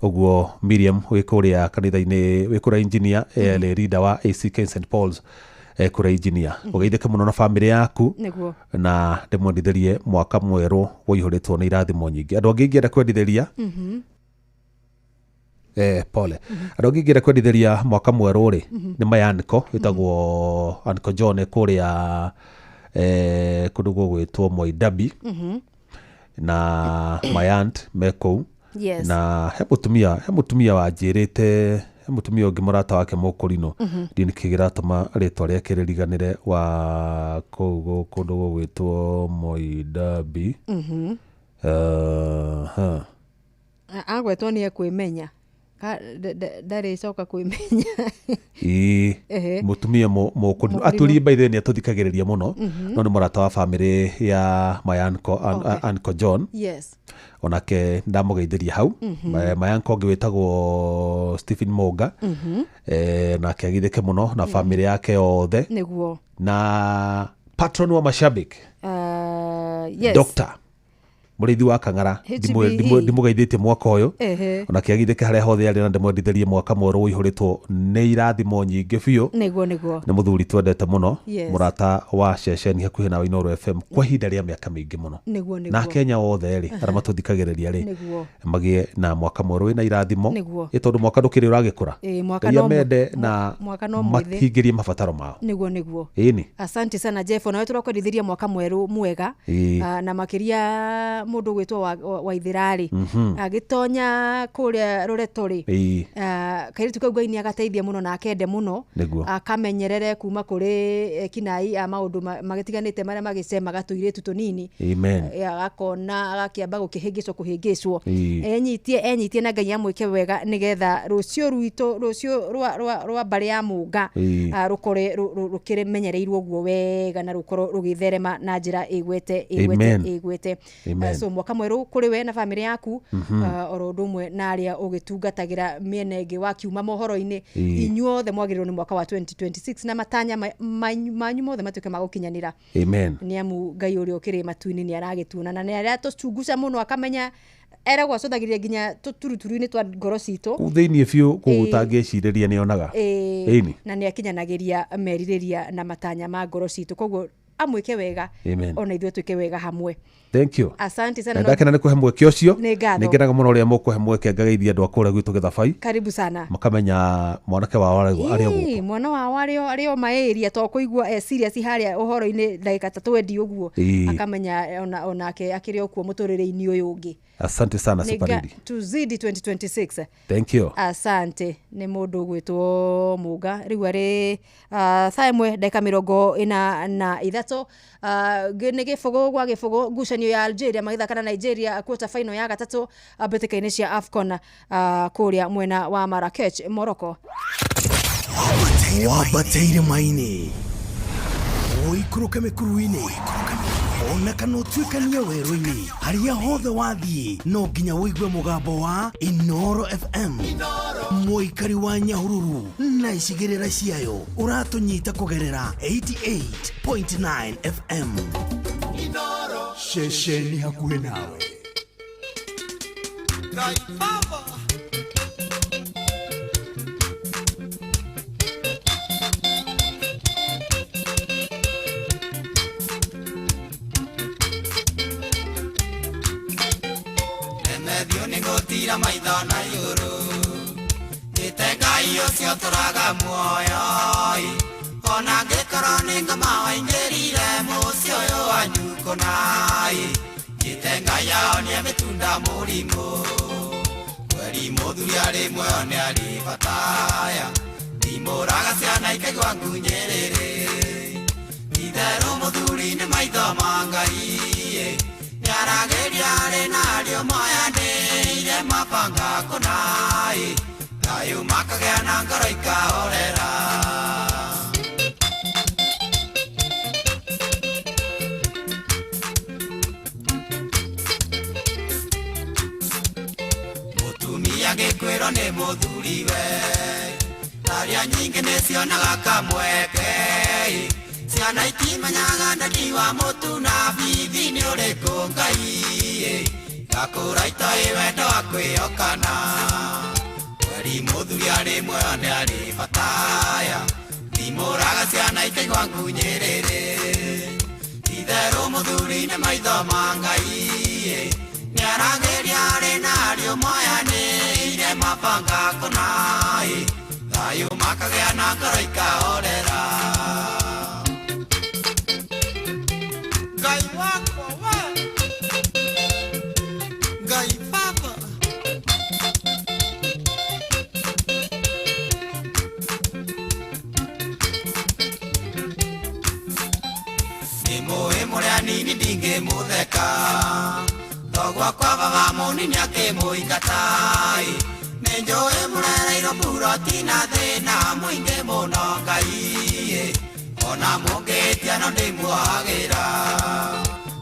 Ũguo Miriam wĩ kũrĩa kanitha-inĩ, wĩ kũrĩa engineer, lay leader wa ACK St Paul's, kũrĩa engineer, ũgeithĩke mũno na family yaku. Na ndĩmwendithĩrie mwaka mwerũ woihũrĩtwo nĩ irathimo nyingĩ. Andũ angĩ ingĩenda kwendithĩria, pole, andũ angĩ ingĩenda kwendithĩria mwaka mwerũ rĩ, nĩ mayaniko wĩtagwo Anko John kũrĩa kũndũ gũgwĩtwo Moi Dabi, na mayant me kũu. Na he mũtumia wanjĩrĩte, he mũtumia ũngĩ mũrata wake mũkũrinũ, ndiũ nĩkĩ kĩratũma rĩtwa rĩake rĩriganĩre, wa kũu kũndũ gũgwĩtwo Moi Dabi. Huh. Agwetwo nĩ ekwĩmenya. Ndarĩcoka kwĩmenya. Ĩĩ. Mũtumia mũkũrinũ. Mũkũrinũ. Atũrie by the way nĩ atũthikagĩrĩria mũno, no nĩ mũrata wa family ya mayanko Anko John. Onake ndamũgeithĩria hau. Mayanko ũngĩ wĩtagwo Stephen Monga, nake agithĩke mũno na family yake yothe. Na patron wa mashabik, Dr. Mũrĩithi wa Kang'ara. HBE. Ndimũgeithĩtie mwaka ũyũ. Onake agithĩke harĩa hothe arĩ, na ndĩmwendithĩrie mwaka mwerũ ũihũrĩtwo nĩ irathimo nyingĩ biũ. Nĩguo. Nĩ mũthuri twendete mũno, mũrata wa ceceni hakuhĩ na Inooro FM kwa ihinda rĩa mĩaka mĩingĩ mũno. Na Kenya othe rĩ, arĩa matũthikagĩrĩria rĩ, magĩe na mwaka mwerũ wĩna irathimo. Ĩ tondũ mwaka ndũkĩrĩ ũragĩkũra. Ĩĩ, mwaka Ngai no amende na mwaka no mwĩthĩ. mahingĩrie mabataro mao. Nĩguo. Ĩni. Asante sana Jeff, nawe tũrakwendithĩria mwaka mwerũ mwega. Ah, na makĩria mũndũ gwĩtwo Waithĩra rĩ, agĩtonya kũrĩa Rũreto rĩ, ah, kairĩtu kau Ngai nĩ agateithia mũno na akende mũno. Akamenyerere kuma kũrĩ kinai a maũndũ magĩtiganĩte marĩa magĩcemaga tũirĩtu tũnini. Amen. Agakona agakĩamba gũkĩhĩngĩcwo kũhĩngĩcwo, enyitie na Ngai amwĩke wega nĩgetha rũciũ rwitũ, rũciũ rwa mbarĩ ya Mũnga, ah, rũkore rũkĩmenyereirwo ũguo wega na rũkorwo rũgĩtherema na njĩra ĩgwete ĩgwete. Amen. Ĩgwete. Amen. Ah, so mwaka mwerũ kũrĩ we na bamĩrĩ yaku, ah, oro ũndũ ũmwe na arĩa ũgĩtungatagĩra mĩena ĩngĩ wakiuma mohoro-inĩ. Inyuothe mwagĩrĩirwo nĩ mwaka wa 2026 na matanya manyu mothe matuĩke ma gũkinyanĩra. Amen. Nĩ amu Ngai ũrĩa ũkĩrĩ matu-inĩ nĩ aragĩtuona na nĩ aratũcunguca mũno, akamenya eragwo acũthagĩrĩria nginya tũturuturu-inĩ twa ngoro citũ. Kũu thĩinĩ biũ kũu ũtangĩcirĩria nĩ onaga. Ĩni. Na nĩ akinyanagĩria merirĩria na matanya ma ngoro citũ, koguo amwĩke wega. Amen. Ona ithuĩ twĩke wega hamwe. Thank you. Asante sana. Na ndakena nĩ kũhe mweke ũcio. Nĩ ngatho. Nĩ ngenaga mũno ũrĩa mũkũhe mweke ngageithia andũ a kũrĩa gwitũ Gĩthabai. Karibu sana. Makamenya mwanake wao arĩ o gũkũ. Ĩĩ, mwana wao arĩ o maĩria to kũigua e serious harĩa ũhoro-inĩ ndagĩka ta 20 ũguo. Akamenya onake akĩrĩ o kuo mũtũrĩre-inĩ ũyũ ũngĩ. Asante sana, Nĩ Super Lady. Tuzidi 2026. Thank you. Asante. Nĩ mũndũ ũgwĩtwo Mũnga. Rĩu arĩ thaa 1 ndagĩka 43. Nĩ gĩbũgũ gwa gĩbũgũ, ngucanio ya Algeria magĩthaka na Nigeria quarter final ya gatatũ, mbĩtĩka-inĩ cia AFCON, kũrĩa mwena wa Marrakech, Morocco. Wambate irĩma-inĩ, ũikũrũke mĩkuru-inĩ, ona kana ũtuĩkanie werũ-inĩ, harĩa hothe wathiĩ no nginya ũigue mũgambo wa Inoro FM. Mũikari wa Nyahururu na icigĩrĩra ciayo, ũratũnyita kũgerera 88.9 FM, ceceni hakuhĩ nawe. Baba. Ngai ũcio tũraga muoyo ona angĩkorwo nĩ ngoma waingĩrire mũciĩ ũyũ wanyu kũnai njĩte Ngai aonie mĩtunda mũrimũ kweri mũthuri arĩ muoyo nĩ arĩ bataya ndimũraga ciana ikaigua ngunyĩrĩrĩ itherũ mũthuri nĩ maitho ma Ngai nĩaragĩria arĩ na ariũ moyanĩire mabanga kũnai thayũ makagĩa na ngoro ikahorera. Mũtumia gĩkwĩrwo nĩ mũthuriwe aria nyingĩ nĩcionaga kamweke ciana itimenyaga ndadi wa mũtu na bithi nĩ ũrĩkũ Ngai gakũra itoĩ wendo wa kwĩhokana kweri mũthuri arĩ muoyo nĩ arĩ bataya ndimũraga ciana ikaigua ngunyĩrĩrĩ itherũ mũthuri nĩ maitho ma Ngai nĩaragĩria arĩ na ariũ moyanĩire mabanga kũnai thayũ makagĩa na ngoro ikahorera. Ngai wakwa we Ngai baba nĩmũĩ mũrĩ anini ndingĩmũtheka thogwa kwa baba mũnini akĩmũingata nĩnjũĩ mũrereirwo buroti na thĩna mũingĩ mũno Ngai ona mũngĩtia no ndĩmuohagĩra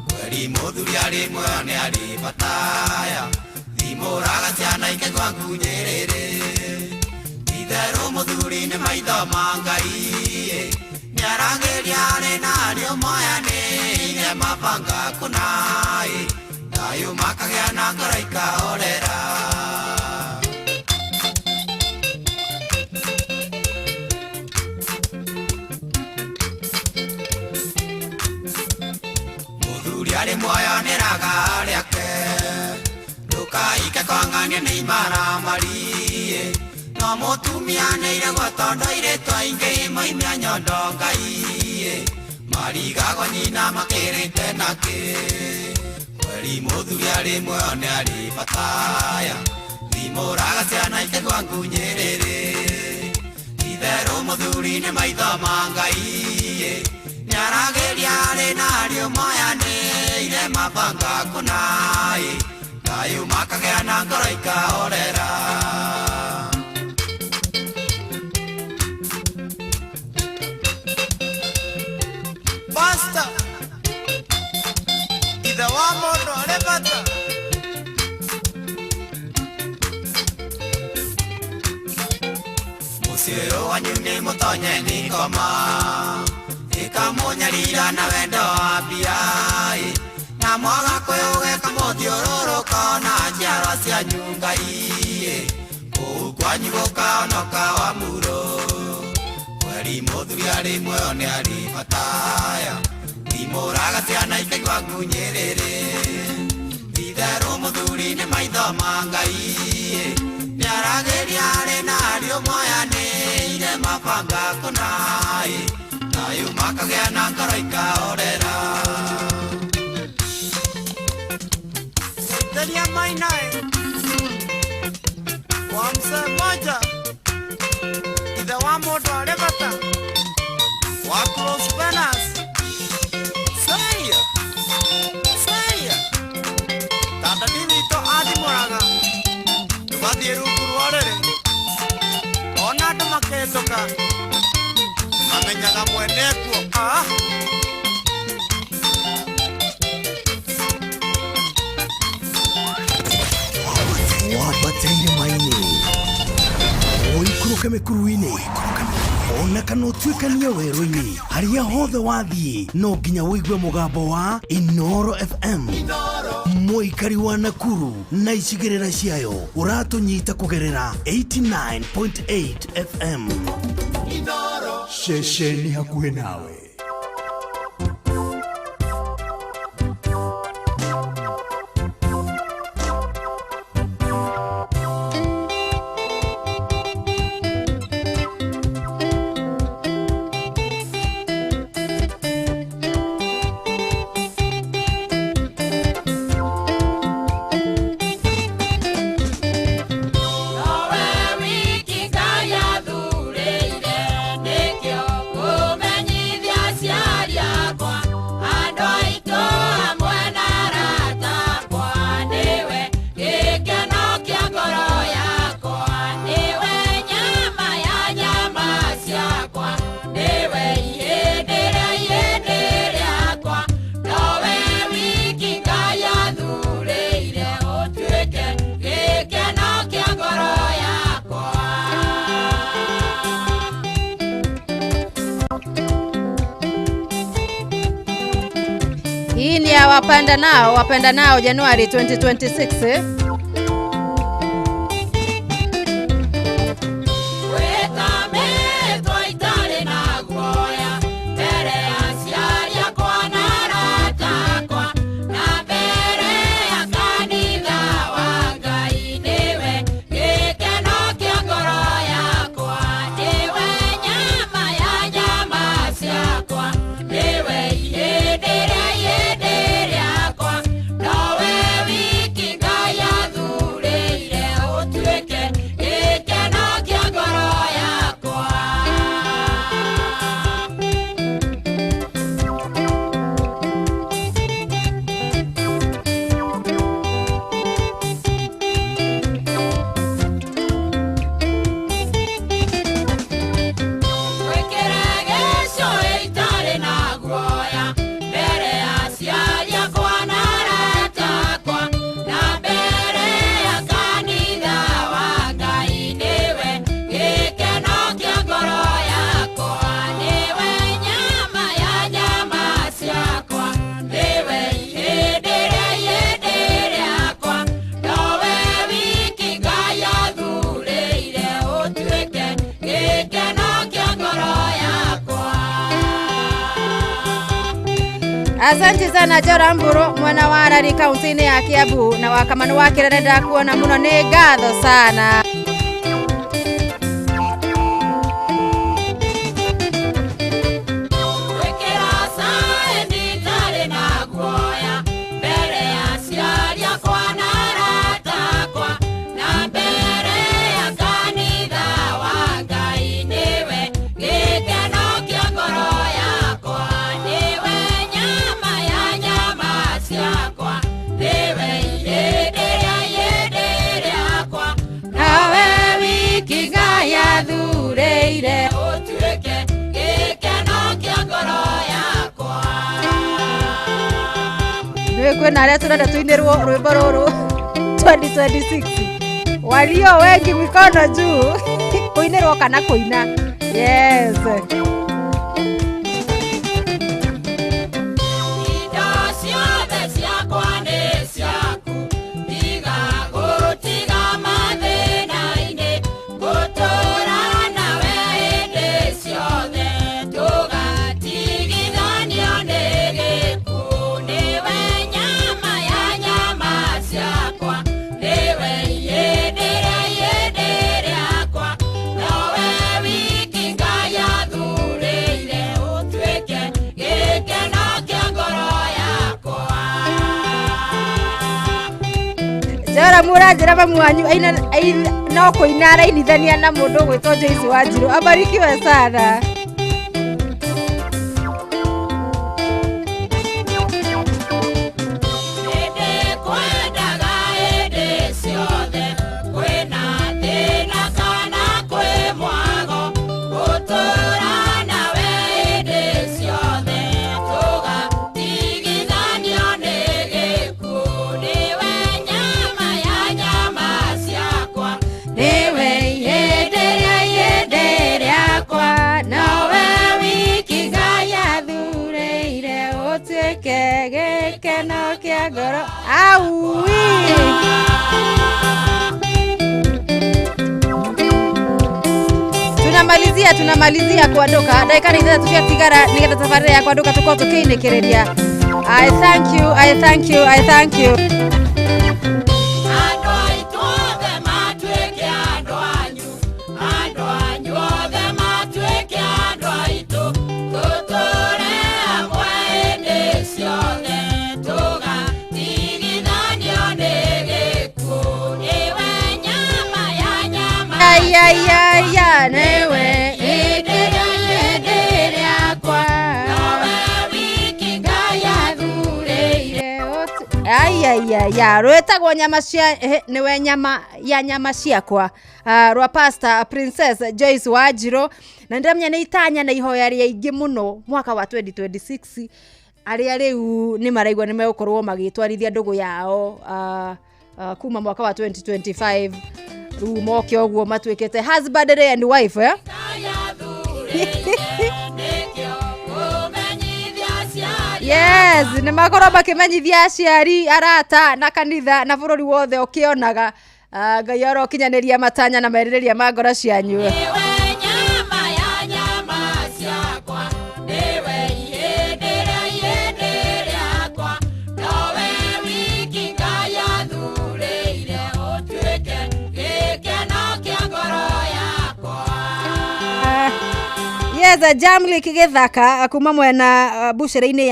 kweri mũthuri arĩ muoyo nĩ arĩ bataya thimũraga ciana ikaigua ngunyĩrĩrĩ itherũ mũthuri nĩ maitho ma Ngai nĩaragĩria arĩ na ariũ moyanĩire mabanga kũnai thayũ makagĩa na ngoro ikahorera. Mũthuri arĩ muoyo nĩ raga rĩake ndũkaike kwang'ania nĩ imaramari no mũtumia nĩiregwo tondũ airĩtu aingĩ moimia nyondo Ngai marigagwo nyina makĩrĩte nakĩ kweri mũthuri arĩ muoyo nĩ arĩ bataya thimũraga ciana ikaigua ngunyĩrĩrĩ itherũ mũthuri nĩ maitho ma Ngai nĩaragĩria arĩ na ariũ moyanĩire mabanga kũnai thayũ makagĩa na ngoro ikahorera. Pasta ithe wa mũndũ arĩ bata mũciĩ ũyũ wanyu nĩ mũtonye nĩ ngoma ĩkamũnyarira na wendo wa mbia na mwaga kwĩũgeka mũthiũrũrũko na njiarwa cianyu Ngai kũu kwanyu gũkaonoka wa muro kweri mũthuri arĩ muoyo nĩ arĩ bataya ndimũraga ciana ikaigua ngunyĩrĩrĩ itherũ mũthuri nĩ maitho ma Ngai nĩaragĩria arĩ na ariũ moyanĩire mabanga kũnai thayũ makagĩa na ngoro ikahorera. Theria mainae wa mzee mmoja ithe wa mũndũ arĩ bata wa Close Venus Saya Saya tata witũ athimũraga tũgathiĩ rungu rwa ũrĩrĩ ona andũ makĩhĩtũka mamenyaga mwene kuo. Wambataire maini ũikũrũke mĩkuru-inĩ ona kana ũtuĩkanie werũ-inĩ harĩa hothe wathiĩ no nginya ũigue mũgambo wa Inooro FM mũikari wa Nakuru na icigĩrĩra ciayo ũratũnyita kũgerera 89.8 FM. Ceceni hakuhĩ nawe. Hii ni ya wapenda nao, wapenda nao Januari 2026 eh? Asante sana Jora Mburu mwana wa Arari kaunti-inĩ ya Kiambu na wa Kamanu wa Kĩrere ndakuona mũno nĩ ngatho sana. Kwĩna arĩa tũrenda tũinĩrwo rwĩmbo rũrũ 2026 walio wengi mikono juu kũinĩrwo kana kũina. Yes. Jora mũranjĩra mamu wanyu aina no kũina arainithania na mũndũ ũgwĩtwo Joyce Wanjiru. Abarikiwe sana. Tunamalizia tunamalizia kuanduka ndagika nĩ ithathatũ ciatigara nĩgetha tabarĩra ya kuanduka tũkorwo tũkĩinĩkĩrĩria. I thank you, I thank you, I thank you. Ya newe ya rwetagwo nyama cia niwe nyama ya nyama ciakwa rwa Pastor Princess Joyce Wanjiru na ndĩramenya nĩ itanya na ihoya rĩa ingĩ mũno mwaka wa 2026 arĩa rĩu nĩ maraigua nĩ megũkorwo magĩtwarithia ndũgũ yao kuma mwaka wa 2025 rĩu moke ũguo matuĩkĩte husband and wife eh? Yes, nĩ makorwo makĩmenyithia aciari, arata na kanitha na bũrũri wothe ũkĩonaga. Ah, Ngai arokinyanĩria matanya na merirĩria ma ngoro cianyu. Nyama ya nyama ciakwa, nĩwe ihĩndĩ rĩa ihĩndĩ rĩakwa, nowe wiki Ngai athurĩire ũtuĩke gĩkeno kĩa ngoro yakwa. Yes, Jamlik Gĩthaka kuma mwena bucĩrĩ-inĩ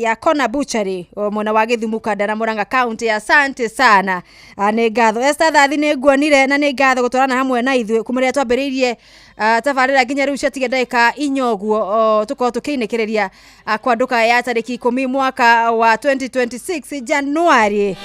ya Kona Butchery, o mwena wa Gĩthumo Kanda na Murang'a County. Asante sana. Nĩ ngatho Esther Thathi, nĩ nguonire na nĩ ngatho gũtwarana hamwe na ithuĩ kuma rĩrĩa twambĩrĩirie tabarĩra nginya rĩu ciatiga ndagĩka 4 ũguo, tũkorwo tũkĩinĩkĩrĩria kwa nduka ya tarĩki 10 mwaka wa 2026 Januari. Ya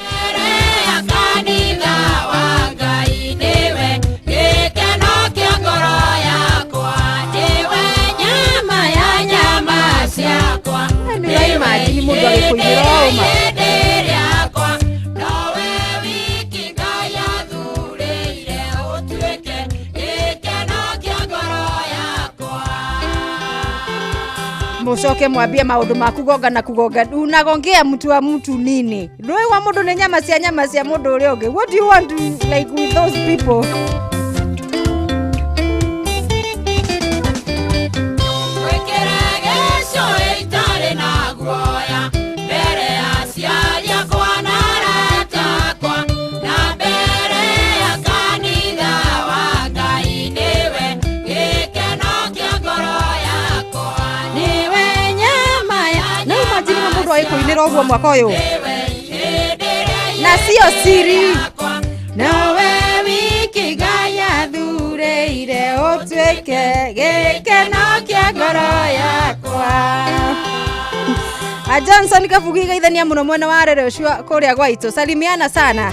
kanitha wa Ngai, nĩwe gĩkeno kĩa ngoro yakwa, nĩwe nyama ya nyama ciakwa, Nĩ ũraimagine mũndũ agĩkũinĩra waũma. Ihĩndĩ rĩakwa, nowe wiki Ngai athurĩire ũtuĩke gĩkeno kĩa ngoro yakwa. Mucoke mwambie maundu ma kugonga na kugonga, unagongea mtu wa mtu nini? Ndũĩ wa mũndũ nĩ nyama cia mũndũ ũrĩa ũngĩ. What do you want to like with those people? Gwĩkĩra gĩco itarĩ na guoya mbere ya aciari akwa na arata akwa na mbere ya kanitha wa Ngai, nĩwe gĩkeno kĩa ngoro yakwa, nĩwe nyama ya No imagine mũndũ agĩkũinĩra ũguo mwaka ũyũ nĩwe ihĩndĩ rĩa na sio siri. Nowe wiki Ngai athurĩire ũtuĩke gĩkeno kĩa ngoro yakwa. A Johnson Kabugi, geithania mũno mwena wa rere ũcio kũrĩa gwaitũ, salimiana sana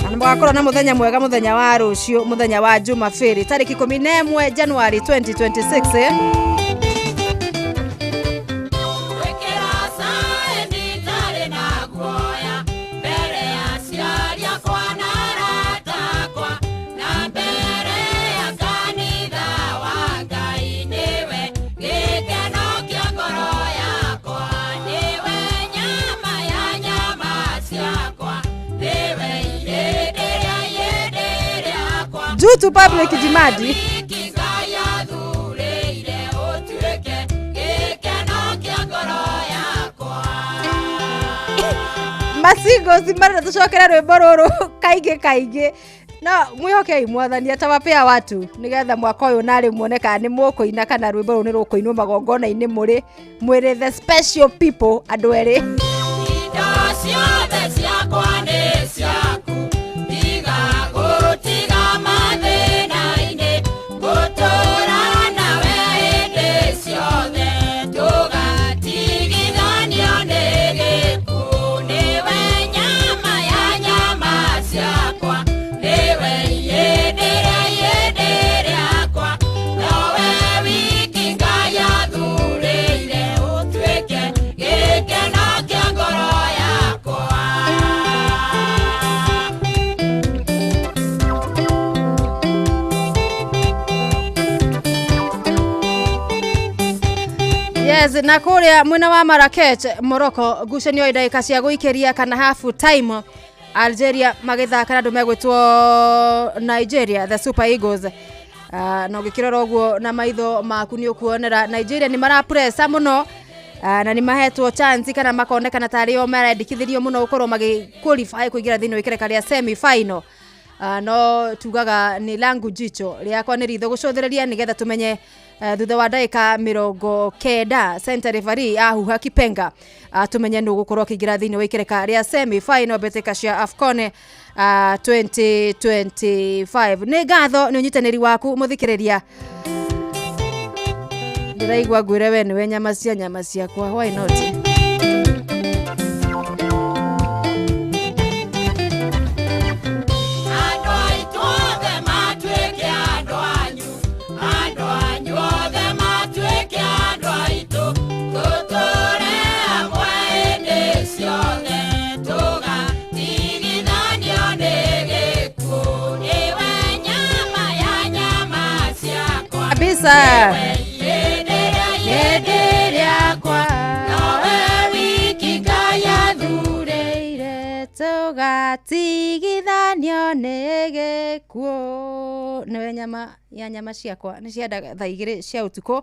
na mũgakorwo na mũthenya mwega, mũthenya wa rũciũ, mũthenya wa Jumapili tarĩki 11 Januari 2026, eh? Gwĩkĩra saĩni itarĩ na guoya mbere ya aciari akwa na arata akwa na mbere ya kanitha wa Ngai, nĩwe gĩkeno kĩa ngoro yakwa, nĩwe nyama ya nyama ciakwa, nĩwe ihĩndĩ rĩa ihĩndĩ rĩakwa, Due to public demand. Wiki Ngai athurĩire ũtuĩke gĩkeno kĩa ngoro yakwa. Masingo marenda tũcokere rwĩmbo rũrũ kaingĩ kaingĩ, no mwĩhokei Mwathani atawapea watu nĩgetha mwaka ũyũ narĩ muone kana nĩ mũkũina kana rwĩmbo rũu nĩ rũkũinwo magongona-inĩ mũrĩ mwĩrĩ the special people andũ erĩ. Indo ciothe ciakwa nĩ ciaku, tiga gũtiga mathĩna-inĩ, ngũtũũra nawe hĩndĩ ciothe, tũgatigithanio nĩ gĩkuũ, nĩwe nyama ya nyama ciakwa, nĩwe ihĩndĩ rĩa ihĩndĩ rĩakwa, nowe wiki Ngai athurĩire ũtuĩke gĩkeno kĩa ngoro yakwa. Yes, na kũrĩa mwena wa Marrakech, Morocco, ngucanio ndagĩka cia gũikĩria kana half time, Algeria magĩthaka na andũ megwĩtwo Nigeria, the Super Eagles. Na ũngĩkĩrora ũguo na maitho maku nĩ ũkuonera Nigeria nĩ marapresa mũno, na nĩ mahetwo chance kana makonekana tarĩ o marendekithĩrio mũno gũkorwo magĩ qualify kũingĩra thĩinĩ wa ikereka rĩa semi final. No tugaga nĩ langu jicho rĩakwa nĩ ritho gũcũthĩrĩria nĩgetha tũmenye thutha wa ndagĩka 90 center referee ahuha kipenga, tũmenye nũ gũkorwo akĩingĩra thĩinĩ wa ikereka rĩa semi final mbĩtĩka cia AFCON 2025. Nĩ ngatho nĩ ũnyitanĩri waku mũthikĩrĩria. Ndĩraigua ngwĩre we nĩwe nyama cia nyama ciakwa, why not? Andũ aitũ othe matuĩke andũ anyu, andũ anyu othe matuĩke andũ aitũ, tũtũũre hamwe hĩndĩ ciothe, tũgatigithanio nĩ gĩkuũ, nĩwe nyama ya nyama ciakwa, kabisa nĩwe ihĩndĩ rĩa ihĩndĩ rĩakwa, nowe. Ndũgatigithanio nĩ gĩkuũ. Nĩwe nyama ya nyama ciakwa. Nĩ cia thaa 2 cia ũtukũ.